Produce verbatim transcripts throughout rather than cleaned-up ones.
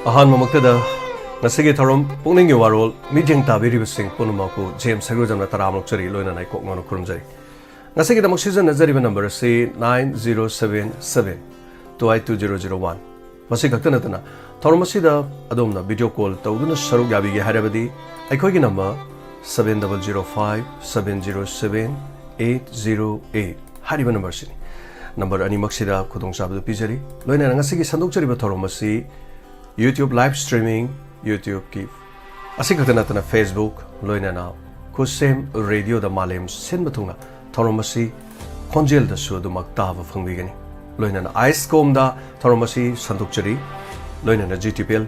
ꯑꯍꯥꯟꯕꯃꯛꯇꯗ ꯉꯁꯤꯒꯤ ꯊꯧꯔꯝ ꯄꯨꯛꯅꯤꯡꯒꯤ ꯋꯥꯔꯣꯜ ꯃꯤꯠꯌꯦꯡ ꯇꯥꯕꯤꯔꯤꯕꯁꯤꯡ ꯄꯨꯝꯅꯃꯛꯄꯨ ꯖꯦꯝꯁ ꯁꯩꯒ꯭ꯔꯨꯖꯝꯅ ꯇꯔꯥꯝꯅ ꯑꯣꯛꯆꯔꯤ, ꯂꯣꯏꯅꯅ ꯑꯩ ꯀꯣꯛ ꯉꯥꯎꯅ ꯈꯨꯔꯨꯝꯖꯔꯤ꯫ ꯉꯁꯤꯒꯤꯗꯃꯛ ꯁꯤꯖꯤꯟꯅꯖꯔꯤꯕ ꯅꯝꯕꯔ ꯑꯁꯤ nine zero seven seven two eight two zero zero one꯫ ꯃꯁꯤ ꯈꯛꯇ ꯅꯠꯇꯅ ꯊꯧꯔꯝ ꯑꯁꯤꯗ ꯑꯗꯣꯝꯅ ꯚꯤꯗꯤꯑꯣ ꯀꯣꯜ ꯇꯧꯗꯨꯅ ꯁꯔꯨꯛ ꯌꯥꯕꯤꯒꯦ ꯍꯥꯏꯔꯕꯗꯤ ꯑꯩꯈꯣꯏꯒꯤ number seven double zero five seven zero seven eight zero eight ꯍꯥꯏꯔꯤꯕ ꯅꯝꯕꯔꯁꯤꯅꯤ꯫ ꯅꯝꯕꯔ ꯑꯅꯤꯃꯛꯁꯤꯗ ꯈꯨꯗꯣꯡꯆꯥꯕꯗꯨ ꯄꯤꯖꯔꯤ꯫ ꯂꯣꯏꯅꯅ ꯉꯁꯤꯒꯤ ꯁꯟꯗꯣꯛꯆꯔꯤꯕ ꯊꯧꯔꯝ ꯑꯁꯤ YouTube live streaming, YouTubeꯀꯤ ꯑꯁꯤꯈꯛꯇ ꯅꯠꯇꯅ Facebook, ꯂꯣꯏꯅꯅ ꯈꯨꯠꯁꯦꯝ ꯔꯦꯗꯤꯑꯣꯗ ꯃꯥꯂꯦꯝ ꯁꯤꯟꯕ ꯊꯨꯡꯅ ꯊꯧꯔꯝ ꯑꯁꯤ ꯈꯣꯟꯖꯦꯜꯗꯁꯨ ꯑꯗꯨꯃꯛ ꯇꯥꯕ ꯐꯪꯕꯤꯒꯅꯤ꯫ ꯂꯣꯏꯅꯅ ꯑꯥꯏꯁꯀꯣꯝꯗ ꯊꯧꯔꯝ ꯑꯁꯤ ꯁꯟꯗꯣꯛꯆꯔꯤ, ꯂꯣꯏꯅꯅ G T P L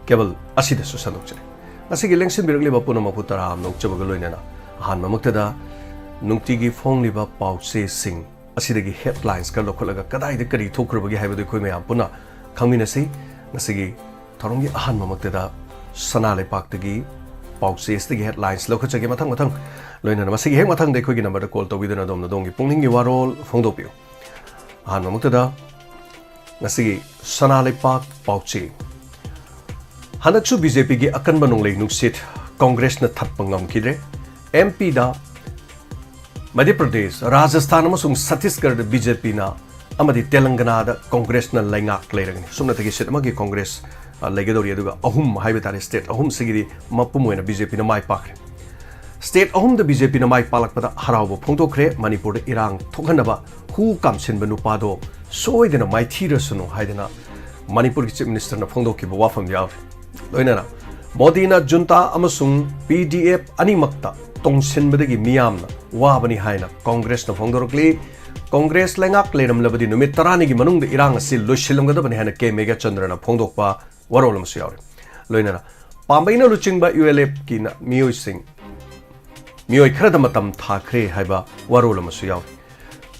cable ꯑꯁꯤꯗꯁꯨ ꯁꯟꯗꯣꯛꯆꯔꯤ꯫ ꯉꯁꯤꯒꯤ ꯂꯦꯡꯁꯤꯟꯕꯤꯔꯛꯂꯤꯕ ꯄꯨꯝꯅꯃꯛꯄꯨ ꯇꯔꯥꯝꯅ ꯑꯣꯛꯆꯕꯒ ꯂꯣꯏꯅꯅ ꯑꯍꯥꯟꯕꯃꯛꯇꯗ ꯅꯨꯡꯇꯤꯒꯤ ꯐꯣꯡꯂꯤꯕ ꯄꯥꯎꯆꯦꯁꯤꯡ ꯑꯁꯤꯗꯒꯤ ꯍꯦꯗꯂꯥꯏꯟꯁ ꯈꯔ ꯂꯧꯈꯠꯂꯒ ꯀꯗꯥꯏꯗ ꯀꯔꯤ ꯊꯣꯛꯈ꯭ꯔꯕꯒꯦ ꯍꯥꯏꯕꯗꯨ ꯑꯩꯈꯣꯏ ꯃꯌꯥꯝ ꯄꯨꯟꯅ ꯈꯪꯃꯤꯟꯅꯁꯤ꯫ ꯉꯁꯤꯒꯤ ꯊꯧꯔꯝꯒꯤ ꯑꯍꯥꯟꯕꯃꯛꯇꯗ ꯁꯅꯥ ꯂꯩꯄꯥꯛꯇꯒꯤ ꯄꯥꯎꯆꯦꯁꯤꯗꯒꯤ ꯍꯦꯗꯂꯥꯏꯟꯁ ꯂꯧꯈꯠꯆꯒꯦ꯫ ꯃꯊꯪ ꯃꯊꯪ ꯂꯣꯏꯅꯅ ꯃꯁꯤꯒꯤ ꯍꯦꯛ ꯃꯊꯪꯗ ꯑꯩꯈꯣꯏꯒꯤ ꯅꯝꯕꯔꯗ ꯀꯣꯜ ꯇꯧꯕꯤꯗꯨꯅ ꯑꯗꯣꯝꯅ ꯑꯗꯣꯝꯒꯤ ꯄꯨꯛꯅꯤꯡꯒꯤ ꯋꯥꯔꯣꯜ ꯐꯣꯡꯗꯣꯛꯄꯤꯌꯨ꯫ ꯑꯍꯥꯟꯕꯃꯛꯇꯗ ꯉꯁꯤꯒꯤ ꯁꯅꯥ ꯂꯩꯄꯥꯛ ꯄꯥꯎꯆꯦ꯫ ꯍꯟꯗꯛꯁꯨ ꯕꯤ ꯖꯦ ꯄꯤꯒꯤ ꯑꯀꯟꯕ ꯅꯣꯡꯂꯩ ꯅꯨꯡꯁꯤꯠ ꯀꯣꯡꯒ꯭ꯔꯦꯁꯅ ꯊꯠꯄ ꯉꯝꯈꯤꯗ꯭ꯔꯦ꯫ ꯑꯦꯝ ꯄꯤꯗ ꯃꯙ꯭ꯌ ꯄ꯭ꯔꯗꯦꯁ, ꯔꯥꯖꯁꯊꯥꯟ ꯑꯃꯁꯨꯡ ꯁꯠꯇꯤꯁꯒꯔꯗ ꯕꯤ ꯖꯦ ꯄꯤꯅ ꯑꯃꯗꯤ ꯇꯦꯂꯪꯒꯅꯥꯗ ꯀꯣꯡꯒ꯭ꯔꯦꯁꯅ ꯂꯩꯉꯥꯛ ꯂꯩꯔꯒꯅꯤ꯫ ꯁꯨꯞꯅꯇꯒꯤ ꯁꯤꯠ ꯑꯃꯒꯤ ꯀꯣꯡꯒ꯭ꯔꯦꯁ, ꯑ, ꯂꯩꯒꯗꯧꯔꯤ, ꯑꯗꯨꯒ ꯑꯍꯨꯝ ꯍꯥꯏꯕ ꯇꯥꯔꯦ, ꯁ꯭ꯇꯦꯠ ꯑꯍꯨꯝꯁꯤꯒꯤꯗꯤ ꯃꯄꯨꯝ ꯑꯣꯏꯅ ꯕꯤ ꯖꯦ ꯄꯤꯅ ꯃꯥꯏ ꯄꯥꯛꯈ꯭ꯔꯦ꯫ ꯁ꯭ꯇꯦꯠ ꯑꯍꯨꯝꯗ ꯕꯤ ꯖꯦ ꯄꯤꯅ ꯃꯥꯏ ꯄꯥꯛꯂꯛꯄꯗ ꯍꯔꯥꯎꯕ ꯐꯣꯡꯗꯣꯛꯈ꯭ꯔꯦ꯫ ꯃꯅꯤꯄꯨꯔꯗ ꯏꯔꯥꯡ ꯊꯣꯛꯍꯟꯅꯕ ꯍꯨ ꯀꯥꯝꯁꯤꯟꯕ ꯅꯨꯄꯥꯗꯣ ꯁꯣꯏꯗꯅ ꯃꯥꯏꯊꯤꯔꯁꯅꯨ ꯍꯥꯏꯗꯅ ꯃꯅꯤꯄꯨꯔꯒꯤ ꯆꯤꯐ ꯃꯤꯅꯤꯁꯇꯔꯅ ꯐꯣꯡꯗꯣꯛꯈꯤꯕ ꯋꯥꯐꯝ ꯌꯥꯎꯔꯤ꯫ ꯂꯣꯏꯅꯅ ꯃꯣꯗꯤꯅ ꯖꯨꯟꯇꯥ ꯑꯃꯁꯨꯡ ꯄꯤ ꯗꯤ ꯑꯦꯐ ꯑꯅꯤꯃꯛꯇ ꯇꯣꯡꯁꯤꯟꯕꯗꯒꯤ ꯃꯤꯌꯥꯝꯅ ꯋꯥꯕꯅꯤ ꯍꯥꯏꯅ ꯀꯣꯡꯒ꯭ꯔꯦꯁꯅ ꯐꯣꯡꯗꯣꯔꯛꯂꯤ꯫ ꯀꯣꯡꯒ꯭ꯔꯦꯁ ꯂꯩꯉꯥꯛ ꯂꯩꯔꯝꯂꯕꯗꯤ ꯅꯨꯃꯤꯠ ꯇꯔꯥꯅꯤꯒꯤ ꯃꯅꯨꯡꯗ ꯏꯔꯥꯡ ꯑꯁꯤ ꯂꯣꯏꯁꯤꯜꯂꯝꯒꯗꯕꯅꯤ ꯍꯥꯏꯅ ꯀꯦ ꯃꯦꯘꯆꯟꯗ꯭ꯔꯅ ꯐꯣꯡꯗꯣꯛꯄ ꯋꯥꯔꯣꯜ ꯑꯃꯁꯨ ꯌꯥꯎꯔꯤ꯫ ꯂꯣꯏꯅꯅ ꯄꯥꯝꯕꯩꯅ ꯂꯨꯆꯤꯡꯕ ꯌꯨ ꯑꯦꯜ ꯑꯦꯐꯀꯤ ꯃꯤꯑꯣꯏꯁꯤꯡ, ꯃꯤꯑꯣꯏ ꯈꯔꯗ ꯃꯇꯝ ꯊꯥꯈ꯭ꯔꯦ ꯍꯥꯏꯕ ꯋꯥꯔꯣꯜ ꯑꯃꯁꯨ ꯌꯥꯎꯔꯤ꯫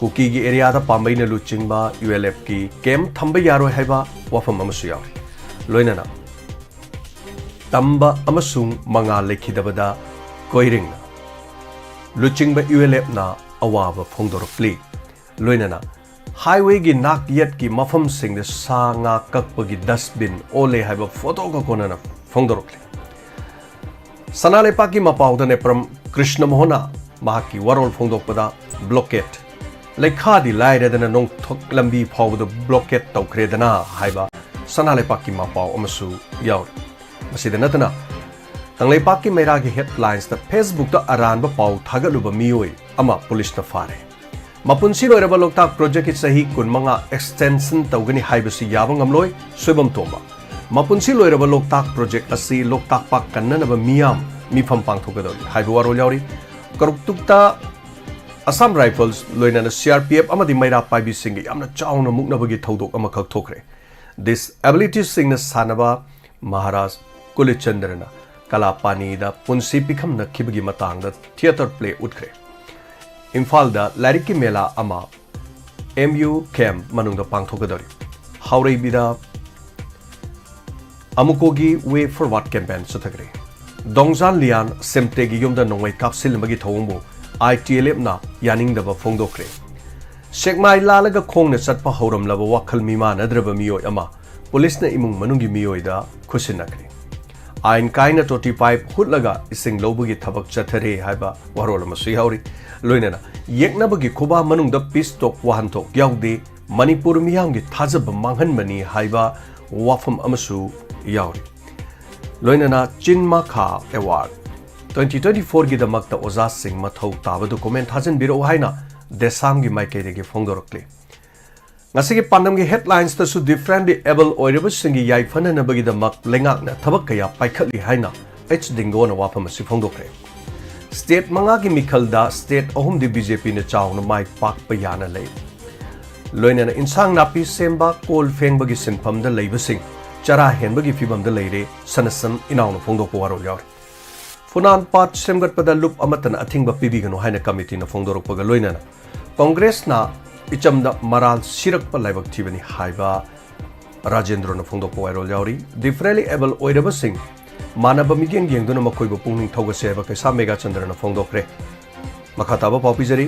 ꯀꯨꯀꯤꯒꯤ ꯑꯦꯔꯤꯌꯥꯗ ꯄꯥꯝꯕꯩꯅ ꯂꯨꯆꯤꯡꯕ ꯌꯨ ꯑꯦꯜ ꯑꯦꯐꯀꯤ ꯀꯦꯝꯞ ꯊꯝꯕ ꯌꯥꯔꯣꯏ ꯍꯥꯏꯕ ꯋꯥꯐꯝ ꯑꯃꯁꯨ ꯌꯥꯎꯔꯤ꯫ ꯂꯣꯏꯅꯅ ꯇꯝꯕ ꯑꯃꯁꯨꯡ ꯃꯉꯥꯜ ꯂꯩꯈꯤꯗꯕꯗ ꯀꯣꯏꯔꯦꯡꯅ ꯂꯨꯆꯤꯡꯕ ꯌꯨ ꯑꯦꯜ ꯑꯦꯐꯅ ꯑꯋꯥꯕ ꯐꯣꯡꯗꯣꯔꯛꯂꯤ꯫ ꯂꯣꯏꯅꯅ ꯍꯥꯏꯋꯦꯒꯤ ꯅꯥꯛ ꯌꯦꯠꯀꯤ ꯃꯐꯝꯁꯤꯡꯗ ꯁꯥ ꯉꯥ ꯀꯛꯄꯒꯤ dustbin ꯑꯣꯜꯂꯦ ꯍꯥꯏꯕ ꯐꯣꯇꯣꯒ ꯀꯣꯟꯅꯅ ꯐꯣꯡꯗꯣꯔꯛꯂꯤ꯫ ꯁꯅꯥ ꯂꯩꯄꯥꯛꯀꯤ ꯃꯄꯥꯎꯗ ꯅꯦꯄ꯭ꯔꯝ ꯀ꯭ꯔꯤꯁꯅ ꯃꯣꯍꯟꯅ ꯃꯍꯥꯛꯀꯤ ꯋꯥꯔꯣꯜ ꯐꯣꯡꯗꯣꯛꯄꯗ, blockade, ꯂꯩꯈꯥꯗꯤ ꯂꯥꯏꯔꯗꯅ ꯅꯣꯡꯊꯛ ꯂꯝꯕꯤ ꯐꯥꯎꯕꯗ blockade ꯇꯧꯈ꯭ꯔꯦꯗꯅ ꯍꯥꯏꯕ ꯁꯅꯥ ꯂꯩꯄꯥꯛꯀꯤ ꯃꯄꯥꯎ ꯑꯃꯁꯨ ꯌꯥꯎꯔꯤ꯫ ꯃꯁꯤꯗ ꯅꯠꯇꯅ ꯀꯪꯂꯩꯄꯥꯛꯀꯤ ꯃꯩꯔꯥꯒꯤ headlinesꯇ Facebookꯇ ꯑꯔꯥꯟꯕ ꯄꯥꯎ ꯊꯥꯒꯠꯂꯨꯕ ꯃꯤꯑꯣꯏ ꯑꯃ ꯄꯨꯂꯤꯁꯅ ꯐꯥꯔꯦ꯫ ꯃꯄꯨꯟꯁꯤ ꯂꯣꯏꯔꯕ ꯂꯣꯛꯇꯥꯛ projectꯀꯤ ꯆꯍꯤ ꯀꯨꯟꯃꯉꯥ extension ꯇꯧꯒꯅꯤ ꯍꯥꯏꯕꯁꯤ ꯌꯥꯕ ꯉꯝꯂꯣꯏ, ꯁꯣꯏꯕꯝ ꯇꯣꯝꯕ꯫ ꯃꯄꯨꯟꯁꯤ ꯂꯣꯏꯔꯕ ꯂꯣꯛꯇꯥꯛ project ꯑꯁꯤ ꯂꯣꯛꯇꯥꯛ ꯄꯥꯠ ꯀꯟꯅꯅꯕ ꯃꯤꯌꯥꯝ ꯃꯤꯐꯝ ꯄꯥꯡꯊꯣꯛꯀꯗꯧꯔꯤ ꯍꯥꯏꯕ ꯋꯥꯔꯣꯜ ꯌꯥꯎꯔꯤ꯫ ꯀꯧꯔꯨꯛꯇꯨꯛꯇ Assam Rifles ꯂꯣꯏꯅꯅ C R P F ꯑꯃꯗꯤ ꯃꯩꯔꯥ ꯄꯥꯏꯕꯤꯁꯤꯡꯒ ꯌꯥꯝꯅ ꯆꯥꯎꯅ ꯃꯨꯛꯅꯕꯒꯤ ꯊꯧꯗꯣꯛ ꯑꯃꯈꯛ ꯊꯣꯛꯈ꯭ꯔꯦ꯫ Disabilitiesꯁꯤꯡꯅ ꯁꯥꯟꯅꯕ ꯃꯍꯥꯔꯥꯖ ꯀꯨꯂꯤꯆꯟꯗ꯭ꯔꯅ ꯀꯂꯥꯄꯥꯅꯤꯗ ꯄꯨꯟꯁꯤ ꯄꯤꯈꯝꯅꯈꯤꯕꯒꯤ ꯃꯇꯥꯡꯗ theatre play ꯎꯠꯈ꯭ꯔꯦ꯫ ꯏꯝꯐꯥꯜꯗ ꯂꯥꯏꯔꯤꯛꯀꯤ ꯃꯦꯂꯥ ꯑꯃ M U camp ꯃꯅꯨꯡꯗ ꯄꯥꯡꯊꯣꯛꯀꯗꯧꯔꯤ꯫ ꯍꯥꯎꯔꯩꯕꯤꯗ ꯑꯃꯨꯀꯣꯒꯤ Way Forward campaign ꯆꯠꯊꯈ꯭ꯔꯦ꯫ ꯗꯣꯡꯖꯥꯟ ꯂꯤꯌꯥꯟ ꯁꯦꯝꯇꯦꯒꯤ ꯌꯨꯝꯗ ꯅꯣꯡꯃꯩ ꯀꯥꯞꯁꯤꯜꯂꯝꯕꯒꯤ ꯊꯧꯑꯣꯡꯕꯨ I T L Fꯅ ꯌꯥꯅꯤꯡꯗꯕ ꯐꯣꯡꯗꯣꯛꯈ꯭ꯔꯦ꯫ ꯁꯦꯛꯃꯥꯏ ꯂꯥꯜꯂꯒ ꯈꯣꯡꯅ ꯆꯠꯄ ꯍꯧꯔꯝꯂꯕ ꯋꯥꯈꯜ ꯃꯤꯃꯥꯟꯅꯗ꯭ꯔꯕ ꯃꯤꯑꯣꯏ ꯑꯃ ꯄꯨꯂꯤꯁꯅ ꯏꯃꯨꯡ ꯃꯅꯨꯡꯒꯤ ꯃꯤꯑꯣꯏꯗ ꯈꯨꯠꯁꯤꯟꯅꯈ꯭ꯔꯦ꯫ ꯑꯥꯏꯟ ꯀꯥꯏꯅ ꯇꯣꯇꯤ ꯄꯥꯏꯞ ꯍꯨꯠꯂꯒ ꯏꯁꯤꯡ ꯂꯧꯕꯒꯤ ꯊꯕꯛ ꯆꯠꯊꯔꯦ ꯍꯥꯏꯕ ꯋꯥꯔꯣꯜ ꯑꯃꯁꯨ ꯌꯥꯎꯔꯤ꯫ ꯂꯣꯏꯅꯅ ꯌꯦꯛꯅꯕꯒꯤ ꯈꯨꯕꯥ ꯃꯅꯨꯡꯗ peace talk ꯋꯥꯍꯟꯊꯣꯛ ꯌꯥꯎꯗꯦ, ꯃꯅꯤꯄꯨꯔ ꯃꯤꯌꯥꯝꯒꯤ ꯊꯥꯖꯕ ꯃꯥꯡꯍꯟꯕꯅꯤ ꯍꯥꯏꯕ ꯋꯥꯐꯝ ꯑꯃꯁꯨ ꯌꯥꯎꯔꯤ꯫ ꯂꯣꯏꯅꯅ ꯆꯤꯟꯃꯥꯈꯥ Award twenty twenty fourꯒꯤꯗꯃꯛꯇ ꯑꯣꯖꯥꯁꯤꯡ ꯃꯊꯧ ꯇꯥꯕ document ꯊꯥꯖꯤꯟꯕꯤꯔꯛꯎ ꯍꯥꯏꯅ ꯗꯦꯁꯥꯝꯒꯤ ꯃꯥꯏꯀꯩꯗꯒꯤ ꯐꯣꯡꯗꯣꯔꯛꯂꯤ꯫ ꯉꯁꯤꯒꯤ ꯄꯥꯟꯗꯝꯒꯤ headlinesꯇꯁꯨ differently able ꯑꯣꯏꯔꯕꯁꯤꯡꯒꯤ ꯌꯥꯏꯐꯅꯅꯕꯒꯤꯗꯃꯛ ꯂꯩꯉꯥꯛꯅ ꯊꯕꯛ ꯀꯌꯥ ꯄꯥꯏꯈꯠꯂꯤ ꯍꯥꯏꯅ H ꯗꯤꯡꯒꯣꯅ ꯋꯥꯐꯝ ꯑꯁꯤ ꯐꯣꯡꯗꯣꯛꯈ꯭ꯔꯦ꯫ State ꯃꯉꯥꯒꯤ ꯃꯤꯈꯜꯗ state ꯑꯍꯨꯝꯗꯤ B J Pꯅ ꯆꯥꯎꯅ ꯃꯥꯏ ꯄꯥꯛꯄ ꯌꯥꯅ ꯂꯩ꯫ ꯂꯣꯏꯅꯅ ꯏꯟꯁꯥꯡ ꯅꯥꯄꯤ ꯁꯦꯝꯕ, ꯀꯣꯜ ꯐꯦꯡꯕꯒꯤ ꯁꯤꯟꯐꯝꯗ ꯂꯩꯕꯁꯤꯡ ꯆꯔꯥ ꯍꯦꯟꯕꯒꯤ ꯐꯤꯚꯝꯗ ꯂꯩꯔꯦ, ꯁꯅꯁꯝ ꯏꯅꯥꯎꯅ ꯐꯣꯡꯗꯣꯛꯄ ꯋꯥꯔꯣꯜ ꯌꯥꯎꯔꯤ꯫ ꯐꯨꯅꯥꯟ ꯄꯥꯠ ꯁꯦꯝꯒꯠꯄꯗ ꯂꯨꯞ ꯑꯃꯠꯇꯅ ꯑꯊꯤꯡꯕ ꯄꯤꯕꯤꯒꯅꯨ ꯍꯥꯏꯅ ꯀꯃꯤꯇꯤꯅ ꯐꯣꯡꯗꯣꯔꯛꯄꯒ ꯂꯣꯏꯅꯅ ꯀꯣꯡꯒ꯭ꯔꯦꯁꯅ ꯏꯆꯝꯗ ꯃꯔꯥꯜ ꯁꯤꯔꯛꯄ ꯂꯥꯏꯕꯛ ꯊꯤꯕꯅꯤ ꯍꯥꯏꯕ ꯔꯥꯖꯦꯟꯗ꯭ꯔꯣꯅ ꯐꯣꯡꯗꯣꯛꯄ ꯋꯥꯔꯣꯜ ꯌꯥꯎꯔꯤ꯫ Differently able ꯑꯣꯏꯔꯕꯁꯤꯡ ꯃꯥꯟꯅꯕ ꯃꯤꯠꯌꯦꯡ ꯌꯦꯡꯗꯨꯅ ꯃꯈꯣꯏꯕꯨ ꯄꯨꯛꯅꯤꯡ ꯊꯧꯒꯠꯁꯦ ꯍꯥꯏꯕ ꯀꯩꯁꯥꯝ ꯃꯦꯘꯥꯆꯟꯗ꯭ꯔꯅ ꯐꯣꯡꯗꯣꯛꯈ꯭ꯔꯦ꯫ ꯃꯈꯥ ꯇꯥꯕ ꯄꯥꯎ ꯄꯤꯖꯔꯤ꯫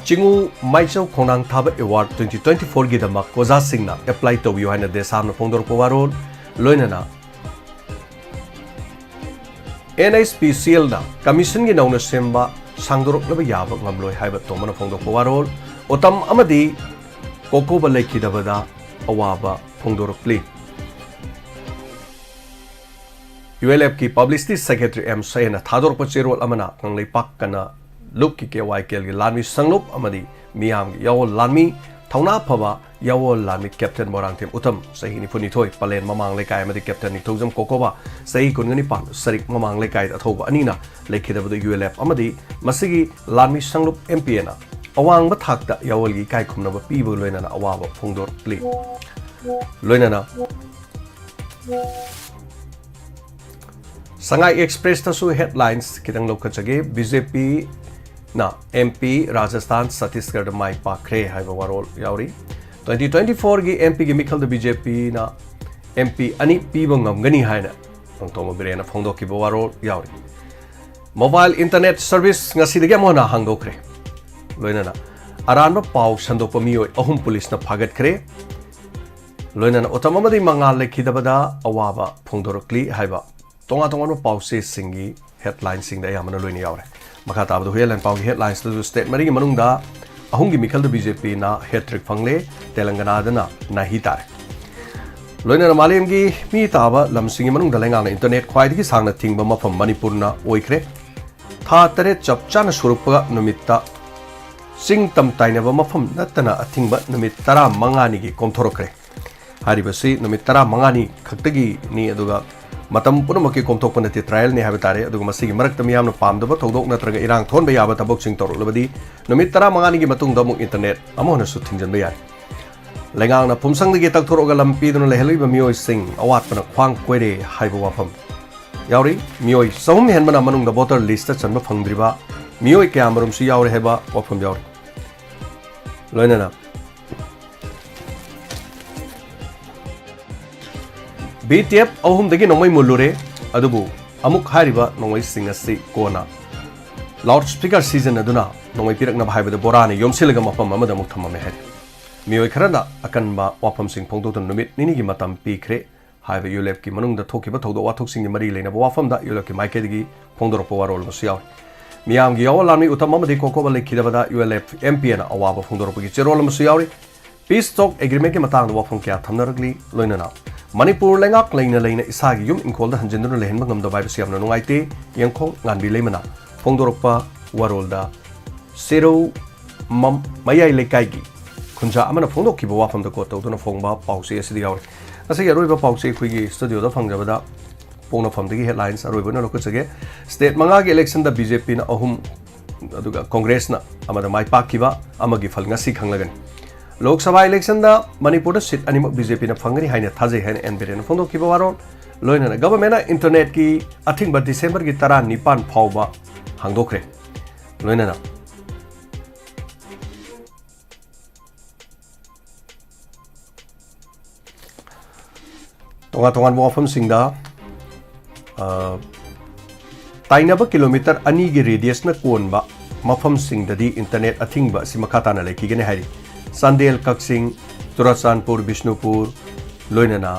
ꯆꯤꯡꯉꯨ ꯃꯥꯏꯆꯧ ꯈꯣꯡꯅꯥꯡ ꯊꯥꯕ ꯑꯦꯋꯥꯔꯗ ꯇ꯭ꯋꯦꯟꯇꯤ ꯇ꯭ꯋꯦꯟꯇꯤ ꯐꯣꯔꯒꯤꯗꯃꯛ ꯑꯣꯖꯥꯁꯤꯡꯅ ꯑꯦꯄ꯭ꯂꯥꯏ ꯇꯧꯕꯤꯌꯨ ꯍꯥꯏꯅ ꯗꯦꯁꯥꯝꯅ ꯐꯣꯡꯗꯣꯔꯛꯄ ꯋꯥꯔꯣꯜ, ꯂꯣꯏꯅꯅ ꯑꯦꯟ ꯑꯩꯆ ꯄꯤ ꯁꯤ ꯑꯦꯜꯅ ꯀꯃꯤꯁꯟꯒꯤ ꯅꯧꯅ ꯁꯦꯝꯕ ꯁꯥꯡꯗꯣꯔꯛꯂꯕ ꯌꯥꯕ ꯉꯝꯂꯣꯏ ꯍꯥꯏꯕ ꯇꯣꯝꯕꯅ ꯐꯣꯡꯗꯣꯛꯄ ꯋꯥꯔꯣꯜ, ꯑꯣꯇꯝ ꯑꯃꯗꯤ ꯀꯣꯀꯣꯕ ꯂꯩꯈꯤꯗꯕꯗ ꯑꯋꯥꯕ ꯐꯣꯡꯗꯣꯔꯛꯂꯤ꯫ ꯌꯨ ꯑꯦꯜ ꯑꯦꯐꯀꯤ ꯄꯕ꯭ꯂꯤꯁꯤꯇꯤ ꯁꯦꯀ꯭ꯔꯦꯇꯔꯤ ꯑꯦꯝ ꯁꯌꯦꯟꯅ ꯊꯥꯗꯣꯔꯛꯄ ꯆꯦꯔꯣꯜ ꯑꯃꯅ ꯀꯪꯂꯩꯄꯥꯛ ꯀꯅꯥ ꯂꯨꯞꯀꯤ ꯀꯦ ꯋꯥꯏ ꯀꯦ ꯑꯦꯜꯒꯤ ꯂꯥꯟꯃꯤ ꯁꯪꯂꯨꯞ ꯑꯃꯗꯤ ꯃꯤꯌꯥꯝꯒꯤ ꯌꯥꯑꯣꯜ ꯂꯥꯟꯃꯤ, ꯊꯧꯅꯥ ꯐꯕ ꯌꯥꯑꯣꯜ ꯂꯥꯟꯃꯤ ꯀꯦꯞꯇꯦꯟ ꯃꯣꯏꯔꯥꯡꯊꯦꯝ ꯎꯇꯝ, ꯆꯍꯤ ꯅꯤꯐꯨꯅꯤꯊꯣꯏ, ꯄꯂꯦꯟ ꯃꯃꯥꯡ ꯂꯩꯀꯥꯏ, ꯑꯃꯗꯤ ꯀꯦꯞꯇꯦꯟ ꯅꯤꯡꯊꯧꯖꯝ ꯀꯣꯀꯣꯕꯥ, ꯆꯍꯤ ꯀꯨꯟꯒ ꯅꯤꯄꯥꯟ, ꯁꯔꯤꯛ ꯃꯃꯥꯡ ꯂꯩꯀꯥꯏꯗ ꯑꯊꯧꯕ ꯑꯅꯤꯅ ꯂꯩꯈꯤꯗꯕꯗ ꯌꯨ ꯑꯦꯜ ꯑꯦꯐ ꯑꯃꯗꯤ ꯃꯁꯤꯒꯤ ꯂꯥꯟꯃꯤ ꯁꯪꯂꯨꯞ ꯑꯦꯝ ꯄꯤ ꯑꯦꯅ ꯑꯋꯥꯡꯕ ꯊꯥꯛꯇ ꯌꯥꯑꯣꯜꯒꯤ ꯏꯀꯥꯏ ꯈꯨꯝꯅꯕ ꯄꯤꯕꯒ ꯂꯣꯏꯅꯅ ꯑꯋꯥꯕ ꯐꯣꯡꯗꯣꯔꯛꯂꯤ꯫ ꯂꯣꯏꯅꯅ ꯁꯉꯥꯏ ꯑꯦꯛꯁꯄ꯭ꯔꯦꯁꯇꯁꯨ ꯍꯦꯗꯂꯥꯏꯟꯁ ꯈꯤꯇꯪ ꯂꯧꯈꯠꯆꯒꯦ꯫ ꯕꯤ ꯖꯦ ꯄꯤꯅ ꯑꯦꯝ ꯄꯤ ꯔꯥꯖꯁꯊꯥꯟ, ꯁꯠꯇꯤꯁꯒꯔꯗ ꯃꯥꯏ ꯄꯥꯛꯈ꯭ꯔꯦ ꯍꯥꯏꯕ ꯋꯥꯔꯣꯜ ꯌꯥꯎꯔꯤ꯫ ꯇ꯭ꯋꯦꯟꯇꯤ ꯇ꯭ꯋꯦꯟꯇꯤ ꯐꯣꯔꯒꯤ ꯑꯦꯝ ꯄꯤꯒꯤ ꯃꯤꯈꯜꯗ ꯕꯤ ꯖꯦ ꯄꯤꯅ ꯑꯦꯝ ꯄꯤ ꯑꯅꯤ ꯄꯤꯕ ꯉꯝꯒꯅꯤ ꯍꯥꯏꯅ ꯅꯣꯡꯊꯣꯝꯕꯝ ꯕꯤꯔꯦꯟꯅ ꯐꯣꯡꯗꯣꯛꯈꯤꯕ ꯋꯥꯔꯣꯜ ꯌꯥꯎꯔꯤ꯫ ꯃꯣꯕꯥꯏꯜ ꯏꯟꯇꯔꯅꯦꯠ ꯁꯔꯚꯤꯁ ꯉꯁꯤꯗꯒꯤ ꯑꯃꯨꯛ ꯍꯟꯅ ꯍꯥꯡꯗꯣꯛꯈ꯭ꯔꯦ꯫ ꯂꯣꯏꯅꯅ ꯑꯔꯥꯟꯕ ꯄꯥꯎ ꯁꯟꯗꯣꯛꯄ ꯃꯤꯑꯣꯏ ꯑꯍꯨꯝ ꯄꯨꯂꯤꯁꯅ ꯐꯥꯒꯠꯈ꯭ꯔꯦ꯫ ꯂꯣꯏꯅꯅ ꯎꯇꯝ ꯑꯃꯗꯤ ꯃꯉꯥꯜ ꯂꯩꯈꯤꯗꯕꯗ ꯑꯋꯥꯕ ꯐꯣꯡꯗꯣꯔꯛꯂꯤ ꯍꯥꯏꯕ ꯇꯣꯉꯥꯟ ꯇꯣꯉꯥꯟꯕ ꯄꯥꯎꯆꯦꯁꯤꯡꯒꯤ ꯍꯦꯗꯂꯥꯏꯟꯁꯤꯡꯗ ꯑꯌꯥꯝꯕꯅ ꯂꯣꯏꯅ ꯌꯥꯎꯔꯦ꯫ ꯃꯈꯥ ꯇꯥꯕꯗ ꯍꯨꯏꯌꯦꯟ ꯂꯥꯟꯄꯥꯎꯒꯤ ꯍꯦꯗꯂꯥꯏꯟꯁꯇꯁꯨ ꯁ꯭ꯇꯦꯠ ꯃꯔꯤꯒꯤ ꯃꯅꯨꯡꯗ ꯑꯍꯨꯝꯒꯤ ꯃꯤꯈꯜꯗ ꯕꯤ ꯖꯦ ꯄꯤꯅ ꯍꯦꯇ꯭ꯔꯤꯛ ꯐꯪꯂꯦ, ꯇꯦꯂꯪꯒꯅꯥꯗꯅ ꯅꯥꯍꯤ ꯇꯥꯔꯦ꯫ ꯂꯣꯏꯅꯅ ꯃꯥꯂꯦꯝꯒꯤ ꯃꯤ ꯇꯥꯕ ꯂꯝꯁꯤꯡꯒꯤ ꯃꯅꯨꯡꯗ ꯂꯩꯉꯥꯛꯅ ꯏꯟꯇꯔꯅꯦꯠ ꯈ꯭ꯋꯥꯏꯗꯒꯤ ꯁꯥꯡꯅ ꯊꯤꯡꯕ ꯃꯐꯝ ꯃꯅꯤꯄꯨꯔꯅ ꯑꯣꯏꯈ꯭ꯔꯦ꯫ ꯊꯥ ꯇꯔꯦꯠ ꯆꯞ ꯆꯥꯅ ꯁꯨꯔꯛꯄ ꯅꯨꯃꯤꯠꯇ ꯆꯤꯡ ꯇꯝ ꯇꯥꯏꯅꯕ ꯃꯐꯝ ꯅꯠꯇꯅ ꯑꯊꯤꯡꯕ ꯅꯨꯃꯤꯠ ꯇꯔꯥꯃꯉꯥꯅꯤꯒꯤ ꯀꯣꯝꯊꯣꯔꯛꯈ꯭ꯔꯦ꯫ ꯍꯥꯏꯔꯤꯕꯁꯤ ꯅꯨꯃꯤꯠ ꯇꯔꯥꯃꯉꯥꯅꯤ ꯈꯛꯇꯒꯤꯅꯤ, ꯑꯗꯨꯒ ꯃꯇꯝ ꯄꯨꯝꯅꯃꯛꯀꯤ ꯀꯣꯝꯊꯣꯛꯄ ꯅꯠꯇꯦ, ꯇ꯭ꯔꯥꯌꯦꯜꯅꯤ ꯍꯥꯏꯕ ꯇꯥꯔꯦ꯫ ꯑꯗꯨꯒ ꯃꯁꯤꯒꯤ ꯃꯔꯛꯇ ꯃꯤꯌꯥꯝꯅ ꯄꯥꯝꯗꯕ ꯊꯧꯗꯣꯛ ꯅꯠꯇ꯭ꯔꯒ ꯏꯔꯥꯡ ꯊꯣꯛꯍꯟꯕ ꯌꯥꯕ ꯊꯕꯛꯁꯤꯡ ꯇꯧꯔꯛꯂꯕꯗꯤ ꯅꯨꯃꯤꯠ ꯇꯔꯥꯃꯉꯥꯅꯤꯒꯤ ꯃꯇꯨꯡꯗ ꯑꯃꯨꯛ ꯏꯟꯇꯔꯅꯦꯠ ꯑꯃꯨꯛ ꯍꯟꯅꯁꯨ ꯊꯤꯡꯖꯤꯟꯕ ꯌꯥꯏ꯫ ꯂꯩꯉꯥꯛꯅ ꯐꯨꯝꯁꯪꯗꯒꯤ ꯇꯛꯊꯣꯔꯛꯑꯒ ꯂꯝ ꯄꯤꯗꯨꯅ ꯂꯩꯍꯜꯂꯤꯕ ꯃꯤꯑꯣꯏꯁꯤꯡ ꯑꯋꯥꯠꯄꯅ ꯈ꯭ꯋꯥꯡ ꯀꯣꯏꯔꯦ ꯍꯥꯏꯕ ꯋꯥꯐꯝ ꯌꯥꯎꯔꯤ꯫ ꯃꯤꯑꯣꯏ ꯆꯍꯨꯝ ꯍꯦꯟꯕꯅ ꯃꯅꯨꯡꯗ ꯚꯣꯇꯔ ꯂꯤꯁꯇ ꯆꯟꯕ ꯐꯪꯗ꯭ꯔꯤꯕ ꯃꯤꯑꯣꯏ ꯀꯌꯥꯃꯔꯨꯝꯁꯨ ꯌꯥꯎꯔꯦ ꯍꯥꯏꯕ ꯋꯥꯐꯝ ꯌꯥꯎꯔꯤ꯫ ꯂꯣꯏꯅꯅ ꯕꯤ ꯇꯤ ꯑꯦꯐ ꯑꯍꯨꯝꯗꯒꯤ ꯅꯣꯡꯃꯩ ꯃꯨꯜꯂꯨꯔꯦ, ꯑꯗꯨꯕꯨ ꯑꯃꯨꯛ ꯍꯥꯏꯔꯤꯕ ꯅꯣꯡꯃꯩꯁꯤꯡ ꯑꯁꯤ ꯀꯣꯟꯅ ꯂꯥꯎꯗ ꯁ꯭ꯄꯤꯀꯔ ꯁꯤꯖꯤꯟꯅꯗꯨꯅ ꯅꯣꯡꯃꯩ ꯄꯤꯔꯛꯅꯕ ꯍꯥꯏꯕꯗ ꯕꯣꯔꯥꯅ ꯌꯣꯝꯁꯤꯜꯂꯒ ꯃꯐꯝ ꯑꯃꯗ ꯑꯃꯨꯛ ꯊꯝꯃꯝꯃꯦ ꯍꯥꯏꯔꯤ꯫ ꯃꯤꯑꯣꯏ ꯈꯔꯅ ꯑꯀꯟꯕ ꯋꯥꯐꯝꯁꯤꯡ ꯐꯣꯡꯗꯣꯛꯇꯨꯅ ꯅꯨꯃꯤꯠ ꯅꯤꯅꯤꯒꯤ ꯃꯇꯝ ꯄꯤꯈ꯭ꯔꯦ꯫ ꯍꯥꯏꯕ ULFꯀꯤ ꯃꯅꯨꯡꯗ ꯊꯣꯛꯈꯤꯕ ꯊꯧꯗꯣꯛ ꯋꯥꯊꯣꯛꯁꯤꯡꯒꯤ ꯃꯔꯤ ꯂꯩꯅꯕ ꯋꯥꯐꯝꯗ ULFꯀꯤ ꯃꯥꯏꯀꯩꯗꯒꯤ ꯐꯣꯡꯗꯣꯔꯛꯄ ꯋꯥꯔꯣꯜ ꯑꯃꯁꯨ ꯌꯥꯎꯔꯤ꯫ ꯃꯤꯌꯥꯝꯒꯤ ꯌꯥꯑꯣꯟ ꯂꯥꯟꯃꯤ ꯎꯇꯝ ꯑꯃꯗꯤ ꯀꯣꯀꯣꯕ ꯂꯩꯈꯤꯗꯕꯗ ULF MPꯅ ꯑꯋꯥꯕ ꯐꯣꯡꯗꯣꯔꯛꯄꯒꯤ ꯆꯦꯔꯣꯜ ꯑꯃꯁꯨ ꯌꯥꯎꯔꯤ꯫ ꯄꯤꯁ ꯇꯣꯛ ꯑꯦꯒ꯭ꯔꯤꯃꯦꯟꯒꯤ ꯃꯇꯥꯡꯗ ꯋꯥꯐꯝ ꯀꯌꯥ ꯊꯝꯅꯔꯛꯂꯤ꯫ ꯂꯣꯏꯅꯅ ꯃꯅꯤꯄꯨꯔ ꯂꯩꯉꯥꯛ ꯂꯩꯅ ꯂꯩꯅ ꯏꯁꯥꯒꯤ ꯌꯨꯝ ꯏꯪꯈꯣꯜꯗ ꯍꯟꯖꯤꯟꯗꯨꯅ ꯂꯩꯍꯟꯕ ꯉꯝꯗꯕ ꯍꯥꯏꯕꯁꯤ ꯌꯥꯝꯅ ꯅꯨꯡꯉꯥꯏꯇꯦ꯫ ꯌꯦꯡꯈꯣꯡ ꯉꯥꯟꯕꯤ ꯂꯩꯃꯅ ꯐꯣꯡꯗꯣꯔꯛꯄ ꯋꯥꯔꯣꯜꯗ ꯁꯦꯔꯧ ꯃꯝ-, ꯃꯌꯥꯏ ꯂꯩꯀꯥꯏꯒꯤ ꯈꯨꯟꯖꯥ ꯑꯃꯅ ꯐꯣꯡꯗꯣꯛꯈꯤꯕ ꯋꯥꯐꯝꯗ ꯀꯣꯠ ꯇꯧꯗꯨꯅ ꯐꯣꯡꯕ ꯄꯥꯎꯆꯦ ꯑꯁꯤꯗ ꯌꯥꯎꯔꯤ꯫ ꯉꯁꯤꯒꯤ ꯑꯔꯣꯏꯕ ꯄꯥꯎꯆꯦ ꯑꯩꯈꯣꯏꯒꯤ ꯁ꯭ꯇꯨꯗꯤꯑꯣꯗ ꯐꯪꯖꯕꯗ ꯄꯣꯛꯅꯐꯝꯗꯒꯤ ꯍꯦꯗꯂꯥꯏꯟꯁ ꯑꯔꯣꯏꯕ ꯑꯣꯏꯅ ꯂꯧꯈꯠꯆꯒꯦ꯫ ꯁ꯭ꯇꯦꯠ ꯃꯉꯥꯒꯤ ꯏꯂꯦꯛꯁꯟꯗ BJPꯅ ꯑꯍꯨꯝ, ꯑꯗꯨꯒ ꯀꯣꯡꯒ꯭ꯔꯦꯁꯅ ꯑꯃꯗ ꯃꯥꯏ ꯄꯥꯛꯈꯤꯕ ꯑꯃꯒꯤ ꯐꯜ ꯉꯁꯤ ꯈꯪꯂꯒꯅꯤ꯫ ꯂꯣꯛ ꯁꯚꯥ ꯏꯂꯦꯛꯁꯟꯗ ꯃꯅꯤꯄꯨꯔꯗ ꯁꯤꯠ ꯑꯅꯤꯃꯛ BJPꯅ ꯐꯪꯒꯅꯤ ꯍꯥꯏꯅ ꯊꯥꯖꯩ ꯍꯥꯏꯅ ꯑꯦꯟ ꯕꯤꯔꯦꯟꯅ ꯐꯣꯡꯗꯣꯛꯈꯤꯕ ꯋꯥꯔꯣꯜ꯫ ꯂꯣꯏꯅꯅ ꯒꯚꯔꯟꯃꯦꯟꯠꯅ ꯏꯟꯇꯔꯅꯦꯠꯀꯤ ꯑꯊꯤꯡꯕ ꯗꯤꯁꯦꯝꯕꯔꯒꯤ ꯇꯔꯥꯅꯤꯄꯥꯟ ꯐꯥꯎꯕ ꯍꯥꯡꯗꯣꯛꯈ꯭ꯔꯦ꯫ ꯂꯣꯏꯅꯅ ꯇꯣꯉꯥꯟ ꯇꯣꯉꯥꯟꯕ ꯋꯥꯐꯝꯁꯤꯡꯗ, ꯑ, ꯇꯥꯏꯅꯕ ꯀꯤꯂꯣꯃꯤꯇꯔ ꯑꯅꯤꯒꯤ ꯔꯦꯗꯤꯌꯁꯅ ꯀꯣꯟꯕ ꯃꯐꯝꯁꯤꯡꯗꯗꯤ ꯏꯟꯇꯔꯅꯦꯠ ꯑꯊꯤꯡꯕ ꯑꯁꯤ ꯃꯈꯥ ꯇꯥꯅ ꯂꯩꯈꯤꯒꯅꯤ ꯍꯥꯏꯔꯤ꯫ ꯆꯥꯟꯗꯦꯜ, ꯀꯛꯆꯤꯡ, ꯆꯨꯔꯆꯥꯟꯄꯨꯔ, ꯕꯤꯁꯅꯨꯄꯨꯔ, ꯂꯣꯏꯅꯅ,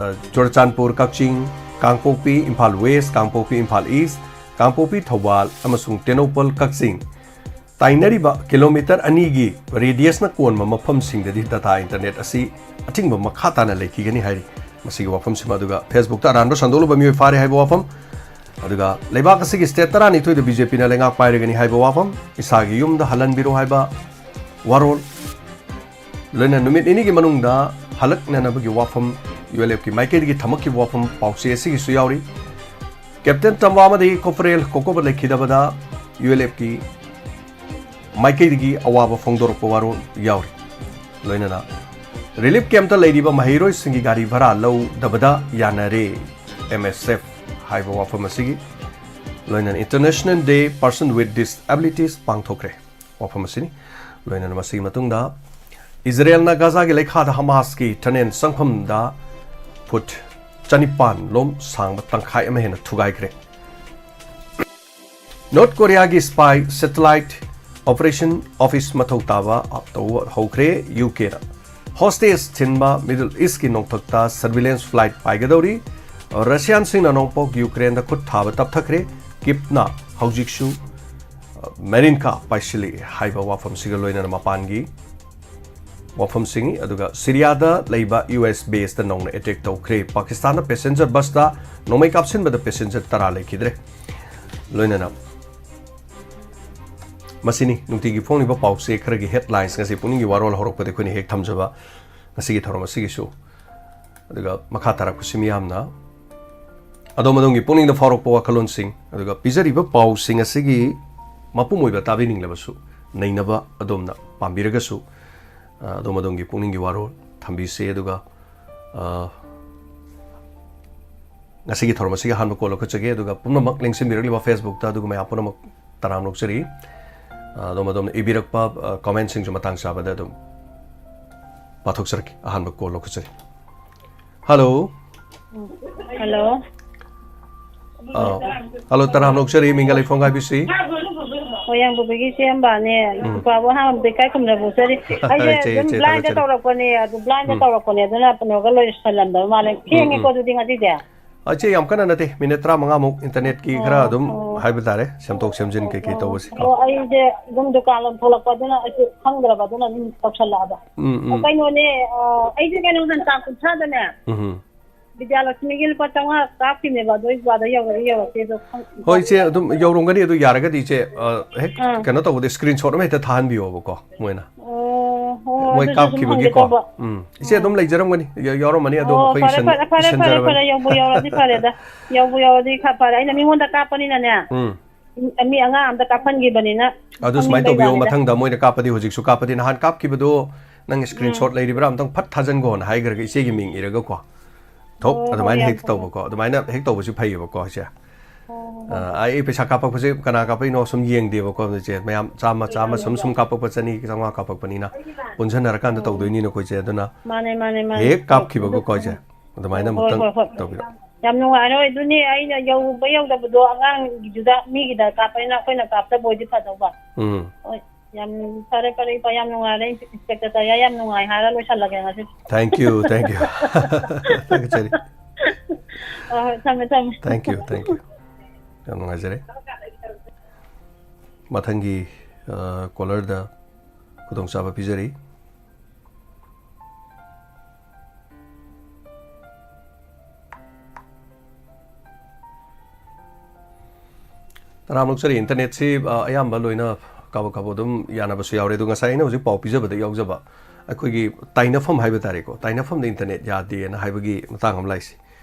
ꯑ, ꯆꯨꯔꯆꯥꯟꯄꯨꯔ, ꯀꯛꯆꯤꯡ, ꯀꯥꯡꯄꯣꯛꯄꯤ, ꯏꯝꯐꯥꯜ ꯋꯦꯁ, ꯀꯥꯡꯄꯣꯛꯄꯤ, ꯏꯝꯐꯥꯜ ꯏꯁ, ꯀꯥꯡꯄꯣꯛꯄꯤ, ꯊꯧꯕꯥꯜ ꯑꯃꯁꯨꯡ ꯇꯦꯡꯅꯧꯄꯜ, ꯀꯛꯆꯤꯡ ꯇꯥꯏꯅꯔꯤꯕ ꯀꯤꯂꯣꯃꯤꯇꯔ ꯑꯅꯤꯒꯤ ꯔꯦꯗꯤꯌꯁꯅ ꯀꯣꯟꯕ ꯃꯐꯝꯁꯤꯡꯗꯗꯤ ꯗꯇꯥ ꯏꯟꯇꯔꯅꯦꯠ ꯑꯁꯤ ꯑꯊꯤꯡꯕ ꯃꯈꯥ ꯇꯥꯅ ꯂꯩꯈꯤꯒꯅꯤ ꯍꯥꯏꯔꯤ꯫ ꯃꯁꯤꯒꯤ ꯋꯥꯐꯝꯁꯤꯃ ꯑꯗꯨꯒ ꯐꯦꯁꯕꯨꯛꯇ ꯑꯔꯥꯟꯕ ꯁꯟꯗꯣꯛꯂꯨꯕ ꯃꯤꯑꯣꯏ ꯐꯥꯔꯦ ꯍꯥꯏꯕ ꯋꯥꯐꯝ, ꯑꯗꯨꯒ ꯂꯩꯕꯥꯛ ꯑꯁꯤꯒꯤ ꯁ꯭ꯇꯦꯠ ꯇꯔꯥꯅꯤꯊꯣꯏꯗ BJPꯅ ꯂꯩꯉꯥꯛ ꯄꯥꯏꯔꯒꯅꯤ ꯍꯥꯏꯕ ꯋꯥꯐꯝ, ꯏꯁꯥꯒꯤ ꯌꯨꯝꯗ ꯍꯜꯍꯟꯕꯤꯔꯣ ꯍꯥꯏꯕ ꯋꯥꯔꯣꯜ, ꯂꯣꯏꯅ ꯅꯨꯃꯤꯠ ꯅꯤꯅꯤꯒꯤ ꯃꯅꯨꯡꯗ ꯍꯜꯂꯛꯅꯅꯕꯒꯤ ꯋꯥꯐꯝ ULFꯀꯤ ꯃꯥꯏꯀꯩꯗꯒꯤ ꯊꯝꯃꯛꯈꯤꯕ ꯋꯥꯐꯝ ꯄꯥꯎꯆꯦ ꯑꯁꯤꯒꯤꯁꯨ ꯌꯥꯎꯔꯤ꯫ ꯀꯦꯞꯇꯦꯟ ꯇꯝꯕ ꯑꯃꯗꯤ ꯀꯣꯄꯔꯦꯜ ꯀꯣꯀꯣꯕ ꯂꯩꯈꯤꯗꯕꯗ ULFꯀꯤ ꯃꯥꯏꯀꯩꯗꯒꯤ ꯑꯋꯥꯕ ꯐꯣꯡꯗꯣꯔꯛꯄ ꯋꯥꯔꯣꯜ ꯌꯥꯎꯔꯤ꯫ ꯂꯣꯏꯅꯅ ꯔꯤꯂꯤꯐ ꯀꯦꯝꯞꯇ ꯂꯩꯔꯤꯕ ꯃꯍꯩꯔꯣꯏꯁꯤꯡꯒꯤ ꯒꯥꯔꯤ ꯚꯔꯥ ꯂꯧꯗꯕꯗ ꯌꯥꯅꯔꯦ MSF ꯍꯥꯏꯕ ꯋꯥꯐꯝ ꯑꯁꯤꯒꯤ꯫ ꯂꯣꯏꯅꯅ International Day Person with Disabilities ꯄꯥꯡꯊꯣꯛꯈ꯭ꯔꯦ꯫ ꯋꯥꯐꯝ ꯑꯁꯤꯅꯤ꯫ ꯂꯣꯏꯅꯅ ꯃꯁꯤꯒꯤ ꯃꯇꯨꯡꯗ ꯏꯖꯔꯦꯜꯅ ꯒꯥꯖꯥꯒꯤ ꯂꯩꯈꯥꯗ ꯍꯃꯥꯁꯀꯤ ꯇꯅꯦꯜ ꯆꯪꯐꯝꯗ ꯐꯨꯠ ꯆꯅꯤꯄꯥꯟ ꯂꯣꯝ ꯁꯥꯡꯕ ꯇꯪꯈꯥꯏ ꯑꯃ ꯍꯦꯟꯅ ꯊꯨꯒꯥꯏꯈ꯭ꯔꯦ꯫ ꯅꯣꯔꯠ ꯀꯣꯔꯤꯌꯥꯒꯤ ꯁ꯭ꯄꯥꯏ ꯁꯦꯇꯦꯂꯥꯏꯠ ꯑꯣꯄꯔꯦꯁꯟ ꯑꯣꯐꯤꯁ ꯃꯊꯧ ꯇꯥꯕ ꯇꯧꯕ ꯍꯧꯈ꯭ꯔꯦ ꯌꯨ ꯀꯦꯅ꯫ ꯍꯣꯁꯇꯦꯖ ꯊꯤꯟꯕ ꯃꯤꯗꯜ ꯏꯁ꯭ꯠꯀꯤ ꯅꯣꯡꯊꯛꯇ ꯁꯔꯚꯤꯂꯦꯟꯁ ꯐ꯭ꯂꯥꯏꯠ ꯄꯥꯏꯒꯗꯧꯔꯤ꯫ ꯔꯁꯤꯌꯥꯟꯁꯤꯡꯅ ꯅꯣꯡꯄꯣꯛ ꯌꯨꯀ꯭ꯔꯦꯟꯗ ꯈꯨꯠ ꯊꯥꯕ ꯇꯞꯊꯈ꯭ꯔꯦ꯫ ꯀꯤꯞꯅ ꯍꯧꯖꯤꯛꯁꯨ, ꯑ, ꯃꯦꯔꯤꯟꯀꯥ ꯄꯥꯏꯁꯤꯜꯂꯤ ꯍꯥꯏꯕ ꯋꯥꯐꯝꯁꯤꯒ ꯂꯣꯏꯅꯅ ꯃꯄꯥꯟꯒꯤ ꯋꯥꯐꯝꯁꯤꯡ, ꯑꯗꯨꯒ ꯁꯤꯔꯤꯌꯥꯗ ꯂꯩꯕ ꯌꯨ ꯑꯦꯁ ꯕꯦꯁꯇ ꯅꯧꯅ ꯑꯦꯇꯦꯛ ꯇꯧꯈ꯭ꯔꯦ꯫ ꯄꯥꯀꯤꯁꯇꯥꯟꯅ ꯄꯦꯁꯦꯟꯖꯔ ꯕꯁꯇ ꯅꯣꯡꯃꯩ ꯀꯥꯞꯁꯤꯟꯕꯗ ꯄꯦꯁꯦꯟꯖꯔ ꯇꯔꯥ ꯂꯩꯈꯤꯗ꯭ꯔꯦ꯫ ꯂꯣꯏꯅꯅ ꯃꯁꯤꯅꯤ ꯅꯨꯡꯇꯤꯒꯤ ꯐꯣꯡꯂꯤꯕ ꯄꯥꯎꯆꯦ ꯈꯔꯒꯤ ꯍꯦꯗꯂꯥꯏꯟꯁ꯫ ꯉꯁꯤ ꯄꯨꯛꯅꯤꯡꯒꯤ ꯋꯥꯔꯣꯜ ꯍꯧꯔꯛꯄꯗ ꯑꯩꯈꯣꯏꯅ ꯍꯦꯛ ꯊꯝꯖꯕ ꯉꯁꯤꯒꯤ ꯊꯧꯔꯝ ꯑꯁꯤꯒꯤꯁꯨ꯫ ꯑꯗꯨꯒ ꯃꯈꯥ ꯇꯥꯔꯛꯄꯁꯤ ꯃꯤꯌꯥꯝꯅ ꯑꯗꯣꯝ ꯑꯗꯣꯝꯒꯤ ꯄꯨꯛꯅꯤꯡꯗ ꯐꯥꯎꯔꯛꯄ ꯋꯥꯈꯜꯂꯣꯟꯁꯤꯡ, ꯑꯗꯨꯒ ꯄꯤꯖꯔꯤꯕ ꯄꯥꯎꯁꯤꯡ ꯑꯁꯤꯒꯤ ꯃꯄꯨꯝ ꯑꯣꯏꯕ ꯇꯥꯕꯤꯅꯤꯡꯂꯕꯁꯨ, ꯅꯩꯅꯕ ꯑꯗꯣꯝꯅ ꯄꯥꯝꯕꯤꯔꯒꯁꯨ, ꯑ, ꯑꯗꯣꯝ ꯑꯗꯣꯝꯒꯤ ꯄꯨꯛꯅꯤꯡꯒꯤ ꯋꯥꯔꯣꯜ ꯊꯝꯕꯤꯁꯤ꯫ ꯑꯗꯨꯒ, ꯑ, ꯉꯁꯤꯒꯤ ꯊꯧꯔꯝ ꯑꯁꯤꯒꯤ ꯑꯍꯥꯟꯕ ꯀꯣꯜ ꯂꯧꯈꯠꯆꯒꯦ꯫ ꯑꯗꯨꯒ ꯄꯨꯝꯅꯃꯛ ꯂꯦꯡꯁꯤꯟꯕꯤꯔꯛꯂꯤꯕ Facebook-ꯇ ꯑꯗꯨꯒ ꯃꯌꯥꯝ ꯄꯨꯝꯅꯃꯛ ꯇꯔꯥꯝꯅ ꯑꯣꯛꯆꯔꯤ꯫ ꯑ, ꯑꯗꯣꯝ ꯑꯗꯣꯝꯅ ꯏꯕꯤꯔꯛꯄ, ꯑ, ꯀꯃꯦꯟꯁꯤꯡꯁꯨ ꯃꯇꯥꯡ ꯆꯥꯕꯗ ꯑꯗꯨꯝ ꯄꯥꯊꯣꯛꯆꯔꯛꯀꯦ꯫ ꯑꯍꯥꯟꯕ ꯀꯣꯜ ꯂꯧꯈꯠꯆꯔꯤ꯫ ꯍꯜꯂꯣ꯫ ꯍꯜꯂꯣ꯫ ꯑ, ꯍꯜꯂꯣ, ꯇꯔꯥꯝꯅ ꯑꯣꯛꯆꯔꯤ, ꯃꯤꯡꯒ ꯂꯩꯐꯝꯒ ꯍꯥꯏꯕꯤꯁꯤ꯫ ꯃꯣꯏꯔꯥꯡꯕꯨꯕꯤꯒꯤ ꯏꯆꯦ ꯑꯝꯕꯥꯅꯦ꯫ ꯎꯝ꯫ ꯅꯨꯄꯥꯕꯨ ꯑꯍꯥꯟꯕꯗ ꯏꯀꯥꯏ ꯈꯨꯝꯅꯕ ꯎꯠꯆꯔꯤ꯫ ꯑꯩꯁꯦ ꯏꯆꯦ, ꯑꯗꯨꯝ ꯏꯆꯦ, ꯕ꯭ꯂꯥꯏꯟꯗ ꯊꯥꯒꯠꯆꯔꯤ꯫ ꯇꯧꯔꯛꯄꯅꯦ, ꯑꯗꯨ ꯕ꯭ꯂꯥꯏꯟꯗ ꯎꯝ꯫ ꯇꯧꯔꯛꯄꯅꯦ, ꯑꯗꯨꯅ ꯀꯩꯅꯣꯒ ꯂꯣꯏꯁꯜꯂꯝꯗꯕ ꯃꯥꯜꯂꯦ꯫ ꯎꯝ, ꯊꯦꯡꯉꯦꯀꯣ ꯎꯝ꯫ ꯑꯗꯨꯗꯤ ꯉꯁꯤꯗꯤ꯫ ꯑ, ꯏꯆꯦ, ꯌꯥꯝ ꯀꯟꯅ ꯅꯠꯇꯦ, ꯃꯤꯅꯤꯠ ꯇꯔꯥꯃꯉꯥꯃꯨꯛ ꯏꯟꯇꯔꯅꯦꯠꯀꯤ ꯈꯔ ꯑꯣ, ꯑꯗꯨꯝ ꯑꯣ꯫ ꯍꯥꯏꯕ ꯇꯥꯔꯦ, ꯁꯦꯝꯗꯣꯛ ꯁꯦꯝꯖꯤꯟ ꯀꯩꯀꯩ ꯑꯣ, ꯇꯧꯕꯁꯦ꯫ ꯑꯣ, ꯑꯩꯁꯦ ꯑꯗꯨꯝ ꯗꯨꯀꯥꯟ ꯂꯣꯝ ꯊꯣꯛꯂꯛꯄ, ꯑꯗꯨꯅ ꯑꯩꯁꯨ ꯈꯪꯗ꯭ꯔꯕ, ꯑꯗꯨꯅ ꯑꯗꯨꯝ ꯇꯧꯁꯜꯂꯛꯑꯕ꯫ ꯎꯝ, ꯎꯝ꯫ ꯀꯩꯅꯣꯅꯦ, ꯑ, ꯑꯩꯁꯦ ꯀꯩꯅꯣꯗ ꯇꯥꯡ ꯀꯨꯟꯊ꯭ꯔꯥꯗꯅꯦ, ꯎꯝ꯫ ꯕꯤꯗ꯭ꯌꯥꯂꯛꯁꯃꯤꯒꯤ ꯂꯨꯄꯥ ꯆꯥꯝꯃꯉꯥ ꯀꯥꯞꯈꯤꯕꯅꯦꯕ, ꯑꯗꯣ ꯑꯩ ꯀꯥꯗ ꯌꯧꯔꯛꯏ ꯌꯧꯔꯛꯇꯦ ꯑꯗꯣ ꯈꯪ-, ꯍꯣꯏ, ꯏꯆꯦ, ꯑꯗꯨꯝ ꯌꯧꯔꯝꯒꯅꯤ꯫ ꯑꯗꯨ ꯌꯥꯔꯒꯗꯤ, ꯏꯆꯦ, ꯑ, ꯍꯦꯛ ꯑꯥ꯫ ꯀꯩꯅꯣ ꯇꯧꯕꯗ screenshot ꯑꯃ ꯍꯦꯛꯇ ꯊꯥꯍꯟꯕꯤꯌꯣꯕꯀꯣ, ꯃꯣꯏꯅ꯫ ꯑꯣ, ꯍꯣꯏ, ꯃꯣꯏ ꯑꯗꯨꯁꯨ ꯑꯗꯨꯝ ꯍꯪꯒꯦ ꯀꯥꯞꯈꯤꯕꯒꯤꯀꯣ꯫ ꯇꯧꯕ꯫ ꯎꯝ꯫ ꯏꯆꯦ, ꯑꯥ꯫ ꯑꯗꯨꯝ ꯂꯩꯖꯔꯝꯒꯅꯤ, ꯌ-, ꯌꯥꯎꯔꯝꯃꯅꯤ, ꯑꯗꯣ ꯑꯣ, ꯑꯩꯈꯣꯏ ꯐꯔꯦ, ꯏꯁꯟ-, ꯐꯔꯦ, ꯐꯔꯦ, ꯐꯔꯦ, ꯏꯁꯟꯖꯔꯕꯅꯤ꯫ ꯐꯔꯦ, ꯌꯧꯕꯨ ꯌꯧꯔꯗꯤ ꯐꯔꯦꯗ꯫ ꯌꯧꯕꯨ ꯌꯧꯔꯗꯤ ꯈꯔ ꯐꯔꯦ꯫ ꯑꯩꯅ ꯃꯤꯉꯣꯟꯗ ꯀꯥꯞꯄꯅꯤꯅꯅꯦ꯫ ꯎꯝ꯫ ꯃꯤ ꯑꯉꯥꯡ ꯑꯝꯗ ꯀꯥꯞꯍꯟꯈꯤꯕꯅꯤꯅ ꯑꯗꯨ ꯁꯨꯃꯥꯏꯅ ꯈꯪꯅꯤꯡꯕꯩ ꯇꯧꯕꯤꯌꯣ, ꯋꯥꯅꯤꯗ꯫ ꯃꯊꯪꯗ ꯃꯣꯏꯅ ꯀꯥꯞꯄꯗꯤ ꯍꯧꯖꯤꯛꯁꯨ ꯀꯥꯞꯄꯗꯤ, ꯅꯍꯥꯟ ꯀꯥꯞꯈꯤꯕꯗꯣ ꯅꯪ screenshot ꯎꯝ꯫ ꯂꯩꯔꯤꯕ꯭ꯔꯥ? ꯑꯝꯇꯪ ꯐꯠ ꯊꯥꯖꯟꯈꯣꯅ ꯍꯥꯏꯈ꯭ꯔꯒ ꯏꯆꯦꯒꯤ ꯃꯤꯡ ꯏꯔꯒꯀꯣ꯫ ꯊꯣꯛ, ꯑꯣ, ꯍꯣꯏ, ꯑꯗꯨꯃꯥꯏꯅ ꯌꯥꯝ ꯍꯦꯛ ꯐꯔꯦ꯫ ꯇꯧꯕꯀꯣ, ꯑꯗꯨꯃꯥꯏꯅ ꯍꯦꯛ ꯇꯧꯕꯁꯨ ꯐꯩꯌꯦꯕꯀꯣ, ꯏꯆꯦ꯫ ꯍꯣꯏ, ꯍꯣꯏ, ꯑ, ꯍꯣꯏ꯫ ꯑꯩ ꯄꯩꯁꯥ ꯀꯥꯞꯄꯛꯄꯁꯦ ꯀꯅꯥ ꯀꯥꯞꯄꯛꯏꯅꯣ ꯁꯨꯝ ꯌꯦꯡꯗꯦꯕꯀꯣ, ꯏꯆꯦ꯫ ꯃꯌꯥꯝ ꯆꯥꯝꯃ, ꯆꯥꯝꯃ ꯁꯨꯝ, ꯁꯨꯝ ꯀꯥꯞꯄꯛꯄ, ꯆꯅꯤ, ꯆꯥꯝꯃꯉꯥ ꯀꯥꯞꯄꯛꯄꯅꯤꯅ ꯄꯨꯟꯁꯤꯟꯅꯔꯀꯥꯟꯗ ꯑꯣ꯫ ꯇꯧꯗꯣꯏꯅꯤꯅꯀꯣ, ꯏꯆꯦ꯫ ꯑꯗꯨꯅ ꯃꯥꯅꯦ, ꯃꯥꯅꯦ, ꯃꯥꯅꯦ꯫ ꯍꯦꯛ ꯀꯥꯞꯈꯤꯕꯒꯀꯣ, ꯏꯆꯦ꯫ ꯑꯗꯨꯃꯥꯏꯅ ꯑꯣ, ꯍꯣꯏ, ꯑꯃꯨꯛꯇꯪ ꯍꯣꯏ, ꯍꯣꯏ꯫ ꯇꯧꯕꯤꯔꯛꯑꯣ꯫ ꯌꯥꯝ ꯅꯨꯡꯉꯥꯏꯔꯣꯏ꯫ ꯑꯗꯨꯅꯦ ꯑꯩꯅ ꯌꯧꯕ ꯌꯧꯗꯕꯗꯣ ꯑꯉꯥꯡꯒꯤꯗꯨꯗ, ꯃꯤꯒꯤꯗ ꯀꯥꯞꯄꯅꯤꯅ ꯑꯩꯈꯣꯏꯅ ꯀꯥꯞꯇꯕ ꯑꯣꯏꯗꯤ ꯐꯗꯧꯕ꯫ ꯎꯝ꯫ ꯍꯣꯏ, ꯌꯥꯝ ꯐꯔꯦ, ꯐꯔꯦ, ꯏꯄꯥ, ꯌꯥꯝ ꯅꯨꯡꯉꯥꯏꯔꯦ꯫ ꯏꯟꯁꯄꯦꯛꯇꯔ ꯇꯔꯤꯌꯥ ꯌꯥꯝ ꯅꯨꯡꯉꯥꯏ ꯍꯥꯏꯔ ꯂꯣꯏꯁꯜꯂꯒꯦ ꯉꯁꯤ꯫ Thank you, thank you꯫ ꯊꯥꯒꯠꯆꯔꯤ꯫ ꯍꯣꯏ, ꯍꯣꯏ, ꯊꯝꯃꯦ, ꯊꯝꯃꯦ꯫ Thank you, thank you꯫ ꯌꯥꯝ ꯅꯨꯡꯉꯥꯏꯖꯔꯦ꯫ ꯃꯊꯪꯒꯤ, ꯑ, caller ꯗ ꯈꯨꯗꯣꯡꯆꯥꯕ ꯄꯤꯖꯔꯤ꯫ ꯇꯔꯥꯝꯅ ꯑꯣꯛꯆꯔꯤ꯫ Internet ꯁꯤ, ꯑ, ꯑꯌꯥꯝꯕ ꯂꯣꯏꯅ ꯀꯥꯕꯛ ꯀꯥꯕꯛ ꯑꯗꯨꯝ ꯌꯥꯅꯕꯁꯨ ꯌꯥꯎꯔꯦ꯫ ꯑꯗꯣ ꯉꯁꯥꯏ ꯑꯩꯅ ꯍꯧꯖꯤꯛ ꯄꯥꯎ ꯄꯤꯖꯕꯗ ꯌꯥꯎꯖꯕ ꯑꯩꯈꯣꯏꯒꯤ ꯇꯥꯏꯅꯐꯝ ꯍꯥꯏꯕ ꯇꯥꯔꯦꯀꯣ, ꯇꯥꯏꯅꯐꯝꯗ internet ꯌꯥꯗꯦꯅ ꯍꯥꯏꯕꯒꯤ ꯃꯇꯥꯡ ꯑꯃ ꯂꯥꯛꯏꯁꯦ꯫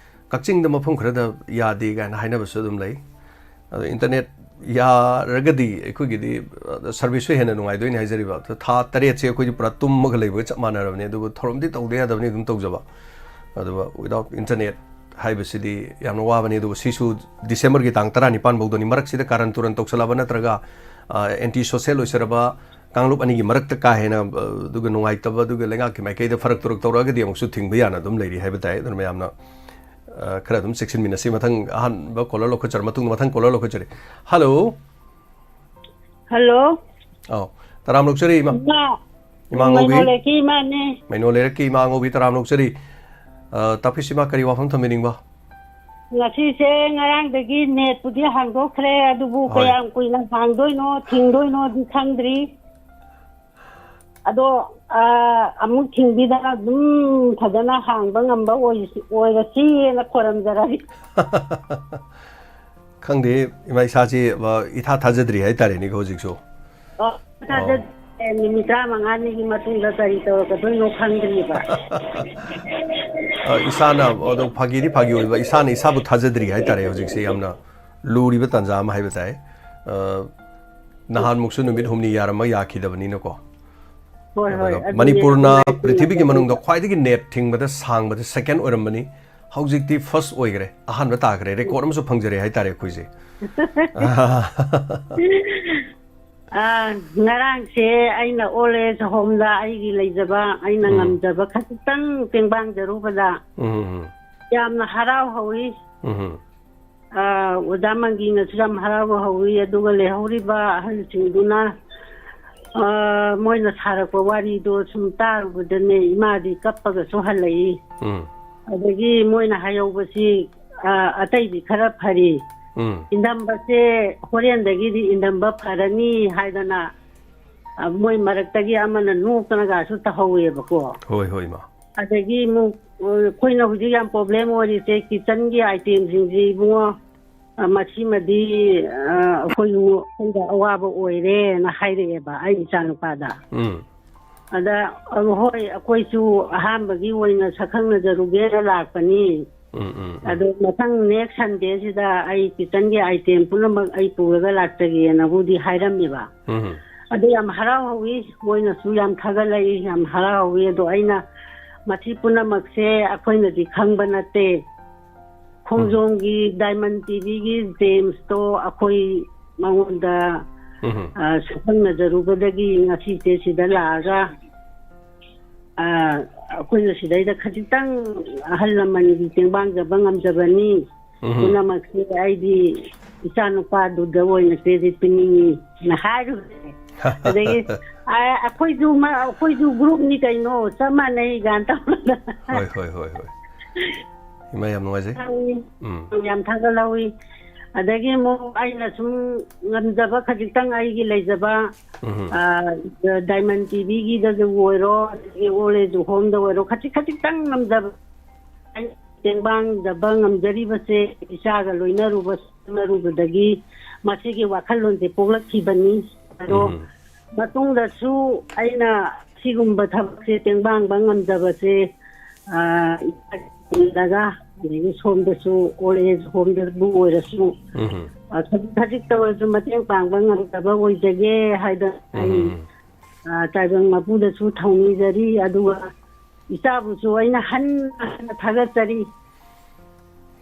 ꯀꯛꯆꯤꯡꯗ ꯃꯐꯝ ꯈꯔꯗ ꯌꯥꯗꯦ ꯀꯥꯏꯅ ꯍꯥꯏꯅꯕꯁꯨ ꯑꯗꯨꯝ ꯂꯩ꯫ ꯑꯗꯣ internet ꯌꯥꯔꯒꯗꯤ ꯑꯩꯈꯣꯏꯒꯤꯗꯤ, ꯑ, service ꯁꯨ ꯍꯦꯟꯅ ꯅꯨꯡꯉꯥꯏꯗꯣꯏꯅꯤ ꯍꯥꯏꯖꯔꯤꯕ꯫ ꯑꯗꯣ ꯊꯥ ꯇꯔꯦꯠꯁꯦ ꯑꯩꯈꯣꯏꯗꯤ ꯄꯨꯔꯥ ꯇꯨꯝꯃꯒ ꯂꯩꯕꯒ ꯆꯞ ꯃꯥꯟꯅꯔꯕꯅꯤ꯫ ꯑꯗꯨꯕꯨ ꯊꯧꯔꯝꯗꯤ ꯇꯧꯗ ꯌꯥꯗꯕꯅꯤ ꯑꯗꯨꯝ ꯇꯧꯖꯕ꯫ ꯑꯗꯨꯒ without internet ꯍꯥꯏꯕꯁꯤꯗꯤ ꯌꯥꯝꯅ ꯋꯥꯕꯅꯤ꯫ ꯑꯗꯨꯒ ꯁꯤꯁꯨ December ꯒꯤ ꯇꯥꯡ ꯇꯔꯥꯅꯤꯄꯥꯟ ꯐꯥꯎꯗꯅꯤ꯫ ꯃꯔꯛꯁꯤꯗ ꯀꯥꯔꯟ ꯇꯨꯔꯟ ꯇꯧꯁꯜꯂꯛꯑꯕ ꯅꯠꯇ꯭ꯔꯒ, ꯑ, anti social ꯑꯣꯏꯁꯜꯂꯕ ꯀꯥꯡꯂꯨꯞ ꯑꯅꯤꯒꯤ ꯃꯔꯛꯇ ꯀꯥ ꯍꯦꯟꯅ, ꯑ, ꯑꯗꯨꯒ ꯅꯨꯡꯉꯥꯏꯇꯕ, ꯑꯗꯨꯒ ꯂꯩꯉꯥꯛꯀꯤ ꯃꯥꯏꯀꯩꯗ ꯐꯔꯛ ꯇꯨꯔꯛ ꯇꯧꯔꯛꯑꯒꯗꯤ ꯑꯃꯨꯛꯁꯨ ꯊꯤꯡꯕ ꯌꯥꯅ ꯑꯗꯨꯝ ꯂꯩꯔꯤ ꯍꯥꯏꯕ ꯇꯥꯏ꯫ ꯑꯗꯨꯅ ꯃꯌꯥꯝꯅ, ꯑ, ꯈꯔ ꯑꯗꯨꯝ ꯆꯦꯛꯁꯤꯟꯃꯤꯟꯅꯁꯤ꯫ ꯃꯊꯪ ꯑꯍꯥꯟꯕ caller ꯂꯧꯈꯠꯆꯔ ꯃꯇꯨꯡꯗ ꯃꯊꯪ caller ꯂꯧꯈꯠꯆꯔꯤ꯫ Hello꯫ Hello꯫ ꯑꯧ, ꯇꯔꯥꯝꯅ ꯑꯣꯛꯆꯔꯤ, ꯏꯃꯥ꯫ ꯏꯃꯥ꯫ ꯏꯃꯥ ꯉꯧꯕꯤ꯫ ꯃꯩꯅꯣ ꯂꯩꯔꯛꯀꯤ ꯏꯃꯥꯅꯦ꯫ ꯃꯩꯅꯣ ꯂꯩꯔꯛꯀꯤ ꯏꯃꯥ ꯉꯧꯕꯤ, ꯇꯔꯥꯝꯅ ꯑꯣꯛꯆꯔꯤ꯫ ꯑ, ꯇꯥꯛꯄꯤꯁꯤ, ꯏꯃꯥ, ꯀꯔꯤ ꯋꯥꯐꯝ ꯊꯝꯕꯤꯅꯤꯡꯕ? ꯉꯁꯤꯁꯦ ꯉꯔꯥꯡꯗꯒꯤ net ꯄꯨꯗꯤ ꯍꯥꯡꯗꯣꯛꯈ꯭ꯔꯦ, ꯑꯗꯨꯕꯨ ꯍꯣꯏ꯫ ꯀꯌꯥꯝ ꯀꯨꯏꯅ ꯍꯥꯡꯗꯣꯏꯅꯣ, ꯊꯤꯡꯗꯣꯏꯅꯣꯗꯤ ꯈꯪꯗ꯭ꯔꯤ꯫ ꯑꯗꯣ, ꯑ, ꯑꯃꯨꯛ ꯊꯤꯡꯕꯤꯗꯅ ꯑꯗꯨꯝ ꯐꯖꯅ ꯍꯥꯡꯕ ꯉꯝꯕ ꯑꯣꯏꯁꯤ-, ꯑꯣꯏꯔꯁꯤꯅ ꯈꯣꯏꯔꯝꯖꯔꯒꯦ꯫ ꯈꯪꯗꯦ, ꯏꯃꯥ, ꯏꯁꯥꯁꯤ, ꯑ, ꯏꯊꯥ ꯊꯥꯖꯗ꯭ꯔꯤ ꯍꯥꯏꯇꯥꯔꯦꯅꯦꯀꯣ ꯍꯧꯖꯤꯛꯁꯨ꯫ ꯑꯣ, ꯑꯣ꯫ ꯊꯥꯖꯗ꯭ꯔꯦ꯫ ꯅꯨꯃꯤꯠ ꯇꯔꯥꯃꯉꯥꯅꯤꯒꯤ ꯃꯇꯨꯡꯗ ꯀꯔꯤ ꯇꯧꯔꯛꯀꯗꯣꯏꯅꯣ ꯈꯪꯗ꯭ꯔꯤꯕ꯫ ꯑ, ꯏꯁꯥꯅ, ꯑꯗꯣ ꯐꯥꯒꯤꯗꯤ ꯐꯥꯒꯤ ꯑꯣꯏꯕ, ꯏꯁꯥꯅ ꯏꯁꯥꯕꯨ ꯊꯥꯖꯗ꯭ꯔꯤ ꯍꯥꯏꯇꯥꯔꯦ ꯍꯧꯖꯤꯛꯁꯦ꯫ ꯌꯥꯝꯅ ꯂꯨꯔꯤꯕ ꯇꯥꯟꯖꯥ ꯑꯃ ꯍꯥꯏꯕ ꯇꯥꯏ꯫ ꯑ, ꯅꯍꯥꯟꯃꯨꯛꯁꯨ ꯅꯨꯃꯤꯠ ꯍꯨꯝꯅꯤ ꯌꯥꯔꯝꯃ ꯌꯥꯈꯤꯗꯕꯅꯤꯅꯀꯣ꯫ ꯍꯣꯏ, ꯍꯣꯏ, ꯑꯗꯨꯒ ꯑꯗꯨꯅꯦ, ꯃꯅꯤꯄꯨꯔꯅ ꯑꯗꯨꯅꯦ, ꯑꯗꯨꯅꯦ, ꯄ꯭ꯔꯤꯊꯤꯕꯤꯒꯤ ꯑꯗꯨꯅꯦ꯫ ꯃꯅꯨꯡꯗ ꯈ꯭ꯋꯥꯏꯗꯒꯤ net ꯊꯤꯡꯕꯗ ꯁꯥꯡꯕꯗ second ꯑꯣꯏꯔꯝꯕꯅꯤ꯫ ꯍꯧꯖꯤꯛꯇꯤ first ꯑꯣꯏꯈ꯭ꯔꯦ, ꯑꯍꯥꯟꯕ ꯇꯥꯈ꯭ꯔꯦ, record ꯑꯃꯁꯨ ꯐꯪꯖꯔꯦ ꯍꯥꯏꯇꯥꯔꯦ ꯑꯩꯈꯣꯏꯁꯦ꯫ ꯑꯥ, ꯉꯔꯥꯡꯁꯦ ꯑꯩꯅ old age home ꯗ ꯑꯩꯒꯤ ꯂꯩꯖꯕ, ꯑꯩꯅ ꯎꯝ꯫ ꯉꯝꯖꯕ ꯈꯖꯤꯛꯇꯪ ꯇꯦꯡꯕꯥꯡꯖꯔꯨꯕꯗ, ꯎꯝ, ꯎꯝ, ꯎꯝ꯫ ꯌꯥꯝꯅ ꯍꯔꯥꯎ ꯍꯧꯏ꯫ ꯎꯝ꯫ ꯑ, ꯑꯣꯖꯥ ꯃꯪꯒꯤꯅꯁꯨ ꯌꯥꯝ ꯍꯔꯥꯎꯕ ꯍꯧꯏ, ꯑꯗꯨꯒ ꯂꯩꯍꯧꯔꯤꯕ ꯑꯍꯜꯁꯤꯡꯗꯨꯅ, ꯑ, ꯃꯣꯏꯅ ꯁꯥꯔꯛꯄ ꯋꯥꯔꯤꯗꯣ ꯁꯨꯝ ꯇꯥꯔꯨꯕꯗꯅꯦ, ꯏꯃꯥꯗꯤ ꯀꯞꯄꯒꯁꯨ ꯍꯜꯂꯛꯏ꯫ ꯎꯝ꯫ ꯑꯗꯒꯤ ꯃꯣꯏꯅ ꯍꯥꯏꯍꯧꯕꯁꯤ, ꯑ, ꯑꯇꯩꯗꯤ ꯈꯔ ꯐꯔꯤ꯫ ꯎꯝ꯫ ꯏꯟꯗꯝꯕꯁꯦ ꯍꯣꯔꯦꯟꯗꯒꯤꯗꯤ ꯏꯟꯗꯝꯕ ꯐꯔꯅꯤ ꯍꯥꯏꯗꯅ, ꯑ, ꯃꯣꯏ ꯃꯔꯛꯇꯒꯤ ꯑꯃꯅ ꯅꯣꯛꯇꯅꯒꯁꯨ ꯇꯧꯍꯧꯋꯦꯕꯀꯣ꯫ ꯍꯣꯏ, ꯍꯣꯏ, ꯏꯃꯥ꯫ ꯑꯗꯒꯤ ꯑꯃꯨꯛ, ꯑ, ꯑꯩꯈꯣꯏꯅ ꯍꯧꯖꯤꯛ ꯌꯥꯝ problem ꯑꯣꯏꯔꯤꯁꯦ, kitchenꯒꯤ itemꯁꯤꯡꯁꯤ, "ꯏꯕꯨꯡꯉꯣ, ꯑ, ꯃꯁꯤꯃꯗꯤ, ꯑ, ꯑꯩꯈꯣꯏ, ꯑꯩꯈꯣꯏꯗ ꯑꯋꯥꯕ ꯑꯣꯏꯔꯦꯅ" ꯍꯥꯏꯔꯛꯑꯦꯕ ꯑꯩ ꯏꯆꯥꯅꯨꯄꯥꯗ꯫ ꯎꯝ꯫ ꯑꯗ, "ꯑ, ꯍꯣꯏ, ꯑꯩꯈꯣꯏꯁꯨ ꯑꯍꯥꯟꯕꯒꯤ ꯑꯣꯏꯅ ꯁꯛꯈꯪꯅꯖꯔꯨꯒꯦꯅ ꯂꯥꯛꯄꯅꯤ꯫ ꯎꯝ, ꯎꯝ, ꯎꯝ꯫ ꯑꯗꯣ ꯃꯊꯪ next Sundayꯁꯤꯗ ꯑꯩ kitchenꯒꯤ item ꯄꯨꯝꯅꯃꯛ ꯑꯩ ꯄꯨꯔꯒ ꯂꯥꯛꯆꯒꯦꯅꯕꯨꯗꯤ" ꯍꯥꯏꯔꯝꯃꯦꯕ꯫ ꯎꯝ꯫ ꯑꯗꯨ ꯌꯥꯝ ꯍꯔꯥꯎ ꯍꯧꯋꯤ, ꯃꯣꯏꯅꯁꯨ ꯌꯥꯝ ꯊꯥꯒꯠꯂꯛꯏ, ꯌꯥꯝ ꯍꯔꯥꯎ ꯍꯧꯋꯤ꯫ ꯑꯗꯣ ꯑꯩꯅ, ꯃꯁꯤ ꯄꯨꯝꯅꯃꯛꯁꯦ ꯑꯩꯈꯣꯏꯅꯗꯤ ꯈꯪꯕ ꯅꯠꯇꯦ꯫ ꯈꯣꯡꯖꯣꯝꯒꯤ Diamond TVꯒꯤ Jamesꯇꯣ ꯑꯩꯈꯣꯏ ꯃꯉꯣꯟꯗ, ꯎꯝ꯫ ꯑ, ꯁꯛꯈꯪꯅꯖꯔꯨꯕꯗꯒꯤ ꯉꯁꯤꯁꯦ ꯁꯤꯗ ꯂꯥꯛꯑꯒ, ꯑ, ꯑꯩꯈꯣꯏꯅ ꯁꯤꯗꯩꯗ ꯈꯖꯤꯛꯇꯪ ꯑꯍꯜ ꯂꯃꯟꯒꯤ ꯇꯦꯡꯕꯥꯡꯖꯕ ꯉꯝꯖꯕꯅꯤ꯫ ꯎꯝ꯫ ꯄꯨꯝꯅꯃꯛꯁꯦ ꯑꯩꯗꯤ ꯏꯆꯥꯅꯨꯄꯥꯗꯨꯗ ꯑꯣꯏꯅ credit ꯄꯤꯅꯤꯡꯉꯤꯅ ꯍꯥꯏꯔꯨꯔꯦ꯫ ꯑꯗꯒꯤ, "ꯑ, ꯑꯩꯈꯣꯏꯁꯨ ꯃ-, ꯑꯩꯈꯣꯏꯁꯨ groupꯅꯤ ꯀꯩꯅꯣ, ꯆꯞ ꯃꯥꯟꯅꯩ" ꯀꯥꯏꯅ ꯇꯧꯔꯒ꯫ ꯍꯣꯏ, ꯍꯣꯏ, ꯍꯣꯏ, ꯍꯣꯏ꯫ ꯏꯃꯥ, ꯌꯥꯝ ꯅꯨꯡꯉꯥꯏꯖꯩ꯫ ꯍꯔꯥꯎꯏ꯫ ꯎꯝ꯫ ꯌꯥꯝ ꯊꯥꯒꯠꯍꯧꯏ꯫ ꯑꯗꯒꯤ ꯑꯃꯨꯛ ꯑꯩꯅ ꯁꯨꯝ ꯉꯝꯖꯕ ꯈꯖꯤꯛꯇꯪ ꯑꯩꯒꯤ ꯂꯩꯖꯕ, ꯎꯝ꯫ ꯑ, Diamond TVꯒꯤꯗꯁꯨ ꯑꯣꯏꯔꯣ, ꯑꯗꯒꯤ Old Age Homeꯗ ꯑꯣꯏꯔꯣ, ꯈꯖꯤꯛ ꯈꯖꯤꯛꯇꯪ ꯉꯝꯖꯕ, ꯑꯩ ꯇꯦꯡꯕꯥꯡꯖꯕ ꯉꯝꯖꯔꯤꯕꯁꯦ ꯏꯆꯥꯒ ꯂꯣꯏꯅꯔꯨꯕ, ꯂꯣꯏꯅꯔꯨꯕꯗꯒꯤ ꯃꯁꯤꯒꯤ ꯋꯥꯈꯜꯂꯣꯟꯁꯦ ꯄꯣꯛꯂꯛꯈꯤꯕꯅꯤ꯫ ꯑꯗꯣ ꯎꯝ꯫ ꯃꯇꯨꯡꯗꯁꯨ ꯑꯩꯅ ꯁꯤꯒꯨꯝꯕ ꯊꯕꯛꯁꯦ ꯇꯦꯡꯕꯥꯡꯕ ꯉꯝꯖꯕꯁꯦ, ꯑ, ꯏꯆꯥꯁꯤꯡꯗꯒ, ꯑꯗꯒꯤ ꯁꯣꯝꯗꯁꯨ Old Age Homeꯗꯕꯨ ꯑꯣꯏꯔꯁꯨ, ꯎꯝ꯫ ꯑ, ꯈꯖꯤꯛ ꯈꯖꯤꯛꯇ ꯑꯣꯏꯔꯁꯨ ꯃꯇꯦꯡ ꯄꯥꯡꯕ ꯉꯝꯖꯕ ꯑꯣꯏꯖꯒꯦ ꯍꯥꯏꯗꯅ ꯑꯩ, ꯎꯝ꯫ ꯑ, ꯇꯥꯏꯕꯪ ꯃꯄꯨꯗꯁꯨ ꯊꯧꯅꯤꯖꯔꯤ, ꯑꯗꯨꯒ ꯏꯆꯥꯕꯨꯁꯨ ꯑꯩꯅ ꯍꯟꯅ ꯍꯟꯅ ꯊꯥꯒꯠꯆꯔꯤ꯫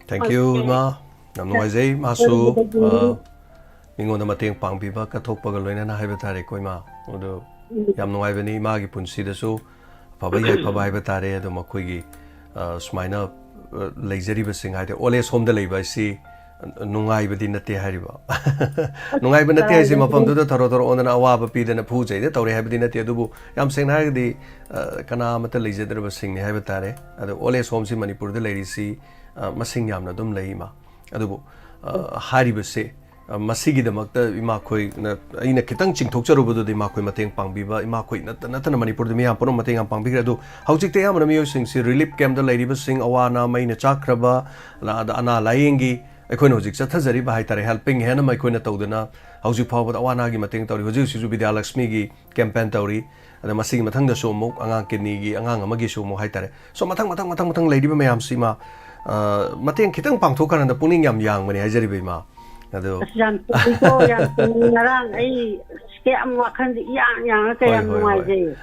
Thank you, ꯏꯃꯥ꯫ ꯌꯥꯝ ꯅꯨꯡꯉꯥꯏꯖꯩ꯫ ꯃꯥꯁꯨ, ꯑ, ꯃꯤꯉꯣꯟꯗ ꯃꯇꯦꯡ ꯄꯥꯡꯕꯤꯕ ꯀꯠꯊꯣꯛꯄꯒ ꯂꯣꯏꯅꯅ ꯍꯥꯏꯕ ꯇꯥꯔꯦꯀꯣ, ꯏꯃꯥ꯫ ꯑꯗꯣ ꯎꯝ꯫ ꯌꯥꯝ ꯅꯨꯡꯉꯥꯏꯕꯅꯤ ꯏꯃꯥꯒꯤ ꯄꯨꯟꯁꯤꯗꯁꯨ ꯑꯐꯕ ꯌꯥꯏꯐꯕ ꯍꯥꯏꯕ ꯇꯥꯔꯦ꯫ ꯑꯗꯣ ꯃꯈꯣꯏꯒꯤ, ꯑ, ꯁꯨꯃꯥꯏꯅ ꯑ, ꯂꯩꯖꯔꯤꯕꯁꯤꯡ, ꯍꯥꯏꯗꯤ old age homeꯗ ꯂꯩꯕ ꯍꯥꯏꯁꯤ ꯅꯨꯡꯉꯥꯏꯕꯗꯤ ꯅꯠꯇꯦ ꯍꯥꯏꯔꯤꯕ꯫ ꯅꯨꯡꯉꯥꯏꯕ ꯅꯠꯇꯦ ꯍꯥꯏꯁꯤ ꯀꯗꯥꯏꯗꯒꯤ? ꯃꯐꯝꯗꯨꯗ ꯊꯔꯣ ꯊꯔꯣ ꯑꯣꯟꯗꯅ ꯑꯋꯥꯕ ꯄꯤꯗꯅ ꯐꯨ ꯆꯩꯗ ꯇꯧꯔꯦ ꯍꯥꯏꯕꯗꯤ ꯅꯠꯇꯦ, ꯑꯗꯨꯕꯨ ꯌꯥꯝ ꯁꯦꯡꯅ ꯍꯥꯏꯔꯒꯗꯤ, ꯑ, ꯀꯅꯥ ꯑꯃꯠꯇ ꯂꯩꯖꯗ꯭ꯔꯕꯁꯤꯡꯅꯤ ꯍꯥꯏꯕ ꯇꯥꯔꯦ꯫ ꯑꯗꯣ old age homeꯁꯤ ꯃꯅꯤꯄꯨꯔꯗ ꯂꯩꯔꯤꯁꯤ, ꯑ, ꯃꯁꯤꯡ ꯌꯥꯝꯅ ꯑꯗꯨꯝ ꯂꯩ, ꯏꯃꯥ꯫ ꯑꯗꯨꯕꯨ, ꯑ, ꯍꯥꯏꯔꯤꯕꯁꯦ, ꯑ, ꯃꯁꯤꯒꯤꯗꯃꯛꯇ ꯏꯃꯥꯈꯣꯏꯅ, ꯑꯩꯅ ꯈꯤꯇꯪ ꯆꯤꯡꯊꯣꯛꯆꯔꯨꯕꯗꯨꯗꯤ ꯏꯃꯥꯈꯣꯏ ꯃꯇꯦꯡ ꯄꯥꯡꯕꯤꯕ, ꯏꯃꯥꯈꯣꯏ ꯅꯠꯇ ꯅꯠꯇꯅ ꯃꯅꯤꯄꯨꯔꯗ ꯃꯤꯌꯥꯝ ꯄꯨꯝꯅꯃꯛ ꯃꯇꯦꯡ ꯌꯥꯝ ꯄꯥꯡꯕꯤꯈ꯭ꯔꯦ꯫ ꯑꯗꯨ ꯍꯧꯖꯤꯛꯇꯤ ꯑꯌꯥꯝꯕꯅ ꯃꯤꯑꯣꯏꯁꯤꯡꯁꯤ relief campꯇ ꯂꯩꯔꯤꯕꯁꯤꯡ, ꯑꯋꯥ ꯑꯅꯥ ꯃꯩꯅ ꯆꯥꯛꯈ꯭ꯔꯕ, ꯑꯅꯥ, ꯑꯅꯥ ꯂꯥꯌꯦꯡꯒꯤ ꯑꯩꯈꯣꯏꯅ ꯍꯧꯖꯤꯛ ꯆꯠꯊꯖꯔꯤꯕ ꯍꯥꯏꯇꯥꯔꯦ, helping hand ꯑꯃ ꯑꯩꯈꯣꯏꯅ ꯇꯧꯗꯨꯅ ꯍꯧꯖꯤꯛ ꯐꯥꯎꯕꯗ ꯑꯋꯥ ꯑꯅꯥꯒꯤ ꯃꯇꯦꯡ ꯇꯧꯔꯤ꯫ ꯍꯧꯖꯤꯛ ꯍꯧꯖꯤꯛꯁꯨ ꯕꯤꯗ꯭ꯌꯥꯂꯛꯁꯃꯤꯒꯤ campaign ꯇꯧꯔꯤ꯫ ꯑꯗ ꯃꯁꯤꯒꯤ ꯃꯊꯪꯗꯁꯨ ꯑꯃꯨꯛ ꯑꯉꯥꯡ kidneyꯒꯤ ꯑꯉꯥꯡ ꯑꯃꯒꯤꯁꯨ ꯑꯃꯨꯛ ꯍꯥꯏꯇꯥꯔꯦ꯫ So ꯃꯊꯪ, ꯃꯊꯪ, ꯃꯊꯪ, ꯃꯊꯪ ꯂꯩꯔꯤꯕ ꯃꯌꯥꯝꯁꯤ, ꯏꯃꯥ, ꯑ, ꯃꯇꯦꯡ ꯈꯤꯇꯪ ꯄꯥꯡꯊꯣꯛꯀꯥꯟꯗ ꯄꯨꯛꯅꯤꯡ ꯌꯥꯝ ꯌꯥꯡꯕꯅꯦ ꯍꯥꯏꯖꯔꯤꯕ, ꯏꯃꯥ꯫ ꯑꯗꯣ ꯑꯁ, ꯌꯥꯝ ꯆꯨꯝꯃꯤꯀꯣ, ꯌꯥꯝ ꯆꯨꯝꯃꯤ꯫ ꯉꯔꯥꯡ ꯑꯩ ꯀꯌꯥꯝ ꯋꯥꯈꯜꯁꯦ ꯏꯌꯥꯡ ꯌꯥꯡꯉ ꯀꯌꯥꯝ ꯍꯣꯏ, ꯍꯣꯏ, ꯍꯣꯏ꯫ ꯅꯨꯡꯉꯥꯏꯖꯩ꯫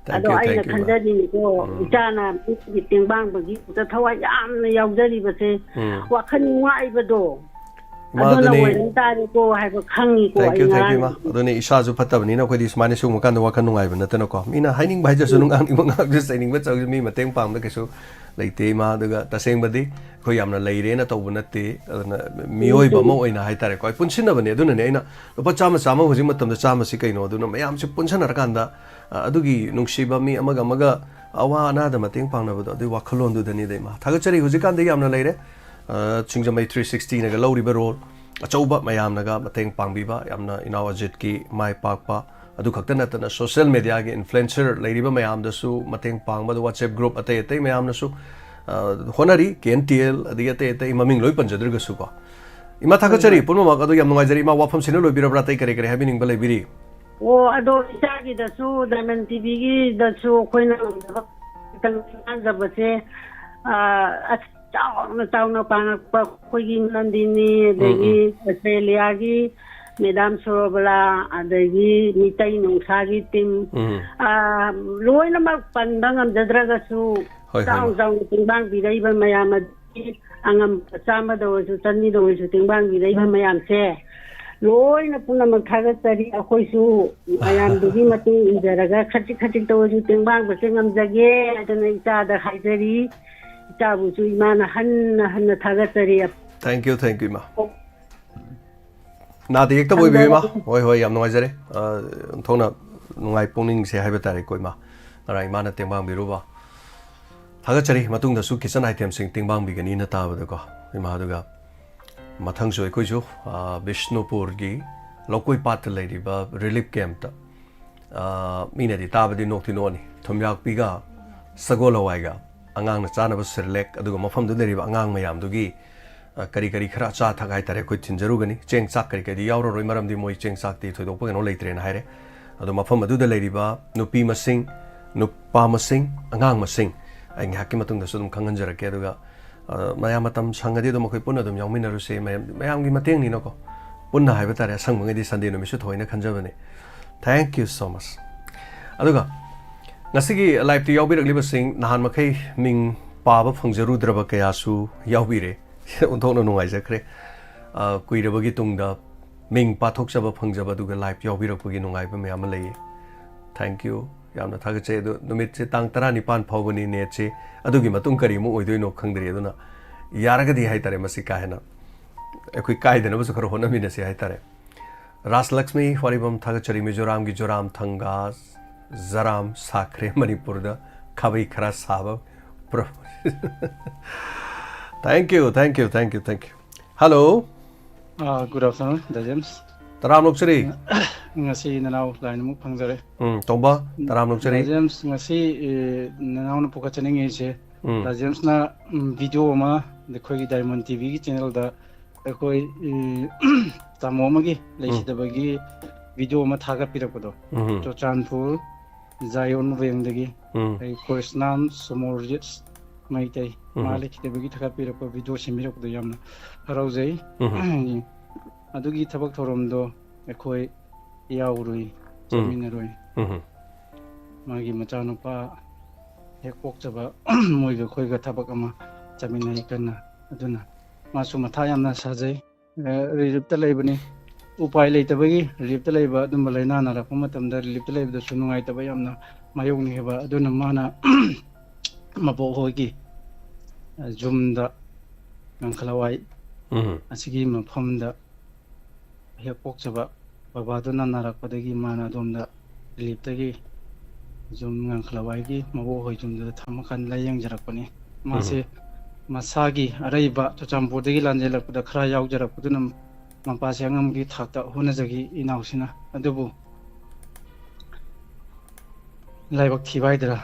Thank ꯑꯗꯣ you, ꯑꯩꯅ thank you, ꯏꯃꯥ꯫ ꯈꯟꯖꯅꯤꯡꯉꯤꯀꯣ, ꯎꯝ꯫ ꯏꯆꯥꯅ ꯃꯤꯒꯤ ꯇꯦꯡꯕꯥꯡꯕꯒꯤ ꯊꯋꯥꯏ ꯌꯥꯝꯅ ꯌꯥꯎꯖꯔꯤꯕꯁꯦ, ꯎꯝ꯫ ꯋꯥꯈꯜ ꯅꯨꯡꯉꯥꯏꯕꯗꯣ, ꯏꯃꯥ, ꯑꯗꯨꯅ ꯑꯗꯨꯅꯦ꯫ ꯑꯣꯏꯔꯝ ꯇꯥꯔꯦꯀꯣ ꯍꯥꯏꯕ ꯈꯪꯉꯤꯀꯣ꯫ Thank ꯑꯩ you, thank you, ꯏꯃꯥ꯫ ꯉꯔꯥꯡ ꯑꯗꯨꯅꯦ, ꯏꯁꯥꯁꯨ ꯐꯠꯇꯕꯅꯤꯅ ꯑꯩꯈꯣꯏꯗꯤ ꯁꯨꯃꯥꯏꯅ ꯁꯤꯒꯨꯝꯕ ꯀꯥꯟꯗ ꯋꯥꯈꯜ ꯅꯨꯡꯉꯥꯏꯕ ꯅꯠꯇꯅꯀꯣ꯫ ꯃꯤꯅ ꯍꯥꯏꯅꯤꯡꯕ ꯍꯥꯏꯖꯁꯅꯨ, ꯎꯝ꯫ ꯉꯥꯡꯅꯤꯡꯕ ꯉꯥꯡꯖꯁꯅꯨ, ꯆꯩꯅꯤꯡꯕ ꯆꯩꯁꯅꯨ, ꯃꯤ ꯃꯇꯦꯡ ꯄꯥꯡꯕꯗ ꯀꯩꯁꯨ ꯂꯩꯇꯦ, ꯏꯃꯥ꯫ ꯑꯗꯨꯒ ꯇꯁꯦꯡꯕꯗꯤ ꯑꯩꯈꯣꯏ ꯌꯥꯝꯅ ꯂꯩꯔꯦꯅ ꯇꯧꯕ ꯅꯠꯇꯦ꯫ ꯑꯗꯨꯅ ꯃꯤꯑꯣꯏꯕ ꯎꯝ꯫ ꯑꯃ ꯑꯣꯏꯅ ꯍꯥꯏꯇꯥꯔꯦꯀꯣ, ꯑꯩ ꯄꯨꯟꯁꯤꯟꯅꯕꯅꯦ꯫ ꯑꯗꯨꯅꯅꯦ ꯑꯩꯅ ꯂꯨꯄꯥ ꯆꯥꯝꯃ, ꯆꯥꯝꯃ ꯍꯧꯖꯤꯛ ꯃꯇꯝꯗ ꯆꯥꯝꯃꯁꯤ ꯀꯩꯅꯣ? ꯑꯗꯨꯅ ꯃꯌꯥꯝꯁꯤ ꯄꯨꯟꯁꯟꯅꯔꯀꯥꯟꯗ, ꯑ, ꯑꯗꯨꯒꯤ ꯅꯨꯡꯁꯤꯕ, ꯃꯤ ꯑꯃꯒ ꯑꯃꯒ ꯑꯋꯥ ꯑꯅꯥꯗ ꯃꯇꯦꯡ ꯄꯥꯡꯅꯕꯗꯣ, ꯑꯗꯨꯒꯤ ꯋꯥꯈꯜꯂꯣꯟꯗꯨꯗꯅꯤꯗ, ꯏꯃꯥ꯫ ꯊꯥꯒꯠꯆꯔꯤ꯫ ꯍꯧꯖꯤꯛꯀꯥꯟꯗꯤ ꯌꯥꯝꯅ ꯂꯩꯔꯦ꯫ ꯑ, ꯁꯤꯡꯖꯃꯩ three sixtyꯅꯒ ꯂꯧꯔꯤꯕ role ꯑꯆꯧꯕ, ꯃꯌꯥꯝꯅꯒ ꯃꯇꯦꯡ ꯄꯥꯡꯕꯤꯕ, ꯌꯥꯝꯅ ꯏꯅꯥꯎ ꯑꯖꯤꯠꯀꯤ ꯃꯥꯏ ꯄꯥꯛꯄ, ꯑꯗꯨ ꯈꯛꯇ ꯅꯠꯇꯅ social mediaꯒꯤ influencer ꯂꯩꯔꯤꯕ ꯃꯌꯥꯝꯗꯁꯨ ꯃꯇꯦꯡ ꯄꯥꯡꯕ, ꯑꯗꯨ WhatsApp group ꯑꯇꯩ ꯑꯇꯩ ꯃꯌꯥꯝꯅꯁꯨ, ꯑ, ꯍꯣꯠꯅꯔꯤ꯫ KNTL, ꯑꯗꯒꯤ ꯑꯇꯩ ꯑꯇꯩ ꯃꯃꯤꯡ ꯂꯣꯏ ꯄꯟꯖꯗ꯭ꯔꯒꯁꯨꯀꯣ꯫ ꯏꯃꯥ, ꯊꯥꯒꯠꯆꯔꯤ꯫ ꯍꯣꯏ, ꯍꯣꯏ꯫ ꯄꯨꯝꯅꯃꯛ ꯑꯗꯨ ꯌꯥꯝ ꯅꯨꯡꯉꯥꯏꯖꯔꯤ꯫ ꯏꯃꯥ, ꯋꯥꯐꯝꯁꯤꯅ ꯂꯣꯏꯕꯤꯔꯕ꯭ꯔꯥ? ꯑꯇꯩ ꯀꯔꯤ ꯀꯔꯤ ꯍꯥꯏꯕꯤꯅꯤꯡꯕ ꯂꯩꯕꯤꯔꯤ? ꯑꯣ, ꯑꯗꯣ ꯏꯆꯥꯒꯤꯗꯁꯨ, Diamond TVꯒꯤꯗꯁꯨ ꯑꯩꯈꯣꯏꯅ ꯉꯝꯖꯕ ꯈꯤꯇꯪ ꯇꯥꯖꯕꯁꯦ, ꯑ, ꯑꯁ, ꯆꯥꯎꯅ ꯆꯥꯎꯅ ꯄꯥꯡꯉꯛꯄ ꯑꯩꯈꯣꯏꯒꯤ ꯅꯟꯗꯤꯅꯤ, ꯎꯝ, ꯑꯗꯒꯤ ꯎꯝ꯫ ꯑꯁꯇ꯭ꯔꯦꯂꯤꯌꯥꯒꯤ ꯃꯦꯗꯥꯝ ꯁꯣꯔꯣꯕꯂꯥ, ꯑꯗꯒꯤ ꯃꯤꯇꯩ ꯅꯨꯡꯁꯥꯒꯤ team, ꯎꯝ꯫ ꯑ, ꯂꯣꯏꯅꯃꯛ ꯄꯟꯕ ꯉꯝꯖꯗ꯭ꯔꯒꯁꯨ, ꯍꯣꯏ, ꯍꯣꯏ, ꯆꯥꯎ ꯃꯥ꯫ ꯆꯥꯎꯅ ꯇꯦꯡꯕꯥꯡ ꯄꯤꯔꯛꯏꯕ ꯃꯌꯥꯝ ꯑꯗꯨꯗꯤ ꯑꯉꯝꯕ ꯆꯥꯝꯃꯗ ꯑꯣꯏꯔꯁꯨ, ꯆꯅꯤꯗ ꯑꯣꯏꯔꯁꯨ ꯇꯦꯡꯕꯥꯡ ꯄꯤꯔꯛꯏꯕ ꯃꯌꯥꯝꯁꯦ ꯂꯣꯏꯅ ꯄꯨꯝꯅꯃꯛ ꯊꯥꯒꯠꯆꯔꯤ꯫ ꯑꯩꯈꯣꯏꯁꯨ ꯃꯌꯥꯝꯗꯨꯒꯤ ꯃꯇꯨꯡ ꯏꯟꯖꯔꯒ ꯈꯖꯤꯛ ꯈꯖꯤꯛꯇ ꯑꯣꯏꯔꯁꯨ ꯇꯦꯡꯕꯥꯡꯕꯁꯦ ꯉꯝꯖꯒꯦ ꯍꯥꯏꯗꯅ ꯏꯆꯥꯗ ꯍꯥꯏꯖꯔꯤ꯫ ꯏꯆꯥꯕꯨꯁꯨ ꯏꯃꯥꯅ ꯍꯟꯅ ꯍꯟꯅ ꯊꯥꯒꯠꯆꯔꯤ꯫ Thank you, thank you, ꯏꯃꯥ. ꯅꯥꯗ ꯌꯦꯛꯇꯕ ꯑꯣꯏꯕꯤꯌꯨ, ꯏꯃꯥ꯫ ꯍꯣꯏ, ꯍꯣꯏ, ꯌꯥꯝ ꯅꯨꯡꯉꯥꯏꯖꯔꯦ꯫ ꯑ, ꯑꯣꯟꯊꯣꯛꯅ ꯅꯨꯡꯉꯥꯏ ꯄꯨꯛꯅꯤꯡꯁꯦ ꯍꯥꯏꯕ ꯇꯥꯔꯦꯀꯣ, ꯏꯃꯥ꯫ ꯉꯔꯥꯡ ꯏꯃꯥꯅ ꯇꯦꯡꯕꯥꯡꯕꯤꯔꯨꯕ꯫ ꯊꯥꯒꯠꯆꯔꯤ꯫ ꯃꯇꯨꯡꯗꯁꯨ kitchen itemꯁꯤꯡ ꯇꯦꯡꯕꯥꯡꯕꯤꯒꯅꯤꯅ ꯇꯥꯕꯗꯀꯣ, ꯏꯃꯥ꯫ ꯑꯗꯨꯒ ꯃꯊꯪꯁꯨ ꯑꯩꯈꯣꯏꯁꯨ, ꯑ, ꯕꯤꯁꯅꯨꯄꯨꯔꯒꯤ ꯂꯧꯀꯣꯏ ꯄꯥꯠꯇ ꯂꯩꯔꯤꯕ relief campꯇ, ꯑ, ꯃꯤꯅꯗꯤ ꯇꯥꯕꯗꯤ ꯅꯣꯛꯇꯤ ꯅꯣꯛꯑꯅꯤ, ꯊꯨꯝꯌꯥꯛꯄꯤꯒ ꯁꯒꯣꯜ ꯍꯋꯥꯏꯒ ꯑꯉꯥꯡꯅ ꯆꯥꯅꯕ Cerelac, ꯑꯗꯨꯒ ꯃꯐꯝꯗꯨꯗ ꯂꯩꯔꯤꯕ ꯑꯉꯥꯡ ꯃꯌꯥꯝꯗꯨꯒꯤ, ꯑ, ꯀꯔꯤ ꯀꯔꯤ ꯈꯔ ꯑꯆꯥ ꯑꯊꯛ ꯍꯥꯏꯇꯥꯔꯦ, ꯑꯩꯈꯣꯏ ꯊꯤꯟꯖꯔꯨꯒꯅꯤ꯫ ꯆꯦꯡ ꯆꯥꯛ ꯀꯔꯤ ꯀꯔꯤꯗꯤ ꯌꯥꯎꯔꯔꯣꯏ, ꯃꯔꯝꯗꯤ ꯃꯣꯏ ꯆꯦꯡ ꯆꯥꯛꯇꯤ ꯊꯣꯏꯗꯣꯛꯄ ꯀꯩꯅꯣ ꯂꯩꯇ꯭ꯔꯦꯅ ꯍꯥꯏꯔꯦ꯫ ꯑꯗꯣ ꯃꯐꯝ ꯑꯗꯨꯗ ꯂꯩꯔꯤꯕ ꯅꯨꯄꯤ ꯃꯁꯤꯡ, ꯅꯨꯄꯥ ꯃꯁꯤꯡ, ꯑꯉꯥꯡ ꯃꯁꯤꯡ ꯑꯩ ꯉꯥꯏꯍꯥꯛꯀꯤ ꯃꯇꯨꯡꯗꯁꯨ ꯑꯗꯨꯝ ꯈꯪꯍꯟꯖꯔꯛꯀꯦ꯫ ꯑꯗꯨꯒ, ꯑ, ꯃꯌꯥꯝ ꯃꯇꯝ ꯁꯪꯉꯗꯤ ꯑꯗꯨꯝ ꯑꯩꯈꯣꯏ ꯄꯨꯟꯅ ꯑꯗꯨꯝ ꯌꯥꯎꯃꯤꯟꯅꯔꯨꯁꯦ꯫ ꯃꯌꯥꯝ, ꯃꯌꯥꯝꯒꯤ ꯃꯇꯦꯡꯅꯤꯅꯀꯣ, ꯄꯨꯟꯅ ꯍꯥꯏꯕ ꯇꯥꯔꯦ꯫ ꯑꯁꯪꯕꯉꯩꯗꯤ Sunday ꯅꯨꯃꯤꯠꯁꯨ ꯊꯑꯣꯏꯅ ꯈꯟꯖꯕꯅꯦ꯫ Thank you so much. ꯑꯗꯨꯒ ꯉꯁꯤꯒꯤ liveꯇ ꯌꯥꯎꯕꯤꯔꯛꯂꯤꯕꯁꯤꯡ ꯅꯍꯥꯟ ꯃꯈꯩ ꯃꯤꯡ ꯄꯥꯕ ꯐꯪꯖꯔꯨꯗ꯭ꯔꯕ ꯀꯌꯥꯁꯨ ꯌꯥꯎꯕꯤꯔꯦ꯫ ꯑꯣꯟꯊꯣꯛꯅ ꯅꯨꯡꯉꯥꯏꯖꯈ꯭ꯔꯦ꯫ ꯑ, ꯀꯨꯏꯔꯕꯒꯤ ꯇꯨꯡꯗ ꯃꯤꯡ ꯄꯥꯊꯣꯛꯆꯕ ꯐꯪꯖꯕ, ꯑꯗꯨꯒ live ꯌꯥꯎꯕꯤꯔꯛꯄꯒꯤ ꯅꯨꯡꯉꯥꯏꯕ ꯃꯌꯥꯝ ꯑꯃ ꯂꯩꯌꯦ꯫ Thank you, ꯌꯥꯝꯅ ꯊꯥꯒꯠꯆꯩ꯫ ꯑꯗꯣ ꯅꯨꯃꯤꯠꯁꯦ ꯇꯥꯡ ꯇꯔꯥꯅꯤꯄꯥꯟ ꯐꯥꯎꯕꯅꯤ netꯁꯦ, ꯑꯗꯨꯒꯤ ꯃꯇꯨꯡ ꯀꯔꯤ ꯑꯃꯨꯛ ꯑꯣꯏꯗꯣꯏꯅꯣ ꯈꯪꯗ꯭ꯔꯤ꯫ ꯑꯗꯨꯅ ꯌꯥꯔꯒꯗꯤ ꯍꯥꯏꯇꯥꯔꯦ, ꯃꯁꯤ ꯀꯥ ꯍꯦꯟꯅ ꯑꯩꯈꯣꯏ ꯀꯥꯏꯗꯅꯕꯁꯨ ꯈꯔ ꯍꯣꯠꯅꯃꯤꯟꯅꯁꯤ ꯍꯥꯏꯇꯥꯔꯦ꯫ ꯔꯥꯖꯂꯛꯁꯃꯤ ꯋꯥꯔꯤꯕꯝ ꯊꯥꯒꯠꯆꯔꯤ꯫ ꯃꯤꯖꯣꯔꯥꯝꯒꯤ ꯖꯣꯔꯥꯝ ꯊꯪꯒꯥ ꯖꯔꯥꯝ ꯁꯥꯈ꯭ꯔꯦ ꯃꯅꯤꯄꯨꯔꯗ ꯈꯥꯕꯩ ꯈꯔ ꯁꯥꯕ ꯄ꯭ꯔꯣ-, Thank you, thank you, thank you, thank you. Hello. Ah, good afternoon, ꯗꯥ ꯖꯦꯝꯁ꯫ ꯇꯔꯥꯝ ꯑꯣꯛꯆꯔꯤ꯫ ꯉꯁꯤ ꯅꯅꯥꯎ line ꯑꯃꯨꯛ ꯐꯪꯖꯔꯦ꯫ ꯎꯝ, ꯇꯣꯝꯕ, ꯇꯔꯥꯝ ꯑꯣꯛꯆꯔꯤ꯫ ꯗꯥ ꯖꯦꯝꯁ, ꯉꯁꯤ, ꯑꯦ, ꯅꯅꯥꯎꯅ ꯄꯨꯈꯠꯆꯅꯤꯡꯉꯤꯁꯦ, ꯎꯝ꯫ ꯗꯥ ꯖꯦꯝꯁꯅ, ꯎꯝ, video ꯑꯃ ꯑꯩꯈꯣꯏꯒꯤ Diamond TVꯒꯤ channelꯗ ꯑꯩꯈꯣꯏ, ꯑꯦ, ꯇꯥꯃꯣ ꯑꯃꯒꯤ ꯂꯩꯈꯤꯗꯕꯒꯤ video ꯑꯃ ꯊꯥꯒꯠꯄꯤꯔꯛꯄꯗꯣ, ꯎꯝ꯫ ꯆꯨꯔꯆꯥꯟꯄꯨꯔ ꯖꯥꯏꯑꯣꯟ ꯋꯦꯡꯗꯒꯤ ꯎꯝ꯫ ꯑꯩ ꯀ꯭ꯔꯤꯁꯅꯥꯝ ꯁꯣꯃꯣꯔꯖꯤꯠ ꯃꯩꯇꯩ, ꯎꯝ꯫ ꯃꯥ ꯂꯩꯈꯤꯗꯕꯒꯤ ꯊꯥꯒꯠꯄꯤꯔꯛꯄ video ꯁꯦꯝꯕꯤꯔꯛꯄꯗꯣ ꯌꯥꯝꯅ ꯍꯔꯥꯎꯖꯩ꯫ ꯎꯝ꯫ ꯑꯗꯨꯒꯤ ꯊꯕꯛ ꯊꯧꯔꯝꯗꯣ ꯑꯩꯈꯣꯏ ꯌꯥꯎꯔꯨꯏ, ꯆꯠꯃꯤꯟꯅꯔꯨꯏ꯫ ꯎꯝ꯫ ꯃꯥꯒꯤ ꯃꯆꯥꯅꯨꯄꯥ ꯍꯦꯛ ꯄꯣꯛꯆꯕ ꯃꯣꯏꯒ ꯑꯩꯈꯣꯏꯒ ꯊꯕꯛ ꯑꯃ ꯆꯠꯃꯤꯟꯅꯩ ꯀꯟꯅ꯫ ꯑꯗꯨꯅ ꯃꯥꯁꯨ ꯃꯊꯥ ꯌꯥꯝꯅ ꯁꯥꯖꯩ꯫ ꯑ, reliefꯇ ꯂꯩꯕꯅꯤ꯫ ꯎꯄꯥꯏ ꯂꯩꯇꯕꯒꯤ reliefꯇ ꯂꯩꯕ, ꯑꯗꯨꯝꯕ ꯂꯥꯏꯅꯥ ꯅꯥꯔꯛꯄ ꯃꯇꯝꯗ reliefꯇ ꯂꯩꯕꯗꯁꯨ ꯅꯨꯡꯉꯥꯏꯇꯕ ꯌꯥꯝꯅ ꯃꯥꯌꯣꯛꯅꯩꯑꯕ꯫ ꯑꯗꯨꯅ ꯃꯥꯅ ꯃꯕꯣꯛ ꯍꯣꯏꯒꯤ ꯌꯨꯝꯗ ꯉꯥꯡꯈꯂꯋꯥꯏ ꯎꯝ ꯑꯁꯤꯒꯤ ꯃꯐꯝꯗ ꯍꯦꯛ ꯄꯣꯛꯆꯕ ꯕꯕꯥꯗꯨꯅ ꯅꯥꯔꯛꯄꯗꯒꯤ ꯃꯥꯅ ꯑꯗꯣꯝꯗ ꯔꯤꯂꯤꯞꯇꯒꯤ ꯌꯨꯝ ꯉꯥꯡꯈꯂꯋꯥꯏꯒꯤ ꯃꯕꯣꯛ ꯍꯣꯏ ꯌꯨꯝꯗꯨꯗ ꯊꯝꯃꯀꯥꯟꯗ ꯂꯥꯏꯌꯦꯡꯖꯔꯛꯄꯅꯤ꯫ ꯃꯥꯁꯦ ꯃꯁꯥꯒꯤ ꯑꯔꯩꯕ ꯆꯨꯔꯆꯥꯟꯄꯨꯔꯗꯒꯤ ꯂꯥꯟꯖꯦꯜꯂꯛꯄꯗ ꯈꯔ ꯌꯥꯎꯖꯔꯛꯄꯗꯨꯅ ꯃꯄꯥꯁꯦ ꯑꯉꯝꯕꯒꯤ ꯊꯥꯛꯇ ꯍꯣꯠꯅꯖꯈꯤ ꯏꯅꯥꯎꯁꯤꯅ꯫ ꯑꯗꯨꯕꯨ ꯂꯥꯏꯕꯛ ꯊꯤꯕ ꯍꯥꯏꯗꯔꯥ,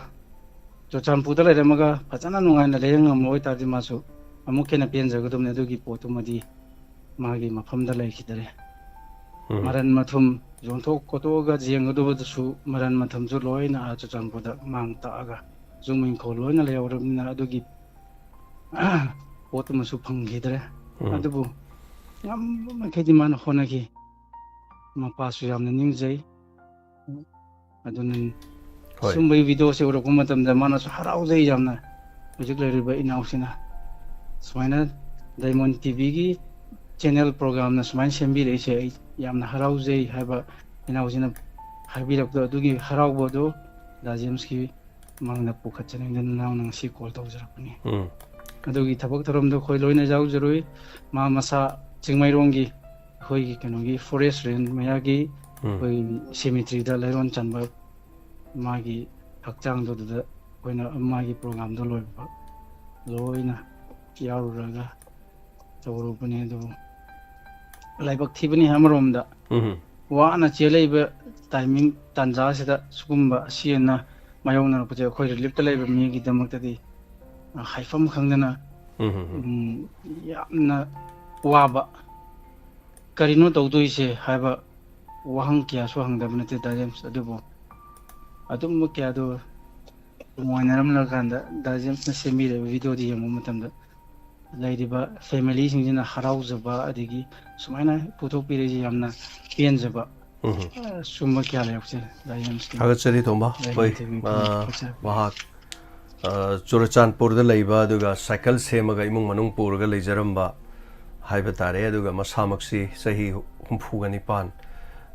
ꯆꯨꯔꯆꯥꯟꯄꯨꯔꯗ ꯂꯩꯔꯝꯃꯒ ꯐꯖꯅ ꯅꯨꯡꯉꯥꯏꯅ ꯂꯩꯕ ꯉꯝꯕ ꯑꯣꯏꯇꯥꯔꯗꯤ ꯃꯥꯁꯨ ꯑꯃꯨꯛ ꯍꯦꯟꯅ ꯄꯦꯟꯖꯒꯗꯕꯅꯤ꯫ ꯑꯗꯨꯒꯤ ꯄꯣꯠꯇꯨꯃꯗꯤ ꯃꯥꯒꯤ ꯃꯐꯝꯗ ꯂꯩꯈꯤꯗꯔꯦ꯫ ꯎꯝ ꯃꯔꯟ ꯃꯊꯨꯝ ꯌꯣꯟꯊꯣꯛ ꯈꯣꯠꯇꯣꯛꯑꯒ ꯌꯦꯡꯒꯗꯕꯗꯨꯁꯨ ꯃꯔꯟ ꯃꯊꯨꯝꯁꯨ ꯂꯣꯏꯅ ꯑꯥ ꯆꯨꯔꯆꯥꯟꯄꯨꯔꯗ ꯃꯥꯡ ꯇꯥꯛꯑꯒ ꯌꯨꯝ ꯏꯪꯈꯣꯜ ꯂꯣꯏꯅ ꯂꯩꯍꯧꯔꯕꯅꯤꯅ ꯑꯗꯨꯒꯤ ꯄꯣꯠꯇꯨꯃꯁꯨ ꯐꯪꯈꯤꯗ꯭ꯔꯦ꯫ ꯎꯝ ꯑꯗꯨꯕꯨ ꯉꯝꯕ ꯃꯈꯩꯗꯤ ꯃꯥꯅ ꯍꯣꯠꯅꯈꯤ꯫ ꯃꯄꯥꯁꯨ ꯌꯥꯝꯅ ꯅꯤꯡꯖꯩ꯫ ꯑꯗꯨꯅ ꯍꯣꯏ ꯁꯨꯝꯕꯒꯤ ꯚꯤꯗꯤꯑꯣꯁꯦ ꯎꯔꯛꯄ ꯃꯇꯝꯗ ꯃꯥꯅꯁꯨ ꯍꯔꯥꯎꯖꯩ ꯌꯥꯝꯅ꯫ ꯍꯧꯖꯤꯛ ꯂꯩꯔꯤꯕ ꯏꯅꯥꯎꯁꯤꯅ ꯁꯨꯃꯥꯏꯅ ꯗꯥꯏꯃꯣꯟ ꯇꯤꯚꯤꯒꯤ ꯆꯦꯅꯦꯜ ꯄ꯭ꯔꯣꯒ꯭ꯔꯥꯝꯅ ꯁꯨꯃꯥꯏꯅ ꯁꯦꯝꯕꯤꯔꯛꯏꯁꯦ ꯑꯩ ꯌꯥꯝꯅ ꯍꯔꯥꯎꯖꯩ ꯍꯥꯏꯕ ꯏꯅꯥꯎꯁꯤꯅ ꯍꯥꯏꯕꯤꯔꯛꯄꯗꯣ, ꯑꯗꯨꯒꯤ ꯍꯔꯥꯎꯕꯗꯣ ꯗꯥ ꯖꯦꯝꯁꯀꯤ ꯃꯥꯡꯗ ꯄꯨꯈꯠꯆꯅꯤꯡꯗꯅ ꯅꯅꯥꯎꯅ ꯉꯁꯤ ꯀꯣꯜ ꯇꯧꯖꯔꯛꯄꯅꯤ꯫ ꯎꯝ ꯑꯗꯨꯒꯤ ꯊꯕꯛ ꯊꯧꯔꯝꯗꯣ ꯑꯩꯈꯣꯏ ꯂꯣꯏꯅ ꯌꯥꯎꯖꯔꯨꯏ꯫ ꯃꯥ ꯃꯁꯥ ꯆꯤꯡꯃꯩꯔꯣꯡꯒꯤ ꯑꯩꯈꯣꯏꯒꯤ ꯀꯩꯅꯣꯒꯤ ꯐꯣꯔꯦꯁ ꯔꯦꯟꯖ ꯃꯌꯥꯒꯤ ꯎꯝ ꯑꯩꯈꯣꯏꯒꯤ ꯁꯦꯃꯤꯇ꯭ꯔꯤꯗ ꯂꯩꯔꯣꯟ ꯆꯟꯕ ꯃꯥꯒꯤ ꯍꯛꯆꯥꯡꯗꯣ ꯑꯗꯨꯗ ꯑꯩꯈꯣꯏꯅ ꯃꯥꯒꯤ ꯄ꯭ꯔꯣꯒ꯭ꯔꯥꯝꯗꯣ ꯂꯣꯏꯕ ꯂꯣꯏꯅ ꯌꯥꯎꯔꯨꯔꯒ ꯇꯧꯔꯨꯕꯅꯤ꯫ ꯑꯗꯨꯕꯨ ꯂꯥꯏꯕꯛ ꯊꯤꯕꯅꯤ ꯑꯃꯔꯣꯝꯗ꯫ ꯎꯝ ꯋꯥꯅ ꯆꯦꯜꯂꯛꯏꯕ ꯇꯥꯏꯃꯤꯡ ꯇꯥꯟꯖꯥꯁꯤꯗ ꯁꯤꯒꯨꯝꯕ ꯑꯁꯤ ꯑꯅꯥ ꯃꯥꯌꯣꯛꯅꯔꯛꯄꯁꯦ ꯑꯩꯈꯣꯏ ꯔꯤꯂꯤꯞꯇ ꯂꯩꯕ ꯃꯤꯒꯤꯗꯃꯛꯇꯗꯤ, ꯑ, ꯍꯥꯏꯐꯝ ꯈꯪꯗꯅ, ꯎꯝ ꯎꯝ ꯎꯝ, ꯌꯥꯝꯅ ꯋꯥꯕ꯫ ꯀꯔꯤꯅꯣ ꯇꯧꯗꯣꯏꯁꯦ ꯍꯥꯏꯕ ꯋꯥꯍꯪ ꯀꯌꯥꯁꯨ ꯍꯪꯗꯕ ꯅꯠꯇꯦ ꯗꯥ ꯖꯦꯝꯁ꯫ ꯑꯗꯨꯕꯨ ꯑꯗꯨꯝꯕ ꯀꯌꯥꯗꯣ ꯅꯨꯡꯉꯥꯏꯅꯔꯝꯂꯀꯥꯟꯗ ꯗꯥ ꯖꯦꯝꯁꯅ ꯁꯦꯝꯕꯤꯔꯤꯕ ꯚꯤꯗꯤꯑꯣꯗꯨ ꯌꯦꯡꯕ ꯃꯇꯝꯗ ꯂꯩꯔꯤꯕ ꯐꯦꯃꯤꯂꯤꯁꯤꯡꯁꯤꯅ ꯍꯔꯥꯎꯖꯕ, ꯑꯗꯒꯤ ꯁꯨꯃꯥꯏꯅ ꯄꯨꯊꯣꯛꯄꯤꯔꯛꯏꯁꯦ ꯌꯥꯝꯅ ꯄꯦꯟꯖꯕ, ꯎꯝ ꯑ, ꯁꯨꯝꯕ ꯀꯌꯥ ꯂꯩꯔꯛꯁꯦ ꯗꯥ ꯖꯦꯝꯁꯀꯤ꯫ ꯊꯥꯒꯠꯆꯔꯤ ꯇꯣꯝꯕ꯫ ꯂꯩ ꯍꯣꯏ, ꯂꯩꯇꯦ, ꯑ, ꯊꯥꯒꯠꯆꯔꯤ꯫ ꯃꯍꯥꯛ ꯑ, ꯆꯨꯔꯆꯥꯟꯄꯨꯔꯗ ꯂꯩꯕ ꯑꯗꯨꯒ ꯁꯥꯏꯀꯜ ꯁꯦꯝꯃꯒ ꯏꯃꯨꯡ ꯃꯅꯨꯡ ꯄꯨꯔꯒ ꯂꯩꯖꯔꯝꯕ ꯍꯥꯏꯕ ꯇꯥꯔꯦ꯫ ꯑꯗꯨꯒ ꯃꯁꯥꯃꯛꯁꯤ ꯆꯍꯤ ꯍꯨꯝꯐꯨꯒ ꯅꯤꯄꯥꯟ,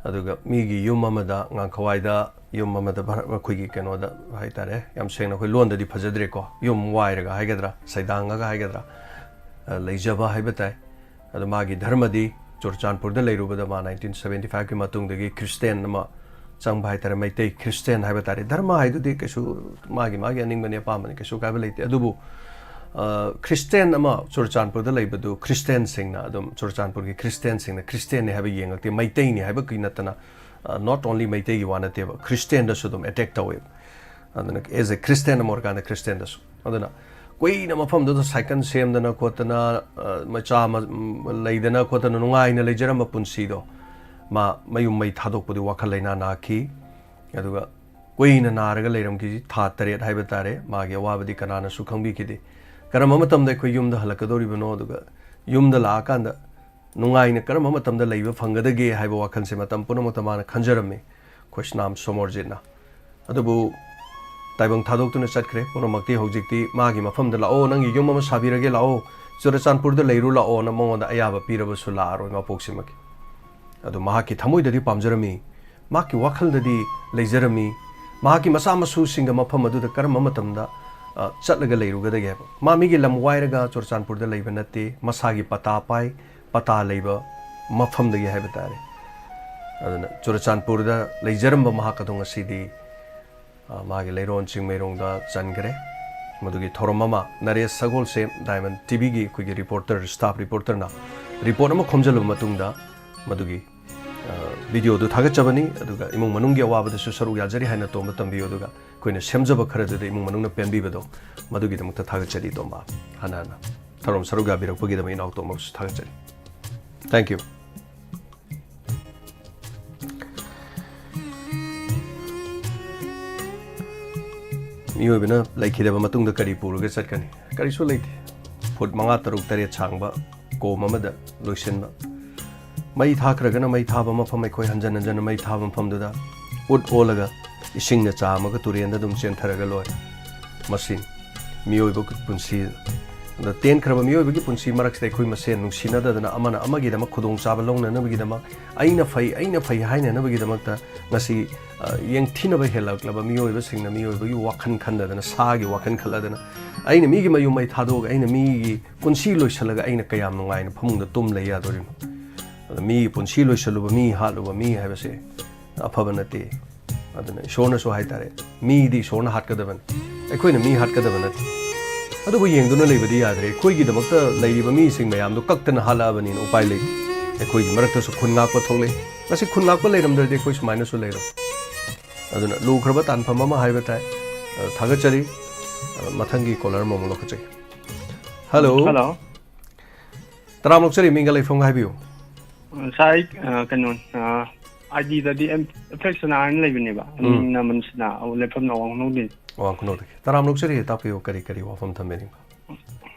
ꯑꯗꯨꯒ ꯃꯤꯒꯤ ꯌꯨꯝ ꯑꯃꯗ ꯉꯥꯡꯈꯋꯥꯏꯗ ꯌꯨꯝ ꯑꯃꯗ ꯚꯔ-, ꯑꯩꯈꯣꯏꯒꯤ ꯀꯩꯅꯣꯗ ꯍꯥꯏꯇꯥꯔꯦ, ꯌꯥꯝ ꯁꯦꯡꯅ ꯑꯩꯈꯣꯏ ꯂꯣꯟꯗꯗꯤ ꯐꯖꯗ꯭ꯔꯦꯀꯣ, ꯌꯨꯝ ꯋꯥꯏꯔꯒ ꯍꯥꯏꯒꯗ꯭ꯔꯥ, ꯁꯩꯗꯥꯡꯉꯒ ꯍꯥꯏꯒꯗ꯭ꯔꯥ, ꯑ, ꯂꯩꯖꯕ ꯍꯥꯏꯕ ꯇꯥꯏ꯫ ꯑꯗꯣ ꯃꯥꯒꯤ ꯙꯔꯃꯗꯤ ꯆꯨꯔꯆꯥꯟꯄꯨꯔꯗ ꯂꯩꯔꯨꯕꯗ ꯃꯥ nineteen seventy five ꯀꯤ ꯃꯇꯨꯡꯗꯒꯤ ꯈ꯭ꯔꯤꯁꯇꯦꯟ ꯑꯃ ꯆꯪꯕ ꯍꯥꯏꯇꯥꯔꯦ, ꯃꯩꯇꯩ ꯈ꯭ꯔꯤꯁꯇꯦꯟ ꯍꯥꯏꯕ ꯇꯥꯔꯦ꯫ ꯙꯔꯃ ꯍꯥꯏꯗꯨꯗꯤ ꯀꯩꯁꯨ ꯃꯥꯒꯤ, ꯃꯥꯒꯤ ꯑꯅꯤꯡꯕꯅꯤ, ꯑꯄꯥꯝꯕꯅꯤ, ꯀꯩꯁꯨ ꯀꯥꯏꯕ ꯂꯩꯇꯦ꯫ ꯑꯗꯨꯕꯨ, ꯑ, ꯈ꯭ꯔꯤꯁꯇꯦꯟ ꯑꯃ ꯆꯨꯔꯆꯥꯟꯄꯨꯔꯗ ꯂꯩꯕꯗꯨ ꯈ꯭ꯔꯤꯁꯇꯦꯟꯁꯤꯡꯅ ꯑꯗꯨꯝ, ꯆꯨꯔꯆꯥꯟꯄꯨꯔꯒꯤ ꯈ꯭ꯔꯤꯁꯇꯦꯟꯁꯤꯡꯅ ꯈ꯭ꯔꯤꯁꯇꯦꯟꯅꯤ ꯍꯥꯏꯕ ꯌꯦꯡꯉꯛꯇꯦ, ꯃꯩꯇꯩꯅꯤ ꯍꯥꯏꯕꯒꯤ ꯅꯠꯇꯅ, ꯑ, not only ꯃꯩꯇꯩꯒꯤ ꯋꯥ ꯅꯠꯇꯦꯕ, ꯈ꯭ꯔꯤꯁꯇꯦꯟꯗꯁꯨ ꯑꯗꯨꯝ attack ꯇꯧꯋꯦꯕ꯫ ꯑꯗꯨꯅ as a Christian ꯑꯃ ꯑꯣꯏꯔꯀꯥꯟꯗ ꯈ꯭ꯔꯤꯁꯇꯦꯟꯗꯁꯨ꯫ ꯑꯗꯨꯅ ꯀꯨꯏꯅ ꯃꯐꯝꯗꯨꯗ ꯁꯥꯏꯀꯜ ꯁꯦꯝꯗꯅ ꯈꯣꯠꯇꯅ, ꯑ, ꯃꯆꯥ ꯃ-, ꯂꯩꯗꯅ ꯈꯣꯠꯇꯅ ꯅꯨꯡꯉꯥꯏꯅ ꯂꯩꯖꯔꯝꯕ ꯄꯨꯟꯁꯤꯗꯣ, ꯃꯥ ꯃꯌꯨꯝ ꯃꯩ ꯊꯥꯗꯣꯛꯄꯗꯤ ꯋꯥꯈꯜ ꯂꯩꯅꯥ ꯅꯥꯈꯤ꯫ ꯑꯗꯨꯒ ꯀꯨꯏꯅ ꯅꯥꯔꯒ ꯂꯩꯔꯝꯈꯤ, ꯊꯥ ꯇꯔꯦꯠ ꯍꯥꯏꯕ ꯇꯥꯔꯦ꯫ ꯃꯥꯒꯤ ꯑꯋꯥꯕꯗꯤ ꯀꯅꯥꯅꯁꯨ ꯈꯪꯕꯤꯈꯤꯗꯦ꯫ ꯀꯔꯝꯕ ꯃꯇꯝꯗ ꯑꯩꯈꯣꯏ ꯌꯨꯝꯗ ꯍꯜꯂꯛꯀꯗꯧꯔꯤꯕꯅꯣ, ꯑꯗꯨꯒ ꯌꯨꯝꯗ ꯂꯥꯛꯑꯀꯥꯟꯗ ꯅꯨꯡꯉꯥꯏꯅ ꯀꯔꯝꯕ ꯃꯇꯝꯗ ꯂꯩꯕ ꯐꯪꯒꯗꯒꯦ ꯍꯥꯏꯕ ꯋꯥꯈꯜꯁꯦ ꯃꯇꯝ ꯄꯨꯝꯅꯃꯛꯇ ꯃꯥꯅ ꯈꯟꯖꯔꯝꯃꯤ, ꯈꯣꯏꯁꯅꯥꯝ ꯁꯣꯃꯣꯔꯖꯤꯠꯅ꯫ ꯑꯗꯨꯕꯨ ꯇꯥꯏꯕꯪ ꯊꯥꯗꯣꯛꯇꯨꯅ ꯆꯠꯈ꯭ꯔꯦ꯫ ꯄꯨꯝꯅꯃꯛꯇꯤ ꯍꯧꯖꯤꯛꯇꯤ ꯃꯥꯒꯤ ꯃꯐꯝꯗ ꯂꯥꯛꯑꯣ, ꯅꯪꯒꯤ ꯌꯨꯝ ꯑꯃ ꯁꯥꯕꯤꯔꯒꯦ ꯂꯥꯛꯑꯣ, ꯆꯨꯔꯆꯥꯟꯄꯨꯔꯗ ꯂꯩꯔꯨ ꯂꯥꯛꯑꯣꯅ ꯃꯉꯣꯟꯗ ꯑꯌꯥꯕ ꯄꯤꯔꯕꯁꯨ ꯂꯥꯛꯑꯔꯣꯏ ꯃꯄꯣꯛꯁꯤꯃꯒꯤ꯫ ꯑꯗꯨ ꯃꯍꯥꯛꯀꯤ ꯊꯃꯣꯏꯗꯗꯤ ꯄꯥꯝꯖꯔꯝꯃꯤ, ꯃꯍꯥꯛꯀꯤ ꯋꯥꯈꯜꯗꯗꯤ ꯂꯩꯖꯔꯝꯃꯤ, ꯃꯍꯥꯛꯀꯤ ꯃꯆꯥ ꯃꯁꯨꯁꯤꯡꯒ ꯃꯐꯝ ꯑꯗꯨꯗ ꯀꯔꯝꯕ ꯃꯇꯝꯗ, ꯑ, ꯆꯠꯂꯒ ꯂꯩꯔꯨꯒꯗꯒꯦ ꯍꯥꯏꯕ꯫ ꯃꯥ ꯃꯤꯒꯤ ꯂꯝ ꯋꯥꯏꯔꯒ ꯆꯨꯔꯆꯥꯟꯄꯨꯔꯗ ꯂꯩꯕ ꯅꯠꯇꯦ, ꯃꯁꯥꯒꯤ ꯄꯇꯥ ꯄꯥꯏ, ꯄꯇꯥ ꯂꯩꯕ ꯃꯐꯝꯗꯒꯤ ꯍꯥꯏꯕ ꯇꯥꯔꯦ꯫ ꯑꯗꯨꯅ ꯆꯨꯔꯆꯥꯟꯄꯨꯔꯗ ꯂꯩꯖꯔꯝꯕ ꯃꯍꯥꯛ ꯑꯗꯣ ꯉꯁꯤꯗꯤ, ꯑ, ꯃꯥꯒꯤ ꯂꯩꯔꯣꯟ ꯆꯤꯡꯃꯩꯔꯣꯡꯗ ꯆꯟꯈ꯭ꯔꯦ꯫ ꯃꯗꯨꯒꯤ ꯊꯧꯔꯝ ꯑꯃ ꯅꯔꯦꯁ ꯁꯒꯣꯜꯁꯦꯝ, Diamond TVꯒꯤ ꯑꯩꯈꯣꯏꯒꯤ reporter, staff reporterꯅ report ꯑꯃ ꯈꯣꯝꯖꯤꯜꯂꯕ ꯃꯇꯨꯡꯗ ꯃꯗꯨꯒꯤ, ꯑ, videoꯗꯨ ꯊꯥꯒꯠꯆꯕꯅꯤ꯫ ꯑꯗꯨꯒ ꯏꯃꯨꯡ ꯃꯅꯨꯡꯒꯤ ꯑꯋꯥꯕꯗꯁꯨ ꯁꯔꯨꯛ ꯌꯥꯖꯔꯤ ꯍꯥꯏꯅ ꯇꯣꯝꯕ ꯇꯝꯕꯤꯌꯨ꯫ ꯑꯗꯨꯒ ꯑꯩꯈꯣꯏꯅ ꯁꯦꯝꯖꯕ ꯈꯔꯗꯨꯗ ꯏꯃꯨꯡ ꯃꯅꯨꯡꯅ ꯄꯦꯟꯕꯤꯕꯗꯣ, ꯃꯗꯨꯒꯤꯗꯃꯛꯇ ꯊꯥꯒꯠꯆꯔꯤ ꯇꯣꯝꯕ꯫ ꯍꯟꯅ ꯍꯟꯅ ꯊꯧꯔꯝ ꯁꯔꯨꯛ ꯌꯥꯕꯤꯔꯛꯄꯒꯤꯗꯃꯛ ꯏꯅꯥꯎ ꯇꯣꯝꯕꯕꯨꯁꯨ ꯊꯥꯒꯠꯆꯔꯤ꯫ Thank you꯫ ꯃꯤꯑꯣꯏꯕꯅ ꯂꯩꯈꯤꯗꯕ ꯃꯇꯨꯡꯗ ꯀꯔꯤ ꯄꯨꯔꯒ ꯆꯠꯀꯅꯤ? ꯀꯔꯤꯁꯨ ꯂꯩꯇꯦ꯫ ꯐꯨꯠ ꯃꯉꯥ, ꯇꯔꯨꯛ, ꯇꯔꯦꯠ ꯁꯥꯡꯕ ꯀꯣꯝ ꯑꯃꯗ ꯂꯣꯏꯁꯤꯟꯕ꯫ ꯃꯩ ꯊꯥꯈ꯭ꯔꯒꯅ ꯃꯩ ꯊꯥꯕ ꯃꯐꯝ, ꯑꯩꯈꯣꯏ ꯍꯟꯖꯟ ꯍꯟꯖꯟꯅ ꯃꯩ ꯊꯥꯕ ꯃꯐꯝꯗꯨꯗ ꯎꯠ ꯑꯣꯜꯂꯒ ꯏꯁꯤꯡꯅ ꯆꯥꯝꯃꯒ ꯇꯨꯔꯦꯟꯗ ꯑꯗꯨꯝ ꯆꯦꯟꯊꯔꯒ ꯂꯣꯏꯔꯦ꯫ ꯃꯁꯤꯅꯤ ꯃꯤꯑꯣꯏꯕ ꯄꯨꯟꯁꯤ꯫ ꯑꯗ ꯇꯦꯟꯈ꯭ꯔꯕ ꯃꯤꯑꯣꯏꯕꯒꯤ ꯄꯨꯟꯁꯤ ꯃꯔꯛꯁꯤꯗ ꯑꯩꯈꯣꯏ ꯃꯁꯦꯟ ꯅꯨꯡꯁꯤꯅꯗꯗꯅ, ꯑꯃꯅ ꯑꯃꯒꯤꯗꯃꯛ ꯈꯨꯗꯣꯡꯆꯥꯕ ꯂꯧꯅꯅꯕꯒꯤꯗꯃꯛ, ꯑꯩꯅ ꯐꯩ, ꯑꯩꯅ ꯐꯩ ꯍꯥꯏꯅꯅꯕꯒꯤꯗꯃꯛꯇ ꯉꯁꯤ, ꯑ, ꯌꯦꯡꯊꯤꯅꯕ ꯍꯦꯜꯂꯛꯂꯕ ꯃꯤꯑꯣꯏꯕꯁꯤꯡꯅ ꯃꯤꯑꯣꯏꯕꯒꯤ ꯋꯥꯈꯜ ꯈꯟꯗꯗꯅ, ꯁꯥꯒꯤ ꯋꯥꯈꯜ ꯈꯜꯂꯗꯅ, ꯑꯩꯅ ꯃꯤꯒꯤ ꯃꯌꯨꯝ ꯃꯩ ꯊꯥꯗꯣꯛꯑꯒ ꯑꯩꯅ ꯃꯤꯒꯤ ꯄꯨꯟꯁꯤ ꯂꯣꯏꯁꯤꯜꯂꯒ ꯑꯩꯅ ꯀꯌꯥꯝ ꯅꯨꯡꯉꯥꯏꯅ ꯐꯃꯨꯡꯗ ꯇꯨꯝ ꯂꯩ ꯌꯥꯗꯣꯔꯤꯅꯣ? ꯑꯗ ꯃꯤꯒꯤ ꯄꯨꯟꯁꯤ ꯂꯣꯏꯁꯤꯜꯂꯨꯕ, ꯃꯤ ꯍꯥꯠꯂꯨꯕ ꯃꯤ ꯍꯥꯏꯕꯁꯦ ꯑꯐꯕ ꯅꯠꯇꯦ꯫ ꯑꯗꯨꯅ ꯏꯁꯣꯔꯅꯁꯨ ꯍꯥꯏꯇꯥꯔꯦ, ꯃꯤꯗꯤ ꯏꯁꯣꯔꯅ ꯍꯥꯠꯀꯗꯕꯅꯤ, ꯑꯩꯈꯣꯏꯅ ꯃꯤ ꯍꯥꯠꯀꯗꯕ ꯅꯠꯇꯦ꯫ ꯑꯗꯨꯕꯨ ꯌꯦꯡꯗꯨꯅ ꯂꯩꯕꯗꯤ ꯌꯥꯗ꯭ꯔꯦ꯫ ꯑꯩꯈꯣꯏꯒꯤꯗꯃꯛꯇ ꯂꯩꯔꯤꯕ ꯃꯤꯁꯤꯡ ꯃꯌꯥꯝꯗꯣ ꯀꯛꯇꯅ ꯍꯥꯠꯂꯛꯑꯕꯅꯤꯅ ꯎꯄꯥꯏ ꯂꯩꯇꯦ꯫ ꯑꯩꯈꯣꯏꯒꯤ ꯃꯔꯛꯇꯁꯨ ꯈꯨꯟ ꯉꯥꯛꯄ ꯊꯣꯛꯂꯛꯏ꯫ ꯉꯁꯤ ꯈꯨꯟ ꯉꯥꯛꯄ ꯂꯩꯔꯝꯗ꯭ꯔꯗꯤ ꯑꯩꯈꯣꯏ ꯁꯨꯃꯥꯏꯅꯁꯨ ꯂꯩꯔꯣꯏ꯫ ꯑꯗꯨꯅ ꯂꯨꯈ꯭ꯔꯕ ꯇꯥꯟꯐꯝ ꯑꯃ ꯍꯥꯏꯕ ꯇꯥꯏ꯫ ꯑ, ꯊꯥꯒꯠꯆꯔꯤ꯫ ꯑ, ꯃꯊꯪꯒꯤ ꯀꯣꯂꯔ ꯑꯃꯃꯨꯛ ꯂꯧꯈꯠꯆꯒꯦ꯫ ꯍꯜꯂꯣ꯫ ꯍꯜꯂꯣ꯫ ꯇꯔꯥꯝ ꯂꯧꯆꯔꯤ, ꯃꯤꯡꯒ ꯂꯩꯐꯝꯒ ꯍꯥꯏꯕꯤꯌꯨ꯫ ꯑ, ꯁꯥꯔ, ꯑꯩ, ꯑ, ꯀꯩꯅꯣ, ꯑ, ꯑꯥꯏ ꯗꯤꯗꯗꯤ ꯑꯦꯝ-, ꯑꯦꯐ ꯑꯦꯛꯁ ꯑꯅꯥ ꯍꯥꯏꯅ ꯂꯩꯕꯅꯦꯕ꯫ ꯎꯝ꯫ ꯃꯤꯡꯅ ꯃꯟꯁꯅꯥ, ꯑ, ꯂꯩꯐꯝꯅ ꯋꯥꯡꯈꯨꯅꯧꯗꯤ꯫ ꯋꯥꯡꯈꯨꯅꯧꯗꯒꯤ꯫ ꯇꯔꯥꯝ ꯂꯧꯆꯔꯤ, ꯇꯥꯛꯄꯤꯌꯨ, ꯀꯔꯤ ꯀꯔꯤ ꯋꯥꯐꯝ ꯊꯝꯕꯤꯅꯤꯡꯕ?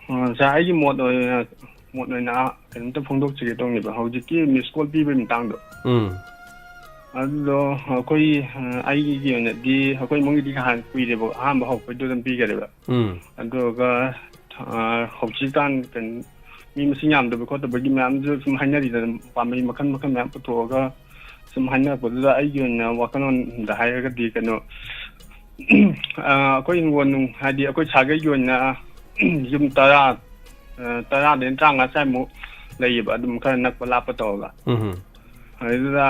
ꯑ, ꯁꯥꯔ, ꯑꯩꯒꯤ ꯃꯣꯠ ꯑꯣꯏꯅ, ꯃꯣꯠ ꯑꯣꯏꯅ ꯀꯩꯅꯣꯝꯇ ꯐꯣꯡꯗꯣꯛꯆꯒꯦ ꯇꯧꯅꯦꯕ꯫ ꯍꯧꯖꯤꯛꯀꯤ ꯃꯤꯁ ꯀꯣꯜ ꯄꯤꯕꯒꯤ ꯃꯇꯥꯡꯗꯣ꯫ ꯎꯝ꯫ ꯑꯗꯨꯗꯣ ꯑꯩꯈꯣꯏ, ꯑ, ꯑꯩꯒꯤ ꯑꯣꯏꯅꯗꯤ ꯑꯩꯈꯣꯏ ꯏꯃꯨꯡꯒꯤꯗꯤ ꯍꯥꯟꯅ ꯀꯨꯏꯔꯦꯕ, ꯑꯍꯥꯟꯕ ꯍꯧꯔꯛꯄꯩꯗꯨ ꯑꯗꯨꯝ ꯄꯤꯈꯔꯦꯕ꯫ ꯎꯝ꯫ ꯑꯗꯨꯒ, ꯑ, ꯍꯧꯖꯤꯛꯀꯥꯟ ꯀꯩꯅꯣ, ꯃꯤ ꯃꯁꯤꯡ ꯌꯥꯝꯗꯕ ꯈꯣꯠꯇꯕꯒꯤ ꯃꯌꯥꯝꯁꯨ ꯁꯨꯝ ꯍꯥꯏꯅꯔꯤꯗꯅ, ꯄꯥꯝꯕꯩ ꯃꯈꯜ ꯃꯈꯜ ꯃꯌꯥꯝ ꯄꯨꯊꯣꯛꯑꯒ ꯁꯨꯝ ꯍꯥꯏꯅꯔꯛꯄꯗꯨꯗ ꯑꯩꯒꯤ ꯑꯣꯏꯅ ꯋꯥꯈꯜꯂꯣꯟꯗ ꯍꯥꯏꯔꯒꯗꯤ ꯀꯩꯅꯣ, ꯑ, ꯑꯩꯈꯣꯏ ꯍꯤꯡꯒꯣꯜ ꯅꯨꯡ, ꯍꯥꯏꯗꯤ ꯑꯩꯈꯣꯏ ꯁꯥꯒꯩꯒꯤ ꯑꯣꯏꯅ ꯌꯨꯝ ꯇꯔꯥ, ꯑ, ꯇꯔꯥꯗꯩꯅ ꯇꯔꯥꯃꯉꯥ ꯁ꯭ꯋꯥꯏꯃꯨꯛ ꯂꯩꯌꯦꯕ, ꯑꯗꯨꯝ ꯈꯔ ꯅꯛꯄ ꯂꯥꯞꯄ ꯇꯧꯔꯒ꯫ ꯎꯝ꯫ ꯑꯗꯨꯗ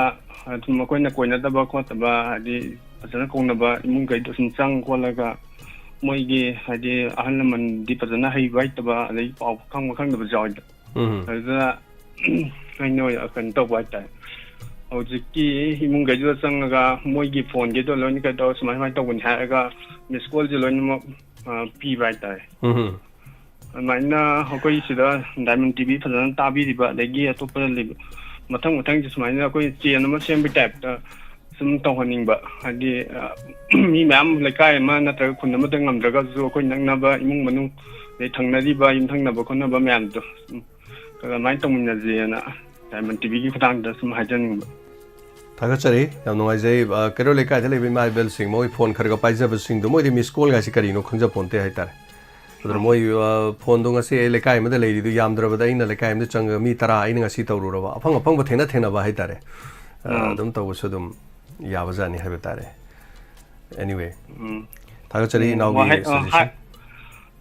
ꯑꯗꯨꯝ ꯑꯩꯈꯣꯏꯅ ꯀꯣꯏꯅꯗꯕ ꯈꯣꯠꯇꯕ, ꯍꯥꯏꯗꯤ ꯐꯖꯅ ꯀꯧꯅꯕ ꯏꯃꯨꯡꯈꯩꯗꯣ ꯁꯨꯝ ꯆꯪ ꯈꯣꯠꯂꯒ ꯃꯣꯏꯒꯤ, ꯍꯥꯏꯗꯤ ꯑꯍꯜ ꯂꯃꯟꯗꯤ ꯐꯖꯅ ꯍꯩꯕ ꯍꯩꯇꯕ, ꯑꯗꯩ ꯄꯥꯎ ꯈꯪꯕ ꯈꯪꯗꯕꯁꯨ ꯌꯥꯎꯋꯤꯗ꯫ ꯎꯝ꯫ ꯑꯗꯨꯗ ꯑꯩꯅ ꯑꯣꯏꯅ ꯀꯩꯅꯣ ꯇꯧꯕ ꯍꯥꯏꯇꯥꯔꯦ, ꯍꯧꯖꯤꯛꯀꯤ ꯏꯃꯨꯡꯈꯩꯗꯨꯗ ꯆꯪꯉꯒ ꯃꯣꯏꯒꯤ ꯐꯣꯟꯈꯩꯗꯣ ꯂꯣꯏꯅ ꯀꯩꯅꯣ ꯇꯧꯔ ꯁꯨꯃꯥꯏ ꯁꯨꯃꯥꯏꯅ ꯇꯧꯕꯅꯤ ꯍꯥꯏꯔꯒ ꯃꯤꯁ ꯀꯣꯜꯁꯦ ꯂꯣꯏꯅꯃꯛ, ꯑ, ꯄꯤꯕ ꯍꯥꯏꯇꯥꯔꯦ꯫ ꯎꯝ꯫ ꯑꯗꯨꯃꯥꯏꯅ ꯑꯩꯈꯣꯏ ꯁꯤꯗ ꯗꯥꯏꯃꯟ ꯇꯤ ꯚꯤ ꯐꯖꯅ ꯇꯥꯕꯤꯔꯤꯕ, ꯑꯗꯒꯤ ꯑꯇꯣꯞꯄꯗ ꯂꯩꯕ, ꯃꯊꯪ ꯃꯊꯪꯁꯦ ꯁꯨꯃꯥꯏꯅ ꯑꯩꯈꯣꯏ ꯆꯦꯟ ꯑꯃ ꯁꯦꯝꯕꯒꯤ ꯇꯥꯏꯞꯇ ꯁꯨꯝ ꯇꯧꯍꯟꯅꯤꯡꯕ, ꯍꯥꯏꯗꯤ, ꯑ, ꯃꯤ ꯃꯌꯥꯝ, ꯂꯩꯀꯥꯏ ꯑꯃ ꯅꯠꯇ꯭ꯔꯒ ꯈꯨꯟ ꯑꯃꯗ ꯉꯝꯗ꯭ꯔꯒꯁꯨ ꯑꯩꯈꯣꯏ ꯅꯛꯅꯕ ꯏꯃꯨꯡ ꯃꯅꯨꯡ, ꯑꯗꯩ ꯊꯪꯅꯔꯤꯕ ꯌꯨꯝꯊꯪꯅꯕ ꯈꯣꯠꯅꯕ ꯃꯌꯥꯝꯗꯣ ꯁꯨꯝ ꯑꯗꯨꯃꯥꯏꯅ ꯇꯧꯃꯤꯟꯅꯁꯦꯅ ꯗꯥꯏꯃꯟ ꯇꯤ ꯚꯤꯒꯤ ꯈꯨꯊꯥꯡꯗ ꯁꯨꯝ ꯍꯥꯏꯖꯅꯤꯡꯕ꯫ ꯊꯥꯒꯠꯆꯔꯤ, ꯌꯥꯝ ꯅꯨꯡꯉꯥꯏꯖꯩ꯫ ꯑ, ꯀꯩꯔꯣꯜ ꯂꯩꯀꯥꯏꯗ ꯂꯩꯕ ꯏꯃꯥ ꯏꯕꯦꯜꯁꯤꯡ, ꯃꯣꯏ ꯐꯣꯟ ꯈꯔ ꯈꯔ ꯄꯥꯏꯖꯕꯁꯤꯡꯗꯣ, ꯃꯣꯏꯗꯤ ꯃꯤꯁ ꯀꯣꯜ ꯍꯥꯏꯁꯤ ꯀꯔꯤꯅꯣ ꯈꯪꯖꯄꯣꯟꯇꯦ ꯍꯥꯏꯇꯥꯔꯦ꯫ ꯑꯗꯨꯅ ꯃꯣꯏ, ꯑ, ꯐꯣꯟꯗꯣ ꯉꯁꯤ ꯑꯩ ꯂꯩꯀꯥꯏ ꯑꯃꯗ ꯂꯩꯔꯤꯗꯨ ꯌꯥꯝꯗ꯭ꯔꯕꯗ ꯑꯩꯅ ꯂꯩꯀꯥꯏ ꯑꯃꯗ ꯆꯪꯉꯒ ꯃꯤ ꯇꯔꯥ ꯑꯩꯅ ꯉꯁꯤ ꯇꯧꯔꯨꯔꯕ, ꯑꯐꯪ ꯑꯐꯪꯕ ꯊꯦꯡꯅ ꯊꯦꯡꯅꯕ ꯍꯥꯏꯇꯥꯔꯦ꯫ ꯑ, ꯑꯥ꯫ ꯑꯗꯨꯝ ꯇꯧꯕꯁꯨ ꯑꯗꯨꯝ ꯌꯥꯕꯖꯥꯠꯅꯤ ꯍꯥꯏꯕ ꯇꯥꯔꯦ꯫ Anyway, ꯎꯝ꯫ ꯊꯥꯒꯠꯆꯔꯤ ꯎꯝ, ꯏꯅꯥꯎꯒꯤ ꯋꯥꯍꯩ, ꯑ, suggestion꯫ ꯍꯥꯏ-,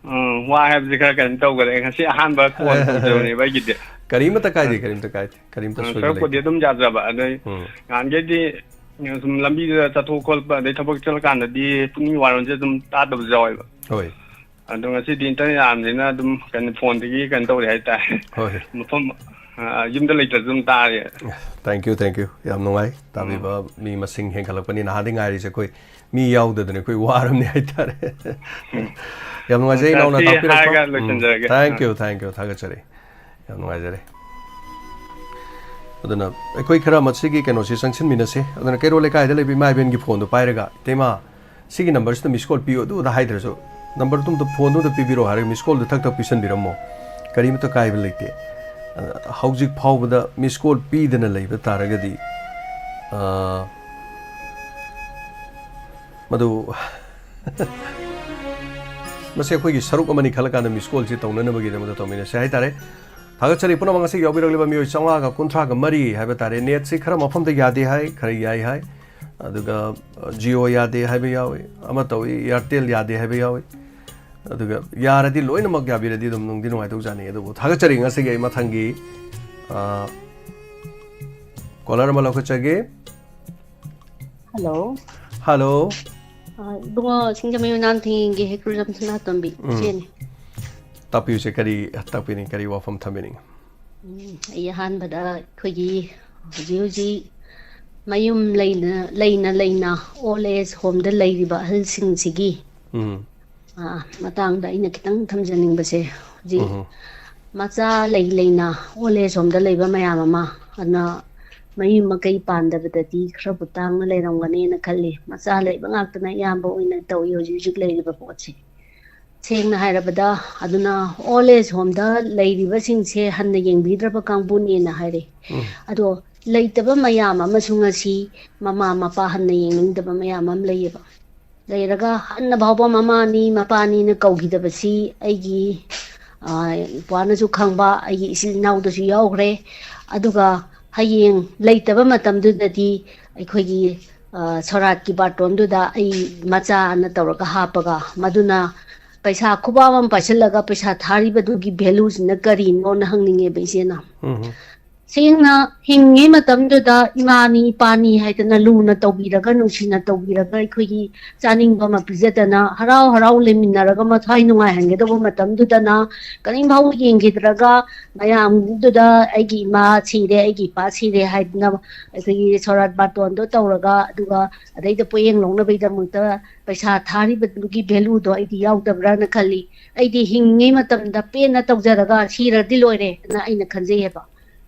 ꯎꯝ, ꯋꯥ ꯍꯥꯏꯕꯁꯦ ꯈꯔ ꯀꯩꯅꯣ ꯇꯧꯈꯔꯦ꯫ ꯉꯁꯤ ꯑꯍꯥꯟꯕ call ꯇꯧꯖꯕꯅꯦꯕ ꯑꯩꯒꯤꯗꯤ꯫ ꯀꯔꯤꯃꯇ ꯀꯥꯏꯗꯦ, ꯑ, ꯀꯔꯤꯃꯇ ꯀꯥꯏꯗꯦ꯫ ꯀꯔꯤꯃꯇ ꯑ, ꯁꯣꯏꯕ ꯁꯔꯨꯛꯄꯨꯗꯤ ꯂꯩꯇꯦ꯫ ꯑꯗꯨꯝ ꯌꯥꯖꯕ꯫ ꯑꯗꯩ ꯎꯝ꯫ ꯅꯍꯥꯟꯈꯩꯗꯤ ꯁꯨꯝ ꯂꯝꯕꯤꯗ ꯆꯠꯊꯣꯛ ꯈꯣꯠꯄ ꯑꯗꯩ ꯊꯕꯛ ꯆꯠꯂꯀꯥꯟꯗꯗꯤ ꯄꯨꯛꯅꯤꯡ ꯋꯥꯔꯣꯟꯁꯦ ꯑꯗꯨꯝ ꯇꯥꯗꯕꯁꯨ ꯌꯥꯎꯋꯦꯕ꯫ ꯍꯣꯏ꯫ ꯑꯗꯣ ꯉꯁꯤꯗꯤ internet ꯌꯥꯝꯕꯅꯤꯅ ꯑꯗꯨꯝ ꯀꯩꯅꯣ phoneꯗꯒꯤ ꯀꯩꯅꯣ ꯇꯧꯔꯦ ꯍꯥꯏꯇꯥꯔꯦ꯫ ꯍꯣꯏ꯫ ꯃꯐꯝ, ꯑ, ꯌꯨꯝꯗ ꯂꯩꯇ꯭ꯔꯁꯨ ꯑꯗꯨꯝ ꯇꯥꯔꯦ꯫ Thank you, thank you꯫ ꯌꯥꯝ ꯅꯨꯡꯉꯥꯏ꯫ ꯎꯝ꯫ ꯇꯥꯕꯤꯕ ꯃꯤ ꯃꯁꯤꯡ ꯍꯦꯟꯒꯠꯂꯛꯄꯅꯤꯅ ꯅꯍꯥꯟꯗꯩ ꯉꯥꯏꯔꯤꯁꯦ ꯑꯩꯈꯣꯏ ꯃꯤ ꯌꯥꯎꯗꯗꯅ ꯑꯩꯈꯣꯏ ꯋꯥꯔꯕꯅꯤ ꯍꯥꯏꯇꯥꯔꯦ꯫ ꯎꯝ꯫ ꯌꯥꯝ ꯅꯨꯡꯉꯥꯏꯖꯩ ꯑ, ꯏꯅꯥꯎꯅ ꯁꯤ ꯇꯥꯛꯄꯤꯔꯛꯄ꯫ ꯍꯥꯏꯔꯒ ꯎꯝ꯫ ꯂꯣꯏꯁꯤꯟꯖꯔꯒꯦ꯫ Thank ꯑ꯫ You, thank you꯫ ꯊꯥꯒꯠꯆꯔꯤ꯫ ꯌꯥꯝ ꯅꯨꯡꯉꯥꯏꯖꯔꯦ꯫ ꯑꯗꯨꯅ ꯑꯩꯈꯣꯏ ꯈꯔ ꯃꯁꯤꯒꯤ ꯀꯩꯅꯣꯁꯤ ꯆꯪꯁꯤꯟꯃꯤꯟꯅꯁꯦ꯫ ꯑꯗꯨꯅ ꯀꯩꯔꯣꯜ ꯂꯩꯀꯥꯏꯗ ꯂꯩꯕ ꯏꯃꯥ ꯏꯕꯦꯟꯒꯤ phoneꯗꯣ ꯄꯥꯏꯔꯒ, "ꯏꯇꯩꯃ, ꯁꯤꯒꯤ numberꯁꯤꯗ miss call ꯄꯤꯌꯨ" ꯑꯗꯨꯗ ꯍꯥꯏꯗ꯭ꯔꯁꯨ, number ꯑꯗꯨꯝꯇ, phoneꯗꯨ ꯑꯝꯇ ꯄꯤꯕꯤꯔꯛꯑꯣ ꯍꯥꯏꯔꯒ miss callꯗꯨ ꯊꯛ ꯊꯛ ꯄꯤꯁꯟꯕꯤꯔꯝꯃꯣ꯫ ꯀꯔꯤꯃꯇ ꯀꯥꯏꯕ ꯂꯩꯇꯦ꯫ ꯑ, ꯍꯧꯖꯤꯛ ꯐꯥꯎꯕꯗ miss call ꯄꯤꯗꯅ ꯂꯩꯕ ꯇꯥꯔꯒꯗꯤ, ꯑ, ꯃꯗꯨ, ꯃꯁꯤ ꯑꯩꯈꯣꯏꯒꯤ ꯁꯔꯨꯛ ꯑꯃꯅꯤ ꯈꯜꯂꯀꯥꯟꯗ miss callꯁꯤ ꯇꯧꯅꯅꯕꯒꯤꯗꯃꯛꯇ ꯇꯧꯃꯤꯟꯅꯁꯦ ꯍꯥꯏꯇꯥꯔꯦ꯫ ꯊꯥꯒꯠꯆꯔꯤ ꯄꯨꯝꯅꯃꯛ ꯉꯁꯤ ꯌꯥꯎꯕꯤꯔꯛꯂꯤꯕ ꯃꯤꯑꯣꯏ ꯆꯥꯝꯃꯉꯥꯒ ꯀꯨꯟꯊ꯭ꯔꯥꯒ ꯃꯔꯤ ꯍꯥꯏꯕ ꯇꯥꯔꯦ꯫ Netꯁꯤ ꯈꯔ ꯃꯐꯝꯗ ꯌꯥꯗꯦ ꯍꯥꯏ, ꯈꯔ ꯌꯥꯏ ꯍꯥꯏ꯫ ꯑꯗꯨꯒ, ꯑ, Jio ꯌꯥꯗꯦ ꯍꯥꯏꯕ ꯌꯥꯎꯏ, ꯑꯃ ꯇꯧꯏ, Airtel ꯌꯥꯗꯦ ꯍꯥꯏꯕ ꯌꯥꯎꯏ꯫ ꯑꯗꯨꯒ ꯌꯥꯔꯗꯤ ꯂꯣꯏꯅꯃꯛ ꯌꯥꯕꯤꯔꯗꯤ ꯑꯗꯨꯝ ꯅꯨꯡꯗꯤ ꯅꯨꯡꯉꯥꯏꯗꯧꯖꯥꯠꯅꯤ꯫ ꯑꯗꯨꯕꯨ ꯊꯥꯒꯠꯆꯔꯤ ꯉꯁꯤꯒꯤ ꯑꯩ ꯃꯊꯪꯒꯤ, ꯑ, caller ꯑꯃ ꯂꯧꯈꯠꯆꯒꯦ꯫ Hello꯫ Hello꯫ ꯑ, ꯏꯕꯨꯡꯉꯣ ꯁꯤꯡꯖꯃꯩ ꯃꯅꯥꯛ ꯊꯤꯡꯒꯤ ꯍꯩꯀ꯭ꯔꯨꯖꯝ ꯁꯅꯥꯇꯣꯝꯕꯤ ꯎꯝ꯫ ꯏꯆꯦꯅꯤ꯫ ꯇꯥꯛꯄꯤꯌꯨꯁꯦ, ꯀꯔꯤ ꯇꯥꯛꯄꯤꯅꯤꯡ-, ꯀꯔꯤ ꯋꯥꯐꯝ ꯊꯝꯕꯤꯅꯤꯡ? ꯎꯝ, ꯑꯩ ꯑꯍꯥꯟꯕꯗ ꯑꯩꯈꯣꯏꯒꯤ ꯍꯧꯖꯤꯛ ꯍꯧꯖꯤꯛ ꯃꯌꯨꯝ ꯂꯩꯅ, ꯂꯩꯅ ꯂꯩꯅ old age homeꯗ ꯂꯩꯔꯤꯕ ꯑꯍꯜꯁꯤꯡꯁꯤꯒꯤ, ꯎꯝ꯫ ꯑ, ꯃꯇꯥꯡꯗ ꯑꯩꯅ ꯈꯤꯇꯪ ꯊꯝꯖꯅꯤꯡꯕꯁꯦ, ꯍꯧꯖꯤꯛ ꯎꯝ꯫ ꯃꯆꯥ ꯂꯩ ꯂꯩꯅ old age homeꯗ ꯂꯩꯕ ꯃꯌꯥꯝ ꯑꯃ, ꯑꯗꯨꯅ ꯃꯌꯨꯝ ꯃꯀꯩ ꯄꯥꯟꯗꯕꯗꯗꯤ ꯈꯔꯕꯨ ꯇꯥꯡꯅ ꯂꯩꯔꯝꯒꯅꯤꯅ ꯈꯜꯂꯤ꯫ ꯃꯆꯥ ꯂꯩꯕ ꯉꯥꯛꯇꯅ ꯑꯌꯥꯝꯕ ꯑꯣꯏꯅ ꯇꯧꯏ ꯍꯧꯖꯤꯛ ꯍꯧꯖꯤꯛ ꯂꯩꯔꯤꯕ ꯄꯣꯠꯁꯦ꯫ ꯁꯦꯡꯅ ꯍꯥꯏꯔꯕꯗ, ꯑꯗꯨꯅ old age homeꯗ ꯂꯩꯔꯤꯕꯁꯤꯡꯁꯦ ꯍꯟꯅ ꯌꯦꯡꯕꯤꯗ꯭ꯔꯕ ꯀꯥꯡꯕꯨꯅꯦꯅ ꯍꯥꯏꯔꯦ꯫ ꯎꯝ꯫ ꯑꯗꯣ ꯂꯩꯇꯕ ꯃꯌꯥꯝ ꯑꯃꯁꯨ ꯉꯁꯤ ꯃꯃꯥ ꯃꯄꯥ ꯍꯟꯅ ꯌꯦꯡꯅꯤꯡꯗꯕ ꯃꯌꯥꯝ ꯑꯃ ꯂꯩꯌꯦꯕ꯫ ꯂꯩꯔꯒ ꯍꯟꯅ ꯐꯥꯎꯕ ꯃꯃꯥꯅꯤ ꯃꯄꯥꯅꯤꯅ ꯀꯧꯈꯤꯗꯕꯁꯤ ꯑꯩꯒꯤ, ꯑ, ꯅꯨꯄꯥꯅꯁꯨ ꯈꯪꯕ, ꯑꯩꯒꯤ ꯏꯆꯤꯜ ꯏꯅꯥꯎꯗꯁꯨ ꯌꯥꯎꯈ꯭ꯔꯦ꯫ ꯑꯗꯨꯒ ꯍꯌꯦꯡ ꯂꯩꯇꯕ ꯃꯇꯝꯗꯨꯗꯗꯤ ꯑꯩꯈꯣꯏꯒꯤ, ꯑ, ꯁꯣꯔꯥꯠꯀꯤ ꯕꯥꯔꯇꯣꯟꯗꯨꯗ ꯑꯩ ꯃꯆꯥꯅ ꯇꯧꯔꯒ ꯍꯥꯞꯄꯒ, ꯃꯗꯨꯅ ꯄꯩꯁꯥ ꯈꯨꯕꯥꯝ ꯑꯃ ꯄꯥꯏꯁꯤꯜꯂꯒ ꯄꯩꯁꯥ ꯊꯥꯔꯤꯕꯗꯨꯒꯤ ꯚꯦꯂꯨꯁꯤꯅ ꯀꯔꯤꯅꯣꯅ ꯍꯪꯅꯤꯡꯉꯦꯕ ꯏꯆꯦꯅ꯫ ꯎꯝ꯫ ꯁꯦꯡꯅ ꯍꯤꯡꯉꯤ ꯃꯇꯝꯗꯨꯗ ꯏꯃꯥꯅꯤ ꯏꯄꯥꯅꯤ ꯍꯥꯏꯗꯅ ꯂꯨꯅ ꯇꯧꯕꯤꯔꯒ, ꯅꯨꯡꯁꯤꯅ ꯇꯧꯕꯤꯔꯒ, ꯑꯩꯈꯣꯏꯒꯤ ꯆꯥꯅꯤꯡꯕ ꯑꯃ ꯄꯤꯖꯗꯅ ꯍꯔꯥꯎ ꯍꯔꯥꯎ ꯂꯩꯃꯤꯟꯅꯔꯒ ꯃꯊ꯭ꯋꯥꯏ ꯅꯨꯡꯉꯥꯏꯍꯟꯒꯗꯧꯕ ꯃꯇꯝꯗꯨꯗꯅ ꯀꯔꯤꯝ ꯐꯥꯎꯕ ꯌꯦꯡꯈꯤꯗ꯭ꯔꯒ ꯃꯌꯥꯝꯗꯨꯗ ꯑꯩꯒꯤ ꯏꯃꯥ ꯁꯤꯔꯦ, ꯑꯩꯒꯤ ꯏꯄꯥ ꯁꯤꯔꯦ ꯍꯥꯏꯗꯅ ꯑꯩꯈꯣꯏꯒꯤ ꯁꯣꯔꯥꯠ ꯕꯥꯔꯇꯣꯟꯗꯣ ꯇꯧꯔꯒ, ꯑꯗꯨꯒ ꯑꯗꯩꯗ ꯄꯣꯠꯌꯦꯡ ꯂꯧꯅꯕꯒꯤꯗꯃꯛꯇ ꯄꯩꯁꯥ ꯊꯥꯔꯤꯕꯗꯨꯒꯤ ꯚꯦꯂꯨꯗꯣ ꯑꯩꯗꯤ ꯌꯥꯎꯗꯕ꯭ꯔꯥꯅ ꯈꯜꯂꯤ꯫ ꯑꯩꯗꯤ ꯍꯤꯡꯉꯤꯉꯩ ꯃꯇꯝꯗ ꯄꯦꯟꯅ ꯇꯧꯖꯔꯒ ꯁꯤꯔꯗꯤ ꯂꯣꯏꯔꯦꯅ ꯑꯩꯅ ꯈꯟꯖꯩꯌꯦꯕ꯫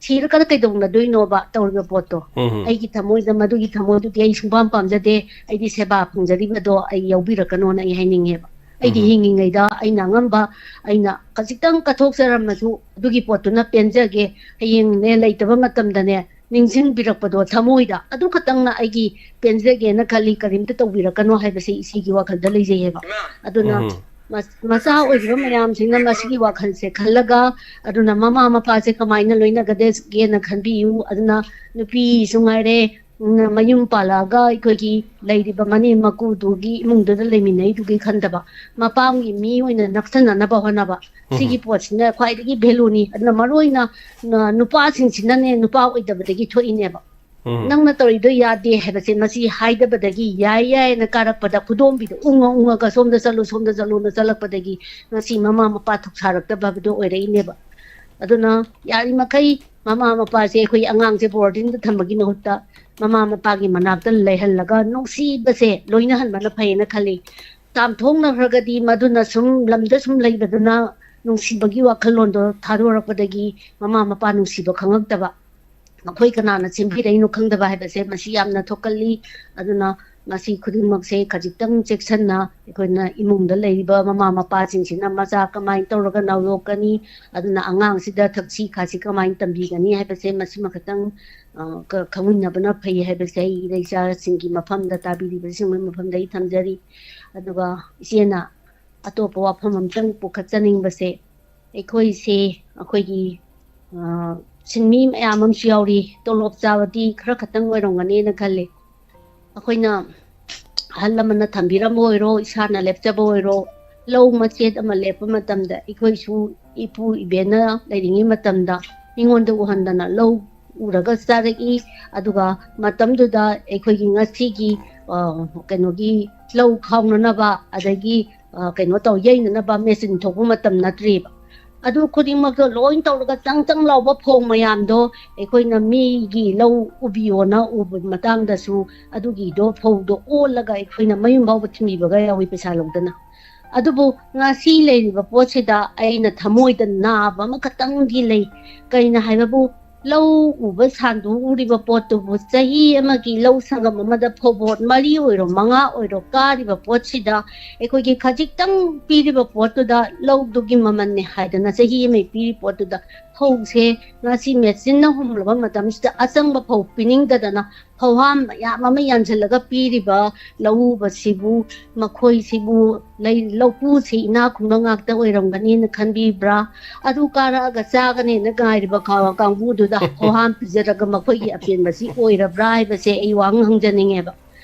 ꯁꯤꯔꯀꯥꯟꯗ ꯀꯩꯗꯧꯅꯗꯣꯏꯅꯣꯕ ꯇꯧꯔꯤꯕ ꯄꯣꯠꯇꯣ? ꯎꯝ꯫ ꯑꯩꯒꯤ ꯊꯃꯣꯏꯗ ꯃꯗꯨꯒꯤ ꯊꯃꯣꯏꯗꯨꯗꯤ ꯑꯩ ꯁꯨꯡꯄꯥꯝ ꯄꯥꯝꯖꯗꯦ꯫ ꯑꯩꯗꯤ ꯁꯦꯕꯥ ꯐꯪꯖꯔꯤꯕꯗꯣ ꯑꯩ ꯌꯥꯎꯕꯤꯔꯛꯀꯅꯣꯅ ꯑꯩ ꯍꯥꯏꯅꯤꯡꯉꯦꯕ꯫ ꯑꯩꯗꯤ ꯎꯝ꯫ ꯍꯤꯡꯉꯤꯉꯩꯗ ꯑꯩꯅ ꯑꯉꯝꯕ, ꯑꯩꯅ ꯈꯖꯤꯛꯇꯪ ꯀꯠꯊꯣꯛꯆꯔꯝꯃꯁꯨ ꯑꯗꯨꯒꯤ ꯄꯣꯠꯇꯨꯅ ꯄꯦꯟꯖꯒꯦ꯫ ꯍꯌꯦꯡꯅꯦ ꯂꯩꯇꯕ ꯃꯇꯝꯗꯅꯦ ꯅꯤꯡꯁꯤꯡꯕꯤꯔꯛꯄꯗꯣ ꯊꯃꯣꯏꯗ, ꯑꯗꯨ ꯈꯛꯇꯪꯅ ꯑꯩꯒꯤ ꯄꯦꯟꯖꯒꯦꯅ ꯈꯜꯂꯤ꯫ ꯀꯔꯤꯝꯇ ꯇꯧꯕꯤꯔꯛꯀꯅꯣ ꯍꯥꯏꯕꯁꯦ ꯏꯆꯦꯒꯤ ꯋꯥꯈꯜꯗ ꯂꯩꯖꯩꯌꯦꯕ꯫ ꯑꯗꯨꯅ ꯎꯝ꯫ ꯃ-, ꯃꯆꯥ ꯑꯣꯏꯔꯤꯕ ꯃꯌꯥꯝꯁꯤꯡꯅ ꯃꯁꯤꯒꯤ ꯋꯥꯈꯜꯁꯦ ꯈꯜꯂꯒ, ꯑꯗꯨꯅ ꯃꯃꯥ ꯃꯄꯥꯁꯦ ꯀꯃꯥꯏꯅ ꯂꯣꯏꯅꯒꯗꯒꯦꯅ ꯈꯟꯕꯤꯌꯨ꯫ ꯑꯗꯨꯅ ꯅꯨꯄꯤꯁꯨ ꯉꯥꯏꯔꯦ, ꯎꯝ, ꯃꯌꯨꯝ ꯄꯥꯜꯂꯛꯑꯒ ꯑꯩꯈꯣꯏꯒꯤ ꯂꯩꯔꯤꯕ ꯃꯅꯦꯝ ꯃꯀꯨꯗꯨꯒꯤ ꯏꯃꯨꯡꯗꯨꯗ ꯂꯩꯃꯤꯟꯅꯩꯗꯨꯒꯤ ꯈꯟꯗꯕ, ꯃꯄꯥꯝꯒꯤ ꯃꯤ ꯑꯣꯏꯅ ꯅꯛꯁꯟꯅꯅꯕ ꯍꯣꯠꯅꯕ, ꯎꯝ꯫ ꯁꯤꯒꯤ ꯄꯣꯠꯁꯤꯅ ꯈ꯭ꯋꯥꯏꯗꯒꯤ ꯚꯦꯂꯨꯅꯤ꯫ ꯑꯗꯨꯅ ꯃꯔꯨ ꯑꯣꯏꯅ ꯅ-, ꯅꯨꯄꯥꯁꯤꯡꯁꯤꯅꯅꯦ, ꯅꯨꯄꯥ ꯑꯣꯏꯗꯕꯗꯒꯤ ꯊꯣꯛꯏꯅꯦꯕ꯫ ꯎꯝ꯫ ꯅꯪꯅ ꯇꯧꯔꯤꯗꯣ ꯌꯥꯗꯦ ꯍꯥꯏꯕꯁꯦ ꯃꯁꯤ ꯍꯥꯏꯗꯕꯗꯒꯤ ꯌꯥꯏ ꯌꯥꯏꯅ ꯀꯥꯔꯛꯄꯗ ꯈꯨꯗꯣꯝꯕꯤꯗ ꯎꯪꯉ ꯎꯪꯉꯒ ꯁꯣꯝꯗ ꯆꯠꯂꯨ, ꯁꯣꯝꯗ ꯆꯠꯂꯨꯅ ꯆꯠꯂꯛꯄꯗꯒꯤ ꯉꯁꯤ ꯃꯃꯥ ꯃꯄꯥ ꯊꯧꯁꯥꯔꯛꯇꯕ ꯍꯥꯏꯕꯗꯣ ꯑꯣꯏꯔꯛꯏꯅꯦꯕ꯫ ꯑꯗꯨꯅ ꯌꯥꯔꯤꯃꯈꯩ ꯃꯃꯥ ꯃꯄꯥꯁꯦ ꯑꯩꯈꯣꯏ ꯑꯉꯥꯡꯁꯦ ꯕꯣꯔꯗꯤꯡꯗ ꯊꯝꯕꯒꯤ ꯃꯍꯨꯠꯇ ꯃꯃꯥ ꯃꯄꯥꯒꯤ ꯃꯅꯥꯛꯇ ꯂꯩꯍꯜꯂꯒ ꯅꯨꯡꯁꯤꯕꯁꯦ ꯂꯣꯏꯅꯍꯟꯕꯅ ꯐꯩꯌꯦꯅ ꯈꯜꯂꯤ꯫ ꯇꯥꯝꯊꯣꯛꯅꯈ꯭ꯔꯒꯗꯤ ꯃꯗꯨꯅ ꯁꯨꯝ ꯂꯝꯗ ꯁꯨꯝ ꯂꯩꯕꯗꯨꯅ ꯅꯨꯡꯁꯤꯕꯒꯤ ꯋꯥꯈꯜꯂꯣꯟꯗꯣ ꯊꯥꯗꯣꯔꯛꯄꯗꯒꯤ ꯃꯃꯥ ꯃꯄꯥ ꯅꯨꯡꯁꯤꯕ ꯈꯪꯉꯛꯇꯕ, ꯃꯈꯣꯏ ꯀꯅꯥꯅ ꯁꯦꯝꯕꯤꯔꯛꯏꯅꯣ ꯈꯪꯗꯕ ꯍꯥꯏꯕꯁꯦ ꯃꯁꯤ ꯌꯥꯝꯅ ꯊꯣꯛꯀꯜꯂꯤ꯫ ꯑꯗꯨꯅ ꯃꯁꯤ ꯈꯨꯗꯤꯡꯃꯛꯁꯦ ꯈꯖꯤꯛꯇꯪ ꯆꯦꯛꯁꯤꯟꯅ ꯑꯩꯈꯣꯏꯅ ꯏꯃꯨꯡꯗ ꯂꯩꯔꯤꯕ ꯃꯃꯥ ꯃꯄꯥꯁꯤꯡꯁꯤꯅ ꯃꯆꯥ ꯀꯃꯥꯏꯅ ꯇꯧꯔꯒ ꯅꯧꯌꯣꯛꯀꯅꯤ, ꯑꯗꯨꯅ ꯑꯉꯥꯡꯁꯤꯗ ꯊꯛꯁꯤ ꯈꯥꯁꯤ ꯀꯃꯥꯏꯅ ꯇꯝꯕꯤꯒꯅꯤ ꯍꯥꯏꯕꯁꯦ ꯃꯁꯤꯃ ꯈꯛꯇꯪ, ꯑ, ꯈ-, ꯈꯪꯃꯤꯟꯅꯕꯅ ꯐꯩ ꯍꯥꯏꯕꯁꯦ ꯑꯩ ꯏꯆꯥꯁꯤꯡꯒꯤ ꯃꯐꯝꯗ, ꯇꯥꯕꯤꯔꯤꯕꯁꯤꯡꯒꯤ ꯃꯐꯝꯗ ꯑꯩ ꯊꯝꯖꯔꯤ꯫ ꯑꯗꯨꯒ ꯏꯆꯦꯅ ꯑꯇꯣꯞꯄ ꯋꯥꯐꯝ ꯑꯃꯇꯪ ꯄꯨꯈꯠꯆꯅꯤꯡꯕꯁꯦ, ꯑꯩꯈꯣꯏꯁꯦ, ꯑꯩꯈꯣꯏꯒꯤ, ꯑ, ꯁꯤꯟꯃꯤ ꯃꯌꯥꯝ ꯑꯃꯁꯨ ꯌꯥꯎꯔꯤ꯫ ꯇꯣꯂꯣꯞ ꯆꯥꯕꯗꯤ ꯈꯔ ꯈꯛꯇꯪ ꯑꯣꯏꯔꯝꯒꯅꯦꯅ ꯈꯜꯂꯤ꯫ ꯑꯩꯈꯣꯏꯅ ꯑꯍꯜ ꯂꯃꯟꯅ ꯊꯝꯕꯤꯔꯝꯕ ꯑꯣꯏꯔꯣ, ꯏꯁꯥꯅ ꯂꯦꯞꯆꯕ ꯑꯣꯏꯔꯣ, ꯂꯧ ꯃꯆꯦꯠ ꯑꯃ ꯂꯦꯞꯄ ꯃꯇꯝꯗ ꯑꯩꯈꯣꯏꯁꯨ ꯏꯄꯨ ꯏꯕꯦꯟꯅ ꯂꯩꯔꯤꯉꯩ ꯃꯇꯝꯗ ꯃꯤꯉꯣꯟꯗ ꯎꯍꯟꯗꯅ ꯂꯧ ꯎꯔꯒ ꯆꯥꯔꯛꯏ꯫ ꯑꯗꯨꯒ ꯃꯇꯝꯗꯨꯗ ꯑꯩꯈꯣꯏꯒꯤ ꯉꯁꯤꯒꯤ, ꯑ, ꯀꯩꯅꯣꯒꯤ ꯂꯧ ꯈꯥꯎꯅꯅꯕ, ꯑꯗꯒꯤ, ꯑ, ꯀꯩꯅꯣ ꯇꯧ, ꯌꯩꯅꯅꯕ ꯃꯦꯆꯤꯟ ꯊꯣꯛꯄ ꯃꯇꯝ ꯅꯠꯇ꯭ꯔꯤꯕ꯫ ꯑꯗꯨ ꯈꯨꯗꯤꯡꯃꯛꯇꯣ ꯂꯣꯏ ꯇꯧꯔꯒ ꯆꯪ ꯆꯪ ꯂꯥꯎꯕ ꯐꯧ ꯃꯌꯥꯝꯗꯣ ꯑꯩꯈꯣꯏꯅ ꯃꯤꯒꯤ ꯂꯧ ꯎꯕꯤꯌꯣꯅ ꯎꯕ ꯃꯇꯥꯡꯗꯁꯨ ꯑꯗꯨꯒꯤꯗꯣ ꯐꯧꯗꯣ ꯑꯣꯜꯂꯒ ꯑꯩꯈꯣꯏꯅ ꯃꯌꯨꯝ ꯐꯥꯎꯕ ꯊꯤꯟꯕꯤꯕꯒ ꯌꯥꯎꯏ ꯄꯩꯁꯥ ꯂꯧꯗꯅ꯫ ꯑꯗꯨꯕꯨ ꯉꯁꯤ ꯂꯩꯔꯤꯕ ꯄꯣꯠꯁꯤꯗ ꯑꯩꯅ ꯊꯃꯣꯏꯗ ꯅꯥꯕ ꯑꯃꯈꯛꯇꯪꯗꯤ ꯂꯩ꯫ ꯀꯩꯅꯣ ꯍꯥꯏꯕꯕꯨ, ꯂꯧ ꯎꯕ ꯁꯥꯟꯗꯣꯛꯎꯔꯤꯕ ꯄꯣꯠꯇꯨꯕꯨ ꯆꯍꯤ ꯑꯃꯒꯤ ꯂꯧ ꯁꯪꯒꯝ ꯑꯃꯗ ꯐꯧꯕꯣꯠ ꯃꯔꯤ ꯑꯣꯏꯔꯣ ꯃꯉꯥ ꯑꯣꯏꯔꯣ ꯀꯥꯔꯤꯕ ꯄꯣꯠꯁꯤꯗ ꯑꯩꯈꯣꯏꯒꯤ ꯈꯖꯤꯛꯇꯪ ꯄꯤꯔꯤꯕ ꯄꯣꯠꯇꯨꯗ ꯂꯧꯗꯨꯒꯤ ꯃꯃꯜꯅꯦ ꯍꯥꯏꯗꯅ ꯆꯍꯤ ꯑꯃꯒꯤ ꯄꯤꯔꯤꯕ ꯄꯣꯠꯇꯨꯗ ꯐꯧꯁꯦ ꯉꯁꯤ ꯃꯦꯆꯤꯟꯅ ꯍꯨꯝꯂꯕ ꯃꯇꯝꯁꯤꯗ ꯑꯆꯪꯕ ꯐꯧ ꯄꯤꯅꯤꯡꯗꯗꯅ ꯐꯧꯍꯥꯝ ꯃꯌꯥꯝ ꯑꯃ ꯌꯥꯟꯁꯤꯜꯂꯒ ꯄꯤꯔꯤꯕ ꯂꯧꯎꯕꯁꯤꯕꯨ, ꯃꯈꯣꯏꯁꯤꯕꯨ ꯂꯩ-, ꯂꯧꯄꯨꯁꯤ ꯏꯅꯥꯛ ꯈꯨꯟꯕ ꯉꯥꯛꯇ ꯑꯣꯏꯔꯝꯒꯅꯤꯅ ꯈꯟꯕꯤꯕ꯭ꯔꯥ? ꯑꯗꯨ ꯀꯥꯔꯛꯑꯒ ꯆꯥꯒꯅꯦꯅ ꯉꯥꯏꯔꯤꯕ ꯀꯥ-, ꯀꯥꯡꯕꯨꯗꯨꯗ ꯐꯧꯍꯥꯝ ꯄꯤꯖꯔꯒ ꯃꯈꯣꯏꯒꯤ ꯑꯄꯦꯟꯕꯁꯤ ꯑꯣꯏꯔꯕ꯭ꯔꯥ ꯍꯥꯏꯕꯁꯦ ꯑꯩ ꯋꯥꯍꯪ ꯍꯪꯖꯅꯤꯡꯉꯦꯕ꯫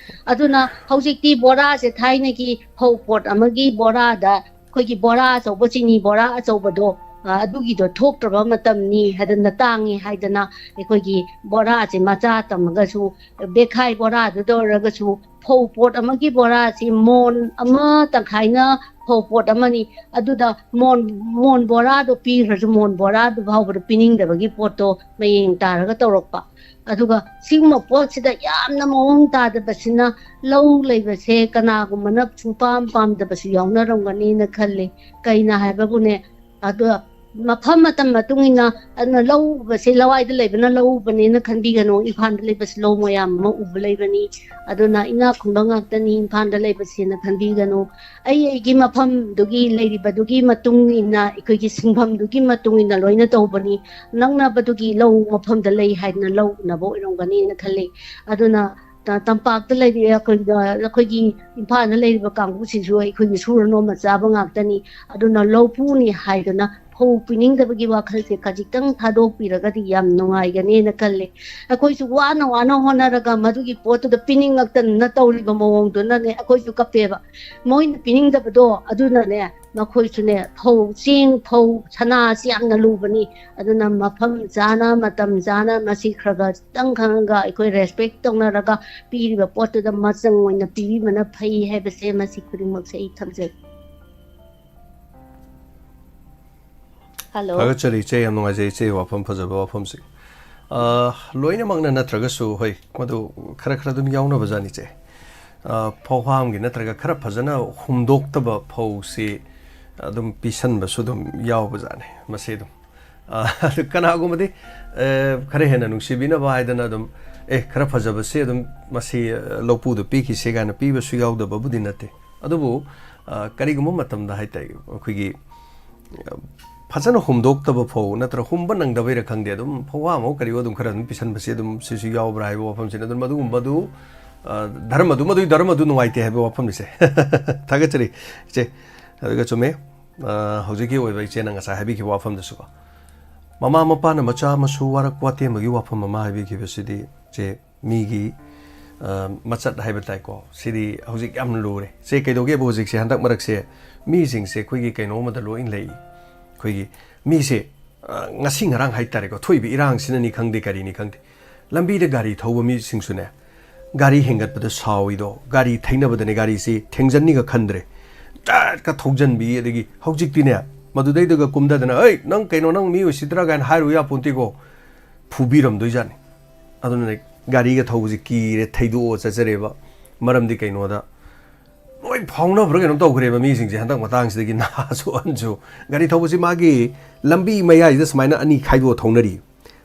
ꯑꯗꯨꯅ ꯍꯧꯖꯤꯛꯇꯤ ꯕꯣꯔꯥꯁꯦ ꯊꯥꯏꯅꯒꯤ ꯐꯧ ꯄꯣꯠ ꯑꯃꯒꯤ ꯕꯣꯔꯥꯗ ꯑꯩꯈꯣꯏꯒꯤ ꯕꯣꯔꯥ ꯑꯆꯧꯕ, ꯆꯤꯅꯤ ꯕꯣꯔꯥ ꯑꯆꯧꯕꯗꯣ, ꯑ, ꯑꯗꯨꯒꯤꯗꯣ ꯊꯣꯛꯇ꯭ꯔꯕ ꯃꯇꯝꯅꯤ ꯍꯥꯏꯗꯅ, ꯇꯥꯡꯉꯤ ꯍꯥꯏꯗꯅ ꯑꯩꯈꯣꯏꯒꯤ ꯕꯣꯔꯥꯁꯦ ꯃꯆꯥ ꯇꯝꯃꯒꯁꯨ, ꯕꯦꯈꯥꯏ ꯕꯣꯔꯥꯗꯨꯗ ꯑꯣꯏꯔꯒꯁꯨ ꯐꯧ ꯄꯣꯠ ꯑꯃꯒꯤ ꯕꯣꯔꯥꯁꯤ ꯃꯣꯟ ꯑꯃ ꯇꯪꯈꯥꯏꯅ ꯐꯧ ꯄꯣꯠ ꯑꯃꯅꯤ꯫ ꯑꯗꯨꯗ ꯃꯣꯟ, ꯃꯣꯟ ꯕꯣꯔꯥꯗꯣ ꯄꯤꯈ꯭ꯔꯁꯨ ꯃꯣꯟ ꯕꯣꯔꯥꯗꯨ ꯐꯥꯎꯕꯗ ꯄꯤꯅꯤꯡꯗꯕꯒꯤ ꯄꯣꯠꯇꯣ ꯃꯌꯦꯡ ꯇꯥꯔꯒ ꯇꯧꯔꯛꯄ꯫ ꯑꯗꯨꯒ ꯁꯤꯒꯨꯝꯕ ꯄꯣꯠꯁꯤꯗ ꯌꯥꯝꯅ ꯃꯑꯣꯡ ꯇꯥꯗꯕꯁꯤꯅ ꯂꯧ ꯂꯩꯕꯁꯦ ꯀꯅꯥꯒꯨꯝꯕꯅ ꯁꯨꯡꯄꯥꯝ ꯄꯥꯝꯗꯕꯁꯨ ꯌꯥꯎꯅꯔꯝꯒꯅꯤꯅ ꯈꯜꯂꯤ꯫ ꯀꯩꯅꯣ ꯍꯥꯏꯕꯕꯨꯅꯦ, ꯑꯗꯣ ꯃꯐꯝ ꯃꯇꯝ ꯃꯇꯨꯡ ꯏꯟꯅ, ꯑꯗꯨꯅ ꯂꯧ ꯎꯕꯁꯦ ꯂꯋꯥꯏꯗ ꯂꯩꯕꯅ ꯂꯧ ꯎꯕꯅꯦꯅ ꯈꯟꯕꯤꯒꯅꯨ, ꯏꯝꯐꯥꯜꯗ ꯂꯩꯕꯁꯨ ꯂꯧ ꯃꯌꯥꯝ ꯑꯃ ꯎꯕ ꯂꯩꯕꯅꯤ꯫ ꯑꯗꯨꯅ ꯏꯅꯥꯛ ꯈꯨꯟꯕ ꯉꯥꯛꯇꯅꯤ ꯏꯝꯐꯥꯜꯗ ꯂꯩꯕꯁꯦꯅ ꯈꯟꯕꯤꯒꯅꯨ꯫ ꯑꯩ ꯑꯩꯒꯤ ꯃꯐꯝꯗꯨꯒꯤ ꯂꯩꯔꯤꯕꯗꯨꯒꯤ ꯃꯇꯨꯡ ꯏꯟꯅ, ꯑꯩꯈꯣꯏꯒꯤ ꯁꯤꯟꯐꯝꯗꯨꯒꯤ ꯃꯇꯨꯡ ꯏꯟꯅ ꯂꯣꯏꯅ ꯇꯧꯕꯅꯤ꯫ ꯅꯛꯅꯕꯗꯨꯒꯤ ꯂꯧ ꯃꯐꯝꯗ ꯂꯩ ꯍꯥꯏꯗꯅ ꯂꯧ ꯎꯅꯕ ꯑꯣꯏꯔꯝꯒꯅꯤꯅ ꯈꯜꯂꯤ꯫ ꯑꯗꯨꯅ ꯇ-, ꯇꯝꯄꯥꯛꯇ ꯂꯩꯔꯤ ꯑꯩꯈꯣꯏ, ꯑꯩꯈꯣꯏꯒꯤ ꯏꯝꯐꯥꯜꯗ ꯂꯩꯔꯤꯕ ꯀꯥꯡꯕꯨꯁꯤꯡꯁꯨ ꯑꯩꯈꯣꯏꯒꯤ ꯁꯨꯔ ꯅꯣꯝꯕ ꯆꯥꯕ ꯉꯥꯛꯇꯅꯤ꯫ ꯑꯗꯨꯅ ꯂꯧꯄꯨꯅꯤ ꯍꯥꯏꯗꯅ ꯐꯧ ꯄꯤꯅꯤꯡꯗꯕꯒꯤ ꯋꯥꯈꯜꯁꯦ ꯈꯖꯤꯛꯇꯪ ꯊꯥꯗꯣꯛꯄꯤꯔꯒꯗꯤ ꯌꯥꯝ ꯅꯨꯡꯉꯥꯏꯒꯅꯦꯅ ꯈꯜꯂꯦ꯫ ꯑꯩꯈꯣꯏꯁꯨ ꯋꯥꯅ ꯋꯥꯅ ꯍꯣꯠꯅꯔꯒ ꯃꯗꯨꯒꯤ ꯄꯣꯠꯇꯨꯗ ꯄꯤꯅꯤꯡꯉꯛꯇꯅ ꯇꯧꯔꯤꯕ ꯃꯑꯣꯡꯗꯨꯅꯅꯦ ꯑꯩꯈꯣꯏꯁꯨ ꯀꯞꯄꯦꯕ꯫ ꯃꯣꯏꯅ ꯄꯤꯅꯤꯡꯗꯕꯗꯣ ꯑꯗꯨꯅꯅꯦ ꯃꯈꯣꯏꯁꯨꯅꯦ ꯐꯧ, ꯆꯦꯡ, ꯐꯧ, ꯁꯅꯥꯁꯤ ꯌꯥꯝꯅ ꯂꯨꯕꯅꯤ꯫ ꯑꯗꯨꯅ ꯃꯐꯝ ꯆꯥꯅ, ꯃꯇꯝ ꯆꯥꯅ ꯃꯁꯤ ꯈꯔ ꯈꯔ ꯈꯤꯇꯪ ꯈꯪꯉꯒ ꯑꯩꯈꯣꯏ ꯔꯦꯁꯄꯦꯛ ꯇꯧꯅꯔꯒ ꯄꯤꯔꯤꯕ ꯄꯣꯠꯇꯨꯗ ꯃꯆꯪ ꯑꯣꯏꯅ ꯄꯤꯕꯤꯕꯅ ꯐꯩ ꯍꯥꯏꯕꯁꯦ ꯃꯁꯤ ꯈꯨꯗꯤꯡꯃꯛꯁꯦ ꯑꯩ ꯊꯝꯖꯒꯦ꯫ ꯍꯜꯂꯣ꯫ ꯊꯥꯒꯠꯆꯔꯤ ꯏꯆꯦ, ꯌꯥꯝ ꯅꯨꯡꯉꯥꯏꯖꯩ ꯏꯆꯦ, ꯋꯥꯐꯝ ꯐꯖꯕ ꯋꯥꯐꯝꯁꯤꯡ꯫ ꯑ, ꯂꯣꯏꯅꯃꯛꯅ ꯅꯠꯇ꯭ꯔꯒꯁꯨ, ꯍꯣꯏ, ꯃꯗꯨ ꯈꯔ ꯈꯔ ꯑꯗꯨꯝ ꯌꯥꯎꯅꯕꯖꯥꯠꯅꯤ ꯏꯆꯦ꯫ ꯑ, ꯐꯧꯍꯥꯝꯒꯤ ꯅꯠꯇ꯭ꯔꯒ ꯈꯔ ꯐꯖꯅ ꯍꯨꯝꯗꯣꯛꯇꯕ ꯐꯧꯁꯤ ꯑꯗꯨꯝ ꯄꯤꯁꯟꯕꯁꯨ ꯑꯗꯨꯝ ꯌꯥꯎꯕꯖꯥꯠꯅꯤ꯫ ꯃꯁꯤ ꯑꯗꯨꯝ, ꯑ, ꯑꯗꯨ ꯀꯅꯥꯒꯨꯝꯕꯗꯤ, ꯑ, ꯈꯔ ꯍꯦꯟꯅ ꯅꯨꯡꯁꯤꯕꯤꯅꯕ ꯍꯥꯏꯗꯅ ꯑꯗꯨꯝ, "ꯑꯦ, ꯈꯔ ꯐꯖꯕꯁꯦ ꯑꯗꯨꯝ ꯃꯁꯤ, ꯑ, ꯂꯧꯄꯨꯗ ꯄꯤꯈꯤꯁꯦ" ꯀꯥꯏꯅ ꯄꯤꯕꯁꯨ ꯌꯥꯎꯗꯕꯕꯨꯗꯤ ꯅꯠꯇꯦ꯫ ꯑꯗꯨꯕꯨ, ꯑ, ꯀꯔꯤꯒꯨꯝꯕ ꯃꯇꯝꯗ ꯍꯥꯏꯇꯥꯔꯦ, ꯑꯩꯈꯣꯏꯒꯤ, ꯑ, ꯐꯖꯅ ꯍꯨꯝꯗꯣꯛꯇꯕ ꯐꯧ ꯅꯠꯇ꯭ꯔꯒ ꯍꯨꯝꯕ ꯅꯪꯗꯕꯩꯔ ꯈꯪꯗꯦ, ꯑꯗꯨꯝ ꯐꯧꯍꯥꯝ ꯑꯃ ꯀꯔꯤ ꯑꯗꯨꯝ ꯈꯔ ꯑꯗꯨꯝ ꯄꯤꯁꯟꯕꯁꯦ ꯑꯗꯨꯝ ꯁꯤꯁꯨ ꯌꯥꯎꯕ꯭ꯔꯥ ꯍꯥꯏꯕ ꯋꯥꯐꯝꯁꯤꯅ ꯑꯗꯨꯝ ꯑꯗꯨꯒꯨꯝꯕꯗꯨ, ꯑ, ꯙꯔꯃꯗꯨ, ꯃꯗꯨꯒꯤ ꯙꯔꯃꯗꯨ ꯅꯨꯡꯉꯥꯏꯇꯦ ꯍꯥꯏꯕ ꯋꯥꯐꯝꯅꯤꯁꯦ꯫ ꯊꯥꯒꯠꯆꯔꯤ ꯏꯆꯦ꯫ ꯑꯗꯨꯒ ꯆꯨꯝꯃꯦ, ꯑ, ꯍꯧꯖꯤꯛꯀꯤ ꯑꯣꯏꯕ ꯏꯆꯦꯅ ꯉꯁꯥꯏ ꯍꯥꯏꯕꯤꯈꯤꯕ ꯋꯥꯐꯝꯗꯨꯁꯨꯀꯣ꯫ ꯃꯃꯥ ꯃꯄꯥꯅ ꯃꯆꯥ ꯃꯁꯨ ꯋꯥꯔꯛ ꯋꯥꯇꯦꯝꯕꯒꯤ ꯋꯥꯐꯝ ꯑꯃ ꯍꯥꯏꯕꯤꯈꯤꯕꯁꯤꯗꯤ, ꯆꯦ, ꯃꯤꯒꯤ, ꯑ, ꯃꯆꯠ ꯍꯥꯏꯕ ꯇꯥꯏꯀꯣ꯫ ꯁꯤꯗꯤ ꯍꯧꯖꯤꯛ ꯌꯥꯝ ꯂꯨꯔꯦ꯫ ꯆꯦ, ꯀꯩꯗꯧꯒꯦꯕꯨ ꯍꯧꯖꯤꯛꯁꯦ, ꯍꯟꯗꯛ ꯃꯔꯛꯁꯦ ꯃꯤꯁꯤꯡꯁꯦ ꯑꯩꯈꯣꯏꯒꯤ ꯀꯩꯅꯣ ꯑꯃꯗ ꯂꯣꯏ ꯂꯩ꯫ ꯑꯩꯈꯣꯏꯒꯤ ꯃꯤꯁꯦ, ꯑ, ꯉꯁꯤ ꯉꯔꯥꯡ ꯍꯥꯏꯇꯥꯔꯦꯀꯣ, ꯊꯣꯛꯏꯕ ꯏꯔꯥꯡꯁꯤꯅꯅꯤ ꯈꯪꯗꯦ, ꯀꯔꯤꯅꯤ ꯈꯪꯗꯦ, ꯂꯝꯕꯤꯗ ꯒꯥꯔꯤ ꯊꯧꯕ ꯃꯤꯁꯤꯡꯁꯨꯅꯦ, ꯒꯥꯔꯤ ꯍꯦꯟꯒꯠꯄꯗ ꯁꯥꯎꯏꯗꯣ, ꯒꯥꯔꯤ ꯊꯩꯅꯕꯗꯅꯦ, ꯒꯥꯔꯤꯁꯤ ꯊꯦꯡꯖꯟꯅꯤꯒ ꯈꯟꯗ꯭ꯔꯦ, ꯆꯠꯀ ꯊꯧꯖꯟꯕꯤ꯫ ꯑꯗꯒꯤ ꯍꯧꯖꯤꯛꯇꯤꯅꯦ, ꯃꯗꯨꯗꯩꯗꯒ ꯀꯨꯝꯊꯗꯅ, "ꯑꯩ, ꯅꯪ ꯀꯩꯅꯣ, ꯅꯪ ꯃꯤ ꯎꯁꯤꯠꯇ꯭ꯔꯥ?" ꯀꯥꯏꯅ ꯍꯥꯏꯔꯨ ꯌꯥꯄꯣꯟꯇꯦꯀꯣ, ꯐꯨꯕꯤꯔꯝꯗꯣꯏꯖꯥꯠꯅꯤ꯫ ꯑꯗꯨꯅꯅꯦ, ꯒꯥꯔꯤꯒ ꯊꯧꯕꯁꯤ ꯀꯤꯔꯦ, ꯊꯩꯗꯣꯛꯑ ꯆꯠꯆꯔꯦꯕ꯫ ꯃꯔꯝꯗꯤ ꯀꯩꯅꯣꯗ, ꯂꯣꯏ ꯐꯥꯎꯅꯕ꯭ꯔꯥ ꯀꯩꯅꯣꯝ ꯇꯧꯈ꯭ꯔꯦꯕ ꯃꯤꯁꯤꯡꯁꯦ ꯍꯟꯗꯛ ꯃꯇꯥꯡꯁꯤꯗꯒꯤ, ꯅꯍꯥꯁꯨ ꯑꯍꯟꯁꯨ꯫ ꯒꯥꯔꯤ ꯊꯧꯕꯁꯤ ꯃꯥꯒꯤ ꯂꯝꯕꯤ ꯃꯌꯥꯏꯁꯤꯗ ꯁꯨꯃꯥꯏꯅ ꯑꯅꯤ ꯈꯥꯏꯗꯣꯛꯑ ꯊꯧꯅꯔꯤ꯫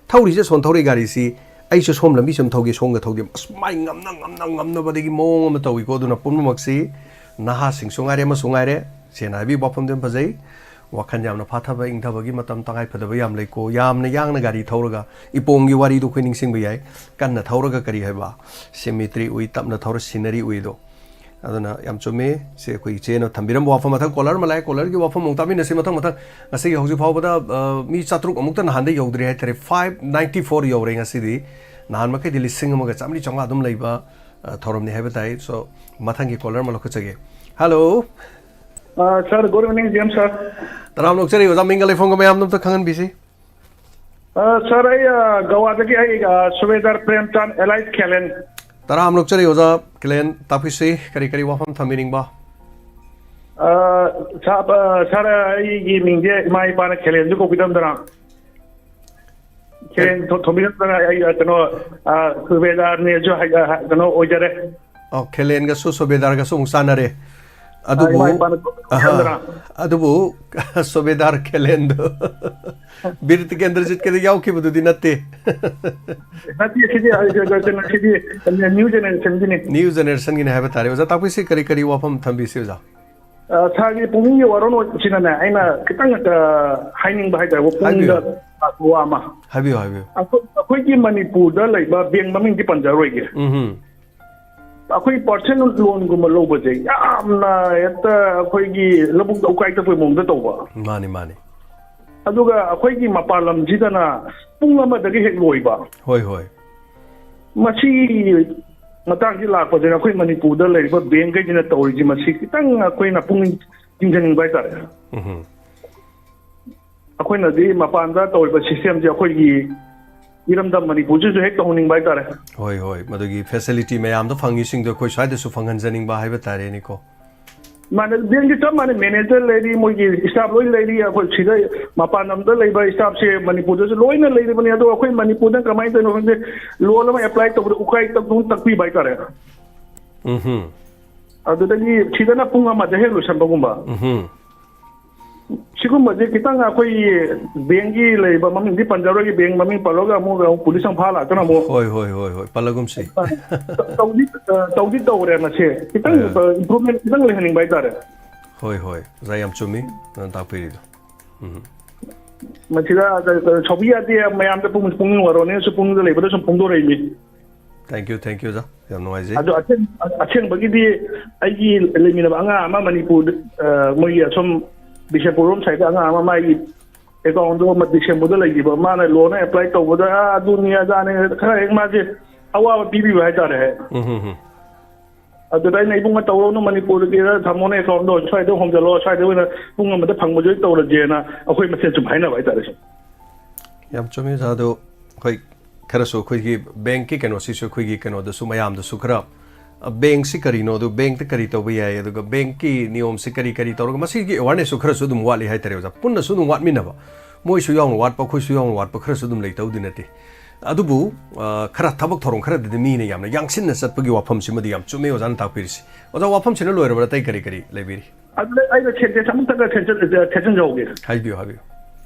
ꯊꯧꯔꯤꯁꯦ ꯑꯁꯣꯝ ꯊꯧꯔꯛꯏ ꯒꯥꯔꯤꯁꯤ, ꯑꯩꯁꯨ ꯁꯣꯝ ꯂꯝꯕꯤ ꯁꯨꯝ ꯊꯧꯒꯦ, ꯁꯣꯝꯒ ꯊꯧꯒꯦ꯫ ꯑꯁ, ꯃꯥꯏ ꯉꯝꯅ, ꯉꯝꯅ, ꯉꯝꯅꯕꯗꯒꯤ ꯃꯑꯣꯡ ꯑꯃ ꯇꯧꯏꯀꯣ꯫ ꯑꯗꯨꯅ ꯄꯨꯝꯅꯃꯛꯁꯤ, ꯅꯍꯥꯁꯤꯡꯁꯨ ꯉꯥꯏꯔꯦ, ꯑꯃꯁꯨ ꯉꯥꯏꯔꯦ, ꯁꯦꯡꯅ ꯍꯥꯏꯕꯤꯌꯨ, ꯋꯥꯐꯝꯗꯤ ꯌꯥꯝ ꯐꯖꯩ꯫ ꯋꯥꯈꯜ ꯌꯥꯝꯅ ꯐꯥꯊꯕ, ꯏꯪꯊꯕꯒꯤ ꯃꯇꯝ ꯇꯉꯥꯏ ꯐꯗꯕ ꯌꯥꯝ ꯂꯩꯀꯣ꯫ ꯌꯥꯝꯅ ꯌꯥꯡꯅ ꯒꯥꯔꯤ ꯊꯧꯔꯒ, ꯏꯄꯣꯝꯒꯤ ꯋꯥꯔꯤꯗꯨ ꯑꯩꯈꯣꯏ ꯅꯤꯡꯁꯤꯡꯕ ꯌꯥꯏ꯫ ꯀꯟꯅ ꯊꯧꯔꯒ ꯀꯔꯤ ꯍꯥꯏꯕ, cemetery ꯎꯏ, ꯇꯞꯅ ꯊꯧꯔ scenery ꯎꯏꯗꯣ꯫ ꯑꯗꯨꯅ ꯌꯥꯝ ꯆꯨꯝꯃꯤ꯫ ꯁꯤ ꯑꯩꯈꯣꯏ ꯏꯆꯦꯅ ꯊꯝꯕꯤꯔꯝꯕ ꯋꯥꯐꯝ꯫ ꯃꯊꯪ caller ꯑꯃ ꯂꯥꯛꯑꯦ, caller ꯒꯤ ꯋꯥꯐꯝ ꯑꯃꯨꯛ ꯇꯥꯃꯤꯟꯅꯁꯤ꯫ ꯃꯊꯪ, ꯃꯊꯪ ꯉꯁꯤꯒꯤ ꯍꯧꯖꯤꯛ ꯐꯥꯎꯕꯗ, ꯑ, ꯃꯤ ꯆꯥꯇ꯭ꯔꯨꯛ ꯑꯃꯨꯛꯇ ꯅꯍꯥꯟꯗꯩ ꯌꯧꯗ꯭ꯔꯤ ꯍꯥꯏꯇꯥꯔꯦ꯫ Five ninety four ꯌꯧꯔꯦ ꯉꯁꯤꯗꯤ꯫ ꯅꯍꯥꯟ ꯃꯈꯩꯗꯤ ꯂꯤꯁꯤꯡ ꯑꯃꯒ ꯆꯥꯃꯔꯤ ꯆꯥꯝꯃꯉꯥ ꯑꯗꯨꯝ ꯂꯩꯕ, ꯑ, ꯊꯧꯔꯝꯅꯤ ꯍꯥꯏꯕ ꯇꯥꯏ꯫ So, ꯃꯊꯪꯒꯤ caller ꯑꯃ ꯂꯧꯈꯠꯆꯒꯦ꯫ Hello꯫ ꯑ, sir, good evening, J M sir꯫ ꯇꯔꯥꯝꯅ ꯑꯣꯛꯆꯔꯤ ꯑꯣꯖꯥ, ꯃꯤꯡꯒ ꯂꯩꯐꯝꯒ ꯃꯌꯥꯝꯗꯣ ꯑꯝꯇ ꯈꯪꯍꯟꯕꯤꯁꯤ꯫ ꯑ, sir, ꯑꯩ, ꯑ, ꯒꯋꯥꯗꯒꯤ ꯑꯩ, ꯑ, ꯁꯨꯕꯦꯗꯥꯔ ꯄ꯭ꯔꯦꯝꯆꯥꯟ alias ꯈꯦꯂꯦꯟ꯫ ꯇꯔꯥꯝꯅ ꯑꯣꯛꯆꯔꯤ ꯑꯣꯖꯥ ꯈꯦꯂꯦꯟ, ꯇꯥꯛꯄꯤꯁꯤ, ꯀꯔꯤ ꯀꯔꯤ ꯋꯥꯐꯝ ꯊꯝꯕꯤꯅꯤꯡꯕ? ꯑ, sir, ꯑ, sir, ꯑꯩꯒꯤ ꯃꯤꯡꯁꯦ ꯏꯃꯥ ꯏꯄꯥꯅ ꯈꯦꯂꯦꯟꯁꯨ ꯀꯧꯕꯤꯔꯝꯗꯅ, ꯈꯦꯂꯦꯟ ꯊꯣ-, ꯊꯣꯟꯕꯤꯔꯝꯗꯅ ꯑꯩ, ꯑ, ꯀꯩꯅꯣ, ꯑ, ꯁꯨꯕꯦꯗꯥꯔꯅꯦꯁꯨ ꯍꯥꯏ-, ꯑ, ꯀꯩꯅꯣ ꯑꯣꯏꯖꯔꯦ꯫ ꯑꯣ, ꯈꯦꯂꯦꯟꯒꯁꯨ ꯁꯨꯕꯦꯗꯥꯔꯒꯁꯨ ꯑꯃꯨꯛ ꯆꯥꯟꯅꯔꯦ꯫ ꯑ, ꯑꯗꯨꯕꯨ, ꯏꯃꯥ ꯏꯄꯥꯅ ꯑꯍꯥ, ꯊꯣꯟꯕꯤꯔꯝꯗꯅ꯫ ꯑꯗꯨꯕꯨ ꯁꯨꯕꯦꯗꯥꯔ ꯈꯦꯂꯦꯟꯗꯣ ꯕꯤꯔ ꯇꯤꯀꯦꯟꯗ꯭ꯔꯖꯤꯠꯀꯤꯗ ꯌꯥꯎꯈꯤꯕꯗꯨꯗꯤ ꯅꯠꯇꯦ꯫ ꯅꯠꯇꯦ, ꯁꯤꯗꯤ, ꯑ, ꯀꯩꯅꯣ, ꯁꯤꯗꯤ new generation Guinea. New generation Guinea ꯍꯥꯏꯕ ꯇꯥꯔꯦ꯫ ꯑꯣꯖꯥ ꯇꯥꯛꯄꯤꯁꯤ, ꯀꯔꯤ ꯀꯔꯤ ꯋꯥꯐꯝ ꯊꯝꯕꯤꯁꯤ, ꯑꯣꯖꯥ? ꯑ, sir ꯒꯤ ꯄꯨꯛꯅꯤꯡꯒꯤ ꯋꯥꯔꯣꯜꯁꯤꯅꯅꯦ, ꯑꯩꯅ ꯈꯤꯇꯪ, ꯑ, ꯍꯥꯏꯅꯤꯡꯕ ꯍꯥꯏꯇꯥꯔꯦ, ꯄꯨꯛꯅꯤꯡꯗ ꯍꯥꯏꯕꯤꯌꯨ꯫ ꯂꯥꯛꯄ ꯋꯥ ꯑꯃ꯫ ꯍꯥꯏꯕꯤꯌꯨ, ꯍꯥꯏꯕꯤꯌꯨ꯫ ꯑꯩꯈꯣꯏ, ꯑꯩꯈꯣꯏꯒꯤ ꯃꯅꯤꯄꯨꯔꯗ ꯂꯩꯕ bank ꯃꯃꯤꯡꯗꯤ ꯄꯟꯖꯔꯣꯏꯒꯦ꯫ ꯎꯝꯍꯨꯝ꯫ ꯑꯩꯈꯣꯏ personal loan ꯒꯨꯝꯕ ꯂꯧꯕꯁꯦ ꯌꯥꯝꯅ ꯍꯦꯛꯇ ꯑꯩꯈꯣꯏꯒꯤ ꯂꯧꯕꯨꯛꯇ ꯎꯀꯥꯏ ꯇꯛꯄꯒꯤ ꯃꯑꯣꯡꯗ ꯇꯧꯕ꯫ ꯃꯥꯅꯤ, ꯃꯥꯅꯤ꯫ ꯑꯗꯨꯒ ꯑꯩꯈꯣꯏꯒꯤ ꯃꯄꯥꯟ ꯂꯝꯁꯤꯗꯅ ꯄꯨꯡ ꯑꯃꯗꯒꯤ ꯍꯦꯛ ꯂꯣꯏꯕ꯫ ꯍꯣꯏ, ꯍꯣꯏ꯫ ꯃꯁꯤꯒꯤ ꯃꯇꯥꯡꯁꯤ ꯂꯥꯛꯄꯁꯤꯅ ꯑꯩꯈꯣꯏ ꯃꯅꯤꯄꯨꯔꯗ ꯂꯩꯔꯤꯕ bank ꯈꯩꯁꯤꯅ ꯇꯧꯔꯤꯁꯤ, ꯃꯁꯤ ꯈꯤꯇꯪ ꯑꯩꯈꯣꯏꯅ ꯄꯨꯛꯅꯤꯡ ꯆꯤꯡꯁꯤꯟꯅꯤꯡꯕ ꯍꯥꯏꯇꯥꯔꯦ꯫ ꯎꯝꯍꯨꯝ꯫ ꯑꯩꯈꯣꯏꯅꯗꯤ ꯃꯄꯥꯟꯗ ꯇꯧꯔꯤꯕ system ꯁꯦ ꯑꯩꯈꯣꯏꯒꯤ ꯏꯔꯝꯗꯝ ꯃꯅꯤꯄꯨꯔꯁꯤꯁꯨ ꯍꯦꯛ ꯇꯧꯍꯟꯅꯤꯡꯕ ꯍꯥꯏꯇꯥꯔꯦ꯫ ꯍꯣꯏ, ꯍꯣꯏ, ꯃꯗꯨꯒꯤ facility ꯃꯌꯥꯝꯗꯣ ꯐꯪꯉꯤꯁꯤꯡꯗꯣ ꯑꯩꯈꯣꯏ ꯁ꯭ꯋꯥꯏꯗꯁꯨ ꯐꯪꯍꯟꯖꯅꯤꯡꯕ ꯍꯥꯏꯕ ꯇꯥꯔꯦꯅꯦꯀꯣ꯫ ꯃꯥꯅꯦ, bank ꯁꯦ ꯆꯞ ꯃꯥꯟꯅꯩ, manager ꯂꯩꯔꯤ, ꯃꯣꯏꯒꯤ staff ꯂꯣꯏ ꯂꯩꯔꯤ, ꯑꯩꯈꯣꯏ ꯁꯤꯗ ꯃꯄꯥꯟ ꯂꯝꯗ ꯂꯩꯕ staff ꯁꯦ ꯃꯅꯤꯄꯨꯔꯗꯁꯨ ꯂꯣꯏꯅ ꯂꯩꯔꯤꯕꯅꯤ꯫ ꯑꯗꯣ ꯑꯩꯈꯣꯏ ꯃꯅꯤꯄꯨꯔꯗ ꯀꯃꯥꯏꯅ ꯇꯧꯔꯤꯅꯣ ꯈꯪꯗꯦ, loan ꯑꯃ apply ꯇꯧꯕꯗ ꯎꯀꯥꯏ ꯇꯛꯇꯧꯅ ꯇꯛꯄꯤꯕ ꯍꯥꯏꯇꯥꯔꯦ꯫ ꯎꯝꯍꯨꯝ꯫ ꯑꯗꯨꯗꯒꯤ ꯁꯤꯗꯅ ꯄꯨꯡ ꯑꯃꯗ ꯍꯦꯛ ꯂꯣꯏꯁꯟꯕꯒꯨꯝꯕ꯫ ꯎꯝ꯫ ꯁꯤꯒꯨꯝꯕꯁꯦ ꯈꯤꯇꯪ ꯑꯩꯈꯣꯏꯒꯤ ꯕꯦꯡꯒꯤ ꯂꯩꯔꯤꯕ, ꯃꯃꯤꯡꯗꯤ ꯄꯟꯖꯔꯣꯏꯒꯦ, ꯕꯦꯡ ꯃꯃꯤꯡ ꯄꯜꯂꯒ ꯑꯃꯨꯛ, ꯑꯃꯨꯛ ꯄꯨꯂꯤꯁ ꯑꯃꯨꯛ ꯐꯥ ꯂꯥꯛꯇꯅ ꯑꯃꯨꯛ꯫ ꯍꯣꯏ, ꯍꯣꯏ, ꯍꯣꯏ, ꯍꯣꯏ, ꯄꯜꯂꯒꯨꯝꯁꯤ꯫ ꯇꯧꯗꯤ, ꯑ, ꯇꯧꯗꯤ ꯇꯧꯔꯦ ꯃꯁꯦ꯫ ꯈꯤꯇꯪ, ꯍꯣꯏ, ꯍꯣꯏ꯫ ꯑ, improvement ꯈꯤꯇꯪ ꯂꯩꯍꯟꯅꯤꯡꯕ ꯍꯥꯏꯇꯥꯔꯦ꯫ ꯍꯣꯏ, ꯍꯣꯏ, ꯑꯣꯖꯥ, ꯌꯥꯝ ꯆꯨꯝꯃꯤ ꯅꯪ ꯇꯥꯛꯄꯤꯔꯤꯗꯣ꯫ ꯎꯝ꯫ ꯃꯁꯤꯗ, ꯑ, ꯑ, ꯁꯥꯎꯕꯤ ꯌꯥꯗꯦ, ꯃꯌꯥꯝꯗ ꯄꯨꯛꯅꯤꯡ, ꯄꯨꯛꯅꯤꯡ ꯋꯥꯔꯣꯅꯦꯅꯁꯨ ꯄꯨꯛꯅꯤꯡꯗ ꯂꯩꯕꯗ ꯁꯨꯝ ꯐꯣꯡꯗꯣꯔꯛꯏꯅꯤ꯫ Thank you, thank you, ꯑꯣꯖꯥ, ꯌꯥꯝ ꯅꯨꯡꯉꯥꯏꯖꯩ꯫ ꯑꯗꯣ ꯑꯁꯦꯡ-, ꯑꯁꯦꯡꯕꯒꯤꯗꯤ ꯑꯩꯒꯤ ꯂꯩꯃꯤꯟꯅꯕ ꯑꯉꯥꯡ ꯑꯃ ꯃꯅꯤꯄꯨꯔꯗ, ꯑ, ꯃꯣꯏꯒꯤ ꯑꯁꯣꯝ ꯕꯤꯁꯦꯝꯄꯨꯔ ꯔꯣꯝ ꯁꯥꯏꯗ ꯑꯉꯥꯡ ꯑꯃ, ꯃꯥꯒꯤ account ꯗꯣ ꯑꯃ ꯗꯤꯁꯦꯝꯕꯔꯗ ꯂꯩꯈꯤꯕ, ꯃꯥꯅ loan apply ꯇꯧꯕꯗ, "ꯑꯥ, ꯑꯗꯨꯅꯤ ꯑꯗꯥꯅꯤ" ꯈꯔ ꯍꯦꯛ ꯃꯥꯁꯦ ꯑꯋꯥꯕ ꯄꯤꯕꯤꯕ ꯍꯥꯏꯇꯥꯔꯦ꯫ ꯎꯝ, ꯍꯝ, ꯍꯝ꯫ ꯑꯗꯨꯗ ꯑꯩꯅ, "ꯏꯕꯨꯡꯉꯣ, ꯇꯧꯔꯅꯨ, ꯃꯅꯤꯄꯨꯔꯗ ꯊꯝꯃꯣꯅꯦ account ꯗꯣ, ꯁ꯭ꯋꯥꯏꯗ ꯍꯣꯡꯖꯜꯂꯣ, ꯁ꯭ꯋꯥꯏꯗ ꯑꯣꯏꯅ ꯄꯨꯡ ꯑꯃꯗ ꯐꯪꯕꯁꯨ ꯍꯦꯛ ꯇꯧꯔꯁꯦꯅ" ꯑꯩꯈꯣꯏ ꯃꯁꯦꯟ ꯁꯨꯝ ꯍꯥꯏꯅꯕ ꯍꯥꯏꯇꯥꯔꯦ ꯁꯨꯝ꯫ ꯌꯥꯝ ꯆꯨꯝꯃꯤ, ꯑꯣꯖꯥ꯫ ꯑꯗꯣ ꯑꯩꯈꯣꯏ ꯈꯔꯁꯨ ꯑꯩꯈꯣꯏꯒꯤ ꯕꯦꯡꯛꯀꯤ ꯀꯩꯅꯣꯁꯤꯁꯨ ꯑꯩꯈꯣꯏꯒꯤ ꯀꯩꯅꯣꯗꯁꯨ ꯃꯌꯥꯝꯗꯁꯨ ꯈꯔ, ꯑ, ꯕꯦꯡꯛꯁꯤ ꯀꯔꯤꯅꯣ, ꯑꯗꯨ ꯕꯦꯡꯛꯇ ꯀꯔꯤ ꯇꯧꯕ ꯌꯥꯏ, ꯑꯗꯨꯒ ꯕꯦꯡꯛꯀꯤ ꯅꯤꯌꯣꯝꯁꯤ ꯀꯔꯤ ꯀꯔꯤ ꯇꯧꯔꯒ, ꯃꯁꯤꯒꯤ awareness ꯁꯨ ꯈꯔꯁꯨ ꯑꯗꯨꯝ ꯋꯥꯠꯂꯤ ꯍꯥꯏꯇꯥꯔꯦ, ꯑꯣꯖꯥ꯫ ꯄꯨꯟꯅꯁꯨ ꯑꯗꯨꯝ ꯋꯥꯠꯃꯤꯟꯅꯕ, ꯃꯣꯏꯁꯨ ꯌꯥꯎꯅ ꯋꯥꯠꯄ, ꯑꯩꯈꯣꯏꯁꯨ ꯌꯥꯎꯅ ꯋꯥꯠꯄ ꯈꯔꯁꯨ ꯑꯗꯨꯝ ꯂꯩꯇꯧꯗꯤ ꯅꯠꯇꯦ꯫ ꯑꯗꯨꯕꯨ, ꯑ, ꯈꯔ ꯊꯕꯛ ꯊꯧꯔꯝ ꯈꯔꯗꯗꯤ ꯃꯤꯅ ꯌꯥꯝꯅ ꯌꯥꯡꯁꯤꯟꯅ ꯆꯠꯄꯒꯤ ꯋꯥꯐꯝꯁꯤꯃꯗꯤ ꯌꯥꯝ ꯆꯨꯝꯃꯦ ꯑꯣꯖꯥꯅ ꯇꯥꯛꯄꯤꯔꯤꯁꯤ꯫ ꯑꯣꯖꯥ, ꯋꯥꯐꯝꯁꯤꯅ ꯂꯣꯏꯔꯕ꯭ꯔꯥ? ꯑꯇꯩ ꯀꯔꯤ ꯀꯔꯤ ꯂꯩꯕꯤꯔꯤ? ꯑꯗꯨꯗ ꯑꯩꯅ sentence ꯑꯃꯇꯒ ꯊꯦꯠꯆ-, ꯊꯦꯠꯆꯟꯖꯍꯧꯒꯦ꯫ ꯍꯥꯏꯕꯤꯌꯨ, ꯍꯥꯏꯕꯤꯌꯨ꯫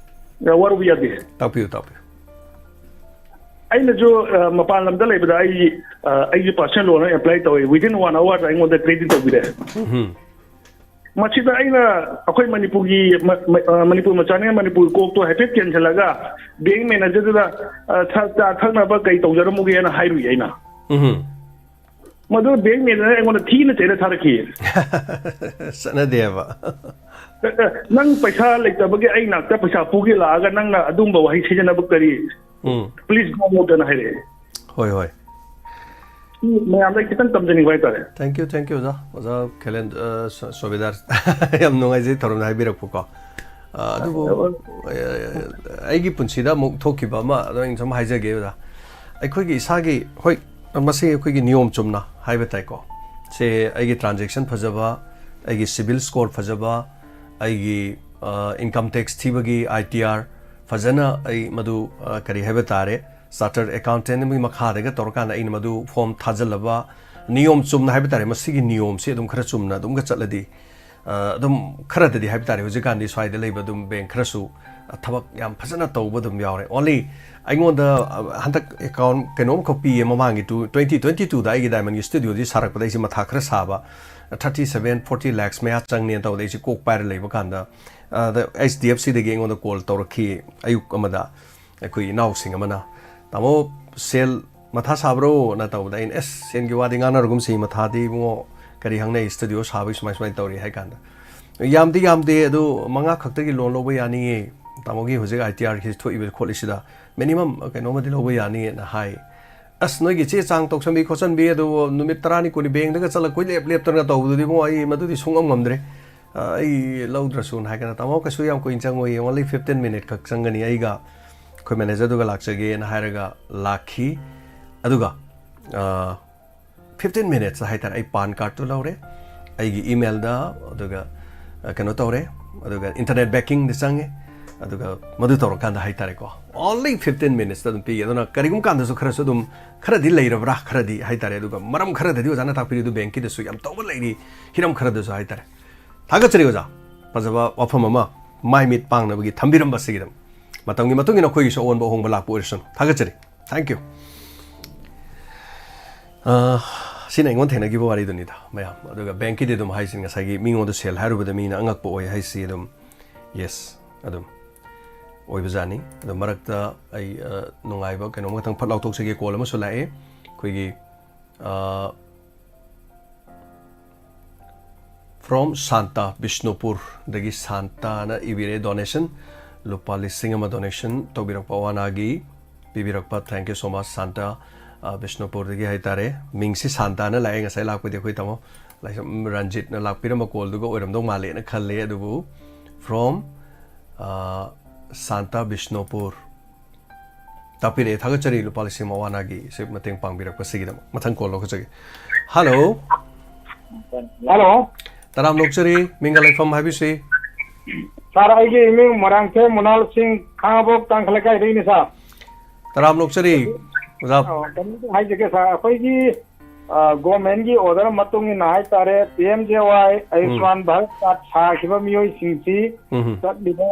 ꯑ, ꯋꯥꯔꯧꯕ ꯌꯥꯗꯦ꯫ ꯇꯥꯛꯄꯤꯌꯨ, ꯇꯥꯛꯄꯤꯌꯨ꯫ ꯑꯩꯅꯁꯨ, ꯑ, ꯃꯄꯥꯟ ꯂꯝꯗ ꯂꯩꯕꯗ ꯑꯩ, ꯑ, ꯑꯩꯒꯤ personal loan ꯑꯃ apply ꯇꯧꯋꯦ꯫ Within one hour ꯗ ꯑꯩꯉꯣꯟꯗ credit ꯇꯧꯕꯤꯔꯦ꯫ ꯎꯝ꯫ ꯃꯁꯤꯗ ꯑꯩꯅ ꯑꯩꯈꯣꯏ ꯃꯅꯤꯄꯨꯔꯒꯤ ꯃ-, ꯃ-, ꯑ, ꯃꯅꯤꯄꯨꯔ ꯃꯆꯥꯅꯤꯅ ꯃꯅꯤꯄꯨꯔ ꯀꯣꯛꯇꯣ ꯍꯥꯏꯐꯦꯠ ꯀꯦꯟꯁꯤꯜꯂꯒ bank manager ꯗꯨꯗ, ꯑ, ꯆꯥ, ꯆꯥ ꯊꯛꯅꯕ ꯀꯩ ꯇꯧꯖꯔꯝꯃꯨꯒꯦꯅ ꯍꯥꯏꯔꯨꯏ ꯑꯩꯅ꯫ ꯎꯝ꯫ ꯃꯗꯨ bank manager ꯅ ꯑꯩꯉꯣꯟꯗ ꯊꯤꯅ ꯆꯩꯔ ꯊꯥꯔꯛꯈꯤ꯫ ꯆꯠꯅꯗꯦꯕ꯫ "ꯅꯪ ꯄꯩꯁꯥ ꯂꯩꯇꯕꯒꯤ ꯑꯩ ꯅꯥꯛꯇ ꯄꯩꯁꯥ ꯄꯨꯒꯦ ꯂꯥꯛꯑꯒ ꯅꯪꯅ ꯑꯗꯨꯝꯕ ꯋꯥꯍꯩ ꯁꯤꯖꯤꯟꯅꯕ ꯀꯔꯤ? ꯎꯝ꯫ Please go out" ꯑꯅ ꯍꯥꯏꯔꯛꯑꯦ꯫ ꯍꯣꯏ, ꯍꯣꯏ꯫ ꯁꯤ ꯃꯌꯥꯝꯗ ꯈꯤꯇꯪ ꯇꯝꯖꯅꯤꯡꯕ ꯍꯥꯏꯇꯥꯔꯦ꯫ Thank you, thank you, ꯑꯣꯖꯥ꯫ ꯑꯣꯖꯥ ꯈꯦꯂꯦꯟ, ꯑ, ꯁ-, ꯁꯣꯕꯦꯗꯥꯔ꯫ ꯌꯥꯝ ꯅꯨꯡꯉꯥꯏꯖꯩ ꯊꯧꯔꯝꯗ ꯍꯥꯏꯕꯤꯔꯛꯄꯀꯣ꯫ ꯑ, ꯑꯗꯨꯕꯨ, ꯑ, ꯑ, ꯑꯩꯒꯤ ꯄꯨꯟꯁꯤꯗ ꯑꯃꯨꯛ ꯊꯣꯛꯈꯤꯕ ꯑꯃ ꯑꯗꯣ ꯑꯩꯅ ꯁꯨꯝ ꯍꯥꯏꯖꯒꯦ, ꯑꯣꯖꯥ꯫ ꯑꯩꯈꯣꯏꯒꯤ ꯏꯁꯥꯒꯤ, ꯍꯣꯏ, ꯃꯁꯤ ꯑꯩꯈꯣꯏꯒꯤ ꯅꯤꯌꯣꯝ ꯆꯨꯝꯅ ꯍꯥꯏꯕ ꯇꯥꯏꯀꯣ꯫ ꯁꯦ ꯑꯩꯒꯤ transaction ꯐꯖꯕ, ꯑꯩꯒꯤ CIBIL score ꯐꯖꯕ, ꯑꯩꯒꯤ, ꯑ, income tax ꯊꯤꯕꯒꯤ ITR ꯐꯖꯅ ꯑꯩ ꯃꯗꯨ, ꯑ, ꯀꯔꯤ ꯍꯥꯏꯕ ꯇꯥꯔꯦ, chartered accountant ꯑꯃꯒꯤ ꯃꯈꯥꯗꯒ ꯇꯧꯔꯀꯥꯟꯗ ꯑꯩꯅ ꯃꯗꯨ form ꯊꯥꯖꯤꯜꯂꯕ, ꯅꯤꯌꯣꯝ ꯆꯨꯝꯅ ꯍꯥꯏꯕ ꯇꯥꯔꯦ, ꯃꯁꯤꯒꯤ ꯅꯤꯌꯣꯝꯁꯤ ꯑꯗꯨꯝ ꯈꯔ ꯆꯨꯝꯅ ꯑꯗꯨꯝꯒ ꯆꯠꯂꯗꯤ, ꯑ, ꯑꯗꯨꯝ ꯈꯔꯗꯗꯤ ꯍꯥꯏꯕ ꯇꯥꯔꯦ, ꯍꯧꯖꯤꯛꯀꯥꯟꯗꯤ ꯁ꯭ꯋꯥꯏꯗ ꯂꯩꯕ ꯑꯗꯨꯝ ꯕꯦꯡꯛ ꯈꯔꯁꯨ, ꯑ, ꯊꯕꯛ ꯌꯥꯝ ꯐꯖꯅ ꯇꯧꯕ ꯑꯗꯨꯝ ꯌꯥꯎꯔꯦ꯫ Only ꯑꯩꯉꯣꯟꯗ, ꯑ, ꯍꯟꯗꯛ ꯑꯦꯀꯥꯎꯟ ꯀꯩꯅꯣꯝꯈꯛ ꯄꯤꯌꯦ, ꯃꯃꯥꯡꯒꯤ ꯇꯨ-, twenty twenty-two ꯗ ꯑꯩꯒꯤ diamond ꯒꯤ studio ꯁꯤ ꯁꯥꯔꯛꯄꯗ ꯑꯩꯁꯦ ꯃꯊꯥ ꯈꯔ ꯁꯥꯕ, thirty seven, forty lakhs ꯃꯌꯥ ꯆꯪꯅꯦꯅ ꯇꯧꯕꯗ ꯑꯩꯁꯦ ꯀꯣꯛ ꯄꯥꯏꯔ ꯂꯩꯕ ꯀꯥꯟꯗ, ꯑꯗ H D F C ꯗꯒꯤ ꯑꯩꯉꯣꯟꯗ call ꯇꯧꯔꯛꯈꯤ ꯑꯌꯨꯛ ꯑꯃꯗ꯫ ꯑꯩꯈꯣꯏ ꯏꯅꯥꯎꯁꯤꯡ ꯑꯃꯅ, "ꯇꯥꯃꯣ, ꯁꯦꯜ ꯃꯊꯥ ꯁꯥꯕ꯭ꯔꯣ?" ꯅ ꯇꯧꯕꯗ ꯑꯩꯅ, "ꯑꯦꯁ, ꯁꯦꯜꯒꯤ ꯋꯥꯗꯤ ꯉꯥꯡꯅꯔꯒꯨꯝꯁꯤ, ꯃꯊꯥꯗꯤ ꯏꯕꯨꯡꯉꯣ, ꯀꯔꯤ ꯍꯪꯅꯩ, studio ꯁꯥꯕꯒꯤ ꯁꯨꯃꯥꯏ ꯁꯨꯃꯥꯏꯅ ꯇꯧꯔꯤ" ꯍꯥꯏ ꯀꯥꯟꯗ, "ꯌꯥꯝꯗꯤ ꯌꯥꯝꯗꯦ, ꯑꯗꯨ ꯃꯉꯥ ꯈꯛꯇꯒꯤ loan ꯂꯧꯕ ꯌꯥꯅꯤꯌꯦ, ꯇꯥꯃꯣꯒꯤ ꯍꯧꯖꯤꯛ I T R ꯁꯤ ꯊꯣꯛꯏꯕ ꯈꯣꯠꯂꯤꯁꯤꯗ minimum ꯀꯩꯅꯣꯝꯃꯗꯤ ꯂꯧꯕ ꯌꯥꯅꯤꯌꯦꯅ" ꯍꯥꯏ꯫ ꯑꯁ, ꯅꯣꯏꯒꯤ ꯆꯦ ꯆꯥꯡ ꯇꯧꯁꯟꯕꯤ ꯈꯣꯠꯆꯟꯕꯤ, ꯑꯗꯨꯕꯨ ꯅꯨꯃꯤꯠ ꯇꯔꯥꯅꯤ ꯀꯨꯟꯅꯤ ꯕꯦꯡꯗꯒ ꯆꯠꯂ ꯀꯣꯏꯂꯦꯞ ꯂꯦꯞꯇꯅ ꯇꯧꯕꯗꯨꯗꯤ ꯏꯕꯨꯡꯉꯣ, ꯑꯩ ꯃꯗꯨꯗꯤ ꯁꯨꯡꯉꯝ ꯉꯝꯗ꯭ꯔꯦ꯫ ꯑ, "ꯑꯩ ꯂꯧꯗ꯭ꯔꯁꯨꯅ" ꯍꯥꯏꯒꯅ, "ꯇꯥꯃꯣ, ꯀꯩꯁꯨ ꯌꯥꯝ ꯀꯨꯏꯅ ꯆꯪꯉꯣꯏꯌꯦ, only fifteen minute ꯈꯛ ꯆꯪꯒꯅꯤ, ꯑꯩꯒ ꯑꯩꯈꯣꯏ manager ꯗꯨꯒ ꯂꯥꯛꯆꯒꯦꯅ" ꯍꯥꯏꯔꯒ ꯂꯥꯛꯈꯤ꯫ ꯑꯗꯨꯒ, ꯑ, fifteen minutes ꯍꯥꯏꯇꯥꯔꯦ, ꯑꯩ PAN card ꯇꯨ ꯂꯧꯔꯦ, ꯑꯩꯒꯤ email ꯗ, ꯑꯗꯨꯒ, ꯑ, ꯀꯩꯅꯣ ꯇꯧꯔꯦ, ꯑꯗꯨꯒ internet banking ꯗ ꯆꯪꯉꯦ, ꯑꯗꯨꯒ ꯃꯗꯨ ꯇꯧꯔꯀꯥꯟꯗ ꯍꯥꯏꯇꯥꯔꯦꯀꯣ, only fifteen minutes ꯇ ꯑꯗꯨꯝ ꯄꯤꯒꯦ꯫ ꯑꯗꯨꯅ ꯀꯔꯤꯒꯨꯝꯕ ꯀꯥꯟꯗꯁꯨ ꯈꯔꯁꯨ ꯑꯗꯨꯝ, ꯈꯔꯗꯤ ꯂꯩꯔꯕ꯭ꯔꯥ, ꯈꯔꯗꯤ ꯍꯥꯏꯇꯥꯔꯦ, ꯑꯗꯨꯒ ꯃꯔꯝ ꯈꯔꯗꯗꯤ ꯑꯣꯖꯥꯅ ꯇꯥꯛꯄꯤꯔꯤꯗꯨ ꯕꯦꯡꯀꯤꯗꯁꯨ ꯌꯥꯝ ꯇꯧꯕ ꯂꯩꯔꯤ, ꯍꯤꯔꯝ ꯈꯔꯗꯁꯨ ꯍꯥꯏꯇꯥꯔꯦ꯫ ꯊꯥꯒꯠꯆꯔꯤ ꯑꯣꯖꯥ, ꯐꯖꯕ ꯋꯥꯐꯝ ꯑꯃ ꯃꯥꯏ ꯃꯤꯠ ꯄꯥꯡꯅꯕꯒꯤ ꯊꯝꯕꯤꯔꯝꯕ ꯑꯁꯤꯒꯤꯗꯃꯛ꯫ ꯃꯇꯝꯒꯤ ꯃꯇꯨꯡ ꯏꯟꯅ ꯑꯩꯈꯣꯏꯒꯤꯁꯨ ꯑꯑꯣꯟꯕ ꯑꯍꯣꯡꯕ ꯂꯥꯛꯄ ꯑꯣꯏꯔꯁꯅꯨ꯫ ꯊꯥꯒꯠꯆꯔꯤ꯫ Thank you꯫ ꯑ, ꯁꯤꯅ ꯑꯩꯉꯣꯟꯗ ꯊꯦꯡꯅꯈꯤꯕ ꯋꯥꯔꯤꯗꯨꯅꯤꯗ, ꯃꯌꯥꯝ꯫ ꯑꯗꯨꯒ ꯕꯦꯡꯀꯤꯗꯤ ꯑꯗꯨꯝ ꯍꯥꯏꯁꯤ, ꯉꯁꯥꯏꯒꯤ ꯃꯤꯉꯣꯟꯗ ꯁꯦꯜ ꯍꯥꯏꯔꯨꯕꯗ ꯃꯤꯅ ꯑꯉꯛꯄ ꯑꯣꯏ ꯍꯥꯏꯁꯤ ꯑꯗꯨꯝ, yes, ꯑꯗꯨꯝ ꯑꯣꯏꯕꯖꯥꯠꯅꯤ꯫ ꯑꯗꯣ ꯃꯔꯛꯇ ꯑꯩ, ꯑ, ꯅꯨꯡꯉꯥꯏꯕ ꯀꯩꯅꯣꯝ ꯈꯛꯇꯪ ꯐꯠ ꯂꯥꯎꯊꯣꯛꯆꯒꯦ꯫ Call ꯑꯃꯁꯨ ꯂꯥꯛꯑꯦ꯫ ꯑꯩꯈꯣꯏꯒꯤ, ꯑ, From ꯁꯥꯟꯇꯥ ꯕꯤꯁꯅꯨꯄꯨꯔꯗꯒꯤ ꯁꯥꯟꯇꯥꯅ ꯏꯕꯤꯔꯦ, donation ꯂꯨꯄꯥ ꯂꯤꯁꯤꯡ ꯑꯃ donation ꯇꯧꯕꯤꯔꯛꯄ, ꯑꯋꯥꯅꯥꯒꯤ ꯄꯤꯕꯤꯔꯛꯄ꯫ Thank you so much, Santa, ꯑ, ꯕꯤꯁꯅꯨꯄꯨꯔꯗꯒꯤ ꯍꯥꯏꯇꯥꯔꯦ꯫ ꯃꯤꯡꯁꯤ ꯁꯥꯟꯇꯥꯅ ꯂꯥꯛꯑꯦ ꯉꯁꯥꯏ ꯂꯥꯛꯄꯗꯤ, ꯑꯩꯈꯣꯏ ꯇꯥꯃꯣ ꯂꯥꯏꯁ꯭ꯔꯝ ꯔꯟꯖꯤꯠꯅ ꯂꯥꯛꯄꯤꯔꯝꯕ call ꯗꯨꯒ ꯑꯣꯏꯔꯝꯗꯧ ꯃꯥꯜꯂꯦꯅ ꯈꯜꯂꯦ꯫ ꯑꯗꯨꯕꯨ from, ꯑ, ꯁꯥꯟꯇꯥ ꯕꯤꯁꯅꯨꯄꯨꯔ ꯇꯥꯛꯄꯤꯔꯛꯑꯦ꯫ ꯊꯥꯒꯠꯆꯔꯤ, ꯂꯨꯄꯥ ꯂꯤꯁꯤꯡ ꯑꯃ ꯑꯋꯥꯅꯥꯒꯤ ꯁꯤ ꯃꯇꯦꯡ ꯄꯥꯡꯕꯤꯔꯛꯄꯁꯤꯒꯤꯗꯃꯛ꯫ ꯃꯊꯪ call ꯂꯧꯈꯠꯆꯒꯦ꯫ Hello꯫ Hello꯫ ꯇꯔꯥꯝ ꯂꯣꯛꯆꯔꯤ, ꯃꯤꯡꯒ ꯂꯩꯐꯝ ꯍꯥꯏꯕꯤꯁꯤ꯫ ꯁꯥꯔ, ꯑꯩꯒꯤ ꯏꯃꯤꯡ ꯃꯣꯏꯔꯥꯡꯊꯦꯝ ꯃꯨꯅꯥꯜ ꯁꯤꯡ, ꯈꯥꯉꯕꯣꯛ ꯇꯥꯡꯈ ꯂꯩꯀꯥꯏꯗꯒꯤꯅꯤ ꯁꯥꯔ꯫ ꯇꯔꯥꯝ ꯂꯣꯛꯆꯔꯤ ꯑꯣꯖꯥ꯫ ꯑꯣ, ꯀꯩꯅꯣꯝꯇ ꯍꯥꯏꯖꯒꯦ ꯁꯥꯔ, ꯑꯩꯈꯣꯏꯒꯤ ꯒꯣꯔꯃꯦꯟꯒꯤ ꯑꯣꯔꯗꯔ ꯃꯇꯨꯡ ꯏꯟꯅ ꯍꯥꯏꯇꯥꯔꯦ, ꯄꯤ ꯑꯦꯝ ꯖꯦ ꯋꯥꯏ, ꯑꯌꯨꯁꯃꯥꯟ ꯚꯥꯔꯠ ꯀꯥꯔꯗ ꯁꯥꯈꯤꯕ ꯃꯤꯑꯣꯏꯁꯤꯡꯁꯤ ꯎꯝ꯫ ꯆꯠꯂꯤꯕ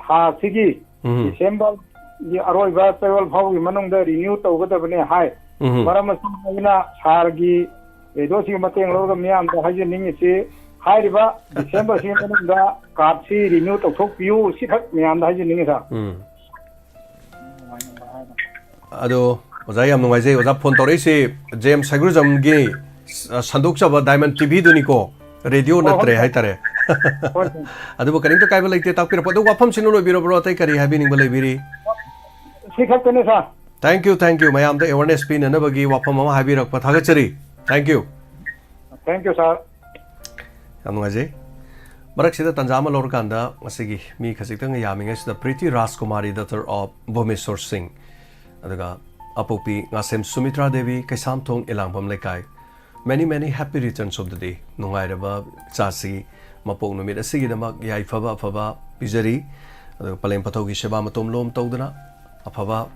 ꯊꯥ ꯑꯁꯤꯒꯤ ꯎꯝ꯫ ꯗꯤꯁꯦꯝꯕꯔꯒꯤ ꯑꯔꯣꯏꯕ ꯆꯌꯣꯜ ꯐꯥꯎꯕꯒꯤ ꯃꯅꯨꯡꯗ ꯔꯤꯅ꯭ꯌꯨ ꯇꯧꯒꯗꯕꯅꯦ ꯍꯥꯏ꯫ ꯎꯝ꯫ ꯃꯔꯝ ꯑꯁꯤꯅ ꯑꯩꯅ ꯁꯥꯔꯒꯤ ꯔꯦꯗꯤꯑꯣꯁꯤꯒꯤ ꯃꯇꯦꯡ ꯂꯧꯔꯒ ꯃꯤꯌꯥꯝꯗ ꯍꯥꯏꯖꯅꯤꯡꯉꯤꯁꯤ, ꯍꯥꯏꯔꯤꯕ ꯗꯤꯁꯦꯝꯕꯔꯁꯤꯒꯤ ꯃꯅꯨꯡꯗ ꯀꯥꯔꯗꯁꯤ ꯔꯤꯅ꯭ꯌꯨ ꯇꯧꯊꯣꯛꯄꯤꯌꯨ, ꯁꯤꯈꯛ ꯃꯌꯥꯝꯗ ꯍꯥꯏꯖꯅꯤꯡꯉꯤ, ꯁꯥꯔ꯫ ꯎꯝ꯫ ꯑꯗꯣ ꯑꯣꯖꯥ, ꯌꯥꯝ ꯅꯨꯡꯉꯥꯏꯖꯩ꯫ ꯑꯣꯖꯥ ꯐꯣꯟ ꯇꯧꯔꯛꯏꯁꯤ ꯖꯦꯝꯁ ꯁꯥꯏꯒ꯭ꯔꯨꯖꯝꯒꯤ, ꯑ, ꯁꯟꯗꯣꯛꯆꯕ ꯗꯥꯏꯃꯟ ꯇꯤ ꯚꯤꯗꯨꯅꯤꯀꯣ, ꯔꯦꯗꯤꯑꯣ ꯍꯣꯏ, ꯍꯣꯏ, ꯅꯠꯇ꯭ꯔꯦ ꯁꯥꯔ꯫ ꯍꯥꯏꯇꯥꯔꯦ꯫ ꯍꯣꯏ, ꯁꯥꯔ꯫ ꯑꯗꯨꯕꯨ ꯀꯔꯤꯝꯇ ꯀꯥꯏꯕ ꯂꯩꯇꯦ, ꯇꯥꯛꯄꯤꯔꯛꯄ꯫ ꯑꯗꯣ ꯋꯥꯐꯝꯁꯤꯅ ꯂꯣꯏꯕꯤꯔꯕ꯭ꯔꯣ? ꯑꯇꯩ ꯀꯔꯤ ꯍꯥꯏꯕꯤꯅꯤꯡꯕ ꯂꯩꯕꯤꯔꯤ? ꯁꯤ ꯈꯛꯇꯅꯦ, ꯁꯥꯔ꯫ Thank you, thank you꯫ ꯃꯌꯥꯝꯗ ꯑꯦꯋꯥꯔꯅꯦꯁ ꯄꯤꯅꯅꯕꯒꯤ ꯋꯥꯐꯝ ꯑꯃ ꯍꯥꯏꯕꯤꯔꯛꯄ ꯊꯥꯒꯠꯆꯔꯤ꯫ Thank you꯫ Thank you, ꯁꯥꯔ꯫ ꯌꯥꯝ ꯅꯨꯡꯉꯥꯏꯖꯩ꯫ ꯃꯔꯛꯁꯤꯗ ꯇꯥꯟꯖꯥ ꯑꯃ ꯂꯧꯔꯀꯥꯟꯗ ꯉꯁꯤꯒꯤ ꯃꯤ ꯈꯖꯤꯛꯇꯪ ꯌꯥꯝꯃꯤꯉꯩꯁꯤꯗ, ꯄ꯭ꯔꯤꯇꯤ ꯔꯥꯖꯀꯨꯃꯥꯔꯤ, daughter of ꯚꯨꯕꯅꯦꯁꯣꯔ ꯁꯤꯡ, ꯑꯗꯨꯒ ꯑꯄꯣꯛꯄꯤ ꯉꯥꯁꯦꯝ ꯁꯨꯃꯤꯇ꯭ꯔꯥ ꯗꯦꯕꯤ, ꯀꯩꯁꯥꯝꯊꯣꯡ ꯏꯂꯥꯡꯕꯝ ꯂꯩꯀꯥꯏ, many many happy returns of the day꯫ ꯅꯨꯡꯉꯥꯏꯔꯕ ꯏꯆꯥꯁꯤ ꯃꯄꯣꯛ ꯅꯨꯃꯤꯠ ꯑꯁꯤꯒꯤꯗꯃꯛ ꯌꯥꯏꯐꯕ ꯑꯐꯕ ꯄꯤꯖꯔꯤ꯫ ꯑꯗꯨꯒ ꯄꯂꯦꯝ ꯄꯊꯧꯒꯤ ꯁꯦꯕꯥ ꯃꯇꯣꯝ ꯂꯣꯝ ꯇꯧꯗꯨꯅ ꯑꯐꯕ,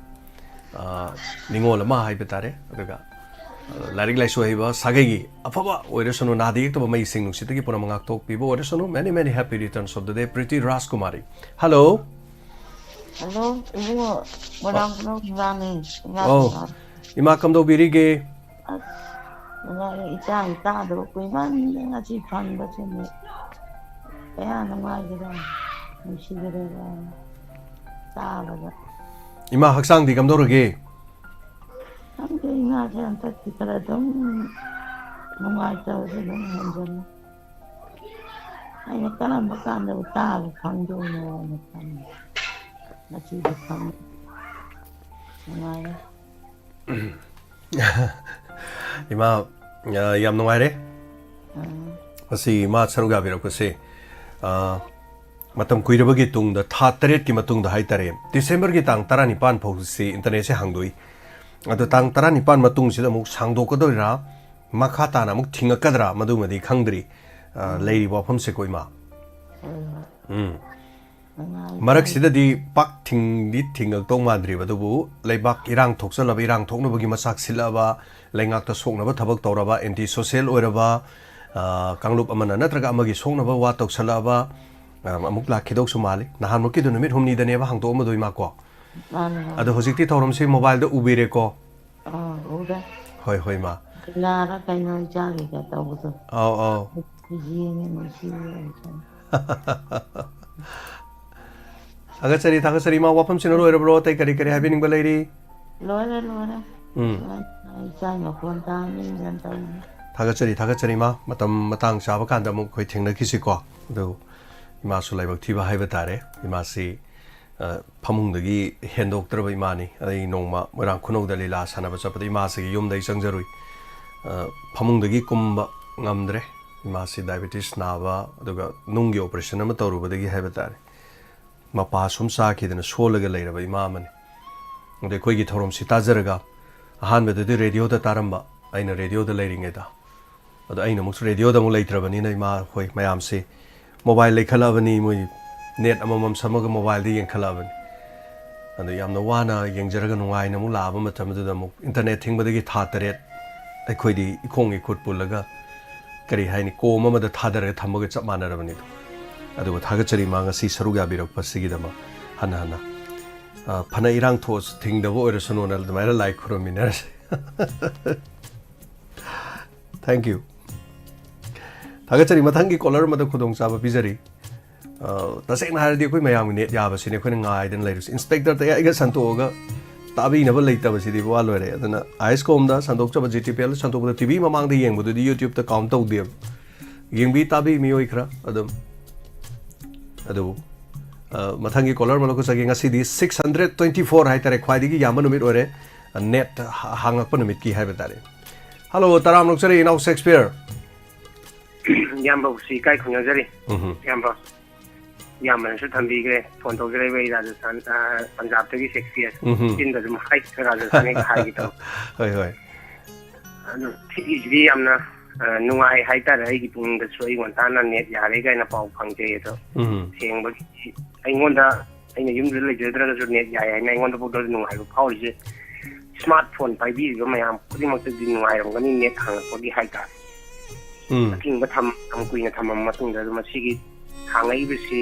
ꯑ, ꯅꯤꯉꯣꯜ ꯑꯃ ꯍꯥꯏꯕ ꯇꯥꯔꯦ꯫ ꯑꯗꯨꯒ, ꯑ, ꯂꯥꯏꯔꯤꯛ ꯂꯥꯏꯁꯨ ꯍꯩꯕ ꯁꯥꯒꯩꯒꯤ ꯑꯐꯕ ꯑꯣꯏꯔꯁꯅꯨ, ꯅꯥꯗ ꯌꯦꯛꯇꯕ ꯃꯩꯁꯤꯡ ꯅꯨꯡꯁꯤꯠꯇꯒꯤ ꯄꯨꯝꯅꯃꯛ ꯉꯥꯛꯊꯣꯛꯄꯤꯕ ꯑꯣꯏꯔꯁꯅꯨ꯫ Many many happy returns of the day, Preeti ꯔꯥꯖꯀꯨꯃꯥꯔꯤ꯫ Hello꯫ Hello, ꯏꯕꯨꯡꯉꯣ, ꯃꯣꯏꯔꯥꯡ ꯈꯨꯅꯧ ꯏꯃꯥꯅꯦ, ꯏꯃꯥ ꯑꯧ꯫ ꯁꯤꯡꯍꯥꯔ꯫ ꯏꯃꯥ, ꯀꯝꯗꯧꯕꯤꯔꯤꯒꯦ? ꯑꯁ, ꯅꯨꯡꯉꯥꯏꯔꯦ, ꯏꯆꯥ ꯇꯥꯗꯕ ꯀꯨꯏꯃꯟꯗꯅ ꯉꯁꯤ ꯐꯪꯕꯁꯤꯅꯤ꯫ ꯀꯌꯥ ꯅꯨꯡꯉꯥꯏꯒꯦꯔꯥ, ꯅꯨꯡꯁꯤꯒꯦꯔꯥ, ꯇꯥꯕꯗ꯫ ꯏꯃꯥ, ꯍꯛꯆꯥꯡꯗꯤ ꯀꯝꯗꯧꯔꯒꯦ? ꯈꯪꯗꯦ, ꯏꯃꯥꯁꯦ ꯍꯟꯗꯛꯇꯤ ꯈꯔ ꯑꯗꯨꯝ ꯅꯨꯡꯉꯥꯏꯇꯕꯁꯦ ꯑꯗꯨꯝ ꯍꯦꯟꯖꯜꯂꯦ꯫ ꯑꯩꯅ ꯀꯔꯝꯕ ꯀꯥꯟꯗꯕꯨ ꯇꯥꯕ ꯐꯪꯗꯣꯏꯅꯣꯅ ꯈꯟꯕ꯫ ꯉꯁꯤꯗꯤ ꯐꯪꯉꯦ꯫ ꯅꯨꯡꯉꯥꯏꯔꯦ꯫ ꯏꯃꯥ, ꯑ, ꯌꯥꯝ ꯅꯨꯡꯉꯥꯏꯔꯦ꯫ ꯎꯝ꯫ ꯉꯁꯤ ꯏꯃꯥ ꯁꯔꯨꯛ ꯌꯥꯕꯤꯔꯛꯄꯁꯦ, ꯑ, ꯃꯇꯝ ꯀꯨꯏꯔꯕꯒꯤ ꯇꯨꯡꯗ, ꯊꯥ ꯇꯔꯦꯠꯀꯤ ꯃꯇꯨꯡꯗ ꯍꯥꯏꯇꯥꯔꯦ, ꯗꯤꯁꯦꯝꯕꯔꯒꯤ ꯇꯥꯡ ꯇꯔꯥꯅꯤꯄꯥꯟ ꯐꯥꯎꯁꯤ internetꯁꯦ ꯍꯥꯡꯗꯣꯛꯏ꯫ ꯑꯗꯣ ꯇꯥꯡ ꯇꯔꯥꯅꯤꯄꯥꯟ ꯃꯇꯨꯡꯁꯤꯗ ꯑꯃꯨꯛ ꯁꯥꯡꯗꯣꯛꯀꯗꯣꯏꯔꯥ, ꯃꯈꯥ ꯇꯥꯅ ꯑꯃꯨꯛ ꯊꯤꯡꯉꯛꯀꯗ꯭ꯔꯥ, ꯃꯗꯨꯃꯗꯤ ꯈꯪꯗ꯭ꯔꯤ꯫ ꯑ, ꯎꯝ꯫ ꯂꯩꯔꯤꯕ ꯋꯥꯐꯝꯁꯦꯀꯣ, ꯏꯃꯥ꯫ ꯍꯣꯏ, ꯍꯣꯏ꯫ ꯎꯝ꯫ ꯃꯔꯛꯁꯤꯗꯗꯤ ꯄꯥꯛ ꯊꯤꯡꯗꯤ ꯊꯤꯡꯉꯛꯇꯧ ꯃꯥꯟꯗ꯭ꯔꯤꯕ, ꯑꯗꯨꯕꯨ ꯂꯩꯕꯥꯛ ꯏꯔꯥꯡ ꯊꯣꯛꯆꯜꯂꯕ, ꯏꯔꯥꯡ ꯊꯣꯛꯅꯕꯒꯤ ꯃꯆꯥꯛ ꯁꯤꯜꯂꯛꯑꯕ, ꯂꯩꯉꯥꯛꯇ ꯁꯣꯛꯅꯕ ꯊꯕꯛ ꯇꯧꯔꯕ, ꯑꯦꯟꯇꯤ ꯁꯣꯁꯦꯜ ꯑꯣꯏꯔꯕ, ꯑ, ꯀꯥꯡꯂꯨꯞ ꯑꯃꯅ ꯅꯠꯇ꯭ꯔꯒ ꯑꯃꯒꯤ ꯁꯣꯛꯅꯕ ꯋꯥ ꯇꯧꯁꯜꯂꯛꯑꯕ, ꯑ, ꯑꯃꯨꯛ ꯂꯥꯛꯈꯤꯗꯧꯁꯨ ꯃꯥꯜꯂꯤ꯫ ꯅꯍꯥꯟꯃꯨꯛꯀꯤꯗꯣ ꯅꯨꯃꯤꯠ ꯍꯨꯝꯅꯤꯗꯅꯦꯕ ꯍꯥꯡꯗꯣꯛꯑꯝꯕꯗꯣ, ꯏꯃꯥ ꯀꯣ꯫ ꯃꯥꯅꯦ, ꯃꯥꯅꯦ꯫ ꯑꯗꯣ ꯍꯧꯖꯤꯛꯇꯤ ꯊꯧꯔꯝꯁꯤ ꯃꯣꯕꯥꯏꯜꯗ ꯎꯕꯤꯔꯦꯀꯣ꯫ ꯑꯥ, ꯎꯔꯦ꯫ ꯍꯣꯏ, ꯍꯣꯏ, ꯃꯥ꯫ ꯀꯩꯅꯥꯔ ꯀꯩꯅꯣ ꯏꯆꯥꯒꯤꯒ ꯇꯧꯕꯗꯣ꯫ ꯑꯧ, ꯑꯧ꯫ ꯌꯦꯡꯉꯦ, ꯅꯨꯡꯁꯤꯌꯦ ꯑꯩꯁꯨ꯫ ꯊꯥꯒꯠꯆꯔꯤ, ꯊꯥꯒꯠꯆꯔꯤ꯫ ꯏꯃꯥ, ꯋꯥꯐꯝꯁꯤꯅ ꯂꯣꯏꯔꯕ꯭ꯔꯣ? ꯑꯇꯩ ꯀꯔꯤ ꯀꯔꯤ ꯍꯥꯏꯕꯤꯅꯤꯡꯕ ꯂꯩꯔꯤ? ꯂꯣꯏꯔꯦ, ꯂꯣꯏꯔꯦ꯫ ꯎꯝ꯫ ꯏꯆꯥ ꯃꯈꯣꯟ ꯇꯥꯡꯉꯤꯅ ꯇꯧꯔꯤꯅꯤ꯫ ꯊꯥꯒꯠꯆꯔꯤ, ꯊꯥꯒꯠꯆꯔꯤ, ꯏꯃꯥ꯫ ꯃꯇꯝ ꯃꯇꯥꯡ ꯆꯥꯕ ꯀꯥꯟꯗ ꯑꯃꯨꯛ ꯑꯩꯈꯣꯏ ꯊꯦꯡꯅꯈꯤꯁꯤꯀꯣ꯫ ꯑꯗꯨ ꯏꯃꯥꯁꯨ ꯂꯥꯏꯕꯛ ꯊꯤꯕ ꯍꯥꯏꯕ ꯇꯥꯔꯦ꯫ ꯏꯃꯥꯁꯤ, ꯑ, ꯐꯃꯨꯡꯗꯒꯤ ꯍꯦꯟꯗꯣꯛꯇ꯭ꯔꯕ ꯏꯃꯥꯅꯤ꯫ ꯑꯩ ꯅꯣꯡꯃ ꯃꯣꯏꯔꯥꯡ ꯈꯨꯅꯧꯗ ꯂꯤꯂꯥ ꯁꯥꯟꯅꯕ ꯆꯠꯄꯗ ꯏꯃꯥꯁꯤꯒꯤ ꯌꯨꯝꯗ ꯑꯩ ꯆꯪꯖꯔꯨꯏ꯫ ꯑ, ꯐꯃꯨꯡꯗꯒꯤ ꯀꯨꯝꯕ ꯉꯝꯗ꯭ꯔꯦ꯫ ꯏꯃꯥꯁꯤ diabetes ꯅꯥꯕ, ꯑꯗꯨꯒ ꯅꯨꯡꯒꯤ operation ꯑꯃ ꯇꯧꯔꯨꯕꯗꯒꯤ ꯍꯥꯏꯕ ꯇꯥꯔꯦ꯫ ꯃꯄꯥ ꯁꯨꯝ ꯆꯥꯈꯤꯗꯅ ꯁꯣꯜꯂꯒ ꯂꯩꯔꯕ ꯏꯃꯥ ꯑꯃꯅꯤ꯫ ꯑꯗ ꯑꯩꯈꯣꯏꯒꯤ ꯊꯧꯔꯝꯁꯤ ꯇꯥꯖꯔꯒ ꯑꯍꯥꯟꯕꯗꯗꯤ ꯔꯦꯗꯤꯑꯣꯗ ꯇꯥꯔꯝꯕ, ꯑꯩꯅ ꯔꯦꯗꯤꯑꯣꯗ ꯂꯩꯔꯤꯉꯩꯗ꯫ ꯑꯗꯣ ꯑꯩꯅ ꯑꯃꯨꯛꯁꯨ ꯔꯦꯗꯤꯑꯣꯗ ꯑꯃꯨꯛ ꯂꯩꯇ꯭ꯔꯕꯅꯤꯅ ꯏꯃꯥ ꯍꯣꯏ ꯃꯌꯥꯝꯁꯤ ꯃꯣꯕꯥꯏꯜ ꯂꯩꯈꯠꯂꯛꯑꯕꯅꯤ, ꯃꯣꯏ ꯅꯦꯠ ꯑꯃꯃꯝ ꯁꯝꯃꯒ ꯃꯣꯕꯥꯏꯜꯗ ꯌꯦꯡꯈꯠꯂꯛꯑꯕꯅꯤ꯫ ꯑꯗꯣ ꯌꯥꯝꯅ ꯋꯥꯅ ꯌꯦꯡꯖꯔꯒ ꯅꯨꯡꯉꯥꯏꯅ ꯑꯃꯨꯛ ꯂꯥꯛꯑꯕ ꯃꯇꯝꯗꯨꯗ ꯑꯃꯨꯛ ꯏꯟꯇꯔꯅꯦꯠ ꯊꯤꯡꯕꯗꯒꯤ ꯊꯥ ꯇꯔꯦꯠ ꯑꯩꯈꯣꯏꯗꯤ ꯏꯈꯣꯡ ꯏꯈꯨꯠ ꯄꯨꯜꯂꯒ, ꯀꯔꯤ ꯍꯥꯏꯅꯤ, ꯀꯣꯝ ꯑꯃꯗ ꯊꯥꯗꯔꯒ ꯊꯝꯕꯒ ꯆꯞ ꯃꯥꯟꯅꯔꯕꯅꯤꯗꯣ꯫ ꯑꯗꯨꯕꯨ ꯊꯥꯒꯠꯆꯔꯤ ꯃꯥ ꯉꯁꯤ ꯁꯔꯨꯛ ꯌꯥꯕꯤꯔꯛꯄꯁꯤꯒꯤꯗꯃꯛ ꯍꯟꯅ ꯍꯟꯅ꯫ ꯑ, ꯐꯅ ꯏꯔꯥꯡ ꯊꯣꯛꯑꯁꯨ ꯊꯤꯡꯗꯕ ꯑꯣꯏꯔꯁꯅꯨꯅ ꯑꯗꯨꯃꯥꯏꯅ ꯂꯥꯏ ꯈꯨꯔꯨꯝꯃꯤꯟꯅꯔꯁꯤ꯫ Thank you꯫ ꯊꯥꯒꯠꯆꯔꯤ꯫ ꯃꯊꯪꯒꯤ ꯀꯣꯂꯔ ꯑꯃꯗ ꯈꯨꯗꯣꯡꯆꯥꯕ ꯄꯤꯖꯔꯤ꯫ ꯑ, ꯇꯁꯦꯡꯅ ꯍꯥꯏꯔꯗꯤ ꯑꯩꯈꯣꯏ ꯃꯌꯥꯝꯒꯤ ꯅꯦꯠ ꯌꯥꯕꯁꯤꯅꯦ ꯑꯩꯈꯣꯏꯅ ꯉꯥꯏꯗꯅ ꯂꯩꯔꯤꯁꯦ꯫ ꯏꯟꯁꯄꯦꯛꯇꯔ ꯇꯌꯥꯏꯒ ꯁꯟꯇꯣꯛꯑꯒ ꯇꯥꯕꯤꯅꯕ ꯂꯩꯇꯕꯁꯤꯗꯤ ꯋꯥ ꯂꯣꯏꯔꯦ꯫ ꯑꯗꯨꯅ ꯑꯥꯏ ꯑꯦꯁ ꯀꯣꯝꯗ ꯁꯟꯗꯣꯛꯆꯕ, ꯖꯤ ꯇꯤ ꯄꯤ ꯑꯦꯜꯗ ꯁꯟꯗꯣꯛꯄꯗ ꯇꯤ ꯚꯤ ꯃꯃꯥꯡꯗ ꯌꯦꯡꯕꯗꯨꯗꯤ YouTube-ꯇ count ꯇꯧꯗꯦꯕ꯫ ꯌꯦꯡꯕꯤ ꯇꯥꯕꯤ ꯃꯤꯑꯣꯏ ꯈꯔ ꯑꯗꯨꯝ꯫ ꯑꯗꯨꯕꯨ, ꯑ, ꯃꯊꯪꯒꯤ ꯀꯣꯂꯔ ꯑꯃ ꯂꯧꯈꯠꯆꯒꯦ꯫ ꯉꯁꯤꯗꯤ six hundred twenty four ꯍꯥꯏꯇꯥꯔꯦ, ꯈ꯭ꯋꯥꯏꯗꯒꯤ ꯌꯥꯝꯕ ꯅꯨꯃꯤꯠ ꯑꯣꯏꯔꯦ, ꯑ, ꯅꯦꯠ ꯍꯥ-, ꯍꯥꯡꯉꯛꯄ ꯅꯨꯃꯤꯠꯀꯤ ꯍꯥꯏꯕ ꯇꯥꯔꯦ꯫ ꯍꯜꯂꯣ, ꯇꯔꯥꯝ ꯅꯣꯛꯆꯔꯤ ꯏꯅꯥꯎ ꯁꯦꯛꯁꯄꯤꯌꯔ꯫ ꯏꯌꯥꯝꯕꯕꯨꯁꯨ ꯏꯀꯥꯏ ꯈꯨꯝꯅꯖꯔꯤ꯫ ꯎꯝꯍꯨꯝ꯫ ꯏꯌꯥꯝꯕ, ꯏꯌꯥꯝꯕꯅꯁꯨ ꯊꯝꯕꯤꯈ꯭ꯔꯦ, ꯐꯣꯟ ꯇꯧꯖꯔꯛꯏꯕ ꯑꯩ ꯔꯥꯖꯁꯊꯥꯟ, ꯑ, ꯄꯟꯖꯥꯕꯇꯒꯤ ꯁꯦꯛꯁꯄꯤꯌꯔ꯫ ꯎꯝꯍꯨꯝ꯫ ꯆꯤꯟꯗ ꯑꯗꯨꯝ ꯍꯥꯏ, ꯔꯥꯖꯁꯊꯥꯟ ꯍꯦꯛꯇ ꯍꯥꯏꯒꯦ ꯇꯧꯕ꯫ ꯍꯣꯏ, ꯍꯣꯏ꯫ ꯑꯗꯨ ꯁꯤꯒꯤꯁꯤꯗꯤ ꯌꯥꯝꯅ, ꯑ, ꯅꯨꯡꯉꯥꯏ ꯍꯥꯏꯇꯥꯔꯦ꯫ ꯑꯩꯒꯤ ꯄꯨꯛꯅꯤꯡꯗꯁꯨ ꯑꯩ ꯉꯟꯇꯥꯅ ꯅꯦꯠ ꯌꯥꯔꯦ ꯀꯥꯏꯅ ꯄꯥꯎ ꯐꯪꯖꯩ꯫ ꯑꯗꯣ ꯎꯝ꯫ ꯁꯦꯡꯕꯒꯤ ꯑꯩꯉꯣꯟꯗ, ꯑꯩꯅ ꯌꯨꯝꯗ ꯂꯩꯖꯗ꯭ꯔꯒꯁꯨ ꯅꯦꯠ ꯌꯥꯏ ꯍꯥꯏꯅ ꯑꯩꯉꯣꯟꯗꯐꯥꯎꯗ ꯅꯨꯡꯉꯥꯏꯕ ꯐꯥꯎꯔꯤꯁꯦ ꯁ꯭ꯃꯥꯔꯠ ꯐꯣꯟ ꯄꯥꯏꯕꯤꯔꯤꯕ ꯃꯌꯥꯝ ꯈꯨꯗꯤꯡꯃꯛꯇꯗꯤ ꯅꯨꯡꯉꯥꯏꯔꯝꯒꯅꯤ, ꯅꯦꯠ ꯍꯥꯡꯉꯛꯄꯒꯤ ꯍꯥꯏꯇꯥꯔꯦ꯫ ꯎꯝ꯫ ꯑꯊꯤꯡꯕ ꯊꯝ-, ꯌꯥꯝ ꯀꯨꯏꯅ ꯊꯝꯃꯕ ꯃꯇꯨꯡꯗ ꯑꯗꯨ ꯃꯁꯤꯒꯤ ꯍꯥꯡꯉꯛꯏꯕꯁꯤ,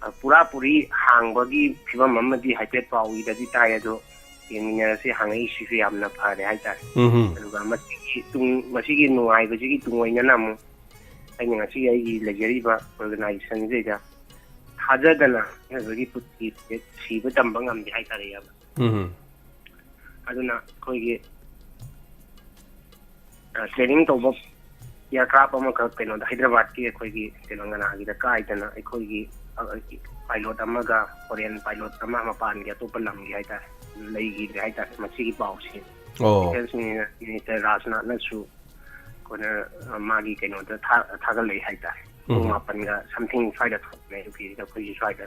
ꯑ, ꯄꯨꯔꯥ ꯄꯨꯔꯤ ꯍꯥꯡꯕꯒꯤ ꯐꯤꯕꯝ ꯑꯃꯗꯤ ꯍꯥꯏꯐꯦꯠ ꯄꯥꯎ ꯏꯗꯗꯤ ꯇꯥꯏ, ꯑꯗꯣ ꯌꯦꯡꯃꯤꯟꯅꯔꯁꯤ, ꯍꯥꯡꯉꯛꯏꯁꯤꯁꯨ ꯌꯥꯝꯅ ꯐꯔꯦ ꯍꯥꯏꯇꯥꯔꯦ꯫ ꯎꯝ꯫ ꯑꯗꯨꯒ ꯃꯁꯤꯒꯤ ꯇꯨꯡ-, ꯃꯁꯤꯒꯤ ꯅꯨꯡꯉꯥꯏꯕꯁꯤꯒꯤ ꯇꯨꯡ ꯑꯣꯏꯅꯅ ꯑꯃꯨꯛ ꯑꯩꯅ ꯉꯁꯤ ꯑꯩꯒꯤ ꯂꯩꯖꯔꯤꯕ organization ꯁꯤꯗ ꯊꯥꯖꯗꯅ ꯃꯤꯑꯣꯏꯕꯒꯤ ꯄꯨꯟꯁꯤ ꯁꯤꯕ ꯇꯝꯕ ꯉꯝꯗꯦ ꯍꯥꯏꯇꯥꯔꯦ, ꯏꯌꯥꯝꯕ꯫ ꯎꯝ꯫ ꯑꯗꯨꯅ ꯑꯩꯈꯣꯏꯒꯤ, ꯑ, training ꯇꯧꯕ aircraft ꯑꯃꯈꯛ ꯀꯩꯅꯣꯗ, ꯍꯥꯏꯗ꯭ꯔꯕꯥꯗꯀꯤ ꯑꯩꯈꯣꯏꯒꯤ ꯇꯦꯂꯪꯒꯅꯥꯒꯤꯗ ꯀꯥꯏꯗꯅ ꯑꯩꯈꯣꯏꯒꯤ, ꯑ, pilot ꯑꯃꯒ foreign pilot ꯑꯃ, ꯃꯄꯥꯟꯒꯤ ꯑꯇꯣꯞꯄ ꯂꯝꯒꯤ ꯍꯥꯏꯇꯥꯔꯦ, ꯂꯩꯈꯤꯗ꯭ꯔꯦ ꯍꯥꯏꯇꯥꯔꯦ ꯃꯁꯤꯒꯤ ꯄꯥꯎꯁꯤ꯫ ꯑꯣ꯫ Defense Minister ꯔꯥꯖꯅꯥꯊꯅꯁꯨ ꯑꯩꯈꯣꯏꯅ, ꯑ, ꯃꯥꯒꯤ ꯀꯩꯅꯣꯗ ꯊꯥ-, ꯊꯥꯒꯠꯂꯛꯏ ꯍꯥꯏꯇꯥꯔꯦ꯫ ꯄꯨꯡ ꯎꯝ꯫ ꯃꯥꯄꯟꯒ something ꯁ꯭ꯋꯥꯏꯗ ꯊꯣꯛꯄꯅꯦ ꯑꯌꯨꯛꯀꯤꯁꯤꯗ ꯑꯩꯈꯣꯏꯒꯤ ꯁ꯭ꯋꯥꯏꯗ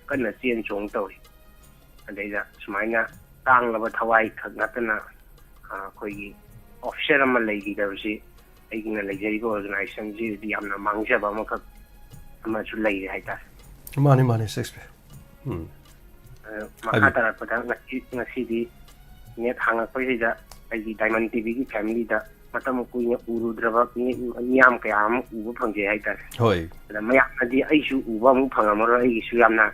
ꯀꯟꯅ ꯆꯦꯟ ꯆꯣꯡ ꯇꯧꯔꯤ꯫ ꯑꯗꯩꯗ ꯁꯨꯃꯥꯏꯅ ꯇꯥꯡꯂꯕ ꯊꯋꯥꯏ ꯈꯛ ꯅꯠꯇꯅ, ꯑ, ꯑꯩꯈꯣꯏꯒꯤ officer ꯑꯃ ꯂꯩꯈꯤꯗꯕꯁꯤ ꯑꯩꯒꯤꯅ ꯂꯩꯖꯔꯤꯕ organization ꯁꯤꯗꯗꯤ ꯌꯥꯝꯅ ꯃꯥꯡꯖꯕ ꯑꯃꯈꯛ ꯑꯃꯁꯨ ꯂꯩꯔꯦ ꯍꯥꯏꯇꯥꯔꯦ꯫ ꯃꯥꯅꯤ, ꯃꯥꯅꯤ, ꯁꯦꯛꯁꯄꯤꯌꯔ꯫ ꯎꯝ꯫ ꯑ, ꯃꯈꯥ ꯍꯥꯏꯕꯤꯌꯨ꯫ ꯇꯥꯔꯛꯄꯗ ꯉꯁꯤ, ꯉꯁꯤꯗꯤ ꯅꯦꯠ ꯍꯥꯡꯉꯛꯄꯁꯤꯗ ꯑꯩꯒꯤ Diamond ꯇꯤꯚꯤꯒꯤ family ꯗ ꯃꯇꯝ ꯀꯨꯏꯅ ꯎꯔꯨꯗ꯭ꯔꯕ ꯃꯤ, ꯃꯤꯌꯥꯝ ꯀꯌꯥ ꯑꯃ ꯎꯕ ꯐꯪꯖꯩ ꯍꯥꯏꯇꯥꯔꯦ꯫ ꯍꯣꯏ꯫ ꯑꯗ ꯃꯌꯥꯝꯅꯗꯤ ꯑꯩꯁꯨ ꯎꯕ ꯑꯃꯨꯛ ꯐꯪꯉꯝꯃꯔꯣꯏ, ꯑꯩꯒꯤꯁꯨ ꯌꯥꯝꯅ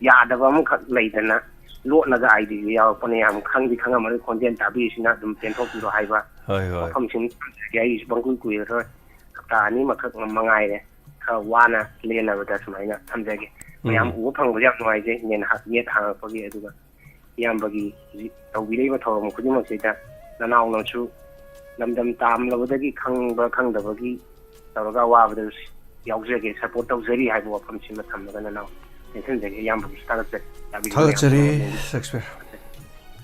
ꯌꯥꯗꯕ ꯑꯃꯈꯛ ꯂꯩꯗꯅ ꯂꯣꯠꯂꯒ ID ꯁꯦ ꯌꯥꯎꯔꯛꯄꯅ ꯌꯥꯝ ꯈꯪꯗꯤ ꯈꯪꯉꯝꯃꯔꯣꯏ, ꯈꯣꯟꯖꯦꯜ ꯇꯥꯕꯤꯔꯤꯁꯤꯅ ꯑꯗꯨꯝ ꯄꯦꯟꯊꯣꯛꯄꯤꯔꯣ ꯍꯥꯏꯕ ꯍꯣꯏ, ꯍꯣꯏ꯫ ꯋꯥꯐꯝꯁꯤꯡ ꯊꯝꯖꯒꯦ꯫ ꯑꯩꯒꯤꯁꯨ ꯄꯪꯀꯨꯏ ꯀꯨꯏꯔꯔꯣꯏ, ꯍꯞꯇꯥ ꯑꯅꯤꯃꯈꯛ ꯃꯉꯥꯏꯔꯦ꯫ ꯈꯔ ꯋꯥꯅ ꯂꯦꯜꯂꯕꯗ ꯁꯨꯃꯥꯏꯅ ꯊꯝꯖꯒꯦ꯫ ꯃꯌꯥꯝ ꯎꯝ꯫ ꯎꯕ ꯐꯪꯕꯁꯦ ꯌꯥꯝ ꯅꯨꯡꯉꯥꯏꯖꯩ, ꯅꯦꯠ ꯍꯥ-, ꯅꯦꯠ ꯍꯥꯡꯉꯛꯄꯒꯤ꯫ ꯑꯗꯨꯒ ꯏꯌꯥꯝꯕꯒꯤ ꯍꯧꯖꯤꯛ ꯇꯧꯕꯤꯔꯛꯏꯕ ꯊꯧꯔꯝ ꯈꯨꯗꯤꯡꯃꯛꯁꯤꯗ ꯅꯅꯥꯎꯅꯁꯨ ꯂꯝꯗꯝ ꯇꯥꯝꯂꯕꯗꯒꯤ ꯈꯪꯕ ꯈꯪꯗꯕꯒꯤ ꯇꯧꯔꯒ ꯑꯋꯥꯕꯗ ꯌꯥꯎꯖꯒꯦ, support ꯇꯧꯖꯔꯤ ꯍꯥꯏꯕ ꯋꯥꯐꯝꯁꯤꯃ ꯊꯝꯂꯒ ꯅꯅꯥꯎ ꯇꯦꯟꯁꯤꯟꯖꯒꯦ꯫ ꯏꯌꯥꯝꯕꯕꯨꯁꯨ ꯊꯥꯒꯠꯆꯔꯤ꯫ ꯌꯥꯕꯤꯔꯤꯕ ꯊꯥꯒꯠꯆꯔꯤ, ꯃꯌꯥꯝ ꯁꯦꯛꯁꯄꯤꯌꯔ꯫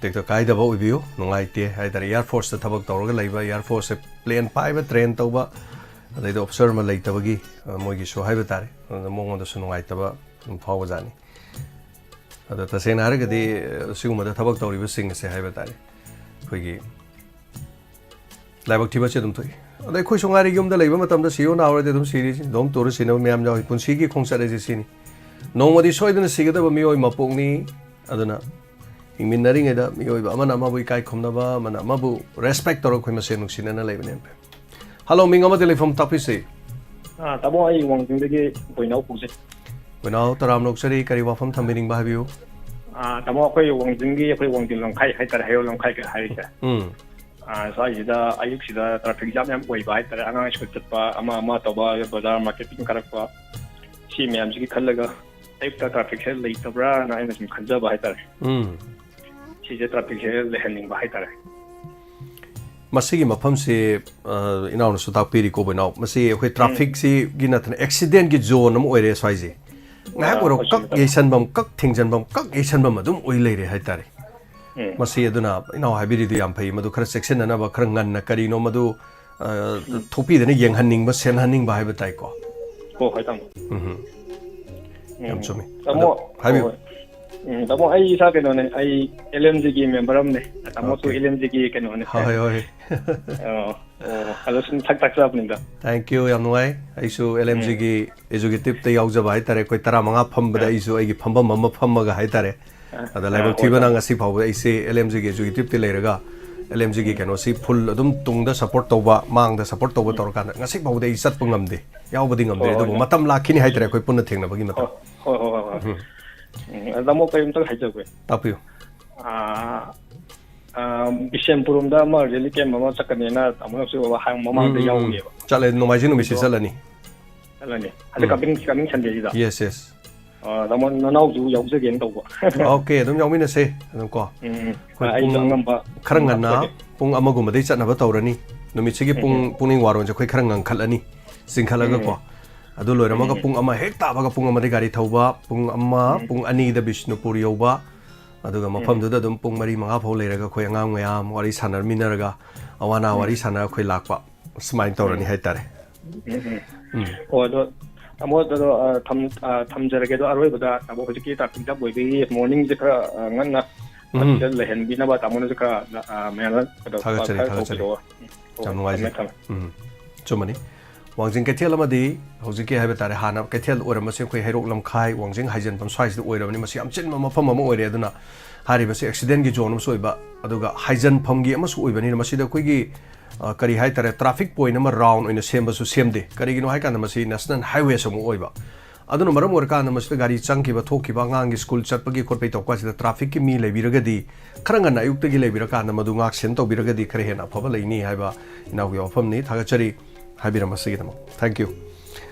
ꯇꯦꯛꯇ ꯀꯥꯏꯗꯕ ꯑꯣꯏꯕꯤꯌꯨ꯫ ꯅꯨꯡꯉꯥꯏꯇꯦ ꯍꯥꯏꯇꯥꯔꯦ, Air Force ꯇ ꯊꯕꯛ ꯇꯧꯔꯒ ꯂꯩꯕ, Air Force ꯁꯦ plane ꯄꯥꯏꯕ, train ꯇꯧꯕ, ꯑꯗꯩꯗ officer ꯑꯃ ꯂꯩꯇꯕꯒꯤ, ꯑ, ꯃꯣꯏꯒꯤꯁꯨ ꯍꯥꯏꯕ ꯇꯥꯔꯦ, ꯑꯗꯨꯅ ꯃꯉꯣꯟꯗꯁꯨ ꯅꯨꯡꯉꯥꯏꯇꯕ ꯑꯗꯨꯝ ꯐꯥꯎꯕꯖꯥꯠꯅꯤ꯫ ꯑꯗꯣ ꯇꯁꯦꯡꯅ ꯍꯥꯏꯔꯒꯗꯤ, ꯑ, ꯁꯤꯒꯨꯝꯕꯗ ꯊꯕꯛ ꯇꯧꯔꯤꯕꯁꯤꯡ ꯑꯁꯦ ꯍꯥꯏꯕ ꯇꯥꯔꯦ, ꯑꯩꯈꯣꯏꯒꯤ ꯂꯥꯏꯕꯛ ꯊꯤꯕꯁꯦ ꯑꯗꯨꯝ ꯊꯣꯛꯏ꯫ ꯑꯗ ꯑꯩꯈꯣꯏꯁꯨ ꯉꯥꯏꯔꯦ, ꯌꯨꯝꯗ ꯂꯩꯕ ꯃꯇꯝꯗ ꯁꯤꯌꯣ ꯅꯥꯍꯧꯔꯗꯤ ꯑꯗꯨꯝ ꯁꯤꯔꯤꯁꯤ, ꯗꯣꯝ ꯇꯨꯔ ꯁꯤꯅꯕ ꯃꯌꯥꯝ ꯌꯥꯎꯏ꯫ ꯄꯨꯟꯁꯤꯒꯤ ꯈꯣꯡꯆꯠ ꯍꯥꯏꯁꯦ ꯁꯤꯅꯤ꯫ ꯅꯣꯡꯃꯗꯤ ꯁꯣꯏꯗꯅ ꯁꯤꯒꯗꯕ ꯃꯤꯑꯣꯏ ꯃꯄꯣꯛꯅꯤ꯫ ꯑꯗꯨꯅ ꯍꯤꯡꯃꯤꯟꯅꯔꯤꯉꯩꯗ ꯃꯤꯑꯣꯏꯕ ꯑꯃꯅ ꯑꯃꯕꯨ ꯏꯀꯥꯏ ꯈꯨꯝꯅꯕ, ꯑꯃꯅ ꯑꯃꯕꯨ respect ꯇꯧꯔꯒ ꯑꯩꯈꯣꯏ ꯃꯁꯦꯟ ꯅꯨꯡꯁꯤꯅꯅ ꯂꯩꯕꯅ ꯍꯦꯟꯅ ꯐꯩ꯫ ꯍꯜꯂꯣ, ꯃꯤꯡ ꯑꯃꯗꯤ ꯂꯩꯐꯝ ꯇꯥꯛꯄꯤꯁꯤ꯫ ꯑꯥ, ꯇꯥꯃꯣ, ꯑꯩ ꯋꯥꯡꯖꯤꯡꯗꯒꯤ ꯕꯣꯏꯅꯥꯎ ꯀꯧꯖꯩ꯫ ꯕꯣꯏꯅꯥꯎ, ꯇꯔꯥꯝꯅ ꯑꯣꯛꯆꯔꯤ꯫ ꯀꯔꯤ ꯋꯥꯐꯝ ꯊꯝꯕꯤꯅꯤꯡꯕ ꯍꯥꯏꯕꯤꯌꯨ꯫ ꯑꯥ, ꯇꯥꯃꯣ, ꯑꯩꯈꯣꯏ ꯋꯥꯡꯖꯤꯡꯒꯤ, ꯑꯩꯈꯣꯏ ꯋꯥꯡꯖꯤꯡ ꯂꯝꯈꯥꯏ ꯍꯥꯏꯇꯥꯔꯦ, ꯍꯩꯔꯣꯛ ꯂꯝꯈꯥꯏ ꯍꯥꯏꯔꯤꯁꯦ꯫ ꯎꯝ꯫ ꯑꯥ, ꯁ꯭ꯋꯥꯏꯁꯤꯗ ꯑꯌꯨꯛꯁꯤꯗ traffic jam ꯌꯥꯝ ꯑꯣꯏꯕ ꯍꯥꯏꯇꯥꯔꯦ, ꯑꯉꯥꯡ ꯁ꯭ꯀꯨꯜ ꯆꯠꯄ, ꯑꯃ ꯑꯃ ꯇꯧꯕ, ꯕꯖꯥꯔ marketing ꯀꯥꯔꯛꯄ, ꯁꯤ ꯃꯌꯥꯝꯁꯤꯒꯤ ꯈꯜꯂꯒ ꯑꯌꯨꯛꯇ trafficꯁꯦ ꯂꯩꯇꯕ꯭ꯔꯥꯅ ꯑꯩꯅ ꯁꯨꯝ ꯈꯟꯖꯕ ꯍꯥꯏꯇꯥꯔꯦ꯫ ꯎꯝ꯫ ꯁꯤꯁꯦ trafficꯁꯦ ꯂꯩꯍꯟꯅꯤꯡꯕ ꯍꯥꯏꯇꯥꯔꯦ꯫ ꯃꯁꯤꯒꯤ ꯃꯐꯝꯁꯤ, ꯑ, ꯏꯅꯥꯎꯅꯁꯨ ꯇꯥꯛꯄꯤꯔꯤꯀꯣ, ꯕꯣꯏꯅꯥꯎ꯫ ꯃꯁꯤ ꯑꯩꯈꯣꯏ ꯎꯝ꯫ Trafficꯁꯤ ꯒꯤ ꯅꯠꯇꯅ accidentꯀꯤ zone ꯑꯃ ꯑꯣꯏꯔꯦ ꯁ꯭ꯋꯥꯏꯁꯦ꯫ ꯉꯥꯏꯍꯥꯛ ꯑꯥ, ꯑꯣꯏꯔꯣ, ꯍꯣꯏ, ꯀꯛ ꯆꯨꯝꯃꯤ, ꯇꯥꯃꯣ꯫ ꯌꯩꯁꯟꯐꯝ, ꯀꯛ ꯊꯤꯡꯖꯟꯐꯝ, ꯀꯛ ꯌꯩꯁꯟꯐꯝ ꯑꯗꯨꯝ ꯑꯣꯏ ꯂꯩꯔꯦ ꯍꯥꯏꯇꯥꯔꯦ꯫ ꯎꯝ꯫ ꯃꯁꯤ ꯑꯗꯨꯅ ꯏꯅꯥꯎ ꯍꯥꯏꯕꯤꯔꯤꯗꯨ ꯌꯥꯝ ꯐꯩ, ꯃꯗꯨ ꯈꯔ ꯆꯦꯛꯁꯤꯟꯅꯅꯕ, ꯈꯔ ꯉꯟꯅ ꯀꯔꯤꯅꯣ ꯃꯗꯨ, ꯑ, ꯎꯝ꯫ ꯊꯣꯛꯄꯤꯗꯅ ꯌꯦꯡꯍꯟꯅꯤꯡꯕ, ꯁꯦꯟꯍꯟꯅꯤꯡꯕ ꯍꯥꯏꯕ ꯇꯥꯏꯀꯣ꯫ ꯍꯣꯏ, ꯍꯣꯏ, ꯇꯥꯃꯣ꯫ ꯎꯝ꯫ ꯌꯥꯝ ꯎꯝ꯫ ꯆꯨꯝꯃꯤ꯫ ꯇꯥꯃꯣ, ꯑꯗꯣ ꯍꯥꯏꯕꯤꯌꯨ꯫ ꯍꯣꯏ, ꯍꯣꯏ꯫ ꯎꯝ, ꯇꯥꯃꯣ, ꯑꯩ ꯏꯁꯥ ꯀꯩꯅꯣꯅꯦ, ꯑꯩ LMGꯒꯤ member ꯑꯃꯅꯦ꯫ ꯇꯥꯃꯣꯁꯨ OK꯫ LMGꯒꯤ ꯀꯩꯅꯣꯅꯦ꯫ ꯍꯣꯏ, ꯍꯣꯏ, ꯍꯣꯏ꯫ ꯑꯣ, ꯑꯣ, ꯑꯗꯣ ꯁꯨꯝ ꯊꯛ ꯇꯥꯛꯆꯕꯅꯤꯗ꯫ Thank you, ꯌꯥꯝ ꯅꯨꯡꯉꯥꯏ꯫ ꯑꯩꯁꯨ ꯎꯝ꯫ LMGꯒꯤ executiveꯇ ꯌꯥꯎꯖꯕ ꯍꯥꯏꯇꯥꯔꯦ꯫ ꯑꯩꯈꯣꯏ ꯇꯔꯥꯃꯉꯥ ꯐꯝꯕꯗ ꯑꯥ꯫ ꯑꯩꯁꯨ ꯑꯩꯒꯤ ꯐꯝꯐꯝ ꯑꯃ ꯐꯝꯃꯒ ꯍꯥꯏꯇꯥꯔꯦ꯫ ꯑꯥ, ꯑꯗ ꯑꯥ, ꯂꯥꯏꯕꯛ ꯍꯣꯏ, ꯊꯤꯕꯅ ꯇꯥꯃꯣ꯫ ꯉꯁꯤ ꯐꯥꯎꯕꯗ ꯑꯩꯁꯦ LMGꯒꯤ executiveꯇ ꯂꯩꯔꯒ LMGꯒꯤ ꯎꯝ꯫ ꯀꯩꯅꯣꯁꯤ full ꯑꯗꯨꯝ ꯇꯨꯡꯗ support ꯇꯧꯕ, ꯃꯥꯡꯗ support ꯇꯧꯕ ꯎꯝ꯫ ꯇꯧꯔꯀꯥꯟꯗ ꯉꯁꯤ ꯐꯥꯎꯕꯗ ꯑꯩ ꯆꯠꯄ ꯉꯝꯗꯦ, ꯌꯥꯎꯕꯗꯤ ꯉꯝꯗꯦ꯫ ꯍꯣꯏ, ꯍꯣꯏ, ꯑꯗꯨꯕꯨ ꯌꯥꯝ ꯃꯇꯝ ꯂꯥꯛꯈꯤꯅꯤ ꯍꯥꯏꯇꯥꯔꯦ, ꯎꯝ꯫ ꯑꯩꯈꯣꯏ ꯄꯨꯟꯅ ꯊꯦꯡꯅꯕꯒꯤ ꯃꯇꯝ꯫ ꯍꯣꯏ, ꯍꯣꯏ, ꯍꯣꯏ, ꯍꯣꯏ, ꯍꯣꯏ꯫ ꯎꯝ꯫ ꯎꯝ, ꯑꯗ ꯇꯥꯃꯣ, ꯀꯔꯤꯝꯇ ꯍꯥꯏꯖꯒꯦ꯫ ꯇꯥꯛꯄꯤꯌꯨ꯫ ꯑꯥ, ꯑꯥ, ꯕꯤꯁꯦꯝꯄꯨꯔ ꯔꯣꯝꯗ ꯑꯃ relief camp ꯑꯃ ꯆꯠꯀꯅꯦꯅ ꯇꯥꯃꯣꯅꯁꯨ ꯍꯥꯏ-, ꯃꯃꯥꯡꯗ ꯎꯝ, ꯎꯝ, ꯎꯝ꯫ ꯌꯥꯎꯒꯅꯦꯕ꯫ ꯆꯠꯂꯦ, ꯅꯣꯡꯃꯥꯏꯖꯤꯡ ꯅꯨꯃꯤꯠꯁꯤ ꯑꯗꯣ ꯆꯠꯂꯅꯤ꯫ ꯆꯠꯂꯅꯤ꯫ ꯍꯟꯗꯛ ꯎꯝ꯫ Coming, coming Sundayꯁꯤꯗ? Yes, yes꯫ ꯑꯥ, ꯇꯥꯃꯣ, ꯅꯅꯥꯎꯁꯨ ꯌꯥꯎꯖꯒꯦꯅ ꯇꯧꯕ꯫ OK, ꯑꯗꯨꯝ ꯌꯥꯎꯃꯤꯟꯅꯁꯦ ꯑꯗꯨꯝ ꯀꯣ꯫ ꯎꯝ, ꯎꯝ꯫ ꯑꯩꯈꯣꯏ ꯑꯥ, ꯑꯩꯁꯨ ꯄꯨꯡ ꯑꯉꯝꯕ ꯈꯔ ꯑꯗꯨꯝ ꯉꯟꯅ ꯍꯥꯞꯆꯒꯦ꯫ ꯄꯨꯡ ꯑꯃꯒꯨꯝꯕꯗꯩ ꯆꯠꯅꯕ ꯇꯧꯔꯅꯤ꯫ ꯅꯨꯃꯤꯠꯁꯤꯒꯤ ꯎꯝ, ꯄꯨꯡ, ꯎꯝ꯫ ꯄꯨꯛꯅꯤꯡ ꯋꯥꯔꯣꯟꯁꯦ ꯑꯩꯈꯣꯏ ꯈꯔ ꯉꯟꯈꯠꯂꯅꯤ, ꯆꯤꯡꯈꯠꯂꯒꯀꯣ꯫ ꯎꯝ, ꯎꯝ꯫ ꯑꯗꯨ ꯂꯣꯏꯔꯝꯃꯒ ꯎꯝ, ꯎꯝ꯫ ꯄꯨꯡ ꯑꯃ ꯍꯦꯛ ꯇꯥꯕꯒ ꯄꯨꯡ ꯑꯃꯗꯒꯤ ꯒꯥꯔꯤ ꯊꯧꯕ, ꯄꯨꯡ ꯑꯃ, ꯎꯝ꯫ ꯄꯨꯡ ꯑꯅꯤꯗ ꯕꯤꯁꯅꯨꯄꯨꯔ ꯌꯧꯕ, ꯑꯗꯨꯒ ꯎꯝ꯫ ꯃꯐꯝꯗꯨꯗ ꯑꯗꯨꯝ ꯄꯨꯡ ꯃꯔꯤ ꯃꯉꯥ ꯐꯥꯎ ꯂꯩꯔꯒ ꯑꯩꯈꯣꯏ ꯑꯉꯥꯡ ꯃꯌꯥꯝ ꯋꯥꯔꯤ ꯁꯥꯟꯅꯃꯤꯟꯅꯔꯒ, ꯑꯋꯥ ꯑꯅꯥ ꯎꯝ꯫ ꯋꯥꯔꯤ ꯁꯥꯟꯅꯔ ꯑꯩꯈꯣꯏ ꯂꯥꯛꯄ꯫ ꯁꯨꯃꯥꯏꯅ ꯇꯧꯔꯅꯤ ꯎꯝ꯫ ꯍꯥꯏꯇꯥꯔꯦ꯫ ꯎꯝ, ꯎꯝ꯫ ꯎꯝ꯫ ꯑꯣ, ꯑꯗꯣ ꯇꯥꯃꯣ, ꯑꯗꯣ, ꯑ, ꯊꯝ-, ꯑ, ꯊꯝꯖꯔꯒꯦ꯫ ꯑꯗꯣ ꯑꯔꯣꯏꯕꯗ ꯇꯥꯃꯣ, ꯍꯧꯖꯤꯛꯀꯤ traffic jam ꯑꯣꯏꯕꯒꯤ morningꯁꯦ ꯈꯔ, ꯑ, ꯉꯟꯅ ꯎꯝ꯫ ꯑꯁꯤꯗ ꯂꯩꯍꯟꯕꯤꯅꯕ ꯇꯥꯃꯣꯅꯁꯨ ꯈꯔ, ꯑ, ꯃꯌꯥꯝꯗ ꯀꯩꯅꯣ, ꯊꯥꯒꯠꯆꯔꯤ, ꯈꯔ ꯊꯥꯒꯠꯆꯔꯤ꯫ ꯇꯧꯕꯤꯔꯛꯑꯣ꯫ ꯌꯥꯝ ꯑꯣ, ꯅꯨꯡꯉꯥꯏꯖꯩ꯫ ꯊꯝꯃꯦ, ꯊꯝꯃꯦ꯫ ꯎꯝ, ꯆꯨꯝꯕꯅꯤ꯫ ꯋꯥꯡꯖꯤꯡ ꯀꯩꯊꯦꯜ ꯑꯃꯗꯤ ꯍꯧꯖꯤꯛꯀꯤ ꯍꯥꯏꯕ ꯇꯥꯔꯦ, ꯍꯥꯟꯅ ꯀꯩꯊꯦꯜ ꯑꯣꯏꯔꯝꯕꯁꯦ ꯑꯩꯈꯣꯏ ꯍꯩꯔꯣꯛ ꯂꯝꯈꯥꯏ, ꯋꯥꯡꯖꯤꯡ ꯍꯥꯏꯖꯟꯐꯝ ꯁ꯭ꯋꯥꯏꯁꯤꯗ ꯑꯣꯏꯔꯕꯅꯤ꯫ ꯃꯁꯤ ꯌꯥꯝ ꯆꯤꯟꯕ ꯃꯐꯝ ꯑꯃ ꯑꯣꯏꯔꯦ꯫ ꯑꯗꯨꯅ ꯍꯥꯏꯔꯤꯕꯁꯤ accidentꯀꯤ zone ꯑꯃꯁꯨ ꯑꯣꯏꯕ, ꯑꯗꯨꯒ ꯍꯥꯏꯖꯟꯐꯝꯒꯤ ꯑꯃꯁꯨ ꯑꯣꯏꯕꯅꯤꯅ ꯃꯁꯤꯗ ꯑꯩꯈꯣꯏꯒꯤ, ꯑ, ꯀꯔꯤ ꯍꯥꯏ ꯇꯥꯔꯦ, traffic point ꯑꯃ round ꯑꯣꯏꯅ ꯁꯦꯝꯕꯁꯨ ꯁꯦꯝꯗꯦ꯫ ꯀꯔꯤꯒꯤꯅꯣ ꯍꯥꯏ ꯀꯥꯟꯗ ꯃꯁꯤ national highways ꯑꯃ ꯑꯣꯏꯕ꯫ ꯑꯗꯨꯅ ꯃꯔꯝ ꯑꯣꯏꯔꯀꯥꯟꯗ ꯃꯁꯤꯗ ꯒꯥꯔꯤ ꯆꯪꯈꯤꯕ, ꯊꯣꯛꯈꯤꯕ, ꯑꯉꯥꯡꯒꯤ school ꯆꯠꯄꯒꯤ ꯈꯣꯠꯄꯒꯤ ꯇꯧꯕ ꯀꯥꯟꯁꯤꯗ trafficꯀꯤ ꯃꯤ ꯂꯩꯕꯤꯔꯒꯗꯤ, ꯈꯔ ꯉꯟꯅ ꯑꯌꯨꯛꯇꯒꯤ ꯂꯩꯕꯤꯔꯀꯥꯟꯗ ꯃꯗꯨ ꯉꯥꯛ ꯁꯦꯟ ꯇꯧꯕꯤꯔꯒꯗꯤ ꯈꯔ ꯍꯦꯟꯅ ꯑꯐꯕ ꯂꯩꯅꯤ ꯍꯥꯏꯕ ꯏꯅꯥꯎꯒꯤ ꯋꯥꯐꯝꯅꯤ꯫ ꯊꯥꯒꯠꯆꯔꯤ ꯍꯥꯏꯕꯤꯔꯝꯕꯁꯤꯒꯤꯗꯃꯛ꯫ Thank you꯫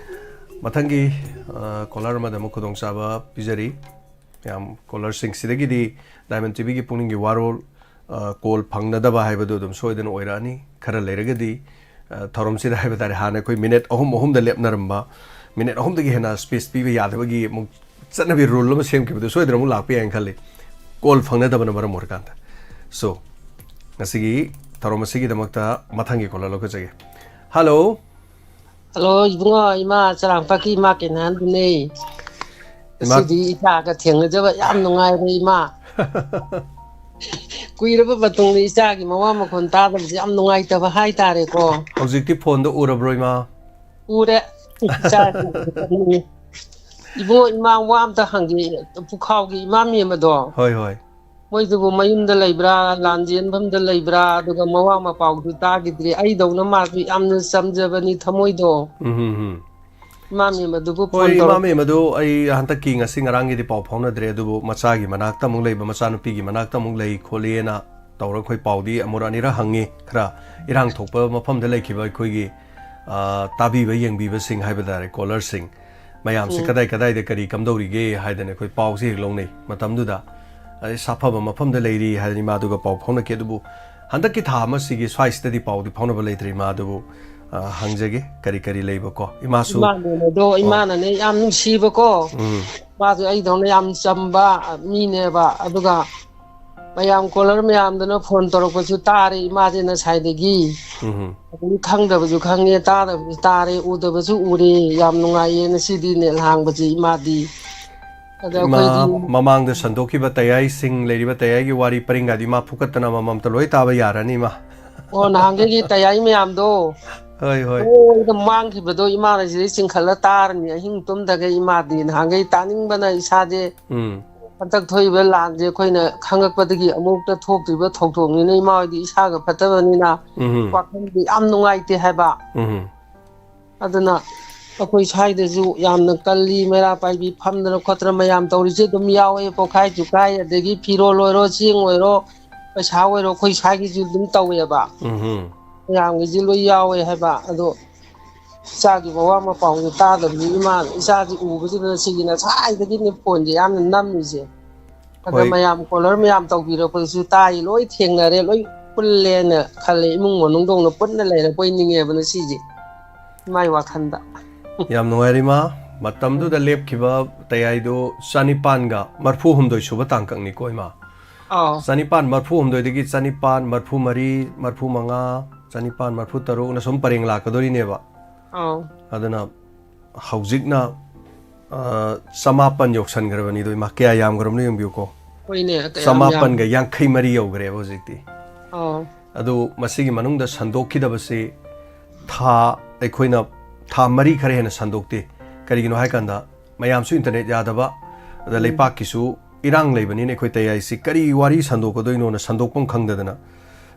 ꯃꯊꯪꯒꯤ, ꯑ, caller ꯑꯃꯗ ꯑꯃꯨꯛ ꯈꯨꯗꯣꯡꯆꯥꯕ ꯄꯤꯖꯔꯤ꯫ ꯃꯌꯥꯝ, callerꯁꯤꯡꯁꯤꯗꯒꯤꯗꯤ Diamond TVꯒꯤ ꯄꯨꯛꯅꯤꯡꯒꯤ ꯋꯥꯔꯣꯜ, ꯑ, call ꯐꯪꯅꯗꯕ ꯍꯥꯏꯕꯗꯨ ꯑꯗꯨꯝ ꯁꯣꯏꯗꯅ ꯑꯣꯏꯔꯛꯑꯅꯤ꯫ ꯈꯔ ꯂꯩꯔꯒꯗꯤ, ꯑ, ꯊꯧꯔꯝꯁꯤꯗ ꯍꯥꯏꯕ ꯇꯥꯔꯦ, ꯍꯥꯟꯅ ꯑꯩꯈꯣꯏ minute ꯑꯍꯨꯝ, ꯑꯍꯨꯝꯗ ꯂꯦꯞꯅꯔꯝꯕ, minute ꯑꯍꯨꯝꯗꯒꯤ ꯍꯦꯟꯅ space ꯄꯤꯕ ꯌꯥꯗꯕꯒꯤ ꯑꯃꯨꯛ ꯆꯠꯅꯕꯤ rule ꯑꯃ ꯁꯦꯝꯈꯤꯕꯗꯨ ꯁꯣꯏꯗꯅ ꯑꯃꯨꯛ ꯂꯥꯛꯄ ꯌꯥꯏꯅ ꯈꯜꯂꯤ, call ꯐꯪꯅꯗꯕꯅ ꯃꯔꯝ ꯑꯣꯏꯔꯀꯥꯟꯗ꯫ So, ꯉꯁꯤꯒꯤ ꯊꯧꯔꯝ ꯑꯁꯤꯒꯤꯗꯃꯛꯇ ꯃꯊꯪꯒꯤ caller ꯂꯧꯈꯠꯆꯒꯦ꯫ Hello꯫ Hello, ꯏꯕꯨꯡꯉꯣ, ꯏꯃꯥ ꯆꯔꯥꯡꯄꯥꯛꯀꯤ ꯏꯃꯥ ꯀꯦꯅꯥꯟꯗꯨꯅꯦ꯫ ꯏꯃꯥ꯫ ꯉꯁꯤꯗꯤ ꯏꯆꯥꯒ ꯊꯦꯡꯅꯖꯕ ꯌꯥꯝ ꯅꯨꯡꯉꯥꯏꯔꯦ, ꯏꯃꯥ꯫ ꯀꯨꯏꯔꯕ ꯃꯇꯨꯡꯗ ꯏꯆꯥꯒꯤ ꯃꯋꯥ ꯃꯈꯣꯟ ꯇꯥꯗꯕꯁꯦ ꯌꯥꯝ ꯅꯨꯡꯉꯥꯏꯇꯕ ꯍꯥꯏꯇꯥꯔꯦꯀꯣ꯫ ꯍꯧꯖꯤꯛꯇꯤ phoneꯗ ꯎꯔꯕ꯭ꯔꯣ, ꯏꯃꯥ? ꯎꯔꯦ꯫ ꯏꯆꯥꯒꯤ ꯏꯕꯨꯡꯉꯣ, ꯏꯃꯥ, ꯋꯥ ꯑꯝꯇ ꯍꯪꯒꯦ꯫ ꯄꯨꯈꯥꯎꯒꯤ ꯏꯃꯥ ꯃꯦꯝꯕꯗꯣ꯫ ꯍꯣꯏ, ꯍꯣꯏ꯫ ꯃꯣꯏꯗꯨꯕꯨ ꯃꯌꯨꯝꯗ ꯂꯩꯕ꯭ꯔꯥ, ꯂꯥꯟꯖꯦꯟꯐꯝꯗ ꯂꯩꯕ꯭ꯔꯥ? ꯑꯗꯨꯒ ꯃꯋꯥ ꯃꯄꯥꯎꯗꯨ ꯇꯥꯈꯤꯗ꯭ꯔꯦ꯫ ꯑꯩꯗꯧꯅ ꯃꯥꯁꯨ ꯌꯥꯝꯅ ꯆꯝꯖꯕꯅꯤ ꯊꯃꯣꯏꯗꯣ꯫ ꯎꯝ, ꯎꯝ, ꯎꯝ꯫ ꯏꯃꯥ ꯃꯦꯝꯕꯗꯨꯕꯨ ꯍꯣꯏ, phone ꯏꯃꯥ ꯇꯧꯔꯛ- ꯃꯦꯝꯕꯗꯨ ꯑꯩ ꯍꯟꯗꯛꯀꯤ ꯉꯁꯤ ꯉꯔꯥꯡꯒꯤꯗꯤ ꯄꯥꯎ ꯐꯥꯎꯅꯗ꯭ꯔꯦ, ꯑꯗꯨꯕꯨ ꯃꯆꯥꯒꯤ ꯃꯅꯥꯛꯇ ꯑꯃꯨꯛ ꯂꯩꯕ, ꯃꯆꯥꯅꯨꯄꯤꯒꯤ ꯃꯅꯥꯛꯇ ꯑꯃꯨꯛ ꯂꯩ ꯈꯣꯠꯂꯤꯅ ꯇꯧꯔꯒ ꯑꯩꯈꯣꯏ ꯄꯥꯎꯗꯤ ꯑꯃꯨꯔꯛ ꯑꯅꯤꯔꯛ ꯍꯪꯉꯤ꯫ ꯈꯔ ꯏꯔꯥꯡ ꯊꯣꯛꯄ ꯃꯐꯝꯗ ꯂꯩꯈꯤꯕ ꯑꯩꯈꯣꯏꯒꯤ, ꯑ, ꯇꯥꯕꯤꯕ ꯌꯦꯡꯕꯤꯕꯁꯤꯡ ꯍꯥꯏꯕ ꯇꯥꯔꯦ, callerꯁꯤꯡ ꯃꯌꯥꯝꯁꯦ ꯎꯝ꯫ ꯀꯗꯥꯏ ꯀꯗꯥꯏꯗ ꯀꯔꯤ ꯀꯝꯗꯧꯔꯤꯒꯦ ꯍꯥꯏꯗꯅ ꯑꯩꯈꯣꯏ ꯄꯥꯎꯁꯦ ꯍꯦꯛ ꯂꯧꯅꯩ꯫ ꯃꯇꯝꯗꯨꯗ ꯑꯩ ꯁꯥꯐꯕ ꯃꯐꯝꯗ ꯂꯩꯔꯤ ꯍꯥꯏꯗꯅ ꯏꯃꯥꯗꯨꯒ ꯄꯥꯎ ꯐꯥꯎꯅꯈꯤ꯫ ꯑꯗꯨꯕꯨ ꯍꯟꯗꯛꯀꯤ ꯊꯥ ꯑꯃꯁꯤꯒꯤ ꯁ꯭ꯋꯥꯏꯁꯤꯗꯗꯤ ꯄꯥꯎꯗꯤ ꯐꯥꯎꯅꯕ ꯂꯩꯇ꯭ꯔꯤ꯫ ꯏꯃꯥꯗꯨꯕꯨ, ꯑ, ꯍꯪꯖꯒꯦ, ꯀꯔꯤ ꯀꯔꯤ ꯂꯩꯕꯀꯣ? ꯏꯃꯥꯁꯨ ꯏꯃꯥꯅꯦ ꯑꯗꯣ, ꯑꯣ꯫ ꯏꯃꯥꯅꯅꯦ ꯌꯥꯝ ꯅꯨꯡꯁꯤꯕꯀꯣ꯫ ꯎꯝ꯫ ꯃꯥꯁꯨ ꯑꯩꯗꯧꯅ ꯌꯥꯝ ꯆꯝꯕ ꯃꯤꯅꯦꯕ꯫ ꯑꯗꯨꯒ ꯃꯌꯥꯝ caller ꯃꯌꯥꯝꯗꯨꯅ phone ꯇꯧꯔꯛꯄꯁꯨ ꯇꯥꯔꯦ ꯏꯃꯥꯁꯦ ꯉꯁꯥꯏꯗꯒꯤ꯫ ꯎꯝ꯫ ꯑꯗꯨꯝ ꯈꯪꯗꯕꯁꯨ ꯈꯪꯉꯦ, ꯇꯥꯗꯕꯁꯨ ꯇꯥꯔꯦ, ꯎꯗꯕꯁꯨ ꯎꯔꯦ꯫ ꯌꯥꯝ ꯅꯨꯡꯉꯥꯏꯌꯦ ꯉꯁꯤꯗꯤ net ꯍꯥꯡꯕꯁꯦ ꯏꯃꯥꯗꯤ꯫ ꯑꯗ ꯏꯃꯥ, ꯑꯩꯈꯣꯏꯗꯤ ꯃꯃꯥꯡꯗ ꯁꯟꯗꯣꯛꯈꯤꯕ ꯇꯌꯥꯏꯁꯤꯡ, ꯂꯩꯔꯤꯕ ꯇꯌꯥꯏꯒꯤ ꯋꯥꯔꯤ ꯄꯔꯤꯡꯒꯗꯤ ꯏꯃꯥ ꯐꯨꯀꯠꯇꯅ ꯑꯃꯃꯝꯇ ꯂꯣꯏ ꯇꯥꯕ ꯌꯥꯔꯅꯤ, ꯏꯃꯥ꯫ ꯑꯣ, ꯅꯍꯥꯟꯈꯩꯒꯤ ꯇꯌꯥꯏ ꯃꯌꯥꯝꯗꯣ, ꯍꯣꯏ, ꯍꯣꯏ꯫ ꯂꯣꯏꯅ ꯃꯥꯡꯈꯤꯕꯗꯣ ꯏꯃꯥꯅ ꯁꯤꯗꯩ ꯆꯤꯡꯈꯠꯂ ꯇꯥꯔꯅꯤ꯫ ꯑꯍꯤꯡ ꯇꯨꯝꯗꯈꯩ ꯏꯃꯥꯗꯤ ꯅꯍꯥꯟꯈꯩ ꯇꯥꯅꯤꯡꯕꯅ ꯏꯁꯥꯁꯦ ꯎꯝ꯫ ꯍꯟꯗꯛ ꯊꯣꯛꯏꯕ ꯂꯥꯟꯁꯦ ꯑꯩꯈꯣꯏꯅ ꯈꯪꯉꯛꯄꯗꯒꯤ ꯑꯃꯨꯛꯇ ꯊꯣꯛꯇ꯭ꯔꯤꯕ ꯊꯧꯗꯣꯛꯅꯤꯅ ꯏꯃꯥ ꯍꯣꯏꯗꯤ ꯏꯁꯥꯒ ꯐꯠꯇꯕꯅꯤꯅ ꯎꯝ꯫ ꯋꯥꯈꯜꯗꯤ ꯌꯥꯝ ꯅꯨꯡꯉꯥꯏꯇꯦ ꯍꯥꯏꯕ꯫ ꯎꯝ꯫ ꯑꯗꯨꯅ ꯑꯩꯈꯣꯏ ꯁ꯭ꯋꯥꯏꯗꯁꯨ ꯌꯥꯝꯅ ꯀꯜꯂꯤ, ꯃꯩꯔꯥ ꯄꯥꯏꯕꯤ ꯐꯝꯗꯅ ꯈꯣꯠꯇꯅ ꯃꯌꯥꯝ ꯇꯧꯔꯤꯁꯦ ꯑꯗꯨꯝ ꯌꯥꯎꯋꯦ꯫ ꯄꯣꯛꯈꯥꯏ ꯆꯨꯈꯥꯏ, ꯑꯗꯒꯤ ꯐꯤꯔꯣꯜ ꯑꯣꯏꯔꯣ, ꯆꯦꯡ ꯑꯣꯏꯔꯣ, ꯄꯩꯁꯥ ꯑꯣꯏꯔꯣ, ꯑꯩꯈꯣꯏ ꯁ꯭ꯋꯥꯏꯒꯤꯁꯨ ꯑꯗꯨꯝ ꯇꯧꯋꯦꯕ꯫ ꯎꯝ꯫ ꯃꯌꯥꯝꯒꯤꯁꯨ ꯂꯣꯏ ꯌꯥꯎꯋꯦ ꯍꯥꯏꯕ꯫ ꯑꯗꯣ ꯏꯆꯥꯒꯤ ꯃꯋꯥ ꯃꯄꯥꯎꯁꯦ ꯇꯥꯗꯕꯅꯤ ꯏꯃꯥꯅ꯫ ꯏꯆꯥꯁꯤ ꯎꯕꯁꯤꯗ ꯁꯤꯒꯤ ꯉꯁꯥꯏꯗꯒꯤꯅꯦ ꯐꯣꯟꯁꯦ ꯌꯥꯝꯅ ꯅꯝꯃꯤꯁꯦ꯫ ꯑꯗ ꯍꯣꯏ꯫ ꯃꯌꯥꯝ ꯀꯣꯂꯔ ꯃꯌꯥꯝ ꯇꯧꯕꯤꯔꯛꯄꯗꯁꯨ ꯇꯥꯏ, ꯂꯣꯏ ꯊꯦꯡꯅꯔꯦ, ꯂꯣꯏ ꯄꯨꯜꯂꯦꯅ ꯈꯜꯂꯦ꯫ ꯏꯃꯨꯡ ꯃꯅꯨꯡꯗꯧꯅ ꯄꯨꯟꯅ ꯂꯩꯔꯛꯄꯣꯏ ꯅꯤꯡꯉꯦꯕ ꯉꯁꯤꯁꯦ ꯏꯃꯥꯏ ꯋꯥꯈꯜꯗ꯫ ꯌꯥꯝ ꯅꯨꯡꯉꯥꯏꯔꯦ ꯏꯃꯥ꯫ ꯃꯇꯝꯗꯨꯗ ꯂꯦꯞꯈꯤꯕ ꯇꯌꯥꯏꯗꯨ ꯆꯅꯤꯄꯥꯟꯒ ꯃꯔꯐꯨ ꯍꯨꯝꯗꯣꯏ ꯁꯨꯕ ꯇꯥꯡꯀꯛꯅꯤꯀꯣ ꯏꯃꯥ꯫ ꯑꯥꯎ꯫ ꯆꯅꯤꯄꯥꯟ ꯃꯔꯐꯨ ꯍꯨꯝꯗꯣꯏꯗꯒꯤ ꯆꯅꯤꯄꯥꯟ ꯃꯔꯐꯨ ꯃꯔꯤ, ꯃꯔꯐꯨ ꯃꯉꯥ, ꯆꯅꯤꯄꯥꯟ ꯃꯔꯐꯨ ꯇꯔꯨꯛꯅ ꯁꯨꯝ ꯄꯔꯦꯡ ꯂꯥꯛꯀꯗꯣꯔꯤꯅꯦꯕ꯫ ꯑꯥꯎ꯫ ꯑꯗꯨꯅ ꯍꯧꯖꯤꯛꯅ, ꯑ, ꯆꯃꯥꯄꯟ ꯌꯧꯁꯟꯈ꯭ꯔꯕꯅꯤꯗꯣ ꯏꯃꯥ, ꯀꯌꯥ ꯌꯥꯝꯈ꯭ꯔꯕꯅꯣ ꯌꯦꯡꯕꯤꯌꯨꯀꯣ꯫ ꯍꯣꯏꯅꯦ, ꯀꯌꯥꯝ ꯆꯃꯥꯄꯟꯒ ꯌꯥꯝ-, ꯌꯥꯡꯈꯩ ꯃꯔꯤ ꯌꯧꯈ꯭ꯔꯦꯕ ꯍꯧꯖꯤꯛꯇꯤ꯫ ꯑꯥꯎ꯫ ꯑꯗꯨ ꯃꯁꯤꯒꯤ ꯃꯅꯨꯡꯗ ꯁꯟꯗꯣꯛꯈꯤꯗꯕꯁꯤ ꯊꯥ, ꯑꯩꯈꯣꯏꯅ ꯊꯥ ꯃꯔꯤ ꯈꯔ ꯍꯦꯟꯅ ꯁꯟꯗꯣꯛꯇꯦ꯫ ꯀꯔꯤꯒꯤꯅꯣ ꯍꯥꯏ ꯀꯥꯟꯗ ꯃꯌꯥꯝꯁꯨ ꯏꯟꯇꯔꯅꯦꯠ ꯌꯥꯗꯕ, ꯑꯗ ꯎꯝ꯫ ꯂꯩꯄꯥꯛꯀꯤꯁꯨ ꯏꯔꯥꯡ ꯂꯩꯕꯅꯤꯅ ꯑꯩꯈꯣꯏ ꯇꯌꯥꯏꯁꯤ ꯀꯔꯤ ꯋꯥꯔꯤ ꯁꯟꯗꯣꯛꯀꯗꯣꯏꯅꯣꯅ ꯁꯟꯗꯣꯛꯐꯝ ꯈꯪꯗꯗꯅ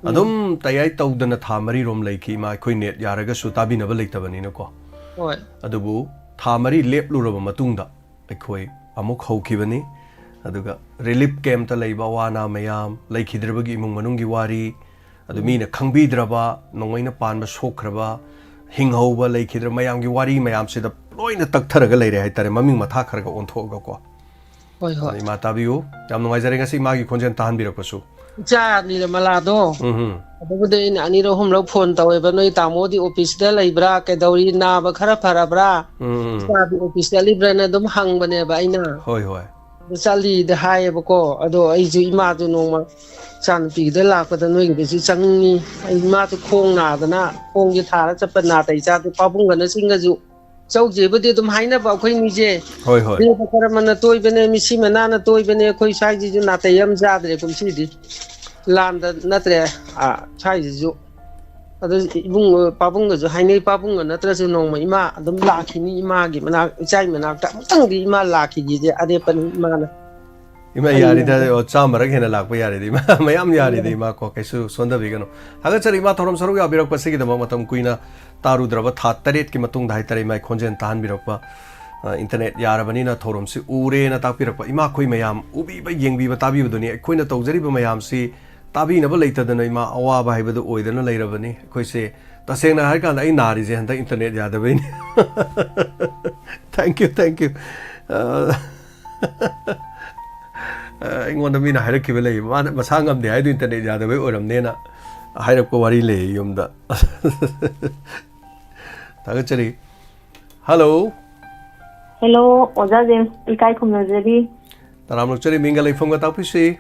ꯎꯝ꯫ ꯑꯗꯨꯝ ꯇꯌꯥꯏ ꯇꯧꯗꯅ ꯊꯥ ꯃꯔꯤꯔꯣꯝ ꯂꯩꯈꯤ ꯏꯃꯥ꯫ ꯑꯩꯈꯣꯏ ꯅꯦꯠ ꯌꯥꯔꯒꯁꯨ ꯇꯥꯕꯤꯅꯕ ꯂꯩꯇꯕꯅꯤꯅꯀꯣ꯫ ꯍꯣꯏ꯫ ꯑꯗꯨꯕꯨ ꯊꯥ ꯃꯔꯤ ꯂꯦꯞꯂꯨꯔꯕ ꯃꯇꯨꯡꯗ ꯑꯩꯈꯣꯏ ꯑꯃꯨꯛ ꯍꯧꯈꯤꯕꯅꯤ꯫ ꯑꯗꯨꯒ ꯔꯤꯂꯤꯐ ꯀꯦꯝꯞꯇ ꯂꯩꯕ ꯑꯋꯥ ꯑꯅꯥ ꯃꯌꯥꯝ, ꯂꯩꯈꯤꯗ꯭ꯔꯕꯒꯤ ꯏꯃꯨꯡ ꯃꯅꯨꯡꯒꯤ ꯋꯥꯔꯤ, ꯑꯗꯨ ꯎꯝ꯫ ꯃꯤꯅ ꯈꯪꯕꯤꯗ꯭ꯔꯕ, ꯅꯣꯡꯃꯩꯅ ꯄꯥꯟꯕ ꯁꯣꯛꯈ꯭ꯔꯕ, ꯍꯤꯡꯍꯧꯕ ꯂꯩꯈꯤꯗ꯭ꯔ ꯃꯌꯥꯝꯒꯤ ꯋꯥꯔꯤ ꯃꯌꯥꯝꯁꯤꯗ ꯂꯣꯏꯅ ꯇꯛꯊꯔꯒ ꯂꯩꯔꯦ ꯍꯥꯏꯇꯥꯔꯦ, ꯃꯃꯤꯡ ꯃꯊꯥ ꯈꯔꯒ ꯑꯣꯟꯊꯣꯛꯑꯒꯀꯣ꯫ ꯍꯣꯏ, ꯍꯣꯏ꯫ ꯑꯗꯣ ꯏꯃꯥ ꯇꯥꯕꯤꯌꯨ, ꯌꯥꯝ ꯅꯨꯡꯉꯥꯏꯖꯔꯦ ꯉꯁꯤ ꯏꯃꯥꯒꯤ ꯈꯣꯟꯖꯦꯜ ꯇꯥꯍꯟꯕꯤꯔꯛꯄꯁꯨ꯫ ꯏꯆꯥ ꯅꯤꯔꯃꯂꯥꯗꯣ, ꯎꯝ ꯍꯝ꯫ ꯑꯗꯨꯕꯨꯗꯤ ꯑꯩꯅ ꯑꯅꯤꯔꯛ ꯑꯍꯨꯝꯂꯛ ꯐꯣꯟ ꯇꯧꯋꯦꯕ, "ꯅꯣꯏ ꯇꯥꯃꯣꯗꯤ ꯑꯣꯐꯤꯁꯇ ꯂꯩꯕ꯭ꯔꯥ, ꯀꯩꯗꯧꯔꯤ, ꯅꯥꯕ ꯈꯔ ꯐꯔꯕ꯭ꯔꯥ, ꯎꯝ ꯎꯝ꯫ ꯏꯆꯥꯗꯤ ꯑꯣꯐꯤꯁ ꯆꯠꯂꯤꯕ꯭ꯔꯥꯅ?" ꯑꯗꯨꯝ ꯍꯪꯕꯅꯦꯕ ꯑꯩꯅ꯫ ꯍꯣꯏ ꯍꯣꯏ꯫ ꯑꯗꯨ ꯆꯠꯂꯤꯗ ꯍꯥꯏꯌꯦꯕꯀꯣ꯫ ꯑꯗꯣ ꯑꯩꯁꯨ ꯏꯃꯥꯗꯨ ꯅꯣꯡꯃ ꯏꯆꯥꯅꯨꯄꯤꯒꯤꯗ ꯂꯥꯛꯄꯗ ꯅꯣꯏꯒꯤꯗꯁꯨ ꯆꯪꯅꯤꯡꯉꯤ꯫ ꯑꯩ ꯏꯃꯥꯗꯨ ꯈꯣꯡ ꯅꯥꯗꯅ ꯈꯣꯡꯁꯦ ꯊꯥꯔ ꯆꯠꯄ ꯅꯥꯇꯩ ꯆꯥꯗꯦ꯫ ꯄꯥꯕꯨꯡꯒꯅ ꯆꯤꯡꯒꯁꯨ ꯆꯧꯁꯦꯕꯨꯗꯤ ꯑꯗꯨꯝ ꯍꯥꯏꯅꯕ ꯑꯩꯈꯣꯏ ꯃꯤꯁꯦ꯫ ꯍꯣꯏ ꯍꯣꯏ꯫ ꯗꯦꯕ ꯀꯔꯃꯅ ꯇꯣꯏꯕꯅꯦ, ꯃꯤꯁꯤ ꯃꯅꯥꯅ ꯇꯣꯏꯕꯅꯦ꯫ ꯑꯩꯈꯣꯏ ꯁ꯭ꯋꯥꯏꯁꯤꯁꯨ ꯅꯥꯇꯩ ꯑꯃ ꯆꯥꯗ꯭ꯔꯦ ꯀꯨꯝꯁꯤꯗꯤ꯫ ꯂꯥꯟꯗ ꯅꯠꯇ꯭ꯔꯦ, ꯑꯥ, ꯁ꯭ꯋꯥꯏꯁꯤꯁꯨ꯫ ꯑꯗꯨ ꯏꯕꯨꯡ, ꯄꯥꯕꯨꯡꯒꯁꯨ ꯍꯥꯏꯅꯩ, ꯄꯥꯕꯨꯡꯒ ꯅꯠꯇ꯭ꯔꯁꯨ ꯅꯣꯡꯃ ꯏꯃꯥ ꯑꯗꯨꯝ ꯂꯥꯛꯈꯤꯅꯤ, ꯏꯃꯥꯒꯤ ꯃꯅꯥꯛ, ꯏꯆꯥꯒꯤ ꯃꯅꯥꯛꯇ ꯑꯃꯨꯛꯇꯪꯗꯤ ꯏꯃꯥ ꯂꯥꯛꯈꯤꯒꯦꯗꯤ ꯑꯔꯦꯞꯄꯅꯤ ꯏꯃꯥꯅ꯫ ꯏꯃꯥ, ꯑꯩ ꯌꯥꯔꯤꯗ, ꯑꯣ, ꯆꯥꯝꯃꯔꯛ ꯍꯦꯟꯅ ꯂꯥꯛꯄ ꯌꯥꯔꯤꯗ ꯏꯃꯥ꯫ ꯃꯌꯥꯝ ꯌꯥꯔꯤꯗ ꯏꯃꯥ ꯀꯣ, ꯀꯩꯁꯨ ꯁꯣꯟꯊꯕꯤꯒꯅꯨ꯫ ꯊꯥꯒꯠꯆꯔꯤ ꯏꯃꯥ, ꯊꯧꯔꯝ ꯁꯔꯨꯛ ꯌꯥꯕꯤꯔꯛꯄꯁꯤꯒꯤꯗꯃꯛ꯫ ꯃꯇꯝ ꯀꯨꯏꯅ ꯇꯥꯔꯨꯗ꯭ꯔꯕ ꯊꯥ ꯇꯔꯦꯠꯀꯤ ꯃꯇꯨꯡꯗ ꯍꯥꯏꯇꯥꯔꯦ ꯏꯃꯥ ꯈꯣꯟꯖꯦꯜ ꯇꯥꯍꯟꯕꯤꯔꯛꯄ꯫ ꯑ, internet ꯌꯥꯔꯕꯅꯤꯅ ꯊꯧꯔꯝꯁꯤ ꯎꯔꯦꯅ ꯇꯥꯛꯄꯤꯔꯛꯄ ꯏꯃꯥꯈꯣꯏ ꯃꯌꯥꯝ ꯎꯕꯤꯕ, ꯌꯦꯡꯕꯤꯕ, ꯇꯥꯕꯤꯕꯗꯨꯅꯤ꯫ ꯑꯩꯈꯣꯏꯅ ꯇꯧꯖꯔꯤꯕ ꯃꯌꯥꯝꯁꯤ ꯇꯥꯕꯤꯅꯕ ꯂꯩꯇꯗꯅ ꯏꯃꯥ ꯑꯋꯥꯕ ꯍꯥꯏꯕꯗꯨ ꯑꯣꯏꯗꯅ ꯂꯩꯔꯕꯅꯤ꯫ ꯑꯩꯈꯣꯏꯁꯦ ꯇꯁꯦꯡꯅ ꯍꯥꯏꯔꯀꯥꯟꯗ ꯑꯩ ꯅꯥꯔꯤꯁꯦ ꯍꯟꯗꯛ internet ꯌꯥꯗꯕꯩꯅꯤ꯫ Thank you, thank you꯫ ꯑ, ꯑꯩꯉꯣꯟꯗ ꯃꯤꯅ ꯍꯥꯏꯔꯛꯈꯤꯕ ꯂꯩ, ꯃꯥꯅ ꯃꯁꯥ ꯉꯝꯗꯦ ꯍꯥꯏꯗꯨ internet ꯌꯥꯗꯕꯩ ꯑꯣꯏꯔꯝꯅꯦꯅ ꯍꯥꯏꯔꯛꯄ ꯋꯥꯔꯤ ꯂꯩ ꯌꯨꯝꯗ꯫ ꯊꯥꯒꯠꯆꯔꯤ꯫ Hello꯫ Hello, ꯑꯣꯖꯥ ꯖꯦꯝꯁ, ꯏꯀꯥꯏ ꯈꯨꯝꯅꯖꯔꯤ꯫ ꯇꯔꯥꯝꯅ ꯑꯣꯛꯆꯔꯤ, ꯃꯤꯡꯒ ꯂꯩꯐꯝꯒ ꯇꯥꯛꯄꯤꯁꯤ꯫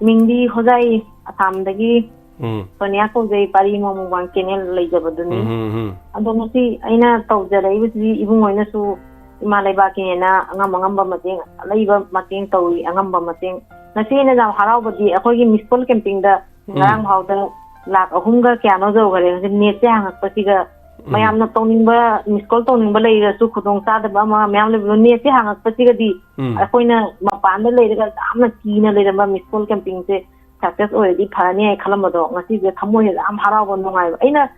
ꯃꯤꯡꯗꯤ ꯍꯣꯖꯥꯏ, ꯑꯁꯥꯝꯗꯒꯤ ꯎꯝ꯫ ꯁꯣꯅꯤꯌꯥ ꯀꯧꯖꯩ, ꯄꯥꯔꯤ ꯃꯣꯡ ꯃꯨꯛꯕꯥꯡ channel ꯂꯩꯖꯕꯗꯨꯅꯤ꯫ ꯎꯝ, ꯎꯝ, ꯎꯝ꯫ ꯑꯗꯣ ꯉꯁꯤ ꯑꯩꯅ ꯇꯧꯖꯔꯛꯏꯕꯁꯤꯗꯤ ꯏꯕꯨꯡꯉꯣꯏꯅꯁꯨ ꯏꯃꯥ ꯂꯩꯕꯥꯛꯀꯤꯅꯦꯅ ꯑꯉꯝ ꯑꯉꯝꯕ ꯃꯇꯦꯡ, ꯑꯂꯩꯕ ꯃꯇꯦꯡ ꯇꯧꯏ, ꯑꯉꯝꯕ ꯃꯇꯦꯡ꯫ ꯉꯁꯤ ꯑꯩꯅ ꯌꯥꯝ ꯍꯔꯥꯎꯕꯗꯤ ꯑꯩꯈꯣꯏꯒꯤ miss call campaign ꯗ ꯎꯝ꯫ ꯉꯔꯥꯡ ꯐꯥꯎꯗ ꯂꯥꯛ ꯑꯍꯨꯝꯒ ꯀꯌꯥꯅꯣ ꯌꯧꯈꯔꯦ꯫ ꯍꯧꯖꯤꯛ net ꯁꯦ ꯍꯥꯡꯉꯛꯄꯁꯤꯒ ꯎꯝ꯫ ꯃꯌꯥꯝꯅ ꯇꯧꯅꯤꯡꯕ, miss call ꯇꯧꯅꯤꯡꯕ ꯂꯩꯔꯁꯨ ꯈꯨꯗꯣꯡ ꯆꯥꯗꯕ ꯑꯃ ꯃꯌꯥꯝ ꯂꯩꯕꯗꯣ, net ꯁꯦ ꯍꯥꯡꯉꯛꯄꯁꯤꯒꯗꯤ ꯎꯝ꯫ ꯑꯩꯈꯣꯏꯅ ꯃꯄꯥꯟꯗ ꯂꯩꯔꯒ ꯌꯥꯝꯅ ꯀꯤꯅ ꯂꯩꯔꯝꯕ miss call campaign ꯁꯦ success ꯑꯣꯏꯔꯗꯤ ꯐꯔꯅꯤ ꯍꯥꯏꯅ ꯈꯜꯂꯝꯕꯗꯣ ꯉꯁꯤꯁꯦ ꯊꯃꯣꯏꯁꯦ ꯌꯥꯝ ꯍꯔꯥꯎꯕ, ꯅꯨꯡꯉꯥꯏꯕ꯫ ꯑꯩꯅ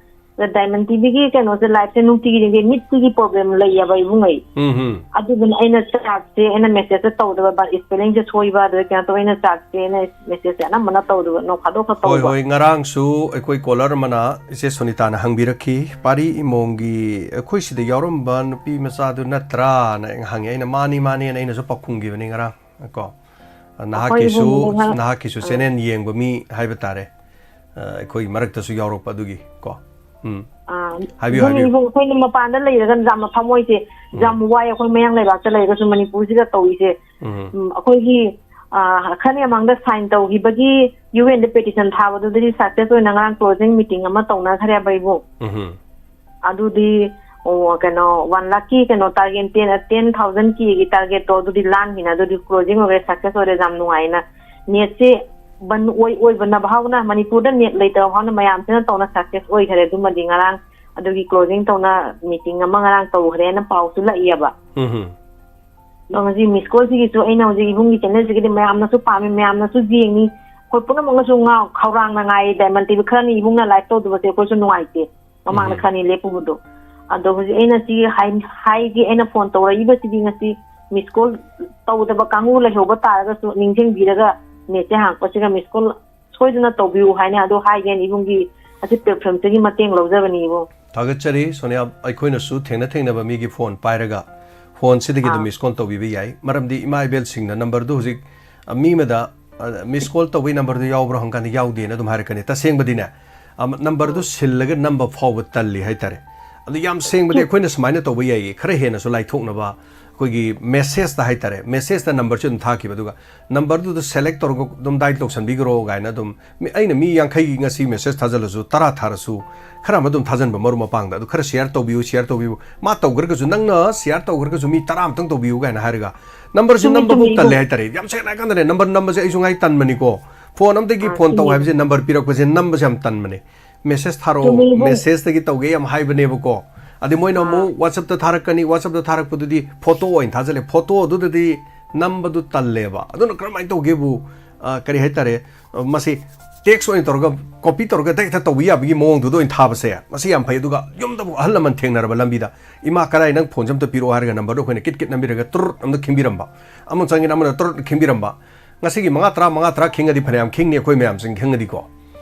Diamond T V ꯒꯤ ꯀꯩꯅꯣꯁꯦ, live ꯁꯦ ꯅꯨꯡꯇꯤꯒꯤ ꯌꯦꯡꯗꯦ, ꯃꯤꯠꯁꯤꯒꯤ problem ꯂꯩꯌꯦꯕ ꯏꯕꯨꯡꯉꯩ꯫ ꯎꯝ, ꯎꯝ꯫ ꯑꯗꯨꯗꯨꯅ ꯑꯩꯅ chart ꯁꯦ, ꯑꯩꯅ message ꯁꯦ ꯇꯧꯗꯕ, ꯕ-, spelling ꯁꯦ ꯁꯣꯏꯕ, ꯑꯗꯨꯗ ꯀꯩꯅꯣ ꯇꯧꯕ, ꯑꯩꯅ chart ꯁꯦ, ꯑꯩꯅ message ꯁꯦ ꯑꯅꯝꯕꯅ ꯇꯧꯗꯕ, ꯅꯣꯡ ꯐꯥꯗꯣꯛ ꯈꯛ ꯍꯣꯏ, ꯇꯧꯕ꯫ ꯍꯣꯏ, ꯉꯔꯥꯡꯁꯨ ꯑꯩꯈꯣꯏ caller ꯑꯃꯅ ꯏꯆꯦ ꯁꯣꯅꯤꯇꯥꯅ ꯍꯪꯕꯤꯔꯛꯈꯤ, ꯄꯥꯔꯤ ꯏꯃꯣꯡꯒꯤ ꯑꯩꯈꯣꯏ ꯁꯤꯗ ꯌꯥꯎꯔꯝꯕ ꯅꯨꯄꯤ ꯃꯆꯥꯗꯨ ꯅꯠꯇ꯭ꯔꯥꯅ ꯍꯪꯉꯦ꯫ ꯑꯩꯅ ꯃꯥꯅꯤ, ꯃꯥꯅꯤꯅ ꯑꯩꯅꯁꯨ ꯄꯥꯎꯈꯨꯝꯈꯤꯕꯅꯤ ꯉꯔꯥꯡ ꯀꯣ꯫ ꯅꯍꯥꯛꯀꯤꯁꯨ, ꯑꯩꯈꯣꯏ ꯏꯃꯨꯡꯗ ꯉꯔꯥꯡ, ꯅꯍꯥꯛꯀꯤꯁꯨ ꯑꯥ꯫ Channel ꯌꯦꯡꯕ ꯃꯤ ꯍꯥꯏꯕ ꯇꯥꯔꯦ꯫ ꯑ, ꯑꯩꯈꯣꯏ ꯃꯔꯛꯇꯁꯨ ꯌꯥꯎꯔꯛꯄ ꯑꯗꯨꯒꯤ ꯀꯣ꯫ ꯎꯝ꯫ ꯑꯥ, ꯍꯥꯏꯕꯤꯌꯨ, ꯑꯗꯨꯅꯤ ꯍꯥꯏꯕꯤꯌꯨ꯫ ꯏꯕꯨꯡ, ꯑꯩꯈꯣꯏꯅ ꯃꯄꯥꯟꯗ ꯂꯩꯔꯒ ꯌꯥꯝꯅ ꯊꯃꯣꯏꯁꯦ ꯎꯝ꯫ ꯌꯥꯝ ꯋꯥꯏ꯫ ꯑꯩꯈꯣꯏ ꯃꯌꯥꯡ ꯂꯩꯕꯥꯛꯇ ꯂꯩꯔꯒꯁꯨ ꯃꯅꯤꯄꯨꯔꯁꯤꯗ ꯇꯧꯔꯤꯁꯦ꯫ ꯎꯝ꯫ ꯎꯝ, ꯑꯩꯈꯣꯏꯒꯤ, ꯑꯥ, ꯈꯔꯅꯤ ꯃꯃꯥꯡꯗ sign ꯇꯧꯈꯤꯕꯒꯤ U N ꯗ petition ꯊꯥꯕꯗꯨꯗꯤ success ꯑꯣꯏꯅ ꯉꯔꯥꯡ closing meeting ꯑꯃ ꯇꯧꯅꯈ꯭ꯔꯦꯕ ꯏꯕꯨꯡ꯫ ꯎꯝ꯫ ꯑꯗꯨꯗꯤ, ꯑꯣ, ꯀꯩꯅꯣ, one lakh ꯀꯤ ꯀꯩꯅꯣ target, ten, ten thousand K ꯒꯤ target ꯇꯣ ꯑꯗꯨꯗꯤ ꯂꯥꯟꯈꯤꯅ, ꯑꯗꯨꯗꯤ closing ꯑꯣꯏꯔꯦ, success ꯑꯣꯏꯔꯦ, ꯌꯥꯝ ꯅꯨꯡꯉꯥꯏꯅ꯫ Net ꯁꯦ ꯕꯟ ꯑꯣꯏ ꯑꯣꯏꯕꯅ ꯐꯥꯎꯅ, ꯃꯅꯤꯄꯨꯔꯗ ꯅꯦꯠ ꯂꯩꯇꯕ ꯐꯥꯎꯅ ꯃꯌꯥꯝꯁꯤꯅ ꯇꯧꯅ ꯁꯛꯁꯦꯁ ꯑꯣꯏꯈꯔꯦ꯫ ꯑꯗꯨꯃꯗꯤ ꯉꯔꯥꯡ ꯑꯗꯨꯒꯤ ꯀ꯭ꯂꯣꯖꯤꯡ ꯇꯧꯅ ꯃꯤꯇꯤꯡ ꯑꯃ ꯉꯔꯥꯡ ꯇꯧꯈ꯭ꯔꯦꯅ ꯄꯥꯎꯁꯨ ꯂꯥꯛꯏꯑꯕ꯫ ꯎꯝ ꯍꯝ꯫ ꯑꯗꯣ ꯉꯁꯤ ꯃꯤꯁ ꯀꯣꯜꯁꯤꯒꯤꯁꯨ ꯑꯩꯅ ꯍꯧꯖꯤꯛ ꯏꯕꯨꯡꯒꯤ ꯆꯦꯅꯦꯜꯁꯤꯒꯤꯗꯤ ꯃꯌꯥꯝꯅꯁꯨ ꯄꯥꯝꯃꯤ, ꯃꯌꯥꯝꯅꯁꯨ ꯌꯦꯡꯉꯤ, ꯑꯩꯈꯣꯏ ꯄꯨꯝꯅꯃꯛꯅꯁꯨ ꯉꯥꯎ ꯈꯧꯔꯥꯡꯅ ꯉꯥꯏꯔꯤ꯫ ꯗꯥꯏꯃꯟ ꯇꯤꯚꯤ ꯈꯔꯅꯤ ꯏꯕꯨꯡꯅ ꯂꯥꯏꯚ ꯇꯧꯗꯕꯁꯦ ꯑꯩꯈꯣꯏꯁꯨ ꯅꯨꯡꯉꯥꯏꯇꯦ꯫ ꯃꯃꯥꯡꯗ ꯎꯝ꯫ ꯈꯔꯅꯤ ꯂꯦꯞꯄꯨꯕꯗꯣ꯫ ꯑꯗꯣ ꯍꯧꯖꯤꯛ ꯑꯩꯅ ꯁꯤ ꯍꯥꯏ-, ꯍꯥꯏꯒꯦ, ꯑꯩꯅ ꯐꯣꯟ ꯇꯧꯔꯛꯏꯕꯁꯤꯗꯤ ꯉꯁꯤ ꯃꯤꯁ ꯀꯣꯜ ꯇꯧꯗꯕ ꯀꯥꯡꯕꯨ ꯂꯩꯍꯧꯕ ꯇꯥꯔꯒꯁꯨ ꯅꯤꯡꯁꯤꯡꯕꯤꯔꯒ ꯅꯦꯠꯁꯦ ꯍꯥꯡꯉꯛꯄꯁꯤꯒ ꯃꯤꯁ ꯀꯣꯜ ꯁꯣꯏꯗꯅ ꯇꯧꯕꯤꯌꯨ ꯍꯥꯏꯅ ꯑꯗꯨ ꯍꯥꯏꯒꯦꯅ ꯏꯕꯨꯡꯒꯤ ꯑꯁꯤ ꯄ꯭ꯂꯦꯠꯐꯣꯝꯁꯤꯒꯤ ꯃꯇꯦꯡ ꯂꯧꯖꯕꯅꯤ ꯏꯕꯨꯡ꯫ ꯊꯥꯒꯠꯆꯔꯤ ꯁꯣꯅꯤꯌꯥ, ꯑꯩꯈꯣꯏꯅꯁꯨ ꯊꯦꯡꯅ ꯊꯦꯡꯅꯕ ꯃꯤꯒꯤ ꯐꯣꯟ ꯄꯥꯏꯔꯒ ꯐꯣꯟꯁꯤꯗꯒꯤ ꯑꯗꯨꯝ ꯑꯥ꯫ ꯃꯤꯁ ꯀꯣꯜ ꯇꯧꯕꯤꯕ ꯌꯥꯏ꯫ ꯃꯔꯝꯗꯤ ꯏꯃꯥ ꯏꯕꯦꯜꯁꯤꯡꯅ ꯅꯝꯕꯔꯗꯨ ꯍꯧꯖꯤꯛ, ꯑ, ꯃꯤ ꯑꯃꯗ, ꯑ, ꯃꯤꯁ ꯀꯣꯜ ꯇꯧꯕꯒꯤ ꯅꯝꯕꯔꯗꯨ ꯌꯥꯎꯕ꯭ꯔꯥ ꯍꯪꯀꯥꯟꯗ ꯌꯥꯎꯗꯦꯅ ꯑꯗꯨꯝ ꯍꯥꯏꯔꯛꯀꯅꯤ꯫ ꯇꯁꯦꯡꯕꯗꯤꯅꯦ, ꯑ, ꯅꯝꯕꯔꯗꯨ ꯎꯝ꯫ ꯁꯤꯜꯂꯒ ꯅꯝꯕ ꯐꯥꯎꯕ ꯇꯜꯂꯤ ꯍꯥꯏꯇꯥꯔꯦ꯫ ꯑꯗꯨ ꯌꯥꯝ ꯁꯦꯡꯕꯗꯤ ꯎꯝ꯫ ꯑꯩꯈꯣꯏꯅ ꯁꯨꯃꯥꯏꯅ ꯇꯧꯕ ꯌꯥꯏꯌꯦ, ꯈꯔ ꯍꯦꯟꯅꯁꯨ ꯂꯥꯏꯊꯣꯛꯅꯕ ꯑꯩꯈꯣꯏꯒꯤ ꯃꯦꯁꯦꯖꯇ ꯍꯥꯏꯇꯥꯔꯦ, ꯃꯦꯁꯦꯖꯇ ꯅꯝꯕꯔꯁꯦ ꯑꯗꯨꯝ ꯊꯥꯈꯤꯕ, ꯑꯗꯨꯒ ꯅꯝꯕꯔꯗꯨꯗ ꯁꯦꯂꯦꯛ ꯇꯧꯔꯒ ꯑꯗꯨꯝ ꯗꯥꯏꯜ ꯇꯧꯁꯟꯕꯤꯈ꯭ꯔꯣ ꯀꯥꯏꯅ ꯑꯗꯨꯝ ꯃꯤ-, ꯑꯩꯅ ꯃꯤ ꯌꯥꯡꯈꯩꯒꯤ ꯉꯁꯤ ꯃꯦꯁꯦꯖ ꯊꯥꯖꯤꯜꯂꯁꯨ, ꯇꯔꯥ ꯊꯥꯔꯁꯨ, ꯈꯔ ꯑꯃ ꯑꯗꯨꯝ ꯊꯥꯖꯤꯟꯕ ꯃꯔꯨꯞ ꯃꯄꯥꯡꯗ, ꯑꯗꯨ ꯈꯔ ꯁꯤꯌꯥꯔ ꯇꯧꯕꯤꯌꯨ, ꯁꯤꯌꯥꯔ ꯇꯧꯕꯤꯌꯨ, ꯃꯥ ꯇꯧꯈ꯭ꯔꯒꯁꯨ, ꯅꯪꯅ ꯁꯤꯌꯥꯔ ꯇꯧꯈ꯭ꯔꯒꯁꯨ ꯃꯤ ꯇꯔꯥ ꯑꯃꯇꯪ ꯇꯧꯕꯤꯌꯨ ꯀꯥꯏꯅ ꯍꯥꯏꯔꯒ ꯅꯝꯕꯔꯁꯤ ꯆꯨꯝꯃꯤ, ꯅꯝꯕꯐꯧ ꯆꯨꯝꯃꯤ, ꯇꯜꯂꯦ ꯏꯕꯨꯡ꯫ ꯍꯥꯏꯇꯥꯔꯦ꯫ ꯌꯥꯝ ꯁꯦꯡꯅ ꯍꯥꯏ ꯀꯥꯟꯗꯅꯦ, ꯅꯝꯕꯔ ꯅꯝꯕꯁꯦ ꯑꯩꯁꯨ ꯉꯥꯏ ꯇꯟꯕꯅꯤꯀꯣ꯫ ꯐꯣꯟ ꯑꯝꯗꯒꯤ ꯑꯥ, ꯐꯣꯟ ꯇꯧ ꯆꯨꯝꯃꯤ, ꯍꯥꯏꯕꯁꯦ, ꯏꯕꯨꯡ꯫ ꯅꯝꯕꯔ ꯄꯤꯔꯛꯄꯁꯦ ꯅꯝꯕꯁꯦ ꯌꯥꯝ ꯇꯟꯕꯅꯦ꯫ ꯃꯦꯁꯦꯖ ꯊꯥꯔꯛꯑꯣ, ꯆꯨꯝꯃꯤ, ꯏꯕꯨꯡ꯫ ꯃꯦꯁꯦꯖꯇꯒꯤ ꯇꯧꯒꯦ ꯌꯥꯝ ꯍꯥꯏꯕꯅꯦꯕꯀꯣ꯫ ꯑꯗꯩ ꯃꯣꯏꯅ ꯑꯥ꯫ ꯑꯃꯨꯛ WhatsApp-ꯇ ꯊꯥꯔꯛꯀꯅꯤ, WhatsApp-ꯇ ꯊꯥꯔꯛꯄꯗꯨꯗꯤ ꯐꯣꯇꯣ ꯑꯣꯏꯅ ꯊꯥꯖꯤꯜꯂꯦ, ꯐꯣꯇꯣ ꯑꯗꯨꯗꯗꯤ ꯅꯝꯕꯗꯨ ꯇꯜꯂꯦꯕ꯫ ꯑꯗꯨꯅ ꯀꯔꯝꯍꯥꯏꯅ ꯇꯧꯒꯦꯕꯨ, ꯑ, ꯀꯔꯤ ꯍꯥꯏꯇꯥꯔꯦ, ꯑ, ꯃꯁꯤ ꯇꯦꯛꯁ ꯑꯣꯏꯅ ꯇꯧꯔꯒ, ꯀꯣꯄꯤ ꯇꯧꯔꯒ ꯍꯦꯛꯇ ꯇꯧꯕ ꯌꯥꯕꯒꯤ ꯃꯑꯣꯡꯗꯨꯗ ꯑꯣꯏꯅ ꯊꯥꯕꯁꯦ, ꯃꯁꯤ ꯌꯥꯝ ꯐꯩ꯫ ꯑꯗꯨꯒ ꯌꯨꯝꯗꯕꯨ ꯑꯍꯜ ꯂꯃꯟ ꯊꯦꯡꯅꯔꯕ ꯂꯝꯕꯤꯗ, "ꯏꯃꯥ, ꯀꯔꯥꯏ, ꯅꯪ ꯐꯣꯟꯁꯦ ꯑꯝꯇ ꯄꯤꯔꯛꯑꯣ" ꯍꯥꯏꯔꯒ ꯅꯝꯕꯔꯗꯣ ꯑꯩꯈꯣꯏꯅ ꯀꯤꯠ ꯀꯤꯠ ꯅꯝꯕꯤꯔꯒ ꯇꯨꯔꯨꯠ ꯑꯝꯇ ꯈꯤꯡꯕꯤꯔꯝꯕ, ꯑꯃ ꯆꯪꯉꯤꯅ ꯑꯃꯅ ꯇꯨꯔꯨꯠ ꯈꯤꯡꯕꯤꯔꯝꯕ꯫ ꯉꯁꯤꯒꯤ ꯃꯉꯥ, ꯇꯔꯥ, ꯃꯉꯥ, ꯇꯔꯥ ꯈꯤꯡꯉꯗꯤ ꯐꯅꯌꯥꯝ ꯈꯤꯡꯅꯤ ꯑꯩꯈꯣꯏ ꯃꯌꯥꯝꯁꯤꯡ ꯈꯤꯡꯉꯗꯤꯀꯣ꯫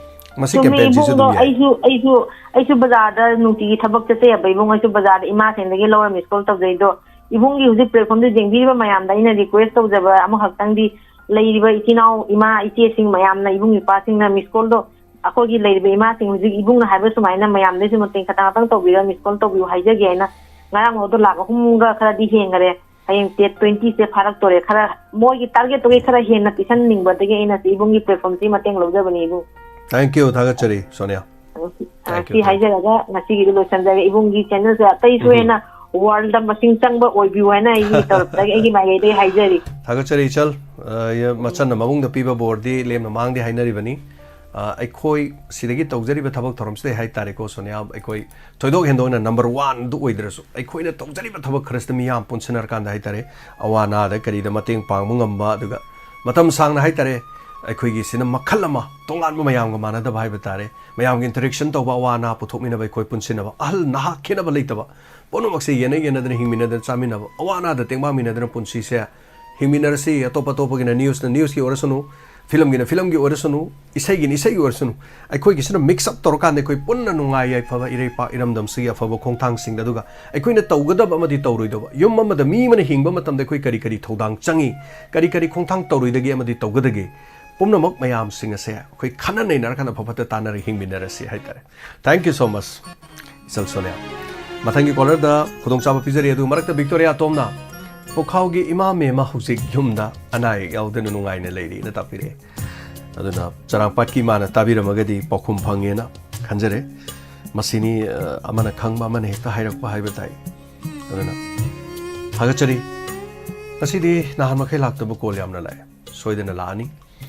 ꯃꯁꯤ ꯆꯨꯝꯃꯤ, campaign-ꯁꯤꯁꯨ ꯏꯕꯨꯡꯗꯣ꯫ ꯑꯗꯨꯝ ꯌꯥꯏ꯫ ꯑꯩꯁꯨ, ꯑꯩꯁꯨ, ꯑꯩꯁꯨ ꯕꯖꯥꯔꯗ ꯅꯨꯡꯇꯤꯒꯤ ꯊꯕꯛ ꯆꯠꯆꯩꯑꯕ ꯏꯕꯨꯡ, ꯑꯩꯁꯨ ꯕꯖꯥꯔꯗ ꯏꯃꯥꯁꯤꯡꯗꯒꯤ ꯂꯧꯔ ꯃꯤꯁ ꯀꯣꯜ ꯇꯧꯖꯩꯗꯣ꯫ ꯏꯕꯨꯡꯒꯤ ꯍꯧꯖꯤꯛ ꯄ꯭ꯂꯦꯠꯐꯣꯝꯗꯨ ꯌꯦꯡꯕꯤꯔꯤꯕ ꯃꯌꯥꯝꯗ ꯑꯩꯅ ꯔꯤꯀ꯭ꯋꯦꯁ ꯇꯧꯖꯕ ꯑꯃꯈꯛꯇꯪꯗꯤ, ꯂꯩꯔꯤꯕ ꯏꯆꯤꯟ ꯏꯅꯥꯎ ꯏꯃꯥ ꯏꯆꯦꯁꯤꯡ ꯃꯌꯥꯝꯅ, ꯏꯕꯨꯡ ꯏꯄ꯭ꯋꯥꯁꯤꯡꯅ ꯃꯤꯁ ꯀꯣꯜꯗꯣ, ꯑꯩꯈꯣꯏꯒꯤ ꯂꯩꯔꯤꯕ ꯏꯃꯥꯁꯤꯡ ꯍꯧꯖꯤꯛ ꯏꯕꯨꯡꯅ ꯍꯥꯏꯕ ꯁꯨꯃꯥꯏꯅ ꯃꯌꯥꯝꯗꯩꯁꯨ ꯃꯇꯦꯡ ꯈꯇꯪ ꯈꯇꯪ ꯇꯧꯕꯤꯔꯒ ꯃꯤꯁ ꯀꯣꯜ ꯇꯧꯕꯤꯌꯨ ꯍꯥꯏꯖꯒꯦ ꯍꯥꯏꯅ꯫ ꯉꯔꯥꯡ ꯐꯥꯎꯗ ꯂꯥꯛ ꯑꯍꯨꯝꯒ ꯈꯔꯗꯤ ꯍꯦꯟꯈꯔꯦ꯫ ꯍꯌꯦꯡ ꯗꯦꯠ ꯇ꯭ꯋꯦꯟꯇꯤꯁꯦ ꯐꯥꯔꯛꯇꯣꯔꯦ꯫ ꯈꯔ ꯃꯣꯏꯒꯤ ꯇꯥꯔꯒꯦꯠꯇꯨꯒꯤ ꯈꯔ ꯍꯦꯟꯅ ꯄꯤꯁꯟꯅꯤꯡꯕꯗꯒꯤ ꯑꯩꯅ ꯁꯤ ꯏꯕꯨꯡꯒꯤ ꯄ꯭ꯂꯦꯠꯐꯣꯝꯁꯤ ꯃꯇꯦꯡ ꯂꯧꯖꯕꯅꯤ ꯏꯕꯨꯡ꯫ Thank you, ꯊꯥꯒꯠꯆꯔꯤ ꯁꯣꯅꯤꯌꯥ꯫ ꯑ, ꯁꯤ, ꯑ, Thank you, ꯁꯤ thank you. ꯍꯥꯏꯖꯔꯒ ꯉꯁꯤꯒꯤꯗꯤ ꯂꯣꯏꯁꯤꯟꯖꯔꯒꯦ꯫ ꯏꯕꯨꯡꯒꯤ ꯆꯦꯅꯦꯜꯁꯦ ꯑꯇꯩꯁꯨ ꯎꯝ꯫ ꯍꯦꯟꯅ ꯋꯥꯔꯜꯗ ꯃꯁꯤꯡ ꯆꯪꯕ ꯑꯣꯏꯕꯤꯌꯨ ꯍꯥꯏꯅ ꯑꯩꯒꯤ ꯇꯔꯞꯇꯒꯤ, ꯑꯩꯒꯤ ꯃꯥꯏꯀꯩꯗꯒꯤ ꯍꯥꯏꯖꯔꯤ꯫ ꯊꯥꯒꯠꯆꯔꯤ ꯏꯆꯜ꯫ ꯑ, ꯃꯆꯟꯅ ꯃꯕꯨꯡꯗ ꯄꯤꯕ ꯕꯣꯔꯗꯤ ꯂꯦꯝꯅ ꯃꯥꯡꯗꯦ ꯍꯥꯏꯅꯔꯤꯕꯅꯤ꯫ ꯑ, ꯑꯩꯈꯣꯏ ꯁꯤꯗꯒꯤ ꯇꯧꯖꯔꯤꯕ ꯊꯕꯛ ꯊꯧꯔꯝꯁꯤꯗꯩ ꯍꯥꯏꯇꯥꯔꯦꯀꯣ, ꯁꯣꯅꯤꯌꯥ, ꯑꯩꯈꯣꯏ ꯊꯣꯏꯗꯣꯛ ꯍꯦꯟꯗꯣꯛꯅ ꯅꯝꯕꯔ ꯋꯥꯟꯗꯨ ꯑꯣꯏꯗ꯭ꯔꯁꯨ, ꯑꯩꯈꯣꯏꯅ ꯇꯧꯖꯔꯤꯕ ꯊꯕꯛ ꯈꯔꯁꯤꯗ ꯃꯤꯌꯥꯝ ꯄꯨꯟꯁꯤꯟꯅꯔꯀꯥꯟꯗ ꯍꯥꯏꯇꯥꯔꯦ, ꯑꯋꯥ ꯑꯅꯥꯗ ꯀꯔꯤꯗ ꯃꯇꯦꯡ ꯄꯥꯡꯕ ꯉꯝꯕ, ꯑꯗꯨꯒ ꯃꯇꯝ ꯁꯥꯡꯅ ꯍꯥꯏꯇꯥꯔꯦ, ꯑꯩꯈꯣꯏꯒꯤ ꯁꯤꯅ ꯃꯈꯜ ꯑꯃ, ꯇꯣꯉꯥꯟꯕ, ꯃꯌꯥꯝꯒ ꯃꯥꯟꯅꯗꯕ ꯍꯥꯏꯕ ꯇꯥꯔꯦ, ꯃꯌꯥꯝꯒꯤ ꯏꯟꯇꯔꯦꯛꯁꯟ ꯇꯧꯕ, ꯑꯋꯥ ꯑꯅꯥ ꯄꯨꯊꯣꯛꯃꯤꯟꯅꯕ, ꯑꯩꯈꯣꯏ ꯄꯨꯟꯁꯤꯟꯅꯕ, ꯑꯍꯜ ꯅꯍꯥ ꯈꯦꯠꯅꯕ ꯂꯩꯇꯕ, ꯄꯨꯝꯅꯃꯛꯁꯦ ꯌꯦꯟꯅ ꯌꯦꯟꯅꯗꯅ ꯍꯤꯡꯃꯤꯟꯅꯗꯅ ꯆꯥꯃꯤꯟꯅꯕ, ꯑꯋꯥ ꯑꯅꯥꯗ ꯇꯦꯡꯕꯥꯡꯃꯤꯟꯅꯗꯅ ꯄꯨꯟꯁꯤꯁꯦ ꯍꯤꯡꯃꯤꯟꯅꯔꯁꯤ꯫ ꯑꯇꯣꯞ ꯑꯇꯣꯞꯄꯒꯤꯅ ꯅ꯭ꯌꯨꯁꯅ ꯅ꯭ꯌꯨꯁꯀꯤ ꯑꯣꯏꯔꯁꯅꯨ, ꯐꯤꯂꯝꯒꯤꯅ ꯐꯤꯂꯝꯒꯤ ꯑꯣꯏꯔꯁꯅꯨ, ꯏꯁꯩꯒꯤꯅ ꯏꯁꯩꯒꯤ ꯑꯣꯏꯔꯁꯅꯨ, ꯑꯩꯈꯣꯏꯒꯤꯁꯤꯅ ꯃꯤꯛꯁ ꯑꯞ ꯇꯧꯔꯀꯥꯟꯗ ꯑꯩꯈꯣꯏ ꯄꯨꯟꯅ ꯅꯨꯡꯉꯥꯏ ꯌꯥꯏꯐꯕ ꯏꯔꯩꯄꯥꯛ ꯏꯔꯝꯗꯝꯁꯤꯒꯤ ꯑꯐꯕ ꯈꯣꯡꯊꯥꯡꯁꯤꯡꯗ, ꯑꯗꯨꯒ ꯑꯩꯈꯣꯏꯅ ꯇꯧꯒꯗꯕ ꯑꯃꯗꯤ ꯇꯧꯔꯣꯏꯗꯕ, ꯌꯨꯝ ꯑꯃꯗ ꯃꯤ ꯑꯃꯅ ꯍꯤꯡꯕ ꯃꯇꯝꯗ ꯑꯩꯈꯣꯏ ꯀꯔꯤ ꯀꯔꯤ ꯊꯧꯗꯥꯡ ꯆꯪꯏ, ꯀꯔꯤ ꯀꯔꯤ ꯈꯣꯡꯊꯥꯡ ꯇꯧꯔꯣꯏꯗꯒꯦ ꯑꯃꯗꯤ ꯇꯧꯒꯗꯒꯦ, ꯄꯨꯝꯅꯃꯛ ꯃꯌꯥꯝꯁꯤꯡ ꯑꯁꯦ ꯑꯩꯈꯣꯏ ꯈꯟꯅ ꯅꯩꯅꯔꯀꯥꯟꯗ ꯑꯐ ꯐꯠꯇ ꯇꯥꯟꯅꯔꯒ ꯍꯤꯡꯃꯤꯟꯅꯔꯁꯤ ꯍꯥꯏꯇꯥꯔꯦ꯫ Thank you so much, ꯏꯆꯜ Sonia. ꯃꯊꯪꯒꯤ ꯀꯣꯂꯔꯗ ꯈꯨꯗꯣꯡꯆꯥꯕ ꯄꯤꯖꯔꯤ꯫ ꯑꯗꯨ ꯃꯔꯛꯇ ꯕꯤꯛꯇꯣꯔꯤꯌꯥ ꯇꯣꯝꯅ, "ꯄꯨꯈꯥꯎꯒꯤ ꯏꯃꯥ ꯃꯦꯝꯃ ꯍꯧꯖꯤꯛ ꯌꯨꯝꯗ ꯑꯅꯥ ꯑꯌꯦꯛ ꯌꯥꯎꯗꯅ ꯅꯨꯡꯉꯥꯏꯅ ꯂꯩꯔꯤ"ꯅ ꯇꯥꯛꯄꯤꯔꯛꯑꯦ꯫ ꯑꯗꯨꯅ ꯆꯔꯥꯡꯄꯥꯠꯀꯤ ꯏꯃꯥꯅ ꯇꯥꯕꯤꯔꯝꯃꯒꯗꯤ ꯄꯥꯎꯈꯨꯝ ꯐꯪꯉꯦꯅ ꯈꯟꯖꯔꯦ꯫ ꯃꯁꯤꯅꯤ, ꯑ, ꯑꯃꯅ ꯈꯪꯕ ꯑꯃꯅ ꯍꯦꯛꯇ ꯍꯥꯏꯔꯛꯄ ꯍꯥꯏꯕ ꯇꯥꯏ꯫ ꯑꯗꯨꯅ ꯊꯥꯒꯠꯆꯔꯤ꯫ ꯉꯁꯤꯗꯤ ꯅꯍꯥꯟ ꯃꯈꯩ ꯂꯥꯛꯇꯕ ꯀꯣꯜ ꯌꯥꯝꯅ ꯂꯥꯛꯑꯦ꯫ ꯁꯣꯏꯗꯅ ꯂꯥꯛꯑꯅꯤ꯫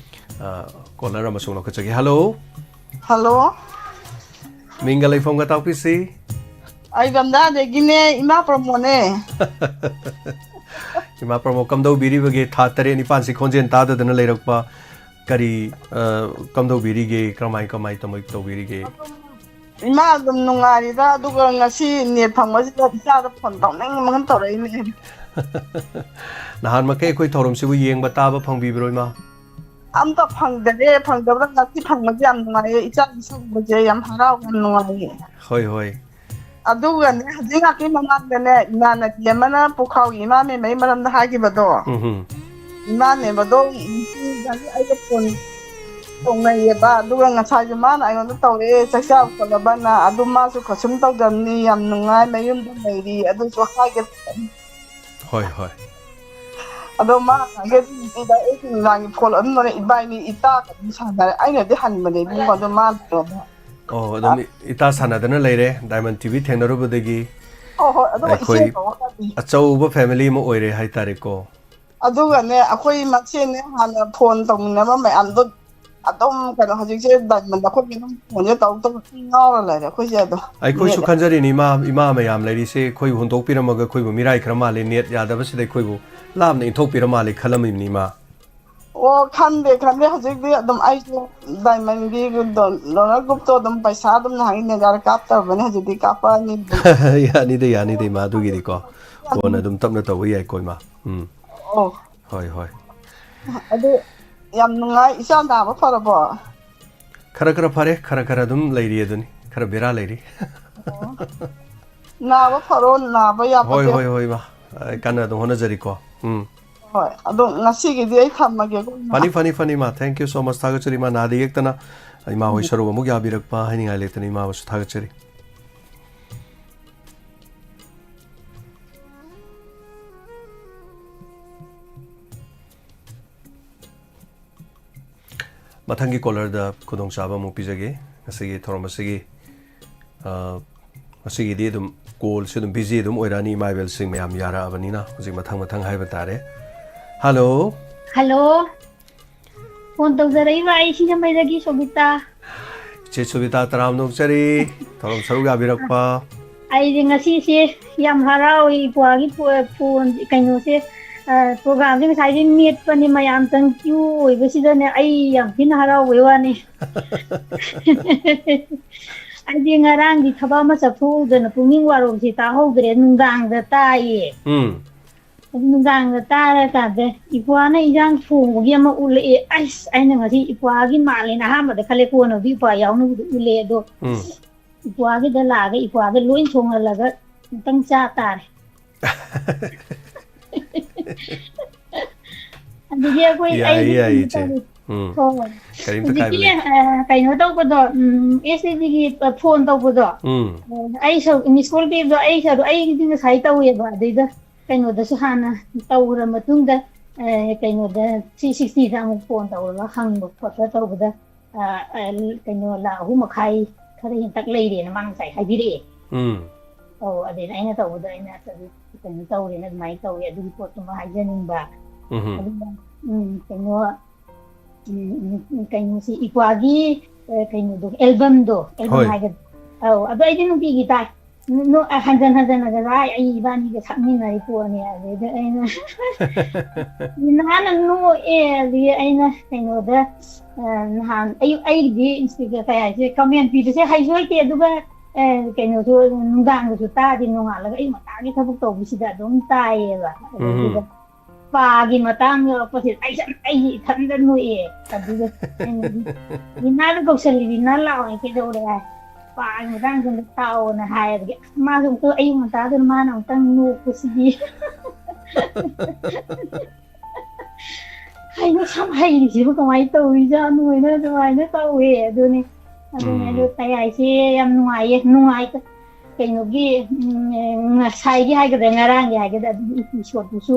ꯑ, ꯀꯣꯂꯔ ꯑꯃꯁꯨꯡ ꯂꯧꯈꯠꯆꯒꯦ꯫ ꯍꯜꯂꯣ꯫ ꯍꯜꯂꯣ꯫ ꯃꯤꯡꯒ ꯂꯩꯐꯝꯒ ꯇꯥꯛꯄꯤꯁꯤ꯫ ꯑꯩ ꯕꯝꯗꯥꯗꯒꯤꯅꯦ, ꯏꯃꯥ ꯄ꯭ꯔꯃꯣꯅꯦ꯫ ꯏꯃꯥ ꯄ꯭ꯔꯃꯣ, ꯀꯝꯗꯧꯕꯤꯔꯤꯕꯒꯦ? ꯊꯥ ꯇꯔꯦꯠ ꯅꯤꯄꯥꯟꯁꯤ ꯈꯣꯟꯖꯦꯜ ꯇꯥꯗꯗꯅ ꯂꯩꯔꯛꯄ ꯀꯔꯤ, ꯑ, ꯀꯝꯗꯧꯕꯤꯔꯤꯒꯦ? ꯀꯃꯥꯏ, ꯀꯃꯥꯏ, ꯀꯃꯥꯏ ꯇꯧꯕꯤꯔꯤꯒꯦ? ꯏꯃꯥ ꯑꯗꯨꯝ ꯅꯨꯡꯉꯥꯏꯔꯤꯗ, ꯑꯗꯨꯒ ꯉꯁꯤ ꯅꯦꯠ ꯐꯪꯕꯁꯤꯗ ꯏꯆꯥꯗ ꯐꯣꯟ ꯇꯧꯅꯤꯡꯕꯅ ꯇꯧꯔꯛꯏꯅꯦ꯫ ꯅꯍꯥꯟ ꯃꯈꯩ ꯑꯩꯈꯣꯏ ꯊꯧꯔꯝꯁꯤꯕꯨ ꯌꯦꯡꯕ ꯇꯥꯕ ꯐꯪꯕꯤꯕ꯭ꯔꯣ, ꯏꯃꯥ? ꯑꯝꯇ ꯐꯪꯗꯔꯦ, ꯐꯪꯗꯕꯗ ꯉꯁꯤ ꯐꯪꯕꯁꯦ ꯌꯥꯝ ꯅꯨꯡꯉꯥꯏꯌꯦ, ꯏꯆꯥꯒꯤ ꯁꯪꯕꯁꯦ ꯌꯥꯝ ꯍꯔꯥꯎ, ꯌꯥꯝ ꯅꯨꯡꯉꯥꯏꯌꯦ꯫ ꯍꯣꯏ, ꯍꯣꯏ꯫ ꯑꯗꯨꯒꯅꯦ, ꯍꯧꯖꯤꯛ ꯉꯥꯛꯇꯤ ꯃꯃꯥꯡꯗꯅꯦ, ꯏꯃꯥꯟꯅꯕꯤ ꯑꯃꯅ ꯄꯨꯈꯥꯎꯒꯤ ꯏꯃꯥ ꯃꯦꯝꯃꯩ ꯃꯔꯝꯗ ꯍꯥꯏꯈꯤꯕꯗꯣ, ꯎꯝ, ꯎꯝ꯫ ꯏꯃꯥ ꯃꯦꯝꯃꯗꯣ ꯉꯁꯤ ꯑꯩꯒ ꯐꯣꯟ ꯇꯧꯅꯩꯌꯦꯕ, ꯑꯗꯨꯒ ꯉꯁꯥꯏꯁꯨ ꯃꯥꯅ ꯑꯩꯉꯣꯟꯗ ꯇꯧꯔꯛꯑꯦ, "ꯆꯥꯛ ꯆꯥꯕ ꯈꯣꯠꯂꯕꯅ?" ꯑꯗꯨ ꯃꯥꯁꯨ ꯀꯩꯁꯨꯝ ꯇꯧꯗꯕꯅꯤ, ꯌꯥꯝ ꯅꯨꯡꯉꯥꯏ, ꯃꯌꯨꯝꯗ ꯂꯩꯔꯤ, ꯑꯗꯨꯁꯨ ꯍꯥꯏꯒꯦ꯫ ꯍꯣꯏ, ꯍꯣꯏ꯫ ꯑꯗꯣ ꯃꯥ ꯉꯁꯥꯏꯒꯤ ꯑꯗꯨꯝ ꯏꯕꯥ-, ꯑꯩ ꯅꯨꯡꯗꯥꯡꯒꯤ ꯐꯣꯟ ꯑꯗꯨꯝ ꯇꯧꯔꯦ, ꯏꯕꯥꯏꯅꯤ ꯏꯇꯥꯒ ꯑꯗꯨꯝ ꯁꯥꯟꯅꯔꯦ꯫ ꯑꯩꯅꯗꯤ ꯍꯟꯕꯅꯦ ꯏꯕꯨꯡꯉꯣ, ꯑꯗꯣ ꯃꯥꯅ ꯇꯧꯔꯝꯃꯦ꯫ ꯑꯣ, ꯑꯗꯨꯝ ꯑ- ꯏꯇꯥ ꯁꯥꯟꯅꯗꯅ ꯂꯩꯔꯦ, ꯗꯥꯏꯃꯟ ꯇꯤ ꯚꯤ ꯊꯦꯡꯅꯔꯨꯕꯗꯒꯤ꯫ ꯍꯣꯏ, ꯍꯣꯏ, ꯑꯗꯨꯒ ꯑꯩꯈꯣꯏ ꯏꯆꯦ ꯀꯧꯔꯒꯗꯤ꯫ ꯑꯆꯧꯕ ꯐꯦꯃꯤꯂꯤ ꯑꯃ ꯑꯣꯏꯔꯦ ꯍꯥꯏꯇꯥꯔꯦꯀꯣ꯫ ꯑꯗꯨꯒꯅꯦ, ꯑꯩꯈꯣꯏ ꯃꯁꯦꯟꯅꯦ ꯍꯥꯟꯅ ꯐꯣꯟ ꯇꯧꯃꯤꯟꯅꯕ ꯃꯌꯥꯝꯗꯣ ꯑꯗꯨꯝ ꯀꯩꯅꯣ, ꯍꯧꯖꯤꯛꯁꯦ ꯗꯥꯏꯃꯟꯗ ꯑꯩꯈꯣꯏꯒꯤ ꯑꯗꯨꯝ ꯐꯣꯟꯁꯦ ꯇꯧ ꯇꯧ ꯉꯥꯎꯔ ꯂꯩꯔꯦ ꯑꯩꯈꯣꯏꯁꯦ ꯑꯗꯣ꯫ ꯑꯩꯈꯣꯏꯁꯨ ꯅꯦꯠ ꯈꯟꯖꯔꯤꯅꯤ, ꯏꯃꯥ, ꯏꯃꯥ ꯃꯌꯥꯝ ꯂꯩꯔꯤꯁꯦ ꯑꯩꯈꯣꯏꯕꯨ ꯍꯨꯟꯗꯣꯛꯄꯤꯔꯝꯃꯒ ꯑꯩꯈꯣꯏꯕꯨ ꯃꯤꯔꯥꯏꯈ꯭ꯔ ꯃꯥꯜꯂꯦ, ꯅꯦꯠ ꯌꯥꯗꯕꯁꯤꯗ ꯑꯩꯈꯣꯏꯕꯨ ꯂꯥꯞꯅ ꯏꯟꯊꯣꯛꯄꯤꯔ ꯃꯥꯜꯂꯦ ꯈꯜꯂꯝꯃꯤꯕꯅꯤ, ꯏꯃꯥ꯫ ꯑꯣ, ꯈꯟꯗꯦ, ꯈꯟꯗꯦ꯫ ꯍꯧꯖꯤꯛꯇꯤ ꯑꯗꯨꯝ ꯑꯩꯁꯨ ꯗꯥꯏꯃꯟꯒꯤ ꯗꯣ-, ꯗꯣꯅꯔ ꯒ꯭ꯔꯨꯞꯇꯣ ꯑꯗꯨꯝ ꯄꯩꯁꯥ ꯑꯗꯨꯝ ꯅꯍꯥꯟꯒꯤ ꯅꯦꯖꯥꯔ ꯀꯥꯞꯇꯕꯅꯤ, ꯍꯧꯖꯤꯛꯇꯤ ꯀꯥꯞꯄꯛꯑꯅꯤ꯫ ꯌꯥꯅꯤꯗ, ꯌꯥꯅꯤꯗ, ꯏꯃꯥ, ꯑꯗꯨꯒꯤꯗꯤꯀꯣ꯫ ꯀꯣꯟꯅ ꯑꯗꯨꯝ ꯇꯞꯅ ꯇꯧꯕ ꯌꯥꯏꯀꯣ, ꯏꯃꯥ꯫ ꯎꯝ꯫ ꯑꯣ꯫ ꯍꯣꯏ, ꯍꯣꯏ꯫ ꯑꯗꯨ ꯌꯥꯝ ꯅꯨꯡꯉꯥꯏ꯫ ꯏꯆꯥ ꯅꯥꯕ ꯐꯔꯕꯣ? ꯈꯔ ꯈꯔ ꯐꯔꯦ, ꯈꯔ ꯈꯔ ꯑꯗꯨꯝ ꯂꯩꯔꯤ ꯑꯗꯨꯅꯤ, ꯈꯔ ꯕꯦꯔꯥ ꯂꯩꯔꯤ꯫ ꯑꯣ꯫ ꯅꯥꯕ ꯐꯔꯣ, ꯅꯥꯕ ꯍꯣꯏ, ꯌꯥꯄꯣꯠꯇꯦ꯫ ꯍꯣꯏ, ꯍꯣꯏ, ꯏꯃꯥ꯫ ꯑꯩ ꯀꯟꯅ ꯑꯗꯨꯝ ꯍꯣꯠꯅꯖꯔꯤꯀꯣ꯫ ꯎꯝ꯫ ꯍꯣꯏ, ꯑꯗꯣ ꯉꯁꯤꯒꯤꯗꯤ ꯑꯩ ꯊꯝꯃꯒꯦꯀꯣ, ꯏꯃꯥ꯫ ꯐꯅꯤ, ꯐꯅꯤ, ꯐꯅꯤ, ꯏꯃꯥ꯫ Thank you so much꯫ ꯊꯥꯒꯠꯆꯔꯤ, ꯏꯃꯥ꯫ ꯅꯥꯗ ꯌꯦꯛꯇꯅ ꯏꯃꯥ ꯍꯣꯏ ꯎꯝ꯫ ꯁꯔꯨꯛ ꯑꯃꯨꯛ ꯌꯥꯕꯤꯔꯛꯄ ꯍꯥꯏꯅꯤꯡꯉꯥꯏ ꯂꯩꯇꯅ ꯏꯃꯥꯕꯨꯁꯨ ꯊꯥꯒꯠꯆꯔꯤ꯫ ꯃꯊꯪꯒꯤ ꯀꯣꯂꯔꯗ ꯈꯨꯗꯣꯡꯆꯥꯕ ꯑꯃꯨꯛ ꯄꯤꯖꯒꯦ꯫ ꯉꯁꯤꯒꯤ ꯊꯧꯔꯝ ꯑꯁꯤꯒꯤ, ꯑ, ꯉꯁꯤꯒꯤꯗꯤ ꯑꯗꯨꯝ ꯀꯣꯜꯁꯨ ꯑꯗꯨꯝ ꯕꯤꯖꯤ ꯑꯗꯨꯝ ꯑꯣꯏꯔꯛꯑꯅꯤ, ꯏꯃꯥ ꯏꯕꯦꯜꯁꯤꯡ ꯃꯌꯥꯝ ꯌꯥꯔꯛꯑꯕꯅꯤꯅ ꯍꯧꯖꯤꯛ ꯃꯊꯪ ꯃꯊꯪ ꯍꯥꯏꯕ ꯇꯥꯔꯦ꯫ ꯍꯜꯂꯣ꯫ ꯍꯜꯂꯣ꯫ ꯐꯣꯟ ꯇꯧꯖꯔꯛꯏꯕ ꯑꯩ ꯁꯤꯡꯖꯃꯩꯗꯒꯤ ꯁꯣꯕꯤꯇꯥ꯫ ꯏꯆꯦ ꯁꯣꯕꯤꯇꯥ, ꯇꯔꯥꯝꯅ ꯑꯣꯛꯆꯔꯤ ꯊꯧꯔꯝ ꯁꯔꯨꯛ ꯌꯥꯕꯤꯔꯛꯄ꯫ ꯑꯩꯗꯤ ꯉꯁꯤꯁꯦ ꯌꯥꯝ ꯍꯔꯥꯎꯏ, ꯏꯄ꯭ꯋꯥꯒꯤ ꯐꯣ-, ꯐꯣꯟ ꯀꯩꯅꯣꯁꯦ, ꯑ, ꯄ꯭ꯔꯣꯒ꯭ꯔꯥꯝꯁꯦ ꯉꯁꯥꯏꯗꯩ ꯃꯦꯠꯄꯅꯦ, ꯃꯌꯥꯝ ꯆꯪ ꯀ꯭ꯌꯨ ꯑꯣꯏꯕꯁꯤꯗꯅꯦ ꯑꯩ ꯌꯥꯝ ꯊꯤꯅ ꯍꯔꯥꯎꯕꯩ ꯋꯥꯅꯤ꯫ ꯑꯩꯗꯤ ꯉꯔꯥꯡꯗꯤ ꯊꯕꯛ ꯑꯃ ꯆꯠꯊꯣꯛꯎꯗꯅ ꯄꯨꯛꯅꯤꯡ ꯋꯥꯔꯧꯁꯦ ꯇꯥꯍꯧꯗ꯭ꯔꯦ, ꯅꯨꯡꯗꯥꯡꯗ ꯇꯥꯏꯌꯦ꯫ ꯎꯝ꯫ ꯑꯗꯨ ꯅꯨꯡꯗꯥꯡꯗ ꯇꯥꯔꯀꯥꯟꯗ ꯏꯄ꯭ꯋꯥꯅ ꯏꯟꯖꯥꯡ ꯊꯣꯡꯕꯒꯤ ꯑꯃ ꯎꯠꯂꯛꯑꯦ꯫ ꯑꯁ, ꯑꯩꯅ ꯉꯁꯤ ꯏꯄ꯭ꯋꯥꯒꯤ ꯃꯥꯜꯂꯦꯅ ꯑꯍꯥꯟꯕꯗ ꯈꯜꯂꯦ, ꯀꯣꯟꯅꯕꯨꯗꯤ ꯏꯄ꯭ꯋꯥ ꯌꯥꯎꯅꯕꯗꯣ ꯎꯠꯂꯛꯑꯦ꯫ ꯑꯗꯣ ꯎꯝ꯫ ꯏꯄ꯭ꯋꯥꯒꯤꯗ ꯂꯥꯛꯑꯒ ꯏꯄ꯭ꯋꯥꯗ ꯂꯣꯏ ꯊꯣꯡꯍꯜꯂꯒ ꯑꯝꯇꯪ ꯆꯥ ꯇꯥꯔꯦ꯫ ꯑꯗꯨꯗꯤ ꯑꯩꯈꯣꯏ, ꯌꯥꯏꯌꯦ, ꯑꯩꯗꯤ ꯌꯥꯏꯌꯦ, ꯀꯩꯅꯣ ꯏꯆꯦ꯫ ꯇꯧꯔꯦ꯫ ꯎꯝ꯫ ꯍꯣꯏ, ꯍꯣꯏ꯫ ꯀꯔꯤꯝꯇ ꯍꯧꯖꯤꯛꯀꯤ, ꯀꯥꯏꯕ ꯂꯩꯇꯦ꯫ ꯑ, ꯀꯩꯅꯣ ꯇꯧꯕꯗꯣ, ꯎꯝ, ꯑꯦꯁ ꯇꯤ ꯗꯤꯒꯤ ꯐꯣꯟ ꯇꯧꯕꯗꯣ, ꯎꯝ꯫ ꯑ, ꯑꯩ ꯁꯔꯨꯛ, ꯃꯤꯁ ꯀꯣꯜ ꯄꯤꯕꯗꯣ ꯑꯩ ꯁꯔꯨꯛ, ꯑꯩꯒꯤꯗꯤ ꯉꯁꯥꯏ ꯇꯧꯋꯦꯕ, ꯑꯗꯩꯗ ꯀꯩꯅꯣꯗꯁꯨ ꯍꯥꯟꯅ ꯇꯧꯔ ꯃꯇꯨꯡꯗ, ꯑ, ꯀꯩꯅꯣꯗ ꯊ꯭ꯔꯤ ꯁꯤꯛꯁꯇꯤꯗ ꯑꯃꯨꯛ ꯐꯣꯟ ꯇꯧꯔꯒ ꯍꯪꯕ ꯈꯣꯠꯄ ꯇꯧꯕꯗ, ꯑ, ꯑ, ꯀꯩꯅꯣ, ꯂꯥꯈ ꯑꯍꯨꯝ ꯃꯈꯥꯏ ꯈꯔ ꯍꯦꯟꯇꯛ ꯂꯩꯔꯦꯅ ꯃꯥ ꯉꯁꯥꯏ ꯍꯥꯏꯕꯤꯔꯛꯑꯦ꯫ ꯎꯝ꯫ ꯑꯧ, ꯑꯗꯩꯗ ꯑꯩꯅ ꯇꯧꯕꯗ ꯑꯩꯅ ꯑꯗꯨ ꯀꯩꯅꯣ ꯇꯧꯔꯦꯅ ꯑꯗꯨꯃꯥꯏꯅ ꯇꯧꯋꯦ, ꯑꯗꯨꯒꯤ ꯄꯣꯠꯇꯨꯃ ꯍꯥꯏꯖꯅꯤꯡꯕ꯫ ꯎꯝ꯫ ꯑꯗꯨꯒ ꯎꯝ ꯀꯩꯅꯣ ꯎꯝ, ꯎꯝ, ꯀꯩꯅꯣꯁꯤ ꯏꯄ꯭ꯋꯥꯒꯤ ꯑ, ꯀꯩꯅꯣꯗꯣ, ꯑꯦꯜꯕꯝꯗꯣ, ꯑꯦꯜꯕꯝ ꯍꯣꯏ꯫ ꯍꯥꯏꯒꯗ꯭ꯔꯥ? ꯑꯧ, ꯑꯗꯣ ꯑꯩꯗꯤ ꯅꯨꯡꯇꯤꯒꯤ ꯇꯥꯏ꯫ ꯅꯨ- ꯅꯨ- ꯑ, ꯍꯟꯖꯟ ꯍꯟꯖꯟꯅꯒ ꯂꯥꯏ ꯑꯩ ꯏꯕꯥꯅꯤꯒ ꯁꯛꯃꯤꯟꯅꯔꯤ ꯄꯣꯠꯅꯤ꯫ ꯑꯗꯩꯗ ꯑꯩꯅ ꯅꯍꯥꯟ ꯅꯣꯛꯑꯦ꯫ ꯑꯗꯨꯒꯤ ꯑꯩꯅ ꯀꯩꯅꯣꯗ ꯑ, ꯅꯍꯥꯟ ꯑꯌꯨꯛ ꯑꯩꯒꯤꯗꯤ ꯏꯟꯁꯇꯤꯇ꯭ꯌꯨꯠ ꯀꯩ ꯍꯥꯏꯁꯦ, ꯀꯃꯦꯟ ꯄꯤꯕꯁꯦ ꯍꯩꯁꯨ ꯍꯩꯇꯦ꯫ ꯑꯗꯨꯒ ꯑ, ꯀꯩꯅꯣꯁꯨ ꯅꯨꯡꯗꯥꯡꯗꯁꯨ ꯇꯥꯗꯦ, ꯅꯣꯡꯉꯥꯜꯂꯒ ꯑꯌꯨꯛ ꯉꯟꯇꯥꯒꯤ ꯊꯕꯛ ꯇꯧꯕꯁꯤꯗ ꯑꯗꯨꯝ ꯇꯥꯏꯌꯦꯕ꯫ ꯑꯗꯨꯒ ꯎꯝ꯫ ꯄꯥꯒꯤ ꯃꯇꯥꯡ ꯌꯧꯔꯛꯄꯁꯤꯗ ꯑꯩꯁꯦ ꯑꯩꯁꯦ ꯏꯊꯟꯗ ꯅꯣꯛꯑꯦ꯫ ꯑꯗꯨꯒ ꯑꯩꯅꯗꯤ ꯂꯤꯅꯥꯗ ꯀꯧꯁꯜꯂꯤ, "ꯂꯤꯅꯥ ꯂꯥꯛꯑꯣ, ꯀꯩꯗꯧꯔꯦ?" ꯍꯥꯏ꯫ "ꯄꯥꯒꯤ ꯃꯇꯥꯡꯁꯤꯗ ꯇꯥꯛꯑꯣꯅ" ꯍꯥꯏꯕꯒꯤ ꯑꯁ ꯃꯥꯁꯨ ꯑꯃꯨꯛꯇ ꯑꯌꯨꯛ ꯉꯟꯇꯥꯗꯨꯅ ꯃꯥꯅ ꯑꯃꯨꯛꯇꯪ ꯅꯣꯛꯄꯁꯤꯗꯤ꯫ ꯍꯩꯅ ꯁꯨꯝ ꯍꯩꯔꯤꯁꯤꯕꯨ ꯀꯃꯥꯏꯅ ꯇꯧꯔꯤꯖꯥꯠꯅꯣ ꯍꯥꯏꯅ ꯑꯗꯨꯃꯥꯏꯅ ꯇꯧꯋꯦ꯫ ꯑꯗꯨꯅꯤ ꯑꯗꯨꯅꯤ ꯑꯗꯨ ꯎꯝ꯫ ꯇꯌꯥꯏꯁꯦ ꯌꯥꯝ ꯅꯨꯡꯉꯥꯏꯌꯦ꯫ ꯅꯨꯡꯉꯥꯏ ꯀꯩꯅꯣꯒꯤ ꯎꯝ, ꯉꯁꯥꯏꯒꯤ ꯍꯥꯏꯒꯗ꯭ꯔꯥ, ꯉꯔꯥꯡꯒꯤ ꯍꯥꯏꯒꯗ꯭ꯔꯥ, ꯑꯗꯨꯒꯤ ꯏꯄꯤꯁꯣꯠꯇꯨꯁꯨ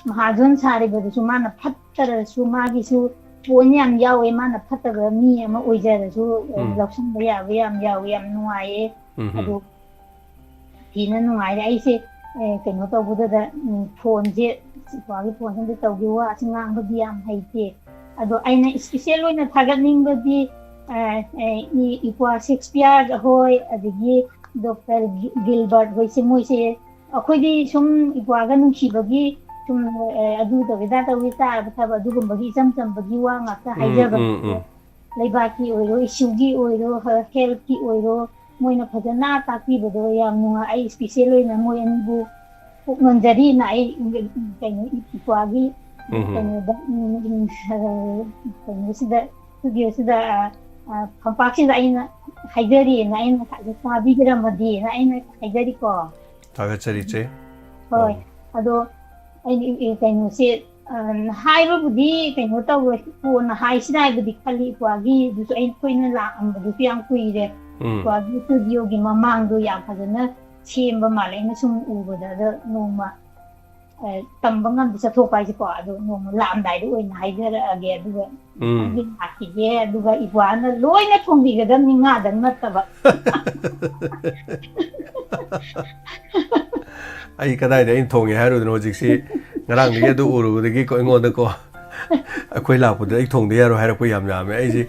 ꯃꯍꯥꯖꯣꯟ ꯁꯥꯔꯤꯕꯗꯨꯁꯨ ꯃꯥꯅ ꯐꯠꯇ꯭ꯔꯁꯨ ꯃꯥꯒꯤꯁꯨ ꯄꯣꯏꯟ ꯌꯥꯝ ꯌꯥꯎꯋꯦ꯫ ꯃꯥꯅ ꯐꯠꯇꯕ ꯃꯤ ꯑꯃ ꯑꯣꯏꯖꯔꯁꯨ ꯎꯝ꯫ ꯂꯧꯁꯤꯟꯕ ꯌꯥꯕ ꯌꯥꯝ ꯌꯥꯎꯋꯦ꯫ ꯌꯥꯝ ꯅꯨꯡꯉꯥꯏꯌꯦ꯫ ꯎꯝ꯫ ꯑꯗꯨ ꯊꯤꯅ ꯅꯨꯡꯉꯥꯏꯔꯦ꯫ ꯑꯩꯁꯦ ꯑꯦ, ꯀꯩꯅꯣ ꯇꯧꯕꯗꯨꯗ ꯎꯝ, ꯐꯣꯟꯁꯦ ꯏꯄ꯭ꯋꯥꯒꯤ ꯐꯣꯟꯁꯦ ꯑꯝꯇ ꯇꯧꯒꯦ, ꯋꯥꯁꯦ ꯉꯥꯡꯕꯗꯤ ꯌꯥꯝ ꯍꯩꯇꯦ꯫ ꯑꯗꯣ ꯑꯩꯅ ꯏꯁꯄꯤꯁꯦꯜ ꯑꯣꯏꯅ ꯊꯥꯒꯠꯅꯤꯡꯕꯗꯤ ꯑ, ꯑ, ꯏ- ꯏꯄ꯭ꯋꯥ ꯁꯦꯛꯁꯄꯤꯌꯔ ꯍꯣꯏ, ꯑꯗꯒꯤ ꯗꯣꯛꯇꯔ ꯒꯤ- ꯒꯤꯜꯕꯔꯠ ꯍꯣꯏꯁꯦ, ꯃꯣꯏꯁꯦ ꯑꯩꯈꯣꯏꯗꯤ ꯁꯨꯝ ꯏꯄ꯭ꯋꯥꯒ ꯅꯨꯡꯁꯤꯕꯒꯤ ꯁꯨꯝ ꯑ, ꯑꯗꯨ ꯇꯧꯋꯤ, ꯑꯗꯥ ꯇꯧꯋꯤ, ꯆꯥꯕ ꯊꯛꯄ ꯑꯗꯨꯒꯨꯝꯕꯒꯤ ꯏꯆꯝ ꯆꯝꯕꯒꯤ ꯋꯥ ꯉꯥꯛꯇ ꯎꯝ, ꯍꯥꯏꯖꯕ ꯎꯝ, ꯅꯠꯇꯦ꯫ ꯎꯝ꯫ ꯂꯩꯕꯥꯛꯀꯤ ꯑꯣꯏꯔꯣ, ꯏꯁꯨꯒꯤ ꯑꯣꯏꯔꯣ, ꯍꯦꯜꯊꯀꯤ ꯑꯣꯏꯔꯣ, ꯃꯣꯏꯅ ꯐꯖꯅ ꯇꯥꯛꯄꯤꯕꯗꯣ ꯌꯥꯝ ꯅꯨꯡꯉꯥꯏ꯫ ꯑꯩ ꯏꯁꯄꯤꯁꯦꯜ ꯑꯣꯏꯅ ꯃꯣꯏ ꯑꯅꯤꯕꯨ ꯄꯨꯛꯅꯣꯟꯖꯔꯤꯅ ꯑꯩ ꯀꯩꯅꯣ ꯏꯄ꯭ꯋꯥꯒꯤ ꯎꯝ꯫ ꯀꯩꯅꯣꯗ ꯎꯝ, ꯎꯝ, ꯑ, ꯀꯩꯅꯣꯁꯤꯗ ꯏꯁꯇꯨꯗꯤꯑꯣꯁꯤꯗ ꯑ, ꯑ, ꯐꯝꯄꯥꯛꯁꯤꯗ ꯑꯩꯅ ꯍꯥꯏꯖꯔꯤꯑꯅ ꯑꯩꯅ ꯉꯁꯥꯏꯗ ꯇꯥꯕꯤꯔꯝꯃꯗꯤꯅ ꯑꯩꯅ ꯍꯥꯏꯖꯔꯤꯀꯣ꯫ ꯊꯥꯒꯠꯆꯔꯤ ꯏꯆꯦ꯫ ꯍꯣꯏ꯫ ꯎꯝ꯫ ꯑꯗꯣ ꯑꯩꯅ ꯏ- ꯏ- ꯀꯩꯅꯣꯁꯦ ꯑ, ꯍꯥꯏꯕꯕꯨꯗꯤ ꯀꯩꯅꯣ ꯇꯧꯔꯣꯏ, ꯀꯣꯟꯅ ꯍꯥꯏꯁꯤꯔꯥ ꯍꯥꯏꯕꯗꯤ ꯈꯜꯂꯤ꯫ ꯏꯄ꯭ꯋꯥꯒꯤ ꯑꯗꯨꯁꯨ ꯑꯩ ꯑꯩꯈꯣꯏꯅ ꯂꯥꯛꯑꯝꯕꯗꯨꯁꯨ ꯌꯥꯝ ꯀꯨꯏꯔꯦ꯫ ꯎꯝ꯫ ꯏꯄ꯭ꯋꯥꯒꯤ ꯏꯁꯇꯨꯗꯤꯑꯣꯒꯤ ꯃꯃꯥꯡꯗꯣ ꯌꯥꯝ ꯐꯖꯅ ꯁꯦꯝꯕ ꯃꯥꯜꯂꯦ ꯑꯩꯅ ꯁꯨꯝ ꯎꯕꯗ꯫ ꯑꯗꯣ ꯅꯣꯡꯃ ꯑ, ꯇꯝꯕ ꯉꯝꯗꯦ ꯆꯠꯊꯣꯛꯄ ꯍꯥꯏꯁꯦꯀꯣ꯫ ꯑꯗꯣ ꯅꯣꯡꯃ ꯂꯥꯛꯑꯝꯗꯥꯏꯗ ꯑꯣꯏꯅ ꯍꯥꯏꯖꯔꯛꯑꯒꯦ꯫ ꯑꯗꯨꯒ ꯎꯝ꯫ ꯈꯤꯇꯪꯗꯤ ꯂꯥꯛꯈꯤꯒꯦ꯫ ꯑꯗꯨꯒ ꯏꯄ꯭ꯋꯥꯅ ꯂꯣꯏꯅ ꯊꯣꯡꯕꯤꯒꯗꯕꯅꯤ, ꯉꯥꯗꯪ ꯅꯠꯇꯕ꯫ ꯑꯩ ꯀꯗꯥꯏꯗ ꯑꯩꯅ ꯊꯣꯡꯉꯦ ꯍꯥꯏꯔꯨꯗꯅꯣ? ꯍꯧꯖꯤꯛꯁꯤ ꯉꯔꯥꯡꯗꯒꯤ ꯑꯗꯨ ꯎꯔꯨꯕꯗꯒꯤꯀꯣ ꯑꯩꯉꯣꯟꯗꯀꯣ, ꯑꯩꯈꯣꯏ ꯂꯥꯛꯄꯗ ꯑꯩ ꯊꯣꯡꯗ ꯌꯥꯔꯣꯏ ꯍꯥꯏꯔꯛꯄ ꯌꯥꯝ ꯌꯥꯝꯃꯦ꯫ ꯑꯩꯁꯦ,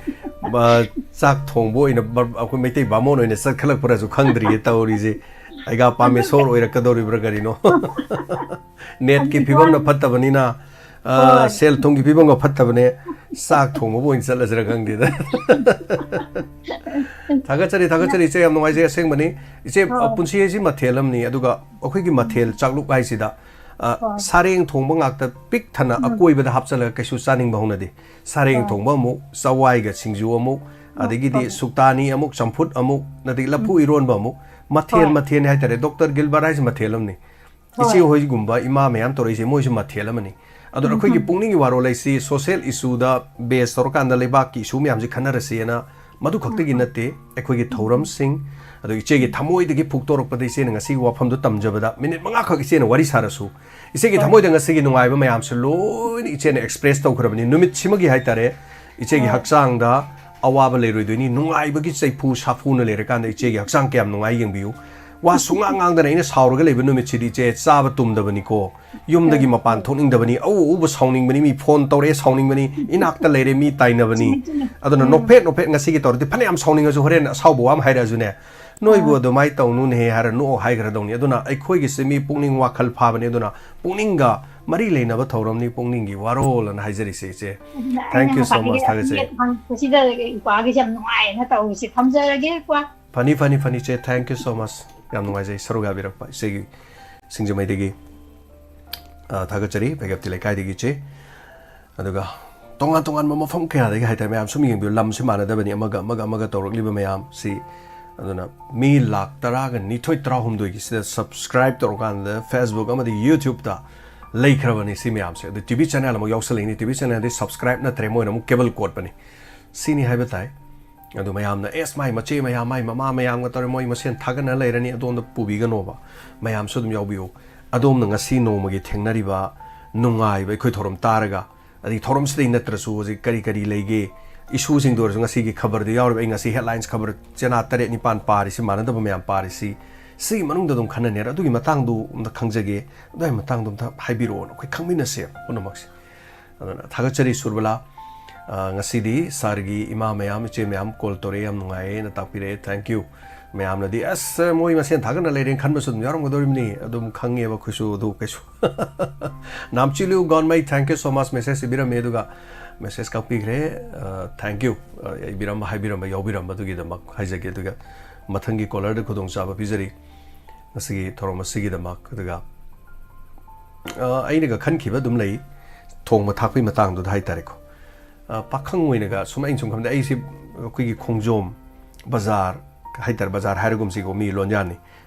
ꯑ, ꯆꯥꯛ ꯊꯣꯡꯕ ꯑꯣꯏꯅ ꯕ-, ꯑꯩꯈꯣꯏ ꯃꯩꯇꯩ ꯕꯥꯃꯣꯟ ꯑꯣꯏꯅ ꯆꯠꯈꯠꯂꯛꯄ꯭ꯔꯁꯨ ꯈꯪꯗ꯭ꯔꯤꯌꯦ ꯇꯧꯔꯤꯁꯦ꯫ ꯑꯩꯒ ꯄꯥꯝꯃꯦ ꯁꯣꯔ ꯑꯣꯏꯔꯛꯀꯗꯧꯔꯤꯕ꯭ꯔꯥ ꯀꯔꯤꯅꯣ? ꯅꯦꯠꯀꯤ ꯐꯤꯕꯝꯅ ꯐꯠꯇꯕꯅꯤꯅ, ꯑ, ꯍꯣꯏ꯫ ꯁꯦꯜ ꯊꯨꯝꯒꯤ ꯐꯤꯕꯝꯒ ꯐꯠꯇꯕꯅꯦ꯫ ꯆꯥꯛ ꯊꯣꯡꯕꯕꯨ ꯑꯣꯏꯅ ꯆꯠꯂꯁꯤꯔꯥ ꯈꯪꯗꯦꯗ꯫ ꯊꯥꯒꯠꯆꯔꯤ, ꯊꯥꯒꯠꯆꯔꯤ ꯏꯆꯦ, ꯌꯥꯝ ꯅꯨꯡꯉꯥꯏꯖꯩ ꯑꯁꯦꯡꯕꯅꯤ꯫ ꯏꯆꯦ, ꯍꯣꯏ꯫ ꯄꯨꯟꯁꯤ ꯍꯥꯏꯁꯤ ꯃꯊꯦꯜ ꯑꯃꯅꯤ, ꯑꯗꯨꯒ ꯑꯩꯈꯣꯏꯒꯤ ꯃꯊꯦꯜ ꯆꯥꯛꯂꯨꯛ ꯍꯥꯏꯁꯤꯗ, ꯑ, ꯍꯣꯏ꯫ ꯁꯥꯔꯦꯡ ꯊꯣꯡꯕ ꯉꯥꯛꯇ ꯄꯤꯛ ꯊꯟꯅ ꯎꯝ꯫ ꯑꯀꯣꯏꯕꯗ ꯍꯥꯞꯆꯜꯂꯒ ꯀꯩꯁꯨ ꯆꯥꯅꯤꯡꯕ ꯍꯧꯅꯗꯦ꯫ ꯁꯥꯔꯦꯡ ꯍꯣꯏ꯫ ꯊꯣꯡꯕ ꯑꯃꯨꯛ, ꯆꯋꯥꯏꯒ ꯁꯤꯡꯖꯨ ꯑꯃꯨꯛ, ꯍꯣꯏ, ꯑꯗꯒꯤꯗꯤ ꯍꯣꯏ꯫ ꯁꯨꯛꯇꯥꯅꯤ ꯑꯃꯨꯛ, ꯆꯝꯐꯨꯠ ꯑꯃꯨꯛ, ꯑꯗꯒꯤ ꯂꯐꯨ ꯎꯝ꯫ ꯏꯔꯣꯟꯕ ꯑꯃꯨꯛ, ꯃꯊꯦꯜ ꯍꯣꯏ꯫ ꯃꯊꯦꯜꯅꯤ ꯍꯥꯏꯇꯥꯔꯦ꯫ ꯗꯣꯛꯇꯔ ꯒꯤꯜꯕꯔꯠ ꯍꯥꯏꯁꯤ ꯃꯊꯦꯜ ꯑꯃꯅꯤ꯫ ꯏꯆꯦ ꯍꯣꯏ꯫ ꯍꯣꯏꯒꯨꯝꯕ ꯏꯃꯥ ꯃꯌꯥꯝ ꯇꯧꯔꯛꯏꯁꯦ, ꯃꯣꯏꯁꯨ ꯃꯊꯦꯜ ꯑꯃꯅꯤ꯫ ꯑꯗꯣ ꯎꯝ, ꯑꯩꯈꯣꯏꯒꯤ ꯎꯝ꯫ ꯄꯨꯛꯅꯤꯡꯒꯤ ꯋꯥꯔꯣꯜ ꯍꯥꯏꯁꯤ social issueꯗ base ꯇꯧꯔꯀꯥꯟꯗ ꯂꯩꯕꯥꯛꯀꯤ issue ꯃꯌꯥꯝꯁꯦ ꯈꯟꯅꯔꯁꯦꯅ ꯃꯗꯨ ꯈꯛꯇꯒꯤ ꯎꯝ, ꯎꯝ꯫ ꯅꯠꯇꯦ, ꯑꯩꯈꯣꯏꯒꯤ ꯎꯝ, ꯎꯝ꯫ ꯊꯧꯔꯝꯁꯤꯡ, ꯑꯗꯣ ꯏꯆꯦꯒꯤ ꯎꯝ꯫ ꯊꯃꯣꯏꯗꯒꯤ ꯐꯨꯛꯇꯣꯔꯛꯄꯗ ꯏꯆꯦꯅ ꯉꯁꯤꯒꯤ ꯋꯥꯐꯝꯗꯣ ꯇꯝꯖꯕꯗ ꯃꯤꯅꯤꯠ ꯃꯉꯥꯈꯛ ꯏꯆꯦꯅ ꯋꯥꯔꯤ ꯁꯥꯔꯁꯨ, ꯏꯆꯦꯒꯤ ꯍꯣꯏ꯫ ꯊꯃꯣꯏꯗ ꯉꯁꯤꯒꯤ ꯅꯨꯡꯉꯥꯏꯕ ꯃꯌꯥꯝꯁꯦ ꯂꯣꯏꯅ ꯏꯆꯦꯅ express ꯇꯧꯈ꯭ꯔꯕꯅꯤ꯫ ꯅꯨꯃꯤꯠꯁꯤꯃꯒꯤ ꯍꯥꯏꯇꯥꯔꯦ, ꯏꯆꯦꯒꯤ ꯍꯣꯏ꯫ ꯍꯛꯆꯥꯡꯗ ꯑꯋꯥꯕ ꯂꯩꯔꯣꯏꯗꯣꯏꯅꯤ, ꯅꯨꯡꯉꯥꯏꯕꯒꯤ ꯆꯩꯐꯨ ꯁꯥꯐꯨꯅ ꯂꯩꯔꯀꯥꯟꯗ ꯏꯆꯦꯒꯤ ꯍꯛꯆꯥꯡ ꯀꯌꯥꯝ ꯅꯨꯡꯉꯥꯏ ꯌꯦꯡꯕꯤꯌꯨ꯫ ꯋꯥ ꯁꯨꯡꯉꯥꯡ ꯉꯥꯡꯗꯅ ꯑꯩꯅ ꯁꯥꯎꯔꯒ ꯂꯩꯕ ꯅꯨꯃꯤꯠꯁꯤꯗꯤ ꯏꯆꯦ ꯆꯥꯕ ꯇꯨꯝꯗꯕꯅꯤꯀꯣ꯫ ꯌꯨꯝꯗꯒꯤ ꯍꯣꯏ꯫ ꯃꯄꯥꯟ ꯊꯣꯛꯅꯤꯡꯗꯕꯅꯤ, ꯑꯎ ꯑꯎꯕ ꯁꯥꯎꯅꯤꯡꯕꯅꯤ, ꯃꯤ phone ꯇꯧꯔꯛꯑꯦ ꯁꯥꯎꯅꯤꯡꯕꯅꯤ, ꯏꯅꯥꯛꯇ ꯂꯩꯔꯦ ꯃꯤ ꯇꯥꯏꯅꯕꯅꯤ꯫ ꯆꯨꯝꯃꯦ, ꯆꯨꯝꯃꯦ꯫ ꯑꯗꯨꯅ ꯎꯝ꯫ ꯅꯣꯛꯐꯦꯠ ꯅꯣꯛꯐꯦꯠ ꯉꯁꯤꯒꯤ ꯇꯧꯔꯗꯤ ꯐꯅꯌꯥꯝ ꯁꯥꯎꯅꯤꯡꯉꯁꯨ ꯍꯣꯔꯦꯟ ꯑꯁꯥꯎꯕ ꯋꯥ ꯑꯃ ꯍꯥꯏꯔꯛꯑꯁꯨꯅꯦ, "ꯅꯣꯏꯕꯨ ꯑꯥ꯫ ꯑꯗꯨꯃꯥꯏꯅ ꯇꯧꯅꯨꯅꯦꯍꯦ" ꯍꯥꯏꯔ ꯅꯣꯛꯑ ꯍꯥꯏꯈ꯭ꯔꯗꯧꯅꯤ꯫ ꯑꯗꯨꯅ ꯑꯩꯈꯣꯏꯒꯤꯁꯦ ꯃꯤ ꯄꯨꯛꯅꯤꯡ ꯋꯥꯈꯜ ꯐꯥꯕꯅꯤ꯫ ꯑꯗꯨꯅ ꯄꯨꯛꯅꯤꯡꯒ ꯃꯔꯤ ꯂꯩꯅꯕ ꯊꯧꯔꯝꯅꯤ ꯄꯨꯛꯅꯤꯡꯒꯤ ꯋꯥꯔꯣꯜ ꯑꯅ ꯍꯥꯏꯖꯔꯤꯁꯦ ꯏꯆꯦ꯫ ꯑꯗꯨꯅ ꯑꯩꯅ Thank you so ꯉꯁꯥꯏꯒꯤ much, ꯊꯥꯒꯠꯆꯩ꯫ ꯌꯦꯠ ꯍꯪꯉꯛꯄꯁꯤꯗ ꯏꯄ꯭ꯋꯥꯒꯤꯁꯦ ꯌꯥꯝ ꯅꯨꯡꯉꯥꯏꯅ ꯇꯧꯔꯤꯁꯦ꯫ ꯊꯝꯖꯔꯒꯦ ꯏꯄ꯭ꯋꯥ꯫ ꯐꯅꯤ, ꯐꯅꯤ, ꯐꯅꯤ ꯏꯆꯦ, thank you so much꯫ ꯌꯥꯝ ꯅꯨꯡꯉꯥꯏꯖꯩ ꯁꯔꯨꯛ ꯌꯥꯕꯤꯔꯛꯄ ꯏꯆꯦꯒꯤ ꯁꯤꯡꯖꯃꯩꯗꯒꯤ, ꯑ, ꯊꯥꯒꯠꯆꯔꯤ, ꯕꯦꯒꯞꯇꯤ ꯂꯩꯀꯥꯏꯗꯒꯤ ꯏꯆꯦ꯫ ꯑꯗꯨꯒ ꯇꯣꯉꯥꯟ ꯇꯣꯉꯥꯟꯕ ꯃꯐꯝ ꯀꯌꯥꯗꯒꯤ ꯍꯥꯏꯇꯥꯔꯦ, ꯃꯌꯥꯝ ꯁꯨꯝ ꯌꯦꯡꯕꯤꯌꯨ, ꯂꯝꯁꯤ ꯃꯥꯟꯅꯗꯕꯅꯤ, ꯑꯃꯒ ꯑꯃꯒ ꯑꯃꯒ ꯇꯧꯔꯛꯂꯤꯕ ꯃꯌꯥꯝꯁꯤ꯫ ꯑꯗꯨꯅ ꯃꯤ ꯂꯥꯈ ꯇꯔꯥꯒ ꯅꯤꯊꯣꯏ, ꯇꯔꯥꯍꯨꯝꯗꯣꯏꯒꯤ ꯁꯤꯗ subscribe ꯇꯧꯔꯀꯥꯟꯗ Facebook ꯑꯃꯗꯤ YouTubeꯇ ꯂꯩꯈ꯭ꯔꯕꯅꯤ ꯁꯤ ꯃꯌꯥꯝꯁꯦ꯫ ꯑꯗꯨ TV channel ꯑꯃꯨꯛ ꯌꯥꯎꯁꯜꯂꯛꯏꯅꯤ, TV channelꯗꯤ subscribe ꯅꯠꯇ꯭ꯔꯦ, ꯃꯣꯏꯅ ꯑꯃꯨꯛ cable ꯀꯣꯠꯄꯅꯤ꯫ ꯁꯤꯅꯤ ꯍꯥꯏꯕ ꯇꯥꯏ꯫ ꯑꯗꯨ ꯃꯌꯥꯝꯅ, "ꯑꯦꯁ, ꯃꯥꯏ ꯃꯆꯦ ꯃꯌꯥꯝ, ꯃꯥꯏ ꯃꯃꯥ ꯃꯌꯥꯝꯒ ꯇꯧꯔꯦ, ꯃꯣꯏ ꯃꯁꯦꯟ ꯊꯥꯒꯠꯅ ꯂꯩꯔꯅꯤ, ꯑꯗꯣꯝꯗ ꯄꯨꯕꯤꯒꯅꯣꯕ꯫ ꯃꯌꯥꯝꯁꯨ ꯑꯗꯨꯝ ꯌꯥꯎꯕꯤꯌꯨ꯫ ꯑꯗꯣꯝꯅ ꯉꯁꯤ ꯅꯣꯡꯃꯒꯤ ꯊꯦꯡꯅꯔꯤꯕ ꯅꯨꯡꯉꯥꯏꯕ ꯑꯩꯈꯣꯏ ꯊꯧꯔꯝ ꯇꯥꯔꯒ, ꯑꯗꯒꯤ ꯊꯧꯔꯝꯁꯤꯗꯩ ꯅꯠꯇ꯭ꯔꯁꯨ ꯍꯧꯖꯤꯛ ꯀꯔꯤ ꯀꯔꯤ ꯂꯩꯒꯦ, issueꯁꯤꯡꯗ ꯑꯣꯏꯔꯁꯨ ꯉꯁꯤꯒꯤ ꯈꯕꯔꯗ ꯌꯥꯎꯔꯤꯕ, ꯑꯩ ꯉꯁꯤ headlines ꯈꯕꯔ ꯆꯦꯅꯥ ꯇꯔꯦꯠ ꯅꯤꯄꯥꯟ ꯄꯥꯔꯤꯁꯤ, ꯃꯥꯟꯅꯗꯕ ꯃꯌꯥꯝ ꯄꯥꯔꯤꯁꯤ, ꯁꯤꯒꯤ ꯃꯅꯨꯡꯗ ꯑꯗꯨꯝ ꯈꯟꯅꯅꯦ꯫ ꯑꯗꯨꯒꯤ ꯃꯇꯥꯡꯗꯣ ꯑꯝꯇ ꯈꯪꯖꯒꯦ, ꯑꯗꯨꯒꯤ ꯃꯇꯥꯡꯗꯣ ꯑꯝꯇ ꯍꯥꯏꯕꯤꯔꯛꯑꯣꯅ ꯑꯩꯈꯣꯏ ꯈꯪꯃꯤꯟꯅꯁꯦ ꯄꯨꯝꯅꯃꯛꯁꯦ꯫ ꯑꯗꯨꯅ ꯊꯥꯒꯠꯆꯔꯤ ꯁꯨꯔꯕꯂꯥ꯫ ꯑ, ꯉꯁꯤꯗꯤ ꯁꯥꯔꯒꯤ ꯏꯃꯥ ꯃꯌꯥꯝ, ꯏꯆꯦ ꯃꯌꯥꯝ ꯀꯣꯜ ꯇꯧꯔꯛꯑꯦ, ꯌꯥꯝ ꯅꯨꯡꯉꯥꯏꯌꯦꯅ ꯇꯥꯛꯄꯤꯔꯛꯑꯦ, thank you꯫ ꯃꯌꯥꯝꯅꯗꯤ "ꯑꯁ, ꯃꯣꯏ ꯃꯁꯦꯟ ꯊꯥꯒꯠꯅ ꯂꯩꯔꯦꯅ" ꯈꯟꯕꯁꯨ ꯑꯗꯨꯝ ꯌꯥꯎꯔꯝꯒꯗꯧꯔꯤꯕꯅꯤ, ꯑꯗꯨꯝ ꯈꯪꯉꯦꯕ ꯑꯩꯈꯣꯏꯁꯨ꯫ ꯑꯗꯨ ꯀꯩꯁꯨ ꯅꯥꯝꯆꯤꯂꯨ ꯒꯣꯟꯃꯩ, thank you so much, message ꯏꯕꯤꯔꯝꯃꯦ, ꯑꯗꯨꯒ message ꯀꯛꯄꯤꯈ꯭ꯔꯦ꯫ ꯑ, thank you꯫ ꯑ, ꯏꯕꯤꯔꯝꯕ, ꯍꯥꯏꯕꯤꯔꯝꯕ, ꯌꯥꯎꯕꯤꯔꯝꯕꯗꯨꯒꯤꯗꯃꯛ ꯍꯥꯏꯖꯒꯦ꯫ ꯑꯗꯨꯒ ꯃꯊꯪꯒꯤ caller ꯗ ꯈꯨꯗꯣꯡꯆꯥꯕ ꯄꯤꯖꯔꯤ ꯉꯁꯤꯒꯤ ꯊꯧꯔꯝ ꯑꯁꯤꯒꯤꯗꯃꯛ꯫ ꯑꯗꯨꯒ, ꯑ, ꯑꯩꯅꯒ ꯈꯟꯈꯤꯕ ꯑꯗꯨꯝ ꯂꯩ, ꯊꯣꯡꯕ ꯊꯥꯛꯄꯒꯤ ꯃꯇꯥꯡꯗꯨꯗ ꯍꯥꯏꯇꯥꯔꯦꯀꯣ꯫ ꯑ, ꯄꯥꯈꯪ ꯑꯣꯏꯅꯒ ꯁꯨꯝ, ꯑꯩꯅ ꯁꯨꯝ ꯈꯟꯕꯗ, ꯑꯩꯁꯦ ꯑꯩꯈꯣꯏꯒꯤ ꯈꯣꯡꯖꯣꯝ ꯕꯖꯥꯔ ꯍꯥꯏꯇꯥꯔꯦ, ꯕꯖꯥꯔ ꯍꯥꯏꯔꯒꯨꯝꯁꯤꯀꯣ, ꯃꯤ ꯂꯣꯟꯌꯥꯟꯅꯤ,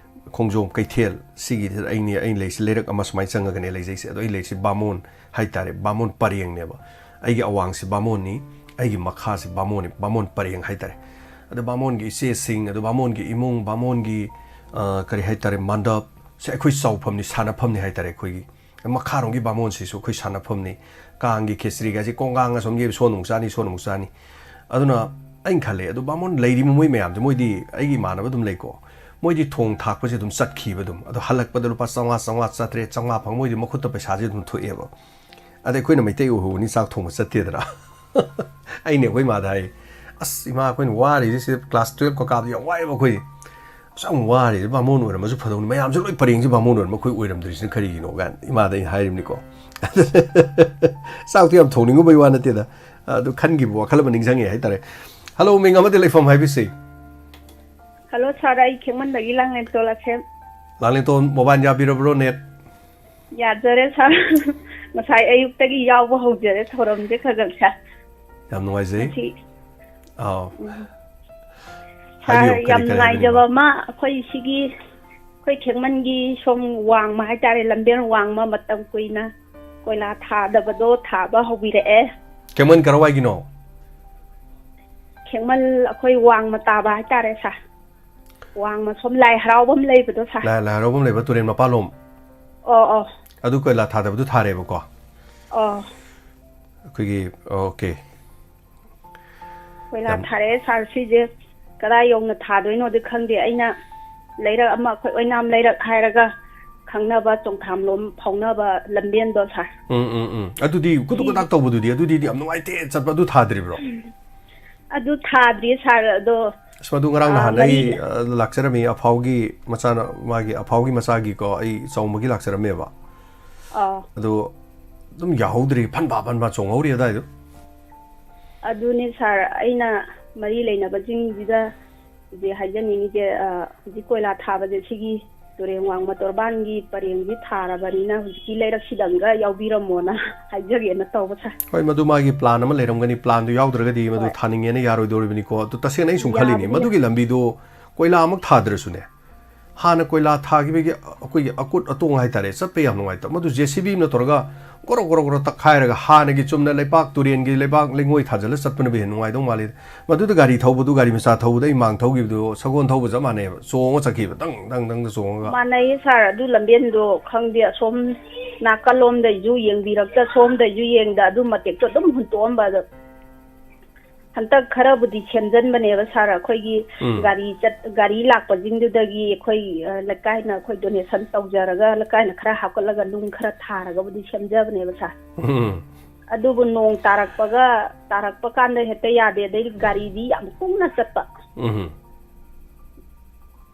ꯈꯣꯡꯖꯣꯝ ꯀꯩꯊꯦꯜ ꯁꯤꯒꯤꯗ ꯑꯩꯅ, ꯑꯩꯅ ꯂꯩꯔꯤꯁꯦ, ꯂꯩꯔꯛ ꯑꯃ ꯁꯨꯃꯥꯏꯅ ꯆꯪꯉꯒꯅꯦ ꯂꯩꯖꯩꯁꯦ꯫ ꯑꯗꯣ ꯑꯩ ꯂꯩꯔꯤꯁꯦ ꯕꯥꯃꯣꯟ ꯍꯥꯏꯇꯥꯔꯦ, ꯕꯥꯃꯣꯟ ꯄꯔꯦꯡꯅꯦꯕ꯫ ꯑꯩꯒꯤ ꯑꯋꯥꯡꯁꯦ ꯕꯥꯃꯣꯟꯅꯤ, ꯑꯩꯒꯤ ꯃꯈꯥꯁꯦ ꯕꯥꯃꯣꯟꯅꯤ, ꯕꯥꯃꯣꯟ ꯄꯔꯦꯡ ꯍꯥꯏꯇꯥꯔꯦ꯫ ꯑꯗꯣ ꯕꯥꯃꯣꯟꯒꯤ ꯏꯆꯦꯁꯤꯡ, ꯑꯗꯣ ꯕꯥꯃꯣꯟꯒꯤ ꯏꯃꯨꯡ, ꯕꯥꯃꯣꯟꯒꯤ, ꯑ, ꯀꯔꯤ ꯍꯥꯏꯇꯥꯔꯦ, ꯃꯟꯗꯞ, ꯁꯦ ꯑꯩꯈꯣꯏ ꯆꯥꯎꯐꯝꯅꯤ, ꯁꯥꯟꯅꯐꯝꯅꯤ ꯍꯥꯏꯇꯥꯔꯦ ꯑꯩꯈꯣꯏꯒꯤ꯫ ꯃꯈꯥꯔꯣꯝꯒꯤ ꯕꯥꯃꯣꯟꯁꯤꯁꯨ ꯑꯩꯈꯣꯏ ꯁꯥꯟꯅꯐꯝꯅꯤ꯫ ꯀꯥꯡꯒꯤ ꯈꯦꯆ꯭ꯔꯤꯒꯁꯦ ꯀꯣꯡꯒꯥꯡꯒ ꯁꯣꯝꯒꯤ ꯁꯣꯟ ꯑꯃꯨꯛ ꯆꯥꯅꯤ, ꯁꯣꯟ ꯑꯃꯨꯛ ꯆꯥꯅꯤ꯫ ꯑꯗꯨꯅ ꯑꯩꯅ ꯈꯜꯂꯦ, ꯑꯗꯨ ꯕꯥꯃꯣꯟ ꯂꯩꯔꯤꯕ ꯃꯣꯏ ꯃꯌꯥꯝꯁꯦ, ꯃꯣꯏꯗꯤ ꯑꯩꯒꯤ ꯏꯃꯥꯟꯅꯕ ꯑꯗꯨꯝ ꯂꯩꯀꯣ, ꯃꯣꯏꯗꯤ ꯊꯣꯡ ꯊꯥꯛꯄꯁꯦ ꯑꯗꯨꯝ ꯆꯠꯈꯤꯕ ꯑꯗꯨꯝ꯫ ꯑꯗꯣ ꯍꯜꯂꯛꯄꯗ ꯂꯨꯄꯥ ꯆꯥꯝꯃꯉꯥ, ꯆꯥꯝꯃꯉꯥ, ꯆꯥꯇ꯭ꯔꯦꯠ, ꯆꯥꯝꯃꯉꯥ ꯐꯪ ꯃꯣꯏꯗꯤ ꯃꯈꯨꯠꯇ ꯄꯩꯁꯥꯁꯦ ꯑꯗꯨꯝ ꯊꯣꯛꯑꯦꯕ꯫ ꯑꯗ ꯑꯩꯈꯣꯏꯅ ꯃꯩꯇꯩ ꯑꯣꯏꯍꯧꯕꯅꯤ, ꯆꯥꯛ ꯊꯣꯡꯕ ꯆꯠꯇꯦꯗꯅ꯫ ꯑꯩꯅ ꯑꯩꯈꯣꯏ ꯏꯃꯥꯗ ꯍꯥꯏ, "ꯑꯁ ꯏꯃꯥ, ꯑꯩꯈꯣꯏꯅ ꯋꯥꯔꯤꯁꯦ ꯁꯤꯗ class twelve ꯀ ꯀꯥꯕꯗ ꯌꯥꯝ ꯋꯥꯏꯑꯦꯕ ꯑꯩꯈꯣꯏ꯫ ꯑꯁ ꯌꯥꯝ ꯋꯥꯔꯦ, ꯕꯥꯃꯣꯟ ꯑꯣꯏꯔꯝꯃꯁꯨ ꯐꯗꯧꯅꯤ, ꯃꯌꯥꯝꯁꯦ ꯂꯣꯏ ꯄꯔꯦꯡꯁꯦ ꯕꯥꯃꯣꯟ ꯑꯣꯏꯔꯝꯃ ꯑꯩꯈꯣꯏ ꯑꯣꯏꯔꯝꯗ꯭ꯔꯤꯁꯤꯅ ꯀꯔꯤꯒꯤꯅꯣ?" ꯀꯥꯏꯅ ꯏꯃꯥꯗ ꯑꯩꯅ ꯍꯥꯏꯔꯤꯕꯅꯤꯀꯣ꯫ ꯆꯥꯛꯇꯣ ꯌꯥꯝ ꯊꯣꯡꯅꯤꯡꯉꯨꯕꯩ ꯋꯥ ꯅꯠꯇꯦꯗ, ꯑꯗꯨ ꯈꯟꯈꯤꯕ ꯋꯥꯈꯜ ꯑꯃ ꯅꯤꯡꯁꯤꯡꯉꯦ ꯍꯥꯏꯇꯥꯔꯦ꯫ Hello, ꯃꯤꯡ ꯑꯃꯗꯤ ꯂꯩꯐꯝ ꯍꯥꯏꯕꯤꯁꯤ꯫ Hello sir, ꯑꯩ ꯈꯦꯡꯃꯟꯗꯒꯤ ꯂꯥꯡꯂꯦꯟꯇꯣꯟ ꯑꯁꯦꯝ꯫ ꯂꯥꯡꯂꯦꯟꯇꯣꯟ, mobile ꯌꯥꯕꯤꯔꯕ꯭ꯔꯣ, net? ꯌꯥꯖꯔꯦ sir꯫ ꯉꯁꯥꯏ ꯑꯌꯨꯛꯇꯒꯤ ꯌꯥꯎꯕ ꯍꯧꯖꯔꯦ ꯊꯧꯔꯝꯁꯦ ꯈꯔ ꯈꯔ sir꯫ ꯌꯥꯝ ꯅꯨꯡꯉꯥꯏꯖꯩ꯫ ꯉꯁꯤ ꯑꯥꯎ꯫ ꯎꯝ꯫ ꯍꯥꯏꯕꯤꯌꯨ, sir, ꯀꯔꯤ, ꯌꯥꯝ ꯀꯔꯤ ꯅꯨꯡꯉꯥꯏꯖꯕ ꯍꯥꯏꯕꯤꯅꯤꯡꯕ? ꯑꯃ, ꯑꯩꯈꯣꯏ ꯁꯤꯒꯤ, ꯑꯩꯈꯣꯏ ꯈꯦꯡꯃꯟꯒꯤ ꯁꯣꯝ ꯋꯥꯡꯃ ꯍꯥꯏꯇꯥꯔꯦ, ꯂꯝꯕꯦꯜ ꯋꯥꯡꯃ, ꯃꯇꯝ ꯀꯨꯏꯅ ꯀꯣꯏꯂꯥ ꯊꯥꯗꯕꯗꯣ ꯊꯥꯕ ꯍꯧꯕꯤꯔꯛꯑꯦ꯫ ꯈꯦꯡꯃꯟ ꯀꯔꯋꯥꯏꯒꯤꯅꯣ? ꯈꯦꯡꯃꯟ ꯑꯩꯈꯣꯏ ꯋꯥꯡꯃ ꯇꯥꯕ ꯍꯥꯏꯇꯥꯔꯦ sir꯫ ꯋꯥꯡꯃ ꯁꯣꯝ ꯂꯥꯏ ꯍꯔꯥꯎꯐꯝ ꯂꯩꯕꯗꯣ sir꯫ ꯂꯥꯏ, ꯂꯥꯏ ꯍꯔꯥꯎꯐꯝ ꯂꯩꯕ ꯇꯨꯔꯦꯜ ꯃꯄꯥꯜꯂꯣꯝ? ꯑꯣ, ꯑꯣ꯫ ꯑꯗꯨ ꯀꯣꯏꯂꯥ ꯊꯥꯗꯕꯗꯨ ꯊꯥꯔꯦꯕꯀꯣ? ꯑꯣ꯫ ꯑꯩꯈꯣꯏꯒꯤ, okay꯫ ꯀꯣꯏꯂꯥ ꯌꯥꯝ ꯊꯥꯔꯛꯑꯦ sir, ꯁꯤꯁꯦ ꯀꯗꯥꯏ ꯌꯧꯅ ꯊꯥꯗꯣꯏꯅꯣꯗꯤ ꯈꯪꯗꯦ꯫ ꯑꯩꯅ ꯂꯩꯔꯛ ꯑꯃ, ꯑꯩꯈꯣꯏ ꯑꯣꯏꯅꯥꯝ ꯂꯩꯔꯛ ꯍꯥꯏꯔꯒ ꯈꯪꯅꯕ ꯆꯣꯡꯊꯥꯝꯂꯣꯝ ꯐꯥꯎꯅꯕ ꯂꯝꯕꯦꯟꯗꯣ, ꯁꯥꯔ꯫ ꯎꯝ ꯎꯝ ꯎꯝ ꯑꯗꯨꯗꯤ ꯀꯨꯇꯨ ꯀꯨꯇꯥꯛ ꯇꯧꯕꯗꯨꯗꯤ, ꯑꯗꯨꯗꯤ ꯌꯥꯝ ꯅꯨꯡꯉꯥꯏꯇꯦ ꯆꯠꯄ, ꯑꯗꯨ ꯊꯥꯗ꯭ꯔꯤꯕ꯭ꯔꯣ? ꯑꯗꯨ ꯊꯥꯗ꯭ꯔꯤ, ꯁꯥꯔ꯫ ꯑꯗꯣ ꯑꯁ, ꯃꯗꯨ ꯉꯔꯥꯡ ꯑꯥ, ꯅꯍꯥꯟ ꯑꯩ ꯃꯔꯤ- ꯑ, ꯂꯥꯛꯆꯔꯝꯃꯤ, ꯑꯐꯥꯎꯒꯤ ꯃꯆꯥꯅ, ꯃꯥꯒꯤ ꯑꯐꯥꯎꯒꯤ ꯃꯆꯥꯒꯤꯀꯣ, ꯑꯩ ꯆꯥꯎꯝꯕꯒꯤ ꯂꯥꯛꯆꯔꯝꯃꯦꯕ꯫ ꯑꯥ, ꯑꯗꯨ ꯑꯗꯨꯝ ꯌꯥꯍꯧꯗ꯭ꯔꯤ, ꯐꯟꯕꯥ ꯐꯟꯕꯥ ꯆꯣꯡꯍꯧꯔꯤ ꯑꯗꯥꯏꯗꯣ꯫ ꯑꯗꯨꯅꯤ, ꯁꯥꯔ, ꯑꯩꯅ ꯃꯔꯤ ꯂꯩꯅꯕꯁꯤꯡꯁꯤꯗ ꯍꯧꯖꯤꯛ ꯍꯥꯏꯖꯅꯤꯡꯉꯤꯁꯦ, ꯑ, ꯍꯧꯖꯤꯛ ꯀꯣꯏꯂꯥ ꯊꯥꯕꯁꯦ ꯁꯤꯒꯤ ꯇꯨꯔꯦꯟ ꯋꯥꯡꯃ ꯇꯣꯔꯕꯥꯟꯒꯤ ꯄꯔꯦꯡꯁꯤ ꯊꯥꯔꯕꯅꯤꯅ ꯍꯧꯖꯤꯛꯀꯤ ꯂꯩꯔꯛꯁꯤꯗꯪꯒ ꯌꯥꯎꯕꯤꯔꯝꯃꯣꯅ ꯍꯥꯏꯖꯒꯦꯅ ꯇꯧꯕ, ꯁꯥꯔ꯫ ꯍꯣꯏ, ꯃꯗꯨ ꯃꯥꯒꯤ ꯄ꯭ꯂꯥꯟ ꯑꯃ ꯂꯩꯔꯝꯒꯅꯤ, ꯄ꯭ꯂꯥꯟꯗꯨ ꯌꯥꯎꯗ꯭ꯔꯒꯗꯤ ꯃꯗꯨ ꯍꯣꯏ꯫ ꯊꯥꯅꯤꯡꯉꯦꯅ ꯌꯥꯔꯣꯏꯗꯧꯔꯤꯕꯅꯤꯀꯣ꯫ ꯑꯗꯨ ꯇꯁꯦꯡꯅ ꯑꯩ ꯁꯨꯝ ꯈꯜꯂꯤꯅꯤ, ꯌꯥꯕꯅꯤ꯫ ꯃꯗꯨꯒꯤ ꯂꯝꯕꯤꯗꯨ ꯀꯣꯏꯂꯥ ꯑꯃꯨꯛ ꯊꯥꯗ꯭ꯔꯁꯨꯅꯦ, ꯍꯥꯟꯅ ꯀꯣꯏꯂꯥ ꯊꯥꯈꯤꯕꯒꯤ ꯑꯩꯈꯣꯏꯒꯤ ꯑꯀꯨꯠ ꯑꯇꯣꯡ ꯍꯥꯏꯇꯥꯔꯦ, ꯆꯠꯄ ꯌꯥꯝ ꯅꯨꯡꯉꯥꯏꯇꯕ, ꯃꯗꯨ ꯖꯦ ꯁꯤ ꯕꯤ ꯑꯃꯅ ꯇꯧꯔꯒ ꯒꯣꯔꯣ ꯒꯣꯔꯣ ꯒꯣꯔꯣ ꯇꯛꯈꯥꯏꯔꯒ ꯍꯥꯟꯅꯒꯤ ꯆꯨꯝꯅ ꯂꯩꯕꯥꯛ ꯇꯨꯔꯦꯟꯒꯤ ꯂꯩꯕꯥꯛ ꯂꯩꯉꯣꯏ ꯊꯥꯖꯤꯜꯂ ꯆꯠꯄꯅꯕꯨ ꯍꯦꯟꯅ ꯅꯨꯡꯉꯥꯏꯗꯧ ꯃꯥꯜꯂꯤ꯫ ꯃꯗꯨꯗ ꯒꯥꯔꯤ ꯊꯧꯕꯗꯨ, ꯒꯥꯔꯤ ꯃꯆꯥ ꯊꯧꯕꯗ ꯑꯩ ꯃꯥꯡ ꯊꯧꯈꯤꯕꯗꯨ ꯁꯒꯣꯜ ꯊꯧꯕ ꯆꯞ ꯃꯥꯟꯅꯩꯕ, ꯆꯣꯡꯉ ꯆꯠꯈꯤꯕ, ꯗꯪ ꯗꯪ ꯗꯪꯗ ꯆꯣꯡꯉꯒ꯫ ꯃꯥꯟꯅꯩꯌꯦ, ꯁꯥꯔ꯫ ꯑꯗꯨ ꯂꯝꯕꯦꯟꯗꯣ ꯈꯪꯗꯦ, ꯑꯁꯣꯝ ꯅꯥꯀꯜꯂꯣꯝꯗꯩꯁꯨ ꯌꯦꯡꯕꯤꯔꯛꯇ, ꯁꯣꯝꯗꯩꯁꯨ ꯌꯦꯡꯗ, ꯑꯗꯨ ꯃꯇꯦꯛꯇꯣ ꯑꯗꯨꯝ ꯍꯨꯟꯇꯣꯛꯑꯝꯕ꯫ ꯑꯗꯣ ꯍꯟꯗꯛ ꯈꯔꯕꯨꯗꯤ ꯁꯦꯝꯖꯟꯕꯅꯦꯕ, ꯁꯥꯔ꯫ ꯑꯩꯈꯣꯏꯒꯤ ꯎꯝ꯫ ꯒꯥꯔꯤ ꯆꯠ-, ꯒꯥꯔꯤ ꯂꯥꯛꯄꯁꯤꯡꯗꯨꯗꯒꯤ ꯑꯩꯈꯣꯏ, ꯑ, ꯂꯩꯀꯥꯏꯅ ꯑꯩꯈꯣꯏ ꯗꯣꯅꯦꯁꯟ ꯇꯧꯖꯔꯒ, ꯂꯩꯀꯥꯏꯅ ꯈꯔ ꯍꯥꯞꯀꯠꯂꯒ ꯅꯨꯡ ꯈꯔ ꯊꯥꯔꯒꯕꯨꯗꯤ ꯁꯦꯝꯖꯕꯅꯦꯕ, ꯁꯥꯔ꯫ ꯎꯝ꯫ ꯑꯗꯨꯕꯨ ꯅꯣꯡ ꯇꯥꯔꯛꯄꯒ, ꯇꯥꯔꯛꯄ ꯀꯥꯟꯗ ꯍꯦꯛꯇ ꯌꯥꯗꯦ, ꯑꯗꯩ ꯒꯥꯔꯤꯗꯤ ꯌꯥꯝ ꯀꯨꯡꯅ ꯆꯠꯄ꯫ ꯎꯝ꯫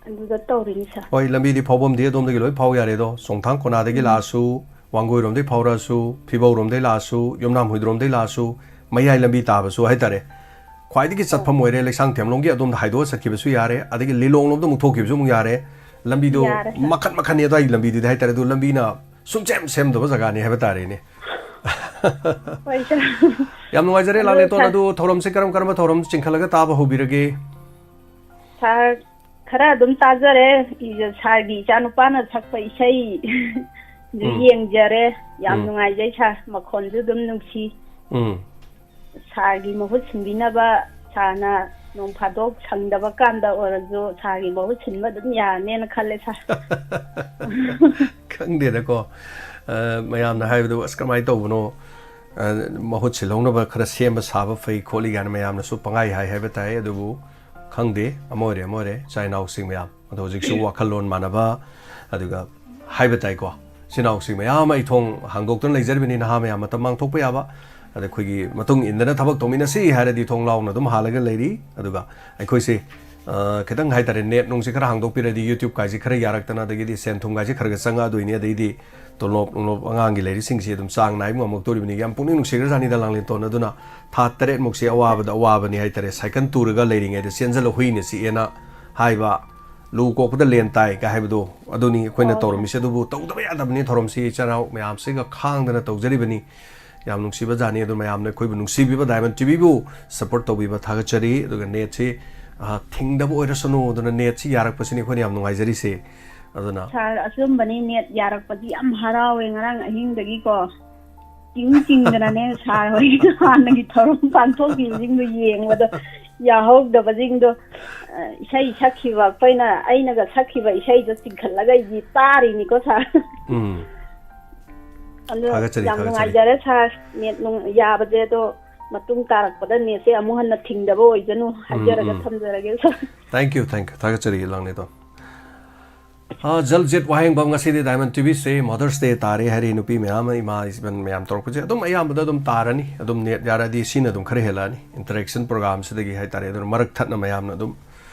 ꯑꯗꯨꯗ ꯇꯧꯔꯤꯅꯤ, ꯁꯥꯔ꯫ ꯍꯣꯏ, ꯂꯝꯕꯤꯗꯤ ꯐꯥꯎꯐꯝꯗꯤ ꯑꯗꯣꯝꯗꯒꯤ ꯂꯣꯏ ꯐꯥꯎ ꯌꯥꯔꯦ ꯑꯗꯣ, ꯆꯣꯡꯊꯥꯡ ꯀꯣꯅꯥꯗꯒꯤ ꯎꯝ꯫ ꯂꯥꯛꯑꯁꯨ, ꯋꯥꯡꯒꯣꯏꯔꯣꯝꯗꯒꯤ ꯐꯥꯎꯔꯛꯑꯁꯨ, ꯐꯤꯕꯧꯔꯣꯝꯗꯒꯤ ꯂꯥꯛꯑꯁꯨ, ꯌꯨꯝꯅꯥꯝ ꯍꯨꯏꯗ꯭ꯔꯣꯝꯗꯒꯤ ꯂꯥꯛꯑꯁꯨ, ꯃꯌꯥꯏ ꯂꯝꯕꯤ ꯇꯥꯕꯁꯨ ꯍꯥꯏꯇꯥꯔꯦ, ꯈ꯭ꯋꯥꯏꯗꯒꯤ ꯆꯠꯐꯝ ꯑꯣꯏꯔꯦ꯫ ꯂꯩꯁꯥꯡ ꯊꯦꯝꯂꯣꯝꯒꯤ ꯑꯗꯣꯝꯗ ꯍꯥꯏꯗꯣꯛꯑ ꯆꯠꯈꯤꯕꯁꯨ ꯌꯥꯔꯦ, ꯑꯗꯒꯤ ꯂꯤꯂꯣꯡꯂꯣꯝꯗ ꯑꯃꯨꯛ ꯊꯣꯛꯈꯤꯕꯁꯨ ꯑꯃꯨꯛ ꯌꯥꯔꯦ꯫ ꯂꯝꯕꯤꯗꯣ ꯌꯥꯔꯦ, ꯁꯥꯔ꯫ ꯃꯈꯟ ꯃꯈꯟꯅꯤ ꯑꯗꯨꯋꯥꯏꯒꯤ ꯂꯝꯕꯤꯗꯨꯗꯤ ꯍꯥꯏꯇꯥꯔꯦ, ꯑꯗꯨ ꯂꯝꯕꯤꯅ ꯁꯨꯝ ꯁꯦꯝ ꯁꯦꯝꯗꯕ ꯖꯒꯥꯅꯤ ꯍꯥꯏꯕ ꯇꯥꯔꯦꯅꯦ꯫ ꯍꯣꯏ, ꯁꯥꯔ꯫ ꯌꯥꯝ ꯅꯨꯡꯉꯥꯏꯖꯔꯦ, ꯑꯗꯨ, ꯂꯥꯡꯂꯦꯇꯣꯟ꯫ ꯁꯥꯔ, ꯑꯗꯨ ꯊꯧꯔꯝꯁꯦ ꯀꯔꯝ ꯀꯔꯝꯕ ꯊꯧꯔꯝ ꯆꯤꯡꯈꯠꯂꯒ ꯇꯥꯕ ꯍꯧꯕꯤꯔꯒꯦ? ꯁꯥꯔ, ꯈꯔ ꯑꯗꯨꯝ ꯇꯥꯖꯔꯦ꯫ ꯏꯖ-, ꯁꯥꯔꯒꯤ ꯏꯆꯥꯅꯨꯄꯥꯅ ꯁꯛꯄ ꯏꯁꯩꯁꯨ ꯎꯝ꯫ ꯌꯦꯡꯖꯔꯦ꯫ ꯌꯥꯝ ꯎꯝ꯫ ꯅꯨꯡꯉꯥꯏꯖꯩ, ꯁꯥꯔ꯫ ꯃꯈꯣꯟꯁꯨ ꯑꯗꯨꯝ ꯅꯨꯡꯁꯤ꯫ ꯎꯝ꯫ ꯁꯥꯔꯒꯤ ꯃꯍꯨꯠ ꯁꯤꯟꯕꯤꯅꯕ, ꯁꯥꯔꯅ ꯅꯣꯡ ꯐꯥꯗꯣꯛ ꯁꯪꯗꯕ ꯀꯥꯟꯗ ꯑꯣꯏꯔꯁꯨ ꯁꯥꯔꯒꯤ ꯃꯍꯨꯠ ꯁꯤꯟꯕ ꯑꯗꯨꯝ ꯌꯥꯔꯅꯦꯅ ꯈꯜꯂꯦ, ꯁꯥꯔ꯫ ꯈꯪꯗꯦꯗꯀꯣ꯫ ꯑ, ꯃꯌꯥꯝꯅ ꯍꯥꯏꯕꯗꯣ, "ꯑꯁ, ꯀꯃꯥꯏꯅ ꯇꯧꯕꯅꯣ? ꯑ, ꯃꯍꯨꯠ ꯁꯤꯜꯍꯧꯅꯕ ꯈꯔ ꯁꯦꯝꯕ ꯁꯥꯕ ꯐꯩ ꯈꯣꯠꯂꯤ" ꯀꯥꯏꯅ ꯃꯌꯥꯝꯅꯁꯨ ꯄꯪꯍꯥꯏ ꯍꯥꯏ ꯍꯥꯏꯕ ꯇꯥꯏ꯫ ꯑꯗꯨꯕꯨ ꯈꯪꯗꯦ, ꯑꯃ ꯑꯣꯏꯔꯦ ꯑꯃ ꯑꯣꯏꯔꯦ, ꯏꯆꯥ ꯏꯅꯥꯎꯁꯤꯡ ꯃꯌꯥꯝ ꯑꯗꯣ ꯍꯧꯖꯤꯛꯁꯨ ꯋꯥꯈꯜꯂꯣꯟ ꯃꯥꯟꯅꯕ, ꯑꯗꯨꯒ ꯍꯥꯏꯕ ꯇꯥꯏꯀꯣ, ꯏꯆꯤꯟ ꯏꯅꯥꯎꯁꯤꯡ ꯃꯌꯥꯝ ꯑꯃ ꯑꯩ ꯊꯣꯡ ꯍꯥꯡꯗꯣꯛꯇꯨꯅ ꯂꯩꯖꯔꯤꯕꯅꯤ, ꯅꯍꯥ ꯃꯌꯥꯝ ꯃꯇꯝ ꯃꯥꯡꯊꯣꯛꯄ ꯌꯥꯕ, ꯑꯗ ꯑꯩꯈꯣꯏꯒꯤ ꯃꯇꯨꯡ ꯏꯟꯗꯅ ꯊꯕꯛ ꯇꯧꯃꯤꯟꯅꯁꯤ ꯍꯥꯏꯔꯗꯤ ꯊꯣꯡ ꯂꯥꯎꯅ ꯑꯗꯨꯝ ꯍꯥꯜꯂꯒ ꯂꯩꯔꯤ꯫ ꯑꯗꯨꯒ ꯑꯩꯈꯣꯏꯁꯦ, ꯑ, ꯈꯤꯇꯪ ꯍꯥꯏꯇꯥꯔꯦ, ꯅꯦꯠ ꯅꯨꯡꯁꯦ ꯈꯔ ꯍꯥꯡꯗꯣꯛꯄꯤꯔꯗꯤ YouTube ꯀꯥꯏꯁꯦ ꯈꯔ ꯌꯥꯔꯛꯇꯅ, ꯑꯗꯒꯤꯗꯤ ꯁꯦꯟ ꯊꯨꯝ ꯀꯥꯏꯁꯦ ꯈꯔ ꯈꯔ ꯆꯪꯉꯛꯑꯗꯣꯏꯅꯤ, ꯑꯗꯩꯗꯤ ꯇꯣꯂꯣꯞ ꯅꯨꯡꯂꯣꯞ ꯑꯉꯥꯡꯒꯤ ꯂꯩꯔꯤꯁꯤꯡꯁꯦ ꯑꯗꯨꯝ ꯆꯥꯡ ꯅꯥꯏꯕ ꯉꯝꯃꯛꯇꯣꯔꯤꯕꯅꯤ꯫ ꯌꯥꯝ ꯄꯨꯛꯅꯤꯡ ꯅꯨꯡꯁꯤꯈ꯭ꯔꯖꯥꯠꯅꯤꯗ ꯂꯥꯡꯂꯦꯟꯇꯣꯟ꯫ ꯑꯗꯨꯅ ꯊꯥ ꯇꯔꯦꯠꯃꯨꯛꯁꯦ ꯑꯋꯥꯕꯗ ꯑꯋꯥꯕꯅꯤ ꯍꯥꯏꯇꯥꯔꯦ, ꯁꯥꯏꯀꯜ ꯇꯨꯔꯒ ꯂꯩꯔꯤꯉꯩꯗ ꯆꯦꯟꯖꯜꯂ ꯍꯨꯏꯅ ꯆꯤꯛꯑꯦꯅ ꯍꯥꯏꯕ, ꯂꯨ ꯀꯣꯛꯄꯗ ꯂꯦꯟ ꯇꯥꯏ ꯀꯥꯏ ꯍꯥꯏꯕꯗꯣ, ꯑꯗꯨꯅꯤ ꯑꯩꯈꯣꯏꯅ ꯑꯣ꯫ ꯇꯧꯔꯝꯃꯤꯁꯦ꯫ ꯑꯗꯨꯕꯨ ꯇꯧꯗꯕ ꯌꯥꯗꯕꯅꯤ ꯊꯧꯔꯝꯁꯤ, ꯏꯆꯤꯟ ꯏꯅꯥꯎ ꯃꯌꯥꯝꯁꯤꯒ ꯈꯥꯡꯗꯅ ꯇꯧꯖꯔꯤꯕꯅꯤ꯫ ꯌꯥꯝ ꯅꯨꯡꯁꯤꯕ ꯖꯥꯠꯅꯤ꯫ ꯑꯗꯨ ꯃꯌꯥꯝꯅ ꯑꯩꯈꯣꯏꯕꯨ ꯅꯨꯡꯁꯤꯕꯤꯕ, Diamond TVꯕꯨ support ꯇꯧꯕꯤꯕ ꯊꯥꯒꯠꯆꯔꯤ꯫ ꯑꯗꯨꯒ ꯅꯦꯠꯁꯤ, ꯑ, ꯊꯤꯡꯗꯕ ꯑꯣꯏꯔꯁꯅꯨ꯫ ꯑꯗꯨꯅ ꯅꯦꯠꯁꯤ ꯌꯥꯔꯛꯄꯁꯤꯅꯤ ꯑꯩꯈꯣꯏꯅ ꯌꯥꯝ ꯅꯨꯡꯉꯥꯏꯖꯔꯤꯁꯦ꯫ ꯑꯗꯨꯅ ꯁꯥꯔ, ꯑꯆꯨꯝꯕꯅꯤ, ꯅꯦꯠ ꯌꯥꯔꯛꯄꯗꯤ ꯌꯥꯝ ꯍꯔꯥꯎꯋꯦ꯫ ꯉꯔꯥꯡ ꯑꯍꯤꯡꯗꯒꯤꯀꯣ ꯆꯤꯡ ꯆꯤꯡꯗꯅꯅꯦ ꯁꯥꯔ ꯍꯣꯏ ꯍꯥꯟꯅꯒꯤ ꯊꯧꯔꯝ ꯄꯥꯡꯊꯣꯛꯈꯤꯕꯁꯤꯡꯗꯣ ꯌꯦꯡꯕꯗ ꯌꯥꯍꯧꯗꯕꯁꯤꯡꯗꯣ, ꯑ, ꯏꯁꯩ ꯁꯛꯈꯤꯕ, ꯑꯩꯈꯣꯏꯅ, ꯑꯩꯅꯒ ꯁꯛꯈꯤꯕ ꯏꯁꯩꯗꯣ ꯆꯤꯡꯈꯠꯂꯒ ꯑꯩꯗꯤ ꯇꯥꯔꯤꯅꯤꯀꯣ ꯁꯥꯔ꯫ ꯎꯝ꯫ ꯑꯗꯣ ꯊꯥꯒꯠꯆꯔꯤ, ꯌꯥꯝ ꯊꯥꯒꯠꯆꯔꯤ꯫ ꯅꯨꯡꯉꯥꯏꯖꯔꯦ ꯁꯥꯔ, ꯅꯦꯠ ꯅꯨꯡ ꯌꯥꯕꯁꯦ꯫ ꯑꯗꯣ ꯃꯇꯨꯡ ꯇꯥꯔꯛꯄꯗ ꯅꯦꯠꯁꯦ ꯑꯃꯨꯛ ꯍꯟꯅ ꯊꯤꯡꯗꯕ ꯑꯣꯏꯖꯅꯨ ꯎꯝ, ꯍꯥꯏꯖꯔꯒ ꯎꯝ꯫ ꯊꯝꯖꯔꯒꯦ ꯁꯥꯔ꯫ Thank you, thank you꯫ ꯊꯥꯒꯠꯆꯔꯤ ꯂꯥꯡꯂꯦꯟꯇꯣꯟ꯫ ꯑ, ꯖꯜ ꯖꯦꯠ ꯋꯥꯍꯦꯡꯕꯝ, ꯉꯁꯤꯗꯤ Diamond TVꯁꯦ Mother's Day ꯇꯥꯔꯦ ꯍꯥꯏꯔꯤ꯫ ꯅꯨꯄꯤ ꯃꯌꯥꯝ ꯑꯃ, ꯏꯃꯥ ꯏꯆꯟ ꯃꯌꯥꯝ ꯇꯧꯔꯛꯄꯁꯦ ꯑꯗꯨꯝ ꯑꯌꯥꯝꯕꯗ ꯑꯗꯨꯝ ꯇꯥꯔꯅꯤ꯫ ꯑꯗꯨꯝ ꯅꯦꯠ ꯌꯥꯔꯗꯤ ꯁꯤꯅ ꯑꯗꯨꯝ ꯈꯔ ꯍꯦꯜꯂꯛꯑꯅꯤ, interaction programꯁꯤꯗꯒꯤ ꯍꯥꯏꯇꯥꯔꯦ꯫ ꯑꯗꯨꯅ ꯃꯔꯛ ꯊꯠꯅ ꯃꯌꯥꯝꯅ ꯑꯗꯨꯝ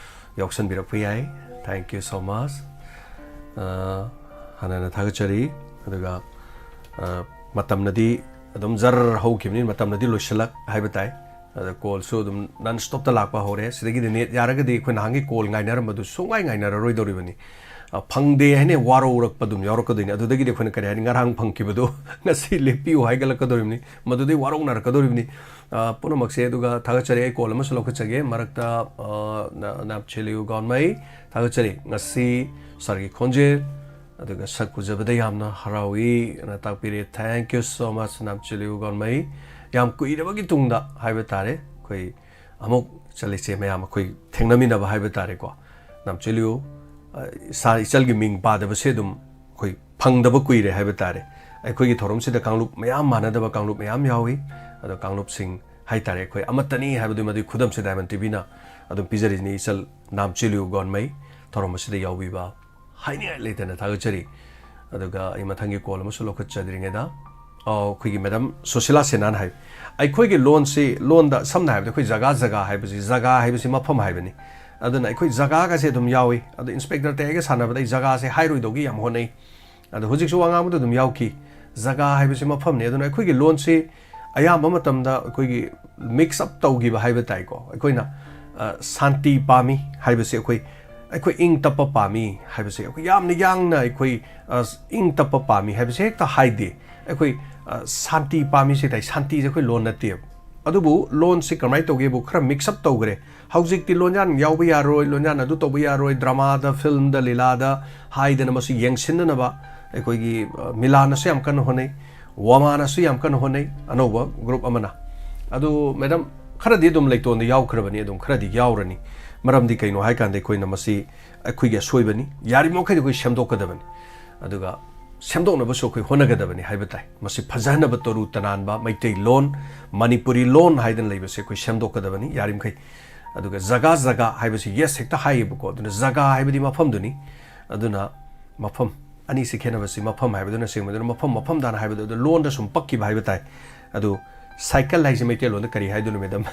ꯌꯥꯎꯁꯟꯕꯤꯔꯛꯄ ꯌꯥꯏ꯫ Thank you so much꯫ ꯑ, ꯍꯥꯟꯅꯅ ꯊꯥꯒꯠꯆꯔꯤ꯫ ꯑꯗꯨꯒ, ꯑ, ꯃꯇꯝꯅꯗꯤ ꯑꯗꯨꯝ ꯖꯔ ꯍꯧꯈꯤꯕꯅꯤ, ꯃꯇꯝꯅꯗꯤ ꯂꯣꯏꯁꯤꯜꯂꯛ ꯍꯥꯏꯕ ꯇꯥꯏ꯫ ꯑꯗ callꯁꯨ ꯑꯗꯨꯝ non stopꯇ ꯂꯥꯛꯄ ꯍꯧꯔꯦ꯫ ꯁꯤꯗꯒꯤꯗꯤ ꯅꯦꯠ ꯌꯥꯔꯒꯗꯤ ꯑꯩꯈꯣꯏ ꯅꯍꯥꯟꯒꯤ call ꯉꯥꯏꯅꯔꯝꯕꯗꯨ ꯁꯨꯡꯉꯥꯏ ꯉꯥꯏꯅꯔꯔꯣꯏꯗꯧꯔꯤꯕꯅꯤ꯫ ꯑ, ꯐꯪꯗꯦ ꯍꯥꯏꯅ ꯋꯥꯔꯧꯔꯛꯄ ꯑꯗꯨꯝ ꯌꯥꯎꯔꯛꯀꯗꯣꯏꯅꯤ꯫ ꯑꯗꯨꯗꯒꯤꯗꯤ ꯑꯩꯈꯣꯏꯅ ꯀꯔꯤ ꯍꯥꯏꯅꯤ, ꯉꯔꯥꯡ ꯐꯪꯈꯤꯕꯗꯣ ꯉꯁꯤ ꯂꯦꯞꯄꯤꯌꯨ ꯍꯥꯏꯒꯠꯂꯛꯀꯗꯧꯔꯤꯕꯅꯤ꯫ ꯃꯗꯨꯗꯩ ꯋꯥꯔꯧꯅꯔꯛꯀꯗꯧꯔꯤꯕꯅꯤ꯫ ꯑ, ꯄꯨꯝꯅꯃꯛꯁꯦ꯫ ꯑꯗꯨꯒ ꯊꯥꯒꯠꯆꯔꯤ꯫ ꯑꯩ call ꯑꯃꯁꯨ ꯂꯧꯈꯠꯆꯒꯦ꯫ ꯃꯔꯛꯇ, ꯑ, ꯅ-, ꯅꯥꯞꯆꯦꯂꯤꯌꯨ ꯒꯣꯟꯃꯩ, ꯊꯥꯒꯠꯆꯔꯤ꯫ ꯉꯁꯤ ꯁꯥꯔꯒꯤ ꯈꯣꯟꯖꯦꯜ ꯑꯗꯨꯒ ꯁꯛ ꯎꯖꯕꯗ ꯌꯥꯝꯅ ꯍꯔꯥꯎꯏ ꯑꯅ ꯇꯥꯛꯄꯤꯔꯦ꯫ Thank you so much, ꯅꯥꯞꯆꯦꯂꯤꯌꯨ ꯒꯣꯟꯃꯩ꯫ ꯌꯥꯝ ꯀꯨꯏꯔꯕꯒꯤ ꯇꯨꯡꯗ ꯍꯥꯏꯕ ꯇꯥꯔꯦ, ꯑꯩꯈꯣꯏ ꯑꯃꯨꯛ ꯆꯠꯂꯤꯁꯦ ꯃꯌꯥꯝ ꯑꯩꯈꯣꯏ ꯊꯦꯡꯅꯃꯤꯟꯅꯕ ꯍꯥꯏꯕ ꯇꯥꯔꯦꯀꯣ꯫ ꯅꯥꯞꯆꯦꯂꯤꯌꯨ, ꯑ, ꯏꯁꯥ ꯏꯆꯜꯒꯤ ꯃꯤꯡ ꯄꯥꯗꯕꯁꯦ ꯑꯗꯨꯝ ꯑꯩꯈꯣꯏ ꯐꯪꯗꯕ ꯀꯨꯏꯔꯦ ꯍꯥꯏꯕ ꯇꯥꯔꯦ꯫ ꯑꯩꯈꯣꯏꯒꯤ ꯊꯧꯔꯝꯁꯤꯗ ꯀꯥꯡꯂꯨꯞ ꯃꯌꯥꯝ, ꯃꯥꯟꯅꯗꯕ ꯀꯥꯡꯂꯨꯞ ꯃꯌꯥꯝ ꯌꯥꯎꯏ꯫ ꯑꯗꯣ ꯀꯥꯡꯂꯨꯞꯁꯤꯡ ꯍꯥꯏꯇꯥꯔꯦ, ꯑꯩꯈꯣꯏ ꯑꯃꯠꯇꯅꯤ ꯍꯥꯏꯕꯗꯨ ꯃꯗꯨꯒꯤ ꯈꯨꯗꯝꯁꯦ Diamond ꯇꯤꯚꯤꯅ ꯑꯗꯨꯝ ꯄꯤꯖꯔꯤꯁꯤꯅꯤ꯫ ꯏꯆꯜ ꯅꯥꯝꯆꯦꯂꯨ ꯒꯣꯟꯃꯩ ꯊꯧꯔꯝ ꯑꯁꯤꯗ ꯌꯥꯎꯕꯤꯕ ꯍꯥꯏꯅꯤꯡꯉꯥꯏ ꯂꯩꯇꯅ ꯊꯥꯒꯠꯆꯔꯤ꯫ ꯑꯗꯨꯒ ꯑꯩ ꯃꯊꯪꯒꯤ ꯀꯣꯜ ꯑꯃꯁꯨ ꯂꯧꯈꯠꯆꯗ꯭ꯔꯤꯉꯩꯗ, ꯑ, ꯑꯩꯈꯣꯏꯒꯤ ꯃꯦꯗꯥꯝ ꯁꯨꯁꯤꯂꯥ ꯁꯤꯟꯍꯥꯅ ꯍꯥꯏ, ꯑꯩꯈꯣꯏꯒꯤ ꯂꯣꯟꯁꯤ, ꯂꯣꯟꯗ ꯁꯝꯅ ꯍꯥꯏꯔꯕꯗ ꯑꯩꯈꯣꯏ ꯖꯒꯥ, ꯖꯒꯥ ꯍꯥꯏꯕꯁꯤ, ꯖꯒꯥ ꯍꯥꯏꯕꯁꯤ ꯃꯐꯝ ꯍꯥꯏꯕꯅꯤ꯫ ꯑꯗꯨꯅ ꯑꯩꯈꯣꯏ ꯖꯒꯥꯒꯁꯦ ꯑꯗꯨꯝ ꯌꯥꯎꯏ꯫ ꯑꯗꯣ ꯏꯟꯁꯄꯦꯛꯇꯔ ꯇꯌꯥꯏꯒ ꯁꯥꯟꯅꯕꯗ ꯑꯩ ꯖꯒꯥꯁꯦ ꯍꯥꯏꯔꯣꯏꯗꯧꯒꯤ ꯌꯥꯝ ꯍꯣꯠꯅꯩ꯫ ꯑꯗꯣ ꯍꯧꯖꯤꯛꯁꯨ ꯋꯥ ꯉꯥꯡꯕꯗ ꯑꯗꯨꯝ ꯌꯥꯎꯈꯤ꯫ ꯖꯒꯥ ꯍꯥꯏꯕꯁꯤ ꯃꯐꯝꯅꯤ꯫ ꯑꯗꯨꯅ ꯑꯩꯈꯣꯏꯒꯤ ꯂꯣꯟꯁꯤ ꯑꯌꯥꯝꯕ ꯃꯇꯝꯗ ꯑꯩꯈꯣꯏꯒꯤ mix up ꯇꯧꯈꯤꯕ ꯍꯥꯏꯕ ꯇꯥꯏꯀꯣ꯫ ꯑꯩꯈꯣꯏꯅ, ꯑ, ꯁꯥꯟꯇꯤ ꯄꯥꯝꯃꯤ ꯍꯥꯏꯕꯁꯤ ꯑꯩꯈꯣꯏ, ꯑꯩꯈꯣꯏ ꯏꯪ ꯇꯞꯄ ꯄꯥꯝꯃꯤ ꯍꯥꯏꯕꯁꯤ ꯑꯩꯈꯣꯏ ꯌꯥꯝꯅ ꯌꯥꯡꯅ ꯑꯩꯈꯣꯏ, ꯑ, ꯏꯪ ꯇꯞꯄ ꯄꯥꯝꯃꯤ ꯍꯥꯏꯕꯁꯤ ꯍꯦꯛꯇ ꯍꯥꯏꯗꯦ꯫ ꯑꯩꯈꯣꯏ, ꯑ, ꯁꯥꯟꯇꯤ ꯄꯥꯝꯃꯤ ꯁꯤ ꯇꯥꯏ꯫ ꯁꯥꯟꯇꯤꯁꯦ ꯑꯩꯈꯣꯏ ꯂꯣꯟ ꯅꯠꯇꯦꯕ꯫ ꯑꯗꯨꯕꯨ ꯂꯣꯟꯁꯤ ꯀꯃꯥꯏꯅ ꯇꯧꯒꯦꯕꯨ ꯈꯔ mix up ꯇꯧꯈ꯭ꯔꯦ꯫ ꯍꯧꯖꯤꯛꯇꯤ ꯂꯣꯟꯌꯥꯟ ꯌꯥꯎꯕ ꯌꯥꯔꯣꯏ, ꯂꯣꯟꯌꯥꯟ ꯑꯗꯨ ꯇꯧꯕ ꯌꯥꯔꯣꯏ, ꯗ꯭ꯔꯃꯥꯗ, ꯐꯤꯜꯝꯗ, ꯂꯤꯂꯥꯗ ꯍꯥꯏꯗꯅ ꯃꯁꯤ ꯌꯦꯡꯁꯤꯟꯅꯅꯕ ꯑꯩꯈꯣꯏꯒꯤ, ꯑ, ꯃꯤꯂꯥꯅꯁꯨ ꯌꯥꯝ ꯀꯟꯅ ꯍꯣꯠꯅꯩ, ꯋꯥꯃꯥꯅꯁꯨ ꯌꯥꯝ ꯀꯟꯅ ꯍꯣꯠꯅꯩ, ꯑꯅꯧꯕ ꯒ꯭ꯔꯨꯞ ꯑꯃꯅ꯫ ꯑꯗꯨ ꯃꯦꯗꯥꯝ, ꯈꯔꯗꯤ ꯑꯗꯨꯝ ꯂꯩꯇꯣꯟꯗ ꯌꯥꯎꯈ꯭ꯔꯕꯅꯤ, ꯑꯗꯨꯝ ꯈꯔꯗꯤ ꯌꯥꯎꯔꯅꯤ꯫ ꯃꯔꯝꯗꯤ ꯀꯩꯅꯣ ꯍꯥꯏꯀꯥꯟꯗ ꯑꯩꯈꯣꯏꯅ ꯃꯁꯤ ꯑꯩꯈꯣꯏꯒꯤ ꯑꯁꯣꯏꯕꯅꯤ, ꯌꯥꯔꯤꯕꯃꯈꯩꯗꯤ ꯑꯩꯈꯣꯏ ꯁꯦꯝꯗꯣꯛꯀꯗꯕꯅꯤ꯫ ꯑꯗꯨꯒ ꯁꯦꯝꯗꯣꯛꯅꯕꯁꯨ ꯑꯩꯈꯣꯏ ꯍꯣꯠꯅꯒꯗꯕꯅꯤ ꯍꯥꯏꯕ ꯇꯥꯏ꯫ ꯃꯁꯤ ꯐꯖꯍꯟꯅꯕ, ꯇꯔꯨ ꯇꯅꯥꯟꯕ ꯃꯩꯇꯩꯂꯣꯟ, ꯃꯅꯤꯄꯨꯔꯤ ꯂꯣꯟ ꯍꯥꯏꯗꯅ ꯂꯩꯕꯁꯦ ꯑꯩꯈꯣꯏ ꯁꯦꯝꯗꯣꯛꯀꯗꯕꯅꯤ ꯌꯥꯔꯤꯃꯈꯩ꯫ ꯑꯗꯨꯒ ꯖꯒꯥ ꯖꯒꯥ ꯍꯥꯏꯕꯁꯤ yes ꯍꯦꯛꯇ ꯍꯥꯏꯌꯦꯕꯀꯣ꯫ ꯑꯗꯨꯅ ꯖꯒꯥ ꯍꯥꯏꯕꯗꯤ ꯃꯐꯝꯗꯨꯅꯤ꯫ ꯑꯗꯨꯅ ꯃꯐꯝ, ꯑꯅꯤꯁꯤ ꯈꯦꯠꯅꯕꯁꯤ ꯃꯐꯝ ꯍꯥꯏꯕꯗꯨꯅ ꯁꯦꯡꯕ꯫ ꯑꯗꯨꯅ ꯃꯐꯝ, ꯃꯐꯝꯗꯥꯅ ꯍꯥꯏꯕꯗꯨ ꯑꯗꯨ ꯂꯣꯟꯗ ꯁꯨꯝ ꯄꯛꯈꯤꯕ ꯍꯥꯏꯕ ꯇꯥꯏ꯫ ꯑꯗꯨ ꯁꯥꯏꯀꯜ ꯍꯥꯏꯁꯤ ꯃꯩꯇꯩꯂꯣꯟꯗ ꯀꯔꯤ ꯍꯥꯏꯗꯣꯏꯅꯣ, ꯃꯦꯗꯥꯝ?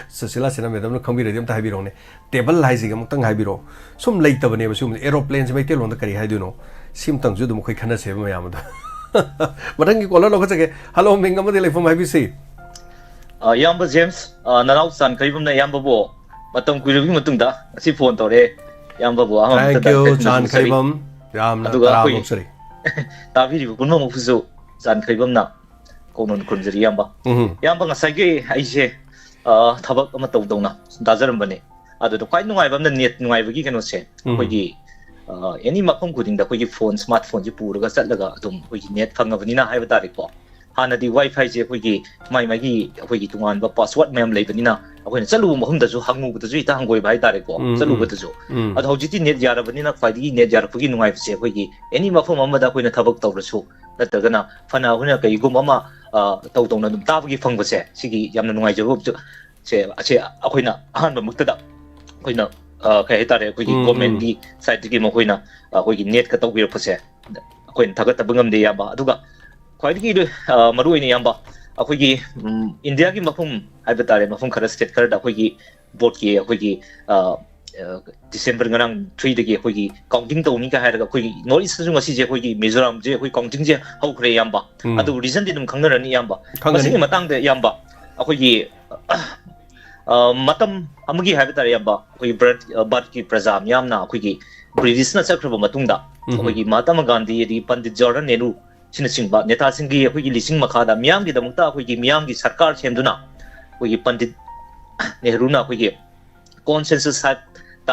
ꯁꯨꯁꯤꯂꯥ ꯁꯤꯅ ꯃꯦꯗꯥꯝꯅ ꯈꯪꯕꯤꯔꯗꯤ ꯑꯝꯇ ꯍꯥꯏꯕꯤꯔꯛꯎꯅꯦ꯫ ꯇꯦꯕꯜ ꯍꯥꯏꯁꯤꯒ ꯑꯃꯨꯛꯇꯪ ꯍꯥꯏꯕꯤꯔꯛꯑꯣ꯫ ꯁꯨꯝ ꯂꯩꯇꯕꯅꯦꯕ ꯁꯤꯒꯨꯝꯕꯁꯦ꯫ ꯑꯦꯔꯣꯄ꯭ꯂꯦꯟꯁꯦ ꯃꯩꯇꯩꯂꯣꯟꯗ ꯀꯔꯤ ꯍꯥꯏꯗꯣꯏꯅꯣ? ꯁꯤꯝꯇꯪꯁꯨ ꯑꯗꯨꯝ ꯑꯩꯈꯣꯏ ꯈꯟꯅꯁꯦꯕ ꯃꯌꯥꯝ ꯑꯗꯣ꯫ ꯃꯊꯪꯒꯤ ꯀꯣꯂꯔ ꯂꯧꯈꯠꯆꯒꯦ꯫ ꯍꯜꯂꯣ, ꯃꯤꯡ ꯑꯃꯗꯤ ꯂꯩꯐꯝ ꯍꯥꯏꯕꯤꯁꯤ꯫ ꯑ, ꯏꯌꯥꯝꯕ ꯖꯦꯝꯁ, ꯑ, ꯅꯅꯥꯎ ꯆꯥꯟꯈꯩꯕꯝꯅ ꯏꯌꯥꯝꯕꯕꯨ ꯃꯇꯝ ꯀꯨꯏꯔꯕꯒꯤ ꯃꯇꯨꯡꯗ ꯉꯁꯤ ꯐꯣꯟ ꯇꯧꯔꯛꯑꯦ꯫ ꯏꯌꯥꯝꯕꯕꯨ ꯑꯍꯥꯟꯕ Thank ꯃꯇꯝꯗ you, ꯀꯟꯅ ꯅꯨꯡꯁꯤꯖꯔꯤ꯫ ꯆꯥꯟꯈꯩꯕꯝ꯫ ꯌꯥꯝꯅ ꯑꯗꯨꯒ ꯇꯔꯥꯝꯅ ꯑꯩꯈꯣꯏ ꯑꯣꯛꯆꯔꯤ꯫ ꯇꯥꯕꯤꯔꯤꯕ ꯄꯨꯝꯅꯃꯛꯄꯨꯁꯨ ꯆꯥꯟꯈꯩꯕꯝꯅ ꯀꯧꯅ ꯈꯨꯔꯨꯝꯖꯔꯤ, ꯏꯌꯥꯝꯕ꯫ ꯎꯝ꯫ ꯏꯌꯥꯝꯕ, ꯉꯁꯥꯏꯒꯤ ꯑꯩꯁꯦ, ꯑ, ꯊꯕꯛ ꯑꯃ ꯇꯧꯗꯧꯅ ꯁꯨꯝ ꯇꯥꯖꯔꯝꯕꯅꯦ꯫ ꯑꯗꯨꯗ ꯈ꯭ꯋꯥꯏ ꯅꯨꯡꯉꯥꯏꯕ ꯑꯃꯅ net ꯅꯨꯡꯉꯥꯏꯕꯒꯤ ꯀꯩꯅꯣꯁꯦ, ꯎꯝ꯫ ꯑꯩꯈꯣꯏꯒꯤ, ꯑ, any ꯃꯐꯝ ꯈꯨꯗꯤꯡꯗ ꯑꯩꯈꯣꯏꯒꯤ ꯐꯣꯟ, ꯁ꯭ꯃꯥꯔꯠ ꯐꯣꯟꯁꯦ ꯄꯨꯔꯒ ꯆꯠꯂꯒ ꯑꯗꯨꯝ ꯑꯩꯈꯣꯏꯒꯤ net ꯐꯪꯉꯕꯅꯤꯅ ꯍꯥꯏꯕ ꯇꯥꯔꯦꯀꯣ꯫ ꯍꯥꯟꯅꯗꯤ WiFiꯁꯦ ꯑꯩꯈꯣꯏꯒꯤ ꯃꯥꯏ ꯃꯥꯏꯒꯤ ꯑꯩꯈꯣꯏꯒꯤ ꯇꯣꯉꯥꯟꯕ password ꯃꯌꯥꯝ ꯂꯩꯕꯅꯤꯅ ꯑꯩꯈꯣꯏꯅ ꯆꯠꯂꯨꯕ ꯃꯐꯝꯗꯁꯨ ꯍꯪꯉꯨꯕꯗꯁꯨ ꯍꯦꯛꯇ ꯍꯪꯒꯣꯏꯕ ꯍꯥꯏ ꯇꯥꯔꯦꯀꯣ꯫ ꯎꯝ, ꯎꯝ꯫ ꯆꯠꯂꯨꯕꯗꯁꯨ꯫ ꯎꯝ꯫ ꯑꯗꯣ ꯍꯧꯖꯤꯛꯇꯤ net ꯌꯥꯔꯕꯅꯤꯅ ꯈ꯭ꯋꯥꯏꯗꯒꯤ net ꯌꯥꯔꯛꯄꯒꯤ ꯅꯨꯡꯉꯥꯏꯕꯁꯦ ꯑꯩꯈꯣꯏꯒꯤ any ꯃꯐꯝ ꯑꯃꯗ ꯑꯩꯈꯣꯏꯅ ꯊꯕꯛ ꯇꯧꯔꯁꯨ ꯅꯠꯇ꯭ꯔꯒꯅ ꯐꯅ ꯑꯩꯈꯣꯏꯅ ꯀꯩꯒꯨꯝꯕ ꯑꯃ, ꯑ, ꯇꯧ ꯇꯧꯅ ꯑꯗꯨꯝ ꯇꯥꯕꯒꯤ ꯐꯪꯕꯁꯦ, ꯁꯤꯒꯤ ꯌꯥꯝꯅ ꯅꯨꯡꯉꯥꯏꯖꯕ ꯁꯦ, ꯑꯁꯦ ꯑꯩꯈꯣꯏꯅ ꯑꯍꯥꯟꯕ ꯃꯛꯇꯗ ꯑꯩꯈꯣꯏꯅ, ꯑ, ꯀꯩ ꯍꯥꯏꯇꯥꯔꯦ, ꯑꯩꯈꯣꯏꯒꯤ ꯎꯝ, ꯎꯝ꯫ ꯒꯣꯔꯃꯦꯟꯒꯤ ꯁꯥꯏꯠꯇꯒꯤ ꯃꯈꯣꯏꯅ, ꯑ, ꯑꯩꯈꯣꯏꯒꯤ ꯅꯦꯠꯀ ꯇꯧꯕꯤꯔꯛꯄꯁꯦ ꯑꯩꯈꯣꯏꯅ ꯊꯥꯒꯠꯇꯕ ꯉꯝꯗꯦ, ꯏꯌꯥꯝꯕ꯫ ꯑꯗꯨꯒ ꯈ꯭ꯋꯥꯏꯗꯒꯤ, ꯑ, ꯃꯔꯨ ꯑꯣꯏꯅ, ꯏꯌꯥꯝꯕ, ꯑꯩꯈꯣꯏꯒꯤ, ꯎꯝ, ꯏꯟꯗꯤꯌꯥꯒꯤ ꯃꯐꯝ ꯍꯥꯏꯕ ꯇꯥꯔꯦ, ꯃꯐꯝ ꯈꯔ, ꯁ꯭ꯇꯦꯠ ꯈꯔꯗ ꯑꯩꯈꯣꯏꯒꯤ ꯚꯣꯠꯀꯤ ꯑꯩꯈꯣꯏꯒꯤ, ꯑ, ꯑ, ꯗꯤꯁꯦꯝꯕꯔ ꯉꯔꯥꯡ three ꯗꯒꯤ ꯑꯩꯈꯣꯏꯒꯤ ꯀꯥꯎꯟꯇꯤꯡ ꯇꯧꯅꯤꯒ ꯍꯥꯏꯔꯒ, ꯑꯩꯈꯣꯏꯒꯤ ꯅꯣꯔꯠ ꯏꯁꯇꯁꯨ ꯉꯁꯤꯁꯦ ꯑꯩꯈꯣꯏꯒꯤ ꯃꯤꯖꯣꯔꯥꯝꯁꯦ ꯑꯩꯈꯣꯏ ꯀꯥꯎꯟꯇꯤꯡꯁꯦ ꯍꯧꯈ꯭ꯔꯦ, ꯏꯌꯥꯝꯕ꯫ ꯎꯝ꯫ ꯑꯗꯨ ꯔꯤꯖꯟꯗꯤ ꯑꯗꯨꯝ ꯈꯪꯅꯔꯅꯤ, ꯏꯌꯥꯝꯕ꯫ ꯈꯪꯒꯅꯤ꯫ ꯃꯁꯤꯒꯤ ꯃꯇꯥꯡꯗ, ꯏꯌꯥꯝꯕ, ꯑꯩꯈꯣꯏꯒꯤ, ꯑ, ꯃꯇꯝ ꯑꯃꯒꯤ ꯍꯥꯏꯕ ꯇꯥꯔꯦ, ꯏꯌꯥꯝꯕ, ꯑꯩꯈꯣꯏꯒꯤ ꯚꯥꯔꯠ, ꯑ, ꯚꯥꯔꯠꯀꯤ ꯄ꯭ꯔꯖꯥ ꯃꯤꯌꯥꯝꯅ ꯑꯩꯈꯣꯏꯒꯤ ꯕ꯭ꯔꯤꯇꯤꯁꯅ ꯆꯠꯈ꯭ꯔꯕ ꯃꯇꯨꯡꯗ ꯎꯝ꯫ ꯑꯩꯈꯣꯏꯒꯤ ꯃꯍꯥꯇꯃꯥ ꯒꯥꯟꯙꯤ ꯑꯗꯒꯤ ꯄꯟꯗꯤꯠ ꯖꯋꯥꯍꯔꯂꯥꯜ ꯅꯦꯍꯔꯨ ꯁꯤꯅꯆꯤꯡꯕ ꯅꯦꯇꯥꯁꯤꯡꯒꯤ ꯑꯩꯈꯣꯏꯒꯤ ꯂꯤꯁꯤꯡ ꯃꯈꯥꯗ ꯃꯤꯌꯥꯝꯒꯤꯗꯃꯛꯇ ꯑꯩꯈꯣꯏꯒꯤ ꯃꯤꯌꯥꯝꯒꯤ ꯁꯔꯀꯥꯔ ꯁꯦꯝꯗꯨꯅ ꯑꯩꯈꯣꯏꯒꯤ ꯄꯟꯗꯤꯠ ꯅꯦꯍꯔꯨꯅ ꯑꯩꯈꯣꯏꯒꯤ ꯀꯣꯟꯁꯦꯟꯁꯁ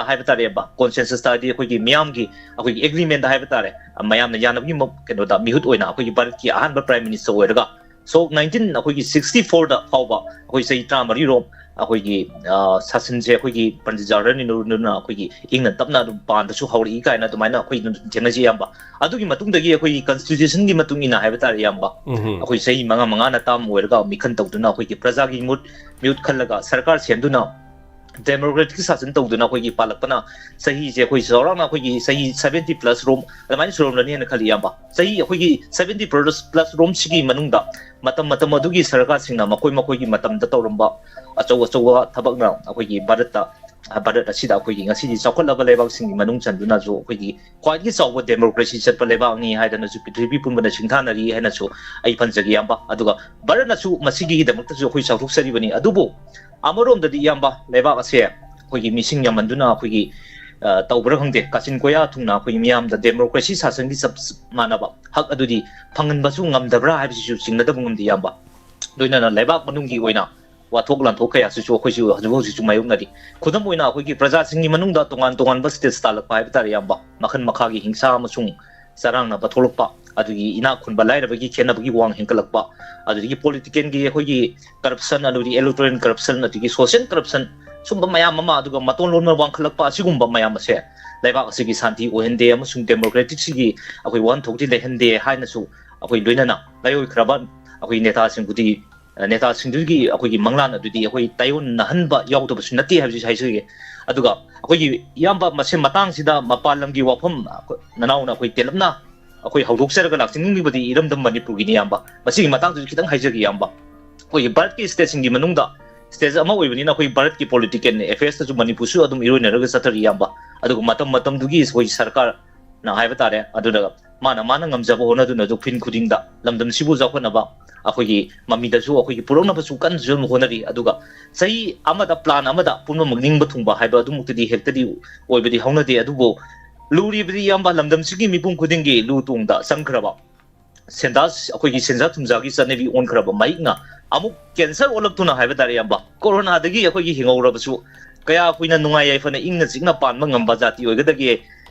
ꯍꯥꯏꯕ ꯇꯥꯔꯦꯕ, ꯀꯣꯟꯁꯦꯟꯁꯁ ꯍꯥꯏꯗꯤ ꯑꯩꯈꯣꯏꯒꯤ ꯃꯤꯌꯥꯝꯒꯤ ꯑꯩꯈꯣꯏꯒꯤ ꯑꯦꯒ꯭ꯔꯤꯃꯦꯟꯗ ꯍꯥꯏꯕ ꯇꯥꯔꯦ, ꯃꯌꯥꯝꯅ ꯌꯥꯅꯕꯒꯤ ꯃ-, ꯀꯩꯅꯣꯗ ꯃꯤꯍꯨꯠ ꯑꯣꯏꯅ ꯑꯩꯈꯣꯏꯒꯤ ꯚꯥꯔꯠꯀꯤ ꯑꯍꯥꯟꯕ ꯄ꯭ꯔꯥꯏꯝ ꯃꯤꯅꯤꯁꯇꯔ ꯑꯣꯏꯔꯒ, ꯁꯣꯛ nineteen, ꯑꯩꯈꯣꯏꯒꯤ sixty four ꯗ ꯐꯥꯎꯕ ꯑꯩꯈꯣꯏ ꯆꯍꯤ ꯇꯔꯥꯃꯔꯤꯔꯣꯝ ꯑꯩꯈꯣꯏꯒꯤ, ꯑ, ꯁꯥꯁꯟꯁꯦ ꯑꯩꯈꯣꯏꯒꯤ ꯄꯟꯗꯤꯠ ꯖꯋꯥꯍꯔꯂꯥꯜ ꯅꯦꯍꯔꯨꯅ ꯑꯩꯈꯣꯏꯒꯤ ꯏꯪꯅ ꯇꯞꯅ ꯑꯗꯨꯝ ꯄꯥꯟꯕꯁꯨ ꯍꯧꯔꯛꯏ ꯀꯥꯏꯅ ꯑꯗꯨꯃꯥꯏꯅ ꯑꯩꯈꯣꯏ ꯑꯗꯨꯝ ꯊꯦꯡꯅꯖꯩ, ꯏꯌꯥꯝꯕ꯫ ꯑꯗꯨꯒꯤ ꯃꯇꯨꯡꯗꯒꯤ ꯑꯩꯈꯣꯏꯒꯤ ꯀꯟꯁꯇꯤꯇ꯭ꯌꯨꯁꯟꯒꯤ ꯃꯇꯨꯡ ꯏꯟꯅ ꯍꯥꯏꯕ ꯇꯥꯔꯦ, ꯏꯌꯥꯝꯕ, ꯎꯝ꯫ ꯑꯩꯈꯣꯏ ꯆꯍꯤ ꯃꯉꯥ ꯃꯉꯥꯅ ꯇꯥꯝ ꯑꯣꯏꯔꯒ ꯃꯤꯈꯜ ꯇꯧꯗꯨꯅ ꯑꯩꯈꯣꯏꯒꯤ ꯄ꯭ꯔꯖꯥꯒꯤ ꯃꯤꯍꯨꯠ, ꯃꯤꯍꯨꯠ ꯈꯜꯂꯒ ꯁꯔꯀꯥꯔ ꯁꯦꯝꯗꯨꯅ ꯗꯦꯃꯣꯀ꯭ꯔꯦꯇꯤꯛ ꯁꯥꯁꯟ ꯇꯧꯗꯨꯅ ꯑꯩꯈꯣꯏꯒꯤ ꯄꯥꯜꯂꯛꯄꯅ ꯆꯍꯤꯁꯦ ꯑꯩꯈꯣꯏ ꯆꯥꯎꯔꯥꯛꯅ ꯑꯩꯈꯣꯏꯒꯤ ꯆꯍꯤ seventy plus ꯔꯣꯝ ꯑꯗꯨꯃꯥꯏꯅ ꯁꯨꯔꯝꯂꯅꯤ ꯍꯥꯏꯅ ꯈꯜꯂꯤ, ꯏꯌꯥꯝꯕ꯫ ꯆꯍꯤ ꯑꯩꯈꯣꯏꯒꯤ seventy plus, plus ꯔꯣꯝꯁꯤꯒꯤ ꯃꯅꯨꯡꯗ ꯃꯇꯝ ꯃꯇꯝ ꯑꯗꯨꯒꯤ ꯁꯔꯀꯥꯔꯁꯤꯡꯅ ꯃꯈꯣꯏ ꯃꯈꯣꯏꯒꯤ ꯃꯇꯝꯗ ꯇꯧꯔꯝꯕ ꯑꯆꯧ ꯑꯆꯧꯕ ꯊꯕꯛꯅ ꯑꯩꯈꯣꯏꯒꯤ ꯚꯥꯔꯠꯇ, ꯚꯥꯔꯠ ꯑꯁꯤꯗ ꯑꯩꯈꯣꯏꯒꯤ ꯉꯁꯤꯗꯤ ꯆꯥꯎꯈꯠꯂꯕ ꯂꯩꯕꯥꯛꯁꯤꯡꯒꯤ ꯃꯅꯨꯡ ꯆꯟꯗꯨꯅꯁꯨ ꯑꯩꯈꯣꯏꯒꯤ ꯈ꯭ꯋꯥꯏꯗꯒꯤ ꯆꯥꯎꯕ ꯗꯦꯃꯣꯀ꯭ꯔꯦꯁꯤ ꯆꯠꯄ ꯂꯩꯕꯥꯛꯅꯤ ꯍꯥꯏꯗꯅꯁꯨ ꯄ꯭ꯔꯤꯊꯤꯕꯤ ꯄꯨꯝꯕꯅ ꯁꯤꯡꯊꯥꯅꯔꯤ ꯍꯥꯏꯅꯁꯨ ꯑꯩ ꯄꯟꯖꯒꯦ, ꯏꯌꯥꯝꯕ꯫ ꯑꯗꯨꯒ ꯚꯥꯔꯠꯅꯁꯨ ꯃꯁꯤꯒꯤꯗꯃꯛꯇꯁꯨ ꯑꯩꯈꯣꯏ ꯆꯥꯎꯊꯣꯛꯆꯔꯤꯕꯅꯤ꯫ ꯑꯗꯨꯕꯨ ꯑꯃꯔꯣꯝꯗꯗꯤ, ꯏꯌꯥꯝꯕ, ꯂꯩꯕꯥꯛ ꯑꯁꯦ ꯑꯩꯈꯣꯏꯒꯤ ꯃꯤꯁꯤꯡ ꯌꯥꯝꯃꯟꯗꯨꯅ ꯑꯩꯈꯣꯏꯒꯤ, ꯑ, ꯇꯧꯕ꯭ꯔꯥ ꯈꯪꯗꯦ, ꯀꯥꯆꯤꯟ ꯀꯣꯌꯥ ꯊꯨꯡꯅ ꯑꯩꯈꯣꯏꯒꯤ ꯃꯤꯌꯥꯝꯗ ꯗꯦꯃꯣꯀ꯭ꯔꯦꯁꯤ ꯁꯥꯁꯟꯒꯤ ꯆꯞ ꯃꯥꯟꯅꯕ ꯍꯛ ꯑꯗꯨꯗꯤ ꯐꯪꯍꯟꯕꯁꯨ ꯉꯝꯗꯕ꯭ꯔꯥ ꯍꯥꯏꯕꯁꯤꯁꯨ ꯆꯤꯡꯅꯗꯕ ꯉꯝꯗꯦ, ꯏꯌꯥꯝꯕ꯫ ꯂꯣꯏꯅꯅ ꯂꯩꯕꯥꯛ ꯃꯅꯨꯡꯒꯤ ꯑꯣꯏꯅ ꯋꯥꯊꯣꯛ ꯂꯥꯟꯊꯣꯛ ꯀꯌꯥꯁꯤꯁꯨ ꯑꯩꯈꯣꯏꯁꯨ ꯍꯧꯖꯤꯛ ꯍꯧꯖꯤꯛꯁꯨ ꯃꯥꯌꯣꯛꯅꯔꯤ꯫ ꯈꯨꯗꯝ ꯑꯣꯏꯅ, ꯑꯩꯈꯣꯏꯒꯤ ꯄ꯭ꯔꯖꯥꯁꯤꯡꯒꯤ ꯃꯅꯨꯡꯗ ꯇꯣꯉꯥꯟ ꯇꯣꯉꯥꯟꯕ ꯁ꯭ꯇꯦꯠꯁ ꯇꯥꯜꯂꯛꯄ ꯍꯥꯏꯕ ꯇꯥꯔꯦ, ꯏꯌꯥꯝꯕ, ꯃꯈꯜ ꯃꯈꯥꯒꯤ ꯍꯤꯡꯁꯥ ꯑꯃꯁꯨꯡ ꯆꯔꯥꯡꯅꯕ ꯊꯣꯛꯂꯛꯄ, ꯑꯗꯨꯗꯒꯤ ꯏꯅꯥꯛ ꯈꯨꯟꯕ ꯂꯥꯏꯔꯕꯒꯤ ꯈꯦꯠꯅꯕꯒꯤ ꯋꯥꯡ ꯍꯦꯟꯒꯠꯂꯛꯄ, ꯑꯗꯨꯗꯒꯤ ꯄꯣꯂꯤꯇꯤꯀꯦꯜꯒꯤ ꯑꯩꯈꯣꯏꯒꯤ ꯀꯔꯞꯁꯟ, ꯑꯗꯨꯗꯒꯤ ꯏꯂꯦꯛꯇꯣꯔꯦꯜ ꯀꯔꯞꯁꯟ, ꯑꯗꯨꯗꯒꯤ ꯁꯣꯁꯤꯌꯦꯜ ꯀꯔꯞꯁꯟ, ꯁꯨꯝꯕ ꯃꯌꯥꯝ ꯑꯃ, ꯑꯗꯨꯒ ꯃꯇꯣꯟ ꯂꯣꯟꯕ ꯋꯥꯡꯈꯠꯂꯛꯄ, ꯑꯁꯤꯒꯨꯝꯕ ꯃꯌꯥꯝ ꯑꯁꯦ ꯂꯩꯕꯥꯛ ꯑꯁꯤꯒꯤ ꯁꯥꯟꯇꯤ ꯑꯣꯏꯍꯟꯗꯦ ꯑꯃꯁꯨꯡ ꯗꯦꯃꯣꯀ꯭ꯔꯦꯇꯤꯛꯁꯤꯒꯤ ꯑꯩꯈꯣꯏ ꯋꯥꯍꯟꯊꯣꯛꯇꯤ ꯂꯩꯍꯟꯗꯦ ꯍꯥꯏꯅꯁꯨ ꯑꯩꯈꯣꯏ ꯂꯣꯏꯅꯅ ꯂꯥꯏꯑꯣꯏꯈ꯭ꯔꯕ ꯑꯩꯈꯣꯏ ꯅꯦꯇꯥꯁꯤꯡꯕꯨꯗꯤ, ꯑ, ꯅꯦꯇꯥꯁꯤꯡꯗꯨꯒꯤ ꯑꯩꯈꯣꯏꯒꯤ ꯃꯪꯂꯥꯟ ꯑꯗꯨꯗꯤ ꯑꯩꯈꯣꯏ ꯇꯥꯏꯑꯣꯟꯅꯍꯟꯕ ꯌꯥꯎꯗꯕꯁꯨ ꯅꯠꯇꯦ ꯍꯥꯏꯕꯁꯤ ꯍꯥꯏꯖꯒꯦ꯫ ꯑꯗꯨꯒ ꯑꯩꯈꯣꯏꯒꯤ ꯏꯌꯥꯝꯕ ꯃꯁꯤ ꯃꯇꯥꯡꯁꯤꯗ ꯃꯄꯥꯟ ꯂꯝꯒꯤ ꯋꯥꯐꯝ ꯑꯩꯈꯣꯏ ꯅꯅꯥꯎꯅ ꯑꯩꯈꯣꯏ ꯇꯦꯜꯂꯞꯅ ꯑꯩꯈꯣꯏ ꯍꯧꯗꯣꯛꯆꯔꯒ ꯂꯥꯛꯆꯅꯤꯡꯂꯤꯕꯗꯤ ꯏꯔꯝꯗꯝ ꯃꯅꯤꯄꯨꯔꯒꯤꯅꯤ ꯏꯌꯥꯝꯕ꯫ ꯃꯁꯤꯒꯤ ꯃꯇꯥꯡꯗꯁꯨ ꯈꯤꯇꯪ ꯍꯥꯏꯖꯒꯦ ꯏꯌꯥꯝꯕ꯫ ꯑꯩꯈꯣꯏꯒꯤ ꯚꯥꯔꯠꯀꯤ ꯁ꯭ꯇꯦꯠꯁꯤꯡꯒꯤ ꯃꯅꯨꯡꯗ ꯁ꯭ꯇꯦꯠ ꯑꯃ ꯑꯣꯏꯕꯅꯤꯅ ꯑꯩꯈꯣꯏ ꯚꯥꯔꯠꯀꯤ ꯄꯣꯂꯤꯇꯤꯀꯦꯜ ꯑꯦꯐꯦꯌꯔꯁꯇꯁꯨ ꯃꯅꯤꯄꯨꯔꯁꯨ ꯑꯗꯨꯝ ꯏꯔꯣꯏꯅꯔꯒ ꯆꯠꯊꯔꯤ ꯏꯌꯥꯝꯕ꯫ ꯑꯗꯨꯒ ꯃꯇꯝ ꯃꯇꯝꯗꯨꯒꯤ ꯑꯩꯈꯣꯏ ꯁꯔꯀꯥꯔꯅ ꯍꯥꯏꯕ ꯇꯥꯔꯦ, ꯑꯗꯨꯅ ꯃꯥꯅ ꯃꯥꯅ ꯉꯝꯖꯕ ꯍꯣꯠꯅꯗꯨꯅꯁꯨ ꯈꯨꯟ ꯈꯨꯗꯤꯡꯗ ꯂꯝꯗꯝꯁꯤꯕꯨ ꯆꯥꯎꯈꯠꯅꯕ ꯑꯩꯈꯣꯏꯒꯤ ꯃꯃꯤꯗꯁꯨ ꯑꯩꯈꯣꯏꯒꯤ ꯄꯨꯔꯛꯅꯕꯁꯨ ꯀꯟꯅꯁꯨ ꯑꯗꯨꯝ ꯍꯣꯠꯅꯔꯤ꯫ ꯑꯗꯨꯒ ꯆꯍꯤ ꯑꯃꯗ ꯄ꯭ꯂꯥꯟ ꯑꯃꯗ ꯄꯨꯝꯅꯃꯛ ꯅꯤꯡꯕ ꯊꯨꯡꯕ ꯍꯥꯏꯕ ꯑꯗꯨꯃꯛꯇꯗꯤ ꯍꯦꯛꯇꯗꯤ ꯑꯣꯏꯕꯗꯤ ꯍꯧꯅꯗꯦ꯫ ꯑꯗꯨꯕꯨ ꯂꯨꯔꯤꯕꯗꯤ ꯏꯌꯥꯝꯕ ꯂꯝꯗꯝꯁꯤꯒꯤ ꯃꯤꯄꯨꯝ ꯈꯨꯗꯤꯡꯒꯤ ꯂꯨ ꯇꯣꯡꯗ ꯆꯪꯈ꯭ꯔꯕ ꯁꯦꯟꯗꯥ, ꯑꯩꯈꯣꯏꯒꯤ ꯁꯦꯟꯖꯥ ꯊꯨꯝꯖꯥꯒꯤ ꯆꯠꯅꯕꯤ ꯑꯣꯟꯈ꯭ꯔꯕ ꯃꯍꯤꯛꯅ ꯑꯃꯨꯛ ꯀꯦꯟꯁꯔ ꯑꯣꯜꯂꯛꯇꯨꯅ ꯍꯥꯏꯕ ꯇꯥꯔꯦ ꯏꯌꯥꯝꯕ, ꯀꯣꯔꯣꯅꯥꯗꯒꯤ ꯑꯩꯈꯣꯏꯒꯤ ꯍꯤꯡꯍꯧꯔꯕꯁꯨ ꯀꯌꯥ ꯀꯨꯏꯅ ꯅꯨꯡꯉꯥꯏ ꯌꯥꯏꯐꯅ ꯏꯪꯅ ꯆꯤꯛꯅ ꯄꯥꯟꯕ ꯉꯝꯕ ꯖꯥꯇꯤ ꯑꯣꯏꯒꯗꯒꯦ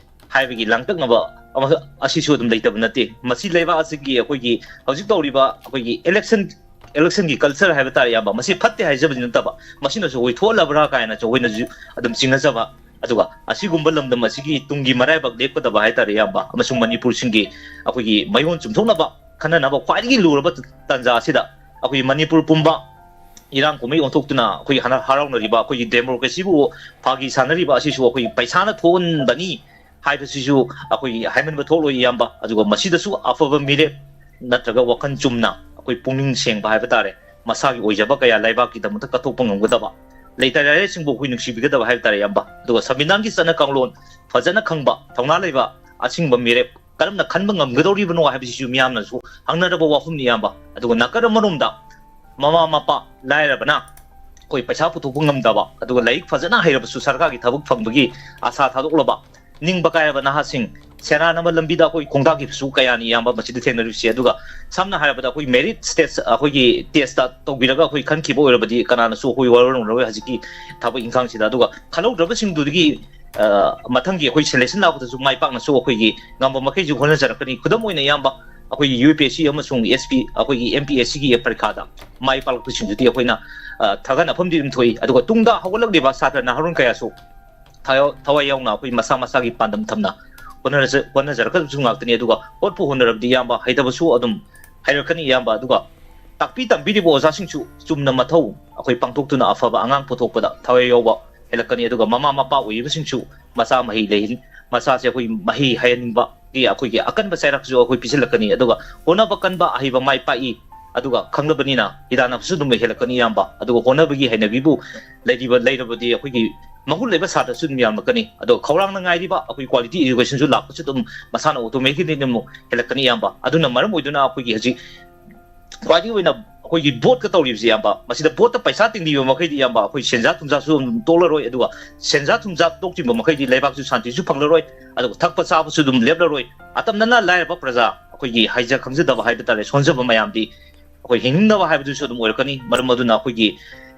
ꯍꯥꯏꯕꯒꯤ ꯂꯥꯡꯇꯛꯅꯕ ꯑꯃ ꯑꯁꯤꯁꯨ ꯑꯗꯨꯝ ꯂꯩꯇꯕ ꯅꯠꯇꯦ꯫ ꯃꯁꯤ ꯂꯩꯕꯥꯛ ꯑꯁꯤꯒꯤ ꯑꯩꯈꯣꯏꯒꯤ ꯍꯧꯖꯤꯛ ꯇꯧꯔꯤꯕ ꯑꯩꯈꯣꯏꯒꯤ ꯏꯂꯦꯛꯁꯟ, ꯏꯂꯦꯛꯁꯟꯒꯤ ꯀꯜꯆꯔ ꯍꯥꯏꯕ ꯇꯥꯔꯦ ꯏꯌꯥꯝꯕ, ꯃꯁꯤ ꯐꯠꯇꯦ ꯍꯥꯏꯖꯕꯗꯤ ꯅꯠꯇꯕ, ꯃꯁꯤꯅꯁꯨ ꯑꯩꯈꯣꯏ ꯊꯣꯛꯍꯜꯂꯕ꯭ꯔꯥ ꯀꯥꯏꯅꯁꯨ ꯑꯩꯈꯣꯏꯅꯁꯨ ꯑꯗꯨꯝ ꯆꯤꯡꯅꯖꯕ꯫ ꯑꯗꯨꯒ ꯑꯁꯤꯒꯨꯝꯕ ꯂꯝꯗꯝ ꯑꯁꯤꯒꯤ ꯇꯨꯡꯒꯤ ꯃꯔꯥꯏꯕꯛ ꯂꯦꯞꯀꯗꯕ ꯍꯥꯏꯇꯥꯔꯦ ꯏꯌꯥꯝꯕ, ꯑꯃꯁꯨꯡ ꯃꯅꯤꯄꯨꯔꯁꯤꯡꯒꯤ ꯑꯩꯈꯣꯏꯒꯤ ꯃꯌꯣꯟ ꯆꯨꯝꯊꯣꯛꯅꯕ ꯈꯟꯅꯅꯕ ꯈ꯭ꯋꯥꯏꯗꯒꯤ ꯂꯨꯔꯕ ꯇꯥꯟꯖꯥ ꯑꯁꯤꯗ ꯑꯩꯈꯣꯏꯒꯤ ꯃꯅꯤꯄꯨꯔ ꯄꯨꯝꯕ ꯏꯔꯥꯡ ꯀꯨꯝꯍꯩ ꯑꯣꯟꯊꯣꯛꯇꯨꯅ ꯑꯩꯈꯣꯏꯒꯤ ꯍꯥꯟꯅ ꯍꯔꯥꯎꯅꯔꯤꯕ ꯑꯩꯈꯣꯏꯒꯤ ꯗꯦꯃꯣꯀ꯭ꯔꯦꯁꯤꯕꯨ ꯐꯥꯒꯤ ꯁꯥꯟꯅꯔꯤꯕ ꯑꯁꯤꯁꯨ ꯑꯩꯈꯣꯏꯒꯤ ꯄꯩꯁꯥꯅ ꯊꯣꯛꯍꯟꯕꯅꯤ ꯍꯥꯏꯕꯁꯤꯁꯨ ꯑꯩꯈꯣꯏꯒꯤ ꯍꯥꯏꯃꯟꯕ ꯊꯣꯛꯂꯣꯏ ꯏꯌꯥꯝꯕ꯫ ꯑꯗꯨꯒ ꯃꯁꯤꯗꯁꯨ ꯑꯐꯕ ꯃꯤꯔꯦꯞ ꯅꯠꯇ꯭ꯔꯒ ꯋꯥꯈꯜ ꯆꯨꯝꯅ ꯑꯩꯈꯣꯏ ꯄꯨꯛꯅꯤꯡ ꯁꯦꯡꯕ ꯍꯥꯏꯕ ꯇꯥꯔꯦ, ꯃꯁꯥꯒꯤ ꯑꯣꯏꯖꯕ ꯀꯌꯥ ꯂꯩꯕꯥꯛꯀꯤꯗꯃꯛꯇ ꯀꯠꯊꯣꯛꯄ ꯉꯝꯒꯗꯕ, ꯂꯩꯇ ꯂꯥꯏꯔꯁꯤꯡꯕꯨ ꯑꯩꯈꯣꯏ ꯅꯨꯡꯁꯤꯕꯤꯒꯗꯕ ꯍꯥꯏꯕ ꯇꯥꯔꯦ ꯏꯌꯥꯝꯕ꯫ ꯑꯗꯨꯒ ꯁꯪꯕꯤꯙꯥꯟꯒꯤ ꯆꯠꯅ ꯀꯥꯡꯂꯣꯟ ꯐꯖꯅ ꯈꯪꯕ, ꯊꯧꯅꯥ ꯂꯩꯕ, ꯑꯁꯤꯒꯨꯝꯕ ꯃꯤꯔꯦꯞ ꯀꯔꯝꯅ ꯈꯟꯕ ꯉꯝꯒꯗꯧꯔꯤꯕꯅꯣ ꯍꯥꯏꯕꯁꯤꯁꯨ ꯃꯤꯌꯥꯝꯅꯁꯨ ꯍꯪꯅꯔꯕ ꯋꯥꯐꯝꯅꯤ ꯏꯌꯥꯝꯕ꯫ ꯑꯗꯨꯒ ꯅꯥꯀꯟ ꯑꯃꯔꯣꯝꯗ ꯃꯃꯥ ꯃꯄꯥ ꯂꯥꯏꯔꯕꯅ ꯑꯩꯈꯣꯏ ꯄꯩꯁꯥ ꯄꯨꯊꯣꯛꯄ ꯉꯝꯗꯕ, ꯑꯗꯨꯒ ꯂꯥꯏꯔꯤꯛ ꯐꯖꯅ ꯍꯩꯔꯕꯁꯨ ꯁꯔꯀꯥꯔꯒꯤ ꯊꯕꯛ ꯐꯪꯕꯒꯤ ꯑꯁꯥ ꯊꯥꯗꯣꯛꯂꯕ ꯅꯤꯡꯕ ꯀꯥꯏꯔꯕ ꯅꯍꯥꯁꯤꯡ ꯁꯦꯟꯗꯥꯟꯅꯕ ꯂꯝꯕꯤꯗ ꯑꯩꯈꯣꯏ ꯈꯣꯡꯗꯥꯈꯤꯕꯁꯨ ꯀꯌꯥꯅꯤ ꯏꯌꯥꯝꯕ ꯃꯁꯤꯗ ꯊꯦꯡꯅꯔꯤꯕꯁꯦ꯫ ꯑꯗꯨꯒ ꯁꯝꯅ ꯍꯥꯏꯔꯕꯗ ꯑꯩꯈꯣꯏ ꯃꯦꯔꯤꯠ ꯁ꯭ꯇꯦꯠꯁ ꯑꯩꯈꯣꯏꯒꯤ ꯇꯦꯁꯇ ꯇꯧꯕꯤꯔꯒ ꯑꯩꯈꯣꯏ ꯈꯟꯈꯤꯕ ꯑꯣꯏꯔꯕꯗꯤ ꯀꯅꯥꯅꯁꯨ ꯑꯩꯈꯣꯏ ꯋꯥꯔꯧꯔꯝꯂꯔꯣꯏ ꯍꯧꯖꯤꯛꯀꯤ ꯊꯕꯛ ꯏꯪꯈꯥꯡꯁꯤꯗ꯫ ꯑꯗꯨꯒ ꯈꯜꯍꯧꯗ꯭ꯔꯕꯁꯤꯡꯗꯨꯗꯒꯤ, ꯑ, ꯃꯊꯪꯒꯤ ꯑꯩꯈꯣꯏ ꯁꯦꯂꯦꯛꯁꯟ ꯂꯥꯛꯄꯗꯁꯨ ꯃꯥꯏ ꯄꯥꯛꯅꯁꯨ ꯑꯩꯈꯣꯏꯒꯤ ꯉꯝꯕ ꯃꯈꯩꯁꯨ ꯍꯣꯠꯅꯖꯔꯛꯀꯅꯤ꯫ ꯈꯨꯗꯝ ꯑꯣꯏꯅ ꯏꯌꯥꯝꯕ ꯑꯩꯈꯣꯏꯒꯤ ꯌꯨ ꯄꯤ ꯑꯦꯁ ꯁꯤ ꯑꯃꯁꯨꯡ ꯑꯦꯁ ꯄꯤ ꯑꯩꯈꯣꯏꯒꯤ ꯑꯦꯝ ꯄꯤ ꯑꯦꯁ ꯁꯤꯒꯤ ꯄꯔꯤꯈꯥꯗ ꯃꯥꯏ ꯄꯥꯛꯂꯛꯄꯁꯤꯡꯗꯨꯗꯤ ꯑꯩꯈꯣꯏꯅ, ꯑ, ꯊꯥꯒꯠꯅꯐꯝꯗꯤ ꯑꯗꯨꯝ ꯊꯣꯛꯏ꯫ ꯑꯗꯨꯒ ꯇꯨꯡꯗ ꯍꯧꯒꯠꯂꯛꯂꯤꯕ ꯁꯥꯇ꯭ꯔ ꯅꯍꯥꯔꯣꯜ ꯀꯌꯥꯁꯨ ꯊꯋꯥꯏ ꯊꯋꯥꯏ ꯌꯥꯎꯅ ꯑꯩꯈꯣꯏ ꯃꯁꯥ ꯃꯁꯥꯒꯤ ꯄꯥꯟꯗꯝ ꯊꯝꯅ ꯍꯣꯠꯅꯔꯖ-, ꯍꯣꯠꯅꯖꯔꯛꯀꯗꯕꯁꯨ ꯉꯥꯛꯇꯅꯤ꯫ ꯑꯗꯨꯒ ꯍꯣꯠꯄꯨ ꯍꯣꯠꯅꯔꯕꯗꯤ ꯏꯌꯥꯝꯕ, ꯍꯩꯇꯕꯁꯨ ꯑꯗꯨꯝ ꯍꯩꯔꯛꯀꯅꯤ ꯏꯌꯥꯝꯕ꯫ ꯑꯗꯨꯒ ꯇꯥꯛꯄꯤ ꯇꯝꯕꯤꯔꯤꯕ ꯑꯣꯖꯥꯁꯤꯡꯁꯨ ꯆꯨꯝꯅ ꯃꯊꯧ ꯑꯩꯈꯣꯏ ꯄꯥꯡꯊꯣꯛꯇꯨꯅ ꯑꯐꯕ ꯑꯉꯥꯡ ꯄꯨꯊꯣꯛꯄꯗ ꯊꯋꯥꯏ ꯌꯥꯎꯕ ꯍꯦꯜꯂꯛꯀꯅꯤ꯫ ꯑꯗꯨꯒ ꯃꯃꯥ ꯃꯄꯥ ꯑꯣꯏꯔꯤꯕꯁꯤꯡꯁꯨ ꯃꯆꯥ ꯃꯍꯩ ꯂꯩꯍꯟ-, ꯃꯆꯥꯁꯦ ꯑꯩꯈꯣꯏ ꯃꯍꯩ ꯍꯩꯍꯟꯅꯤꯡꯕꯒꯤ ꯑꯩꯈꯣꯏꯒꯤ ꯑꯀꯟꯕ ꯆꯩꯔꯥꯛꯁꯨ ꯑꯩꯈꯣꯏ ꯄꯤꯁꯤꯜꯂꯛꯀꯅꯤ꯫ ꯑꯗꯨꯒ ꯍꯣꯠꯅꯕ ꯀꯟꯕ ꯑꯍꯩꯕ ꯃꯥꯏ ꯄꯥꯛꯏ꯫ ꯑꯗꯨꯒ ꯈꯪꯂꯕꯅꯤꯅ ꯍꯤꯗꯥꯟꯅꯕꯁꯨ ꯑꯗꯨꯝ ꯍꯦꯜꯂꯛꯀꯅꯤ ꯏꯌꯥꯝꯕ꯫ ꯑꯗꯨꯒ ꯍꯣꯠꯅꯕꯒꯤ ꯍꯩꯅꯕꯤꯕꯨ ꯂꯩꯔꯤꯕ, ꯂꯩꯔꯕꯗꯤ ꯑꯩꯈꯣꯏꯒꯤ ꯃꯒꯨꯟ ꯂꯩꯕ ꯁꯥꯇ꯭ꯔꯁꯨ ꯑꯗꯨꯝ ꯌꯥꯝꯂꯛꯀꯅꯤ꯫ ꯑꯗꯣ ꯈꯧꯔꯥꯡꯅ ꯉꯥꯏꯔꯤꯕ ꯑꯩꯈꯣꯏ quality educationꯁꯨ ꯂꯥꯛꯄꯁꯨ ꯑꯗꯨꯝ ꯃꯁꯥꯅ automatically ꯑꯗꯨꯝ ꯍꯦꯜꯂꯛꯀꯅꯤ ꯏꯌꯥꯝꯕ꯫ ꯑꯗꯨꯅ ꯃꯔꯝ ꯑꯣꯏꯗꯨꯅ ꯑꯩꯈꯣꯏꯒꯤ ꯍꯧꯖꯤꯛ ꯈ꯭ꯋꯥꯏꯗꯒꯤ ꯑꯣꯏꯅ ꯑꯩꯈꯣꯏꯒꯤ ꯕꯣꯠꯀ ꯇꯧꯔꯤꯕꯁꯤ ꯏꯌꯥꯝꯕ, ꯃꯁꯤꯗ ꯕꯣꯠꯇ ꯄꯩꯁꯥ ꯇꯤꯡꯕꯤꯕ ꯃꯈꯩꯗꯤ ꯏꯌꯥꯝꯕ, ꯑꯩꯈꯣꯏ ꯁꯦꯟꯖꯥ ꯊꯨꯝꯖꯥꯁꯨ ꯑꯗꯨꯝ ꯇꯣꯛꯂꯔꯣꯏ꯫ ꯑꯗꯨꯒ ꯁꯦꯟꯖꯥ ꯊꯨꯝꯖꯥ ꯇꯣꯛꯇ꯭ꯔꯤꯕ ꯃꯈꯩꯗꯤ ꯂꯩꯕꯥꯛꯁꯨ ꯁꯥꯟꯇꯤꯁꯨ ꯐꯪꯂꯔꯣꯏ꯫ ꯑꯗꯨꯒ ꯊꯛꯄ ꯆꯥꯕꯁꯨ ꯑꯗꯨꯝ ꯂꯦꯞꯂꯔꯣꯏ꯫ ꯑꯇꯝꯅꯅ ꯂꯥꯏꯔꯕ ꯄ꯭ꯔꯖꯥ, ꯑꯩꯈꯣꯏꯒꯤ ꯍꯩꯖ ꯈꯪꯖꯗꯕ ꯍꯥꯏꯕ ꯇꯥꯔꯦ, ꯁꯣꯟꯖꯕ ꯃꯌꯥꯝꯗꯤ ꯑꯩꯈꯣꯏ ꯍꯤꯡꯅꯤꯡꯗꯕ ꯍꯥꯏꯕꯗꯨꯁꯨ ꯑꯗꯨꯝ ꯑꯣꯏꯔꯛꯀꯅꯤ꯫ ꯃꯔꯝ ꯑꯗꯨꯅ ꯑꯩꯈꯣꯏꯒꯤ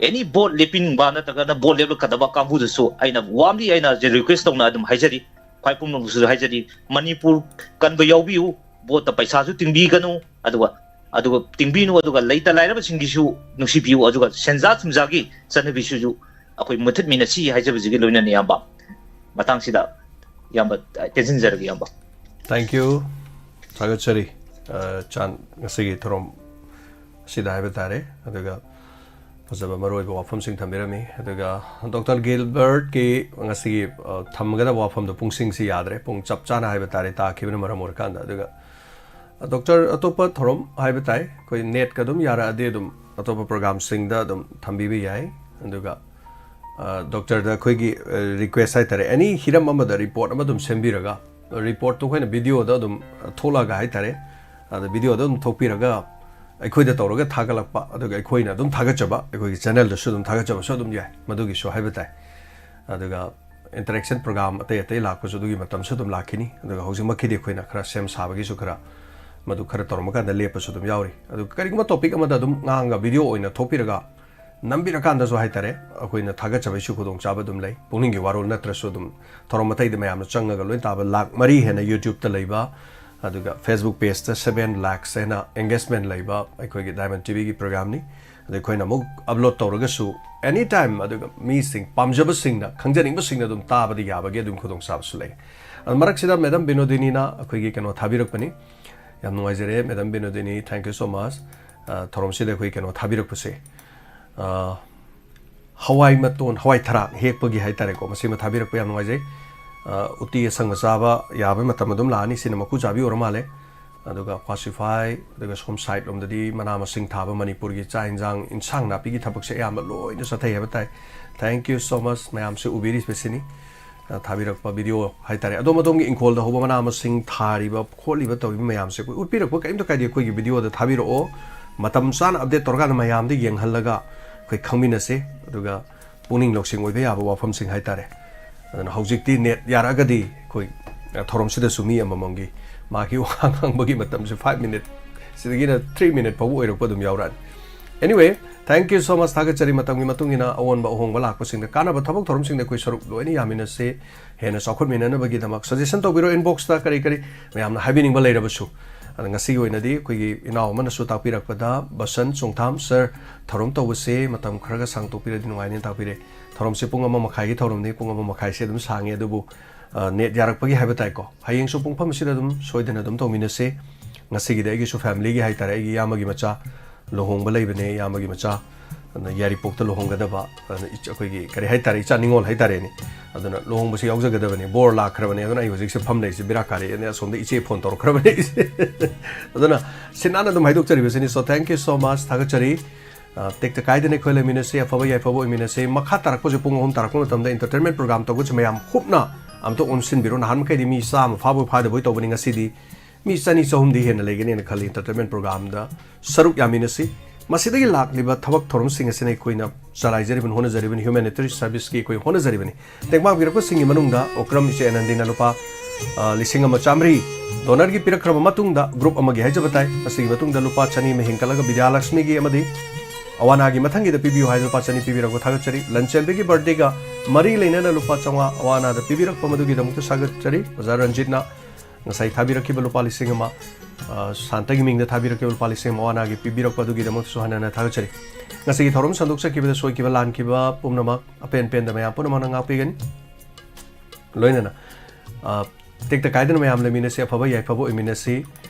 any ꯕꯣꯠ ꯂꯦꯞꯄꯤꯅꯤꯡꯕ ꯅꯠꯇ꯭ꯔꯒꯅ ꯕꯣꯠ ꯂꯦꯞꯂꯛꯀꯗꯕ ꯀꯥꯡꯕꯨꯗꯁꯨ ꯑꯩꯅ warmly ꯑꯩꯅ request ꯇꯧꯅ ꯑꯗꯨꯝ ꯍꯥꯏꯖꯔꯤ, ꯈ꯭ꯋꯥꯏ ꯄꯨꯝꯅꯃꯛꯁꯨ ꯍꯥꯏꯖꯔꯤ, ꯃꯅꯤꯄꯨꯔ ꯀꯟꯕ ꯌꯥꯎꯕꯤꯌꯨ, ꯕꯣꯠꯇ ꯄꯩꯁꯥꯁꯨ ꯇꯤꯡꯕꯤꯒꯅꯨ, ꯑꯗꯨꯒ, ꯑꯗꯨꯒ ꯇꯤꯡꯕꯤꯅꯨ, ꯑꯗꯨꯒ ꯂꯩꯇ ꯂꯥꯏꯔꯕꯁꯤꯡꯒꯤꯁꯨ ꯅꯨꯡꯁꯤꯕꯤꯌꯨ, ꯑꯗꯨꯒ ꯁꯦꯟꯖꯥ ꯊꯨꯝꯖꯥꯒꯤ ꯆꯠꯅꯕꯤꯁꯤꯁꯨ ꯑꯩꯈꯣꯏ ꯃꯨꯊꯠꯃꯤꯟꯅꯁꯤ ꯍꯥꯏꯖꯕꯁꯤꯒꯤ ꯂꯣꯏꯅꯅ ꯏꯌꯥꯝꯕ, ꯃꯇꯥꯡꯁꯤꯗ ꯏꯌꯥꯝꯕ ꯇꯦꯟꯁꯤꯟꯖꯔꯒꯦ ꯏꯌꯥꯝꯕ꯫ Thank you꯫ ꯊꯥꯒꯠꯆꯔꯤ꯫ ꯑ, ꯆꯥꯟ, ꯉꯁꯤꯒꯤ ꯊꯧꯔꯝ ꯑꯁꯤꯗ ꯍꯥꯏꯕ ꯇꯥꯔꯦ꯫ ꯑꯗꯨꯒ ꯐꯖꯕ ꯃꯔꯨꯑꯣꯏꯕ ꯋꯥꯐꯝꯁꯤꯡ ꯊꯝꯕꯤꯔꯝꯃꯤ꯫ ꯑꯗꯨꯒ ꯗꯣꯛꯇꯔ ꯒꯤꯜꯕꯔꯠꯀꯤ ꯉꯁꯤꯒꯤ, ꯑ, ꯊꯝꯒꯗꯕ ꯋꯥꯐꯝꯗꯣ ꯄꯨꯡꯁꯤꯡꯁꯤ ꯌꯥꯗ꯭ꯔꯦ, ꯄꯨꯡ ꯆꯞ ꯆꯥꯅ ꯍꯥꯏꯕ ꯇꯥꯔꯦ ꯇꯥꯈꯤꯕꯅ ꯃꯔꯝ ꯑꯣꯏꯔꯀꯥꯟꯗ꯫ ꯑꯗꯨꯒ ꯗꯣꯛꯇꯔ, ꯑꯇꯣꯞꯄ ꯊꯧꯔꯝ ꯍꯥꯏꯕ ꯇꯥꯏ, ꯑꯩꯈꯣꯏ netꯀ ꯑꯗꯨꯝ ꯌꯥꯔꯛꯑꯗꯤ ꯑꯗꯨꯝ ꯑꯇꯣꯞꯄ programꯁꯤꯡꯗ ꯑꯗꯨꯝ ꯊꯝꯕꯤꯕ ꯌꯥꯏ꯫ ꯑꯗꯨꯒ, ꯑ, ꯗꯣꯛꯇꯔꯗ ꯑꯩꯈꯣꯏꯒꯤ, ꯑ, request ꯍꯥꯏ ꯇꯥꯔꯦ, any ꯍꯤꯔꯝ ꯑꯃꯗ report ꯑꯃ ꯑꯗꯨꯝ ꯁꯦꯝꯕꯤꯔꯒ, reportꯇꯣ ꯑꯩꯈꯣꯏꯅ videoꯗ ꯑꯗꯨꯝ ꯊꯣꯛꯂꯛꯑꯒ ꯍꯥꯏ ꯇꯥꯔꯦ, ꯑꯗ videoꯗ ꯑꯗꯨꯝ ꯊꯣꯛꯄꯤꯔꯒ ꯑꯩꯈꯣꯏꯗ ꯇꯧꯔꯒ ꯊꯥꯒꯠꯂꯛꯄ, ꯑꯗꯨꯒ ꯑꯩꯈꯣꯏꯅ ꯑꯗꯨꯝ ꯊꯥꯒꯠꯆꯕ, ꯑꯩꯈꯣꯏꯒꯤ channelꯗꯁꯨ ꯑꯗꯨꯝ ꯊꯥꯒꯠꯆꯕꯁꯨ ꯑꯗꯨꯝ ꯌꯥꯏ, ꯃꯗꯨꯒꯤꯁꯨ ꯍꯥꯏꯕ ꯇꯥꯏ꯫ ꯑꯗꯨꯒ interaction program ꯑꯇꯩ ꯑꯇꯩ ꯂꯥꯛꯄꯁꯨ ꯑꯗꯨꯒꯤ ꯃꯇꯝꯁꯨ ꯑꯗꯨꯝ ꯂꯥꯛꯈꯤꯅꯤ꯫ ꯑꯗꯨꯒ ꯍꯧꯖꯤꯛꯃꯛꯀꯤꯗꯤ ꯑꯩꯈꯣꯏꯅ ꯈꯔ ꯁꯦꯝ ꯁꯥꯕꯒꯤꯁꯨ ꯈꯔ ꯃꯗꯨ ꯈꯔ ꯇꯧꯔꯝꯃꯀꯥꯟꯗ ꯂꯦꯞꯄꯁꯨ ꯑꯗꯨꯝ ꯌꯥꯎꯔꯤ꯫ ꯑꯗꯨ ꯀꯔꯤꯒꯨꯝꯕ topic ꯑꯃꯗ ꯑꯗꯨꯝ ꯉꯥꯡꯉꯒ video ꯑꯣꯏꯅ ꯊꯣꯛꯄꯤꯔꯒ ꯅꯝꯕꯤꯔꯀꯥꯟꯗꯁꯨ ꯍꯥꯏ ꯇꯥꯔꯦ, ꯑꯩꯈꯣꯏꯅ ꯊꯥꯒꯠꯆꯕꯩꯁꯨ ꯈꯨꯗꯣꯡꯆꯥꯕ ꯑꯗꯨꯝ ꯂꯩ꯫ ꯄꯨꯛꯅꯤꯡꯒꯤ ꯋꯥꯔꯣꯜ ꯅꯠꯇ꯭ꯔꯁꯨ ꯑꯗꯨꯝ ꯊꯧꯔꯝ ꯑꯇꯩꯗ ꯃꯌꯥꯝꯅ ꯆꯪꯉꯒ ꯂꯣꯏ ꯇꯥꯕ ꯂꯥꯛ ꯃꯔꯤ ꯍꯦꯟꯅ YouTubeꯇ ꯂꯩꯕ, ꯑꯗꯨꯒ Facebook pageꯇ seven lakhs ꯍꯦꯟꯅ engagement ꯂꯩꯕ ꯑꯩꯈꯣꯏꯒꯤ Diamond TVꯒꯤ programꯅꯤ꯫ ꯑꯗ ꯑꯩꯈꯣꯏꯅ ꯑꯃꯨꯛ upload ꯇꯧꯔꯒꯁꯨ anytime, ꯑꯗꯨꯒ ꯃꯤꯁꯤꯡ, ꯄꯥꯝꯖꯕꯁꯤꯡꯅ, ꯈꯪꯖꯅꯤꯡꯕꯁꯤꯡꯅ ꯑꯗꯨꯝ ꯇꯥꯕꯗꯤ ꯌꯥꯕꯒꯤ ꯑꯗꯨꯝ ꯈꯨꯗꯣꯡꯆꯥꯕꯁꯨ ꯂꯩ꯫ ꯑꯗꯨ ꯃꯔꯛꯁꯤꯗ ꯃꯦꯗꯥꯝ ꯕꯤꯅꯣꯗꯤꯅꯤꯅ ꯑꯩꯈꯣꯏꯒꯤ ꯀꯩꯅꯣ ꯊꯥꯕꯤꯔꯛꯄꯅꯤ꯫ ꯌꯥꯝ ꯅꯨꯡꯉꯥꯏꯖꯔꯦ, madam Binodini, thank you so much꯫ ꯑ, ꯊꯧꯔꯝꯁꯤꯗ ꯑꯩꯈꯣꯏ ꯀꯩꯅꯣ ꯊꯥꯕꯤꯔꯛꯄꯁꯦ, ꯑ, ꯍꯋꯥꯏ ꯃꯇꯣꯟ, ꯍꯋꯥꯏ ꯊꯔꯥꯛ ꯍꯦꯛꯄꯒꯤ ꯍꯥꯏꯇꯥꯔꯦꯀꯣ, ꯃꯁꯤꯃ ꯊꯥꯕꯤꯔꯛꯄ ꯌꯥꯝ ꯅꯨꯡꯉꯥꯏꯖꯩ꯫ ꯑ, ꯎꯇꯤ ꯑꯁꯪꯕ ꯆꯥꯕ ꯌꯥꯕ ꯃꯇꯝ ꯑꯗꯨꯝ ꯂꯥꯛꯑꯅꯤ꯫ ꯁꯤꯅ ꯃꯀꯨ ꯆꯥꯕꯤ ꯑꯣꯏꯔ ꯃꯥꯜꯂꯦ꯫ ꯑꯗꯨꯒ ꯄꯥꯁꯤꯐꯥꯏ, ꯑꯗꯨꯒ ꯁꯣꯝ ꯁꯥꯏꯠ ꯂꯣꯝꯗꯗꯤ ꯃꯅꯥ ꯃꯁꯤꯡ ꯊꯥꯕ, ꯃꯅꯤꯄꯨꯔꯒꯤ ꯆꯥꯛ ꯌꯦꯟꯁꯥꯡ, ꯏꯟꯁꯥꯡ ꯅꯥꯄꯤꯒꯤ ꯊꯕꯛꯁꯦ ꯑꯌꯥꯝꯕ ꯂꯣꯏꯅ ꯆꯠꯊꯩ ꯍꯥꯏꯕ ꯇꯥꯏ꯫ Thank you so much ꯃꯌꯥꯝꯁꯦ ꯎꯕꯤꯔꯤꯕꯁꯤꯅꯤ꯫ ꯑ, ꯊꯥꯕꯤꯔꯛꯄ ꯚꯤꯗꯤꯑꯣ ꯍꯥꯏꯇꯥꯔꯦ, ꯑꯗꯣꯝ ꯑꯗꯣꯝꯒꯤ ꯏꯪꯈꯣꯜꯗ ꯍꯧꯕ ꯃꯅꯥ ꯃꯁꯤꯡ ꯊꯥꯔꯤꯕ ꯈꯣꯠꯂꯤꯕ ꯇꯧꯔꯤꯕ ꯃꯌꯥꯝꯁꯦ ꯑꯩꯈꯣꯏ ꯎꯠꯄꯤꯔꯛꯄ ꯀꯔꯤꯝꯇ ꯀꯥꯏꯗꯦ꯫ ꯑꯩꯈꯣꯏꯒꯤ ꯚꯤꯗꯤꯑꯣꯗ ꯊꯥꯕꯤꯔꯛꯑꯣ, ꯃꯇꯝ ꯆꯥꯅ ꯑꯞꯗꯦꯠ ꯇꯧꯔꯀꯥꯟꯗ ꯃꯌꯥꯝꯗ ꯌꯦꯡꯍꯜꯂꯒ ꯑꯩꯈꯣꯏ ꯈꯪꯃꯤꯟꯅꯁꯦ꯫ ꯑꯗꯨꯒ ꯄꯨꯛꯅꯤꯡ ꯂꯧꯁꯤꯡ ꯑꯣꯏꯕ ꯌꯥꯕ ꯋꯥꯐꯝꯁꯤꯡ ꯍꯥꯏꯇꯥꯔꯦ꯫ ꯑꯗꯨꯅ ꯍꯧꯖꯤꯛꯇꯤ ꯅꯦꯠ ꯌꯥꯔꯛꯑꯒꯗꯤ ꯑꯩꯈꯣꯏ, ꯑ, ꯊꯧꯔꯝꯁꯤꯗꯁꯨ ꯃꯤ ꯑꯃꯃꯝꯒꯤ ꯃꯥꯒꯤ ꯋꯥ ꯉꯥꯡꯕꯒꯤ ꯃꯇꯝꯁꯦ five minute, ꯁꯤꯗꯒꯤꯅ three minute ꯐꯥꯎꯕ ꯑꯣꯏꯔꯛꯄ ꯑꯗꯨꯝ ꯌꯥꯎꯔꯛꯑꯅꯤ꯫ Anyway, thank you so much꯫ ꯊꯥꯒꯠꯆꯔꯤ꯫ ꯃꯇꯝꯒꯤ ꯃꯇꯨꯡ ꯏꯟꯅ ꯑꯑꯣꯟꯕ ꯑꯍꯣꯡꯕ ꯂꯥꯛꯄꯁꯤꯡꯗ ꯀꯥꯟꯅꯕ ꯊꯕꯛ ꯊꯧꯔꯝꯁꯤꯡꯗ ꯑꯩꯈꯣꯏ ꯁꯔꯨꯛ ꯂꯣꯏꯅ ꯌꯥꯃꯤꯟꯅꯁꯦ꯫ ꯍꯦꯟꯅ ꯆꯥꯎꯈꯠꯃꯤꯟꯅꯅꯕꯒꯤꯗꯃꯛ suggestion ꯇꯧꯕꯤꯔꯣ inbox ꯇ, ꯀꯔꯤ ꯀꯔꯤ ꯃꯌꯥꯝꯅ ꯍꯥꯏꯕꯤꯅꯤꯡꯕ ꯂꯩꯔꯕꯁꯨ꯫ ꯑꯗ ꯉꯁꯤꯒꯤ ꯑꯣꯏꯅꯗꯤ ꯑꯩꯈꯣꯏꯒꯤ ꯏꯅꯥꯎ ꯑꯃꯅꯁꯨ ꯇꯥꯛꯄꯤꯔꯛꯄꯗ, ꯕꯁꯟ ꯆꯣꯡꯊꯥꯝ ꯁꯔ, ꯊꯧꯔꯝ ꯇꯧꯕꯁꯦ ꯃꯇꯝ ꯈꯔꯒ ꯁꯥꯡꯗꯣꯛꯄꯤꯔꯗꯤ ꯅꯨꯡꯉꯥꯏꯅꯦꯅ ꯇꯥꯛꯄꯤꯔꯦ꯫ ꯊꯧꯔꯝꯁꯦ ꯄꯨꯡ ꯑꯃ ꯃꯈꯥꯏꯒꯤ ꯊꯧꯔꯝꯅꯤ, ꯄꯨꯡ ꯑꯃ ꯃꯈꯥꯏꯁꯦ ꯑꯗꯨꯝ ꯁꯥꯡꯉꯦ, ꯑꯗꯨꯕꯨ, ꯑ, ꯅꯦꯠ ꯌꯥꯔꯛꯄꯒꯤ ꯍꯥꯏꯕ ꯇꯥꯏꯀꯣ, ꯍꯌꯦꯡꯁꯨ ꯄꯨꯡꯐꯝ ꯑꯁꯤꯗ ꯑꯗꯨꯝ ꯁꯣꯏꯗꯅ ꯑꯗꯨꯝ ꯇꯧꯃꯤꯟꯅꯁꯦ꯫ ꯉꯁꯤꯒꯤꯗꯤ ꯑꯩꯒꯤꯁꯨ ꯐꯦꯃꯤꯂꯤꯒꯤ ꯍꯥꯏꯇꯥꯔꯦ, ꯑꯩꯒꯤ ꯏꯌꯥꯝꯕꯒꯤ ꯃꯆꯥ ꯂꯨꯍꯣꯡꯕ ꯂꯩꯕꯅꯦ, ꯏꯌꯥꯝꯕꯒꯤ ꯃꯆꯥ, ꯑꯗꯨꯅ ꯌꯥꯏꯔꯤꯄꯣꯛꯇ ꯂꯨꯍꯣꯡꯒꯗꯕ, ꯑꯗꯨꯅ ꯏꯆ-, ꯑꯩꯈꯣꯏꯒꯤ ꯀꯔꯤ ꯍꯥꯏꯇꯥꯔꯦ, ꯏꯆꯥ ꯅꯤꯉꯣꯜ ꯍꯥꯏꯇꯥꯔꯦꯅꯦ꯫ ꯑꯗꯨꯅ ꯂꯨꯍꯣꯡꯕꯁꯤ ꯌꯥꯎꯖꯒꯗꯕꯅꯤ, ꯕꯣꯔ ꯂꯥꯛꯈ꯭ꯔꯕꯅꯤ꯫ ꯑꯗꯨꯅ ꯑꯩ ꯍꯧꯖꯤꯛꯁꯦ ꯐꯝ ꯂꯩꯔꯤꯁꯦ ꯕꯦꯔꯥ ꯀꯥꯔꯦ, ꯑꯩꯅ ꯑꯁꯣꯝꯗ ꯏꯆꯦ ꯐꯣꯟ ꯇꯧꯔꯛꯈ꯭ꯔꯕꯅꯤ ꯑꯩꯁꯦ꯫ ꯑꯗꯨꯅ ꯁꯤꯟ ꯅꯥꯟꯅ ꯑꯗꯨꯝ ꯍꯥꯏꯗꯣꯛꯆꯔꯤꯕꯁꯤꯅꯤ꯫ So thank you so much, ꯊꯥꯒꯠꯆꯔꯤ꯫ ꯑ, ꯇꯦꯛꯇ ꯀꯥꯏꯗꯅ ꯑꯩꯈꯣꯏ ꯂꯩꯃꯤꯟꯅꯁꯤ, ꯑꯐꯕ ꯌꯥꯏꯐꯕ ꯑꯣꯏꯃꯤꯟꯅꯁꯤ꯫ ꯃꯈꯥ ꯇꯥꯔꯛꯄꯁꯦ ꯄꯨꯡ ꯑꯍꯨꯝ ꯇꯥꯔꯛꯄ ꯃꯇꯝꯗ entertainment program ꯇꯧꯕꯁꯦ ꯃꯌꯥꯝ ꯍꯨꯞꯅ ꯑꯝꯇ ꯑꯣꯟꯁꯤꯟꯕꯤꯔꯣ꯫ ꯅꯍꯥꯟ ꯃꯈꯩꯗꯤ ꯃꯤ ꯆꯥꯝꯃ ꯐꯥꯕꯣꯏ ꯐꯥꯗꯕꯣꯏ ꯇꯧꯕꯅꯤ, ꯉꯁꯤꯗꯤ ꯃꯤ ꯆꯅꯤ ꯆꯍꯨꯝꯗꯤ ꯍꯦꯟꯅ ꯂꯩꯒꯅꯦꯅ ꯈꯜꯂꯤ entertainment program ꯗ ꯁꯔꯨꯛ ꯌꯥꯃꯤꯟꯅꯁꯤ꯫ ꯃꯁꯤꯗꯒꯤ ꯂꯥꯛꯂꯤꯕ ꯊꯕꯛ ꯊꯧꯔꯝꯁꯤꯡ ꯑꯁꯤꯅ ꯑꯩꯈꯣꯏꯅ ꯆꯂꯥꯏꯖꯔꯤꯕꯅꯤ, ꯍꯣꯠꯅꯖꯔꯤꯕꯅꯤ, humanitarian service ꯀꯤ ꯑꯩꯈꯣꯏ ꯍꯣꯠꯅꯖꯔꯤꯕꯅꯤ꯫ ꯇꯦꯡꯕꯥꯡ ꯄꯤꯔꯛꯄꯁꯤꯡꯒꯤ ꯃꯅꯨꯡꯗ ꯑꯣꯀ꯭ꯔꯝ ꯏꯆꯦ ꯑꯅꯟꯗꯤꯅ ꯂꯨꯄꯥ, ꯑ, ꯂꯤꯁꯤꯡ ꯑꯃ ꯆꯥꯃꯔꯤ donor ꯒꯤ ꯄꯤꯔꯛꯈ꯭ꯔꯕ ꯃꯇꯨꯡꯗ group ꯑꯃꯒꯤ ꯍꯥꯏꯖꯕ ꯇꯥꯏ, ꯃꯁꯤꯒꯤ ꯃꯇꯨꯡꯗ ꯂꯨꯄꯥ ꯆꯅꯤ ꯑꯃ ꯍꯦꯟꯒꯠꯂꯒ ꯕꯤꯗ꯭ꯌꯥꯂꯛꯁꯃꯤꯒꯤ ꯑꯃꯗꯤ ꯑꯋꯥꯅꯥꯒꯤ ꯃꯊꯪꯒꯤꯗ ꯄꯤꯕꯤꯌꯨ ꯍꯥꯏꯗꯨꯅ ꯂꯨꯄꯥ ꯆꯅꯤ ꯄꯤꯕꯤꯔꯛꯄ ꯊꯥꯒꯠꯆꯔꯤ꯫ ꯂꯟꯆꯦꯟꯕꯤꯒꯤ birthday ꯒ ꯃꯔꯤ ꯂꯩꯅꯅ ꯂꯨꯄꯥ ꯆꯥꯝꯃꯉꯥ ꯑꯋꯥꯅꯥꯗ ꯄꯤꯕꯤꯔꯛꯄ ꯃꯗꯨꯒꯤꯗꯃꯛꯇ ꯊꯥꯒꯠꯆꯔꯤ꯫ ꯑꯣꯖꯥ ꯔꯟꯖꯤꯠꯅ ꯉꯁꯥꯏ ꯊꯥꯕꯤꯔꯛꯈꯤꯕ ꯂꯨꯄꯥ ꯂꯤꯁꯤꯡ ꯑꯃ, ꯑ, ꯁꯥꯟꯇꯒꯤ ꯃꯤꯡꯗ ꯊꯥꯕꯤꯔꯛꯈꯤꯕ ꯂꯨꯄꯥ ꯂꯤꯁꯤꯡ ꯑꯃ ꯑꯋꯥꯅꯥꯒꯤ ꯄꯤꯕꯤꯔꯛꯄ ꯑꯗꯨꯒꯤꯗꯃꯛꯇꯁꯨ ꯍꯟꯅ ꯍꯟꯅ ꯊꯥꯒꯠꯆꯔꯤ꯫ ꯉꯁꯤꯒꯤ ꯊꯧꯔꯝ ꯁꯟꯗꯣꯛꯆꯈꯤꯕꯗ ꯁꯣꯏꯈꯤꯕ ꯂꯥꯟꯈꯤꯕ ꯄꯨꯝꯅꯃꯛ ꯑꯄꯦꯟ ꯄꯦꯟꯗ ꯃꯌꯥꯝ ꯄꯨꯝꯅꯃꯛꯅ ꯉꯥꯛꯄꯤꯒꯅꯤ꯫ ꯂꯣꯏꯅꯅ, ꯑ, ꯇꯦꯛꯇ ꯀꯥꯏꯗꯅ ꯃꯌꯥꯝ ꯂꯩꯃꯤꯟꯅꯁꯤ, ꯑꯐꯕ ꯌꯥꯏꯐꯕ ꯑꯣꯏꯃꯤꯟꯅꯁꯤ,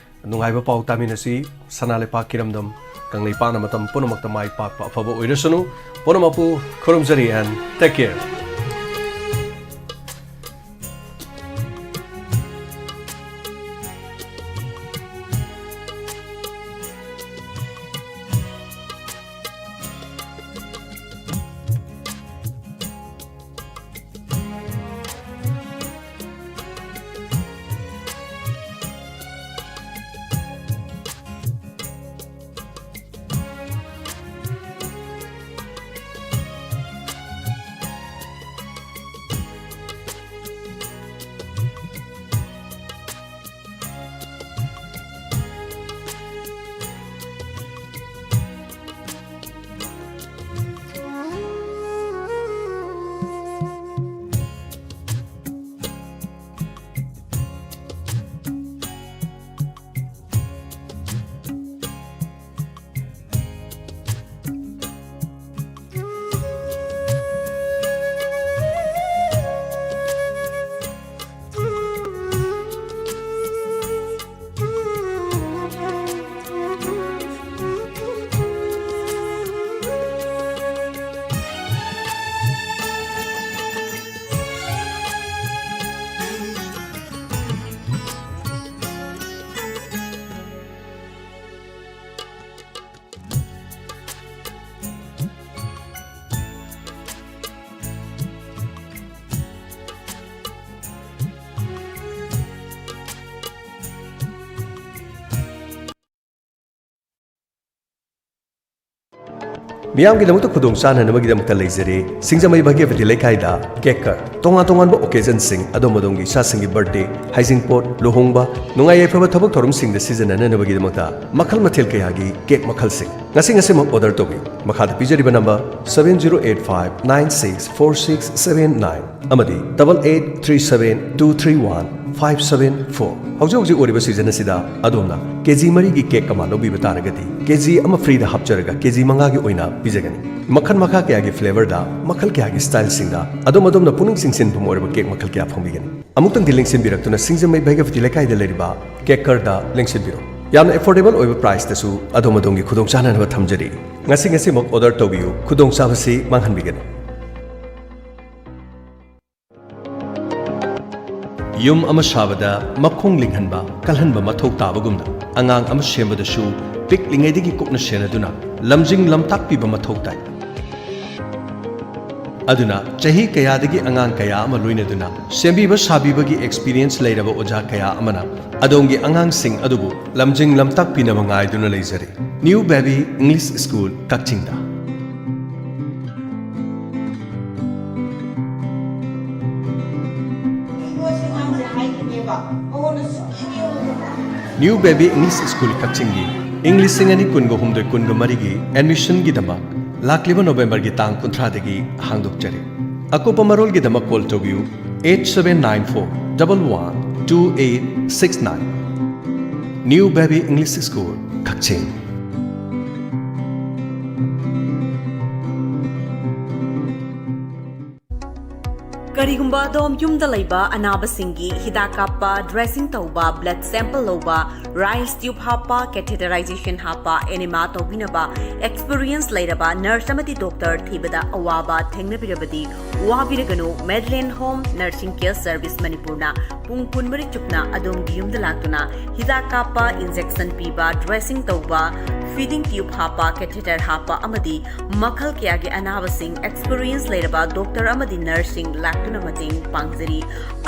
ꯅꯨꯡꯉꯥꯏꯕ ꯄꯥꯎ ꯇꯥꯃꯤꯟꯅꯁꯤ꯫ ꯁꯅꯥ ꯂꯩꯄꯥꯛ ꯀꯤꯔꯝꯗꯝ ꯀꯪꯂꯩꯄꯥꯛꯅ ꯃꯇꯝ ꯄꯨꯝꯅꯃꯛꯇ ꯃꯥꯏ ꯄꯥꯛꯄ ꯑꯐꯕ ꯑꯣꯏꯔꯁꯅꯨ꯫ ꯄꯨꯝꯅꯃꯛꯄꯨ ꯈꯨꯔꯨꯝꯖꯔꯤ and take care. ꯃꯤꯌꯥꯝꯒꯤꯗꯃꯛꯇ ꯈꯨꯗꯣꯡ ꯆꯥꯅꯅꯕꯒꯤꯗꯃꯛꯇ ꯂꯩꯖꯔꯦ ꯁꯤꯡꯖꯃꯩ ꯚꯥꯒ꯭ꯌꯕꯇꯤ ꯂꯩꯀꯥꯏꯗ ꯀꯦꯛ ꯀꯔ꯫ ꯇꯣꯉꯥꯟ ꯇꯣꯉꯥꯟꯕ ꯑꯣꯀꯦꯖꯟꯁꯤꯡ, ꯑꯗꯣꯝ ꯑꯗꯣꯝꯒꯤ ꯏꯆꯥꯁꯤꯡꯒꯤ ꯕꯥꯔꯊꯗꯦ, ꯍꯩꯖꯤꯡꯄꯣꯠ, ꯂꯨꯍꯣꯡꯕ, ꯅꯨꯡꯉꯥꯏ ꯌꯥꯏꯐꯕ ꯊꯕꯛ ꯊꯧꯔꯝꯁꯤꯡꯗ ꯁꯤꯖꯤꯟꯅꯅꯕꯒꯤꯗꯃꯛꯇ ꯃꯈꯜ ꯃꯊꯦꯜ ꯀꯌꯥꯒꯤ ꯀꯦꯛ ꯃꯈꯜꯁꯤꯡ ꯉꯁꯤ ꯉꯁꯤꯃꯛ ꯑꯣꯔꯗꯔ ꯇꯧꯕꯤꯌꯨ꯫ ꯃꯈꯥꯗ ꯄꯤꯖꯔꯤꯕ number seven zero eight five nine six four six seven nine ꯑꯃꯗꯤ double eight three seven two three one five seven four. ꯍꯧꯖꯤꯛ ꯍꯧꯖꯤꯛ ꯑꯣꯏꯔꯤꯕ ꯁꯤꯖꯟ ꯑꯁꯤꯗ ꯑꯗꯣꯝꯅ ꯀꯦ ꯖꯤ ꯃꯔꯤꯒꯤ ꯀꯦꯛ ꯑꯃ ꯂꯧꯕꯤꯕ ꯇꯥꯔꯒꯗꯤ, ꯀꯦ ꯖꯤ ꯑꯃ ꯐ꯭ꯔꯤꯗ ꯍꯥꯞꯆꯔꯒ ꯀꯦ ꯖꯤ ꯃꯉꯥꯒꯤ ꯑꯣꯏꯅ ꯄꯤꯖꯒꯅꯤ꯫ ꯃꯈꯜ ꯃꯈꯥ ꯀꯌꯥꯒꯤ ꯐ꯭ꯂꯦꯚꯔꯗ, ꯃꯈꯜ ꯀꯌꯥꯒꯤ ꯁ꯭ꯇꯥꯏꯜꯁꯤꯡꯗ ꯑꯗꯣꯝ ꯑꯗꯣꯝꯅ ꯄꯨꯛꯅꯤꯡ ꯆꯤꯡꯁꯤꯟꯐꯝ ꯑꯣꯏꯔꯕ ꯀꯦꯛ ꯃꯈꯜ ꯀꯌꯥ ꯐꯪꯕꯤꯒꯅꯤ꯫ ꯑꯃꯨꯛꯇꯪꯗꯤ ꯂꯦꯡꯁꯤꯟꯕꯤꯔꯛꯇꯨꯅ ꯁꯤꯡꯖꯃꯩ ꯚꯩꯒ꯭ꯌꯥꯕꯇꯤ ꯂꯩꯀꯥꯏꯗ ꯂꯩꯔꯤꯕ ꯀꯦꯛꯀꯔꯗ ꯂꯦꯡꯁꯤꯟꯕꯤꯔꯣ꯫ ꯌꯥꯝꯅ ꯑꯦꯐꯣꯔꯗꯦꯕꯜ ꯑꯣꯏꯕ ꯄ꯭ꯔꯥꯏꯁꯇꯁꯨ ꯑꯗꯣꯝ ꯑꯗꯣꯝꯒꯤ ꯈꯨꯗꯣꯡꯆꯥꯅꯅꯕ ꯊꯝꯖꯔꯤ꯫ ꯉꯁꯤ ꯉꯁꯤꯃꯛ ꯑꯣꯔꯗꯔ ꯇꯧꯕꯤꯌꯨ, ꯈꯨꯗꯣꯡꯆꯥꯕꯁꯤ ꯃꯥꯡꯍꯟꯕꯤꯒꯅꯨ꯫ ꯌꯨꯝ ꯑꯃ ꯁꯥꯕꯗ ꯃꯈꯣꯡ ꯂꯤꯡꯍꯟꯕ, ꯀꯜꯍꯟꯕ ꯃꯊꯧ ꯇꯥꯕꯒꯨꯝꯅ, ꯑꯉꯥꯡ ꯑꯃ ꯁꯦꯝꯕꯗꯁꯨ ꯄꯤꯛꯂꯤꯉꯩꯗꯒꯤ ꯀꯨꯞꯅ ꯁꯦꯟꯅꯗꯨꯅ ꯂꯝꯖꯤꯡ ꯂꯝꯇꯥꯛꯄꯤꯕ ꯃꯊꯧ ꯇꯥꯏ꯫ ꯑꯗꯨꯅ ꯆꯍꯤ ꯀꯌꯥꯗꯒꯤ ꯑꯉꯥꯡ ꯀꯌꯥ ꯑꯃ ꯂꯣꯏꯅꯗꯨꯅ ꯁꯦꯝꯕꯤꯕ ꯁꯥꯕꯤꯕꯒꯤ ꯑꯦꯛꯁꯄꯤꯔꯤꯌꯦꯟꯁ ꯂꯩꯔꯕ ꯑꯣꯖꯥ ꯀꯌꯥ ꯑꯃꯅ ꯑꯗꯣꯝꯒꯤ ꯑꯉꯥꯡꯁꯤꯡ ꯑꯗꯨꯕꯨ ꯂꯝꯖꯤꯡ ꯂꯝꯇꯥꯛꯄꯤꯅꯕ ꯉꯥꯏꯗꯨꯅ ꯂꯩꯖꯔꯤ꯫ ꯅ꯭ꯌꯨ ꯕꯦꯕꯤ ꯏꯪꯂꯤꯁ ꯁ꯭ꯀꯨꯜ, ꯀꯛꯆꯤꯡꯗ꯫ ꯅ꯭ꯌꯨ ꯕꯦꯕꯤ ꯏꯪꯂꯤꯁ ꯁ꯭ꯀꯨꯜ, ꯀꯛꯆꯤꯡꯒꯤ ꯏꯪ ꯂꯤꯁꯤꯡ ꯑꯅꯤ ꯀꯨꯟꯒ ꯍꯨꯝꯗꯣꯏ ꯀꯨꯟꯒ ꯃꯔꯤꯒꯤ ꯑꯦꯗꯃꯤꯁꯟꯒꯤꯗꯃꯛ ꯂꯥꯛꯂꯤꯕ ꯅꯣꯕꯦꯝꯕꯔꯒꯤ ꯇꯥꯡ ꯀꯨꯟꯊ꯭ꯔꯥꯗꯒꯤ ꯍꯥꯡꯗꯣꯛꯆꯔꯤ꯫ ꯑꯀꯨꯞꯄ ꯃꯔꯣꯜꯒꯤꯗꯃꯛ ꯀꯣꯜ ꯇꯧꯕꯤꯌꯨ, eight seven nine four double one two eight six nine꯫ New baby English school, ꯀꯛꯆꯤꯡ꯫ ꯀꯔꯤꯒꯨꯝꯕ ꯑꯗꯣꯝ ꯌꯨꯝꯗ ꯂꯩꯕ ꯑꯅꯥꯕꯁꯤꯡꯒꯤ ꯍꯤꯗꯥꯛ ꯀꯥꯞꯄ, ꯗ꯭ꯔꯦꯁꯤꯡ ꯇꯧꯕ, ꯕ꯭ꯂꯗ ꯁꯦꯝꯄꯜ ꯂꯧꯕ, ꯔꯥꯏꯁ ꯇ꯭ꯌꯨꯕ ꯍꯥꯞꯄ, ꯀꯦꯊꯦꯇꯔꯥꯏꯖꯦꯁꯟ ꯍꯥꯞꯄ, ꯑꯦꯅꯤꯃꯥ ꯇꯧꯕꯤꯅꯕ ꯑꯦꯛꯁꯄꯤꯔꯤꯌꯦꯟꯁ ꯂꯩꯔꯕ ꯅꯔꯁ ꯑꯃꯗꯤ ꯗꯣꯛꯇꯔ ꯊꯤꯕꯗ ꯑꯋꯥꯕ ꯊꯦꯡꯅꯕꯤꯔꯕꯗꯤ ꯋꯥꯕꯤꯔꯒꯅꯨ꯫ ꯃꯦꯗꯂꯦꯟ ꯍꯣꯝ ꯅꯔꯁꯤꯡ ꯀꯦꯌꯔ ꯁꯔꯚꯤꯁ ꯃꯅꯤꯄꯨꯔꯅ ꯄꯨꯡ ꯀꯨꯟꯃꯔꯤ ꯆꯨꯞꯅ ꯑꯗꯣꯝꯒꯤ ꯌꯨꯝꯗ ꯂꯥꯛꯇꯨꯅ ꯍꯤꯗꯥꯛ ꯀꯥꯞꯄ, ꯏꯟꯖꯦꯛꯁꯟ ꯄꯤꯕ, ꯗ꯭ꯔꯦꯁꯤꯡ ꯇꯧꯕ, ꯐꯤꯗꯤꯡ ꯇ꯭ꯌꯨꯕ ꯍꯥꯞꯄ, ꯀꯦꯊꯦꯇꯔ ꯍꯥꯞꯄ ꯑꯃꯗꯤ ꯃꯈꯜ ꯀꯌꯥꯒꯤ ꯑꯅꯥꯕꯁꯤꯡ ꯑꯦꯛꯁꯄꯤꯔꯤꯌꯦꯟꯁ ꯂꯩꯔꯕ ꯗꯣꯛꯇꯔ ꯑꯃꯗꯤ ꯅꯔꯁꯁꯤꯡ ꯂꯥꯛꯇꯨꯅ ꯃꯇꯦꯡ ꯄꯥꯡꯖꯔꯤ꯫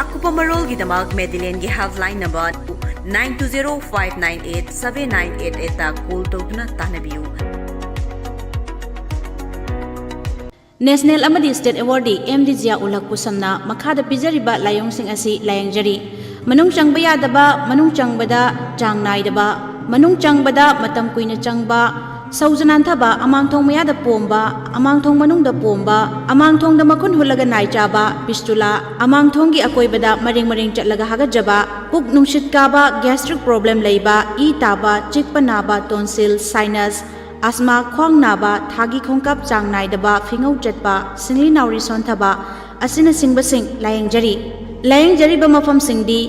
ꯑꯀꯨꯞꯄ ꯃꯔꯣꯜꯒꯤꯗꯃꯛ ꯃꯦꯗꯤꯂꯦꯟꯒꯤ helpline number nine two zero five nine eight seven nine eight eight ꯇ ꯀꯣꯜ ꯇꯧꯗꯨꯅ ꯇꯥꯟꯅꯕꯤꯌꯨ꯫ ꯅꯦꯁꯅꯦꯜ ꯑꯃꯗꯤ ꯁ꯭ꯇꯦꯠ ꯑꯦꯋꯥꯔꯗꯤ ꯑꯦꯝ ꯗꯤ ꯖꯤꯌꯥ ꯎꯜ ꯍꯛ ꯄꯨꯁꯝꯅ ꯃꯈꯥꯗ ꯄꯤꯖꯔꯤꯕ ꯂꯥꯏꯑꯣꯡꯁꯤꯡ ꯑꯁꯤ ꯂꯥꯌꯦꯡꯖꯔꯤ: ꯃꯅꯨꯡ ꯆꯪꯕ ꯌꯥꯗꯕ, ꯃꯅꯨꯡ ꯆꯪꯕꯗ ꯆꯥꯡ ꯅꯥꯏꯗꯕ, ꯃꯅꯨꯡ ꯆꯪꯕꯗ ꯃꯇꯝ ꯀꯨꯏꯅ ꯆꯪꯕ, ꯁꯧꯖ ꯅꯥꯟꯊꯕ, ꯑꯃꯥꯡꯊꯣꯡ ꯃꯌꯥꯗ ꯄꯣꯝꯕ, ꯑꯃꯥꯡꯊꯣꯡ ꯃꯅꯨꯡꯗ ꯄꯣꯝꯕ, ꯑꯃꯥꯡꯊꯣꯡꯗ ꯃꯈꯨꯟ ꯍꯨꯠꯂꯒ ꯅꯥꯏ ꯆꯥꯕ, ꯐꯤꯁꯇꯨꯂꯥ, ꯑꯃꯥꯡꯊꯣꯡꯒꯤ ꯑꯀꯣꯏꯕꯗ ꯃꯔꯦꯡ ꯃꯔꯦꯡ ꯆꯠꯂꯒ ꯍꯥꯒꯠꯆꯕ, ꯄꯨꯛ ꯅꯨꯡꯁꯤꯠ ꯀꯥꯕ, ꯒ꯭ꯌꯥꯁꯇ꯭ꯔꯤꯛ ꯄ꯭ꯔꯣꯕ꯭ꯂꯦꯝ ꯂꯩꯕ, ꯏ ꯇꯥꯕ, ꯆꯤꯛꯄ ꯅꯥꯕ, ꯇꯣꯟꯁꯤꯜ, ꯁꯥꯏꯅꯁ, ꯑꯁꯃꯥ, ꯈ꯭ꯋꯥꯡ ꯅꯥꯕ, ꯊꯥꯒꯤ ꯈꯣꯡꯀꯥꯞ ꯆꯥꯡ ꯅꯥꯏꯗꯕ, ꯐꯤꯉꯧ ꯆꯠꯄ, ꯁꯤꯡꯂꯤ ꯅꯥꯎꯔꯤ ꯁꯣꯟꯊꯕ ꯑꯁꯤꯅꯆꯤꯡꯕꯁꯤꯡ ꯂꯥꯌꯦꯡꯖꯔꯤ꯫ ꯂꯥꯌꯦꯡꯖꯔꯤꯕ ꯃꯐꯝꯁꯤꯡꯗꯤ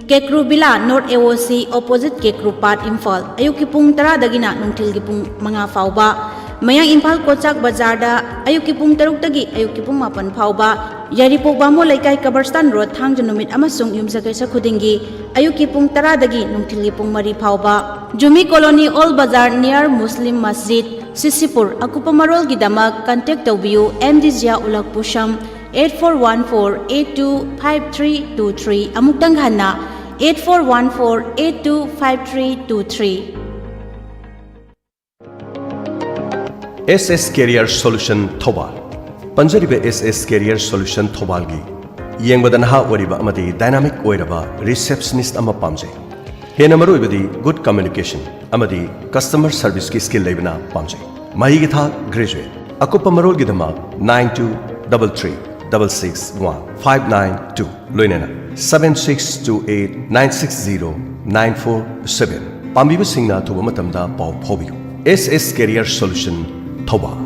ꯀꯦꯀ꯭ꯔꯨ ꯕꯤꯂꯥ, ꯅꯣꯔꯠ ꯑꯦ ꯑꯣ ꯁꯤ, ꯑꯣꯄꯣꯖꯤꯠ ꯀꯦꯀ꯭ꯔꯨ ꯄꯥꯠ, ꯏꯝꯐꯥꯜ꯫ ꯑꯌꯨꯛꯀꯤ ꯄꯨꯡ ꯇꯔꯥꯗꯒꯤꯅ ꯅꯨꯡꯊꯤꯜꯒꯤ ꯄꯨꯡ ꯃꯉꯥ ꯐꯥꯎꯕ꯫ ꯃꯌꯥꯡ ꯏꯝꯐꯥꯜ ꯀꯣꯆꯥꯛ ꯕꯖꯥꯔꯗ ꯑꯌꯨꯛꯀꯤ ꯄꯨꯡ ꯇꯔꯨꯛꯇꯒꯤ ꯑꯌꯨꯛꯀꯤ ꯄꯨꯡ ꯃꯥꯄꯟ ꯐꯥꯎꯕ꯫ ꯌꯥꯏꯔꯤꯄꯣꯛ ꯕꯥꯃꯣꯟ ꯂꯩꯀꯥꯏ, ꯀꯕꯔꯁꯇꯥꯟ ꯔꯣꯗ, ꯊꯥꯡꯖ ꯅꯨꯃꯤꯠ ꯑꯃꯁꯨꯡ ꯌꯨꯝꯁꯀꯩꯁ ꯈꯨꯗꯤꯡꯒꯤ ꯑꯌꯨꯛꯀꯤ ꯄꯨꯡ ꯇꯔꯥꯗꯒꯤ ꯅꯨꯡꯊꯤꯜꯒꯤ ꯄꯨꯡ ꯃꯔꯤ ꯐꯥꯎꯕ꯫ ꯖꯨꯃꯤ ꯀꯣꯂꯣꯅꯤ, ꯑꯣꯜ ꯕꯖꯥꯔ, ꯅꯤꯌꯔ ꯃꯨꯁꯂꯤꯝ ꯃꯁꯖꯤꯗ, ꯁꯤꯁꯤꯄꯨꯔ꯫ ꯑꯀꯨꯞꯄ ꯃꯔꯣꯜꯒꯤꯗꯃꯛ ꯀꯟꯇꯦꯛ ꯇꯧꯕꯤꯌꯨ, ꯑꯦꯝ ꯗꯤ ꯖꯤꯌꯥ ꯎꯂꯛ ꯄꯨꯁꯝ, eight four one four eight two five three two three꯫ ꯑꯃꯨꯛꯇꯪ ꯍꯟꯅ, eight four one four eight two five three two three꯫ ꯑꯦꯁ ꯑꯦꯁ Career Solution ꯊꯧꯕꯥꯜ꯫ ꯄꯟꯖꯔꯤꯕ ꯑꯦꯁ ꯑꯦꯁ Career Solution ꯊꯧꯕꯥꯜꯒꯤ ꯌꯦꯡꯕꯗ ꯅꯍꯥ ꯑꯣꯏꯔꯤꯕ ꯑꯃꯗꯤ ꯗꯥꯏꯅꯥꯃꯤꯛ ꯑꯣꯏꯔꯕ ꯔꯤꯁꯦꯞꯁꯅꯤꯁꯠ ꯑꯃ ꯄꯥꯝꯖꯩ꯫ ꯍꯦꯟꯅ ꯃꯔꯨꯑꯣꯏꯕꯗꯤ ꯒꯨꯗ ꯀꯝꯃ꯭ꯌꯨꯅꯤꯀꯦꯁꯟ ꯑꯃꯗꯤ ꯀꯁꯇꯃꯔ ꯁꯔꯚꯤꯁꯀꯤ ꯁ꯭ꯀꯤꯜ ꯂꯩꯕꯅ ꯄꯥꯝꯖꯩ꯫ ꯃꯍꯩꯒꯤ ꯊꯥꯛ ꯒ꯭ꯔꯦꯖꯨꯑꯦꯠ꯫ ꯑꯀꯨꯞꯄ ꯃꯔꯣꯜꯒꯤꯗꯃꯛ nine two double three double six one five nine two꯫ ꯂꯣꯏꯅꯅ seven six two eight nine six zero nine four seven꯫ ꯄꯥꯝꯕꯤꯕꯁꯤꯡꯅ ꯑꯊꯨꯕ ꯃꯇꯝꯗ ꯄꯥꯎ ꯐꯥꯎꯕꯤꯌꯨ꯫ ꯑꯦꯁ ꯑꯦꯁ Career Solution Thoubal.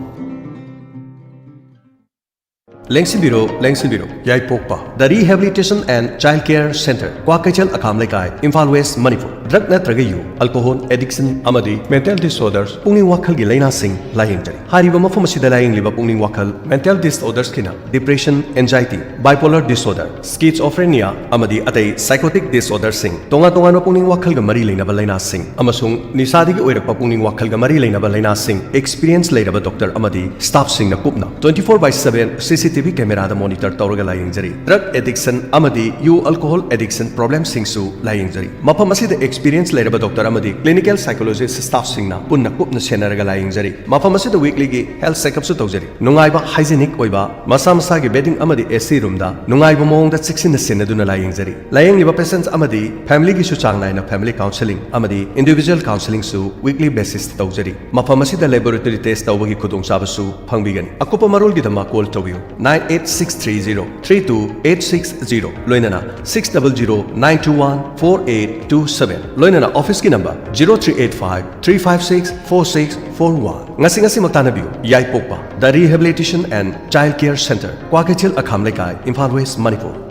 ꯂꯦꯡꯁꯤꯟꯕꯤꯔꯣ, ꯂꯦꯡꯁꯤꯟꯕꯤꯔꯣ꯫ ꯌꯥꯏꯄꯣꯛꯄ The Rehabilitation and Child Care Center, Kwakeithel ꯑꯈꯥꯝ ꯂꯩꯀꯥꯏ, ꯏꯝꯐꯥꯜ ꯋꯦꯁ, ꯃꯅꯤꯄꯨꯔ꯫ ꯗ꯭ꯔꯒ ꯅꯠꯇ꯭ꯔꯒ U, alcohol addiction ꯑꯃꯗꯤ mental ꯗꯤꯁꯑꯣꯔꯗꯔꯁ, ꯄꯨꯛꯅꯤꯡ ꯋꯥꯈꯜꯒꯤ ꯂꯥꯏꯅꯥꯁꯤꯡ ꯂꯥꯌꯦꯡꯖꯔꯤ꯫ ꯍꯥꯏꯔꯤꯕ ꯃꯐꯝ ꯑꯁꯤꯗ ꯂꯥꯌꯦꯡꯂꯤꯕ ꯄꯨꯛꯅꯤꯡ ꯋꯥꯈꯜ ꯃꯦꯟꯇꯦꯜ ꯗꯤꯁꯑꯣꯔꯗꯔꯁꯀꯤꯅ ꯗꯤꯄ꯭ꯔꯦꯁꯟ, ꯑꯦꯟꯖꯥꯏꯇꯤ, ꯕꯥꯏꯄꯣꯂꯔ ꯗꯤꯁꯑꯣꯔꯗꯔ, ꯁ꯭ꯀꯤꯖꯣꯐ꯭ꯔꯦꯅꯤꯌꯥ ꯑꯃꯗꯤ ꯑꯇꯩ ꯁꯥꯏꯀꯣꯇꯤꯛ ꯗꯤꯁꯑꯣꯔꯗꯔꯁꯤꯡ, ꯇꯣꯉꯥꯟ ꯇꯣꯉꯥꯟꯕ ꯄꯨꯛꯅꯤꯡ ꯋꯥꯈꯜꯒ ꯃꯔꯤ ꯂꯩꯅꯕ ꯂꯥꯏꯅꯥꯁꯤꯡ ꯑꯃꯁꯨꯡ ꯅꯤꯁꯥꯗꯒꯤ ꯑꯣꯏꯔꯛꯄ ꯄꯨꯛꯅꯤꯡ ꯋꯥꯈꯜꯒ ꯃꯔꯤ ꯂꯩꯅꯕ ꯂꯥꯏꯅꯥꯁꯤꯡ꯫ ꯑꯦꯛꯁꯄꯤꯔꯤꯌꯦꯟꯁ ꯂꯩꯔꯕ ꯗꯣꯛꯇꯔ ꯑꯃꯗꯤ ꯁ꯭ꯇꯥꯐꯁꯤꯡꯅ ꯀꯨꯞꯅ twenty four by seven C C T V C V ꯀꯦꯃꯦꯔꯥꯗ ꯃꯣꯅꯤꯇꯔ ꯇꯧꯔꯒ ꯂꯥꯌꯦꯡꯖꯔꯤ꯫ ꯗ꯭ꯔꯒ ꯑꯦꯗꯤꯛꯁꯟ ꯑꯃꯗꯤ ꯌꯨ ꯑꯜꯀꯣꯍꯣꯜ ꯑꯦꯗꯤꯛꯁꯟ ꯄ꯭ꯔꯣꯕ꯭ꯂꯦꯝꯁꯤꯡꯁꯨ ꯂꯥꯌꯦꯡꯖꯔꯤ꯫ ꯃꯐꯝ ꯑꯁꯤꯗ ꯑꯦꯛꯁꯄꯤꯔꯤꯌꯦꯟꯁ ꯂꯩꯔꯕ ꯗꯣꯛꯇꯔ ꯑꯃꯗꯤ ꯀ꯭ꯂꯤꯅꯤꯀꯦꯜ ꯁꯥꯏꯀꯣꯂꯣꯖꯤꯁ ꯁ꯭ꯇꯥꯐꯁꯤꯡꯅ ꯄꯨꯟꯅ ꯀꯨꯞꯅ ꯁꯦꯟꯅꯔꯒ ꯂꯥꯌꯦꯡꯖꯔꯤ꯫ ꯃꯐꯝ ꯑꯁꯤꯗ ꯋꯤꯛꯂꯤꯒꯤ ꯍꯦꯜꯊ ꯆꯦꯛꯑꯞꯁꯨ ꯇꯧꯖꯔꯤ꯫ ꯅꯨꯡꯉꯥꯏꯕ, ꯍꯥꯏꯖꯤꯅꯤꯛ ꯑꯣꯏꯕ, ꯃꯁꯥ ꯃꯁꯥꯒꯤ ꯕꯦꯗꯤꯡ ꯑꯃꯗꯤ ꯑꯦ ꯁꯤ ꯔꯨꯝꯗ ꯅꯨꯡꯉꯥꯏꯕ ꯃꯑꯣꯡꯗ ꯆꯦꯛꯁꯤꯟꯅ ꯁꯦꯟꯅꯗꯨꯅ ꯂꯥꯌꯦꯡꯖꯔꯤ꯫ ꯂꯥꯌꯦꯡꯂꯤꯕ ꯄꯦꯁꯦꯟꯠꯁ ꯑꯃꯗꯤ ꯐꯦꯃꯤꯂꯤꯒꯤꯁꯨ ꯆꯥꯡ ꯅꯥꯏꯅ ꯐꯦꯃꯤꯂꯤ ꯀꯥꯎꯟꯁꯦꯂꯤꯡ ꯑꯃꯗꯤ ꯏꯟꯗꯤꯚꯤꯖꯨꯋꯦꯜ ꯀꯥꯎꯟꯁꯦꯂꯤꯡꯁꯨ ꯋꯤꯛꯂꯤ ꯕꯦꯁꯤꯁꯇ ꯇꯧꯖꯔꯤ꯫ ꯃꯐꯝ ꯑꯁꯤꯗ ꯂꯦꯕꯣꯔꯦꯇꯣꯔꯤ ꯇꯦꯁ ꯇꯧꯕꯒꯤ ꯈꯨꯗꯣꯡꯆꯥꯕꯁꯨ ꯐꯪꯕꯤꯒꯅꯤ꯫ ꯑꯀꯨꯞꯄ ꯃꯔꯣꯜꯒꯤꯗꯃꯛ ꯀꯣꯜ ꯇꯧꯕꯤꯌꯨ, nine eight six three zero three two eight six zero, ꯂꯣꯏꯅꯅ six double zero nine two one four eight two seven, ꯂꯣꯏꯅꯅ ꯑꯣꯐꯤꯁꯀꯤ number zero three eight five three five six four six four one꯫ ꯉꯁꯤ ꯉꯁꯤꯃꯛ ꯇꯥꯟꯅꯕꯤꯌꯨ꯫ ꯌꯥꯏꯄꯣꯛꯄ The Rehabilitation and Child Care Center, Kwakeithel, ꯑꯈꯥꯝ ꯂꯩꯀꯥꯏ, Imphal west, Manipur.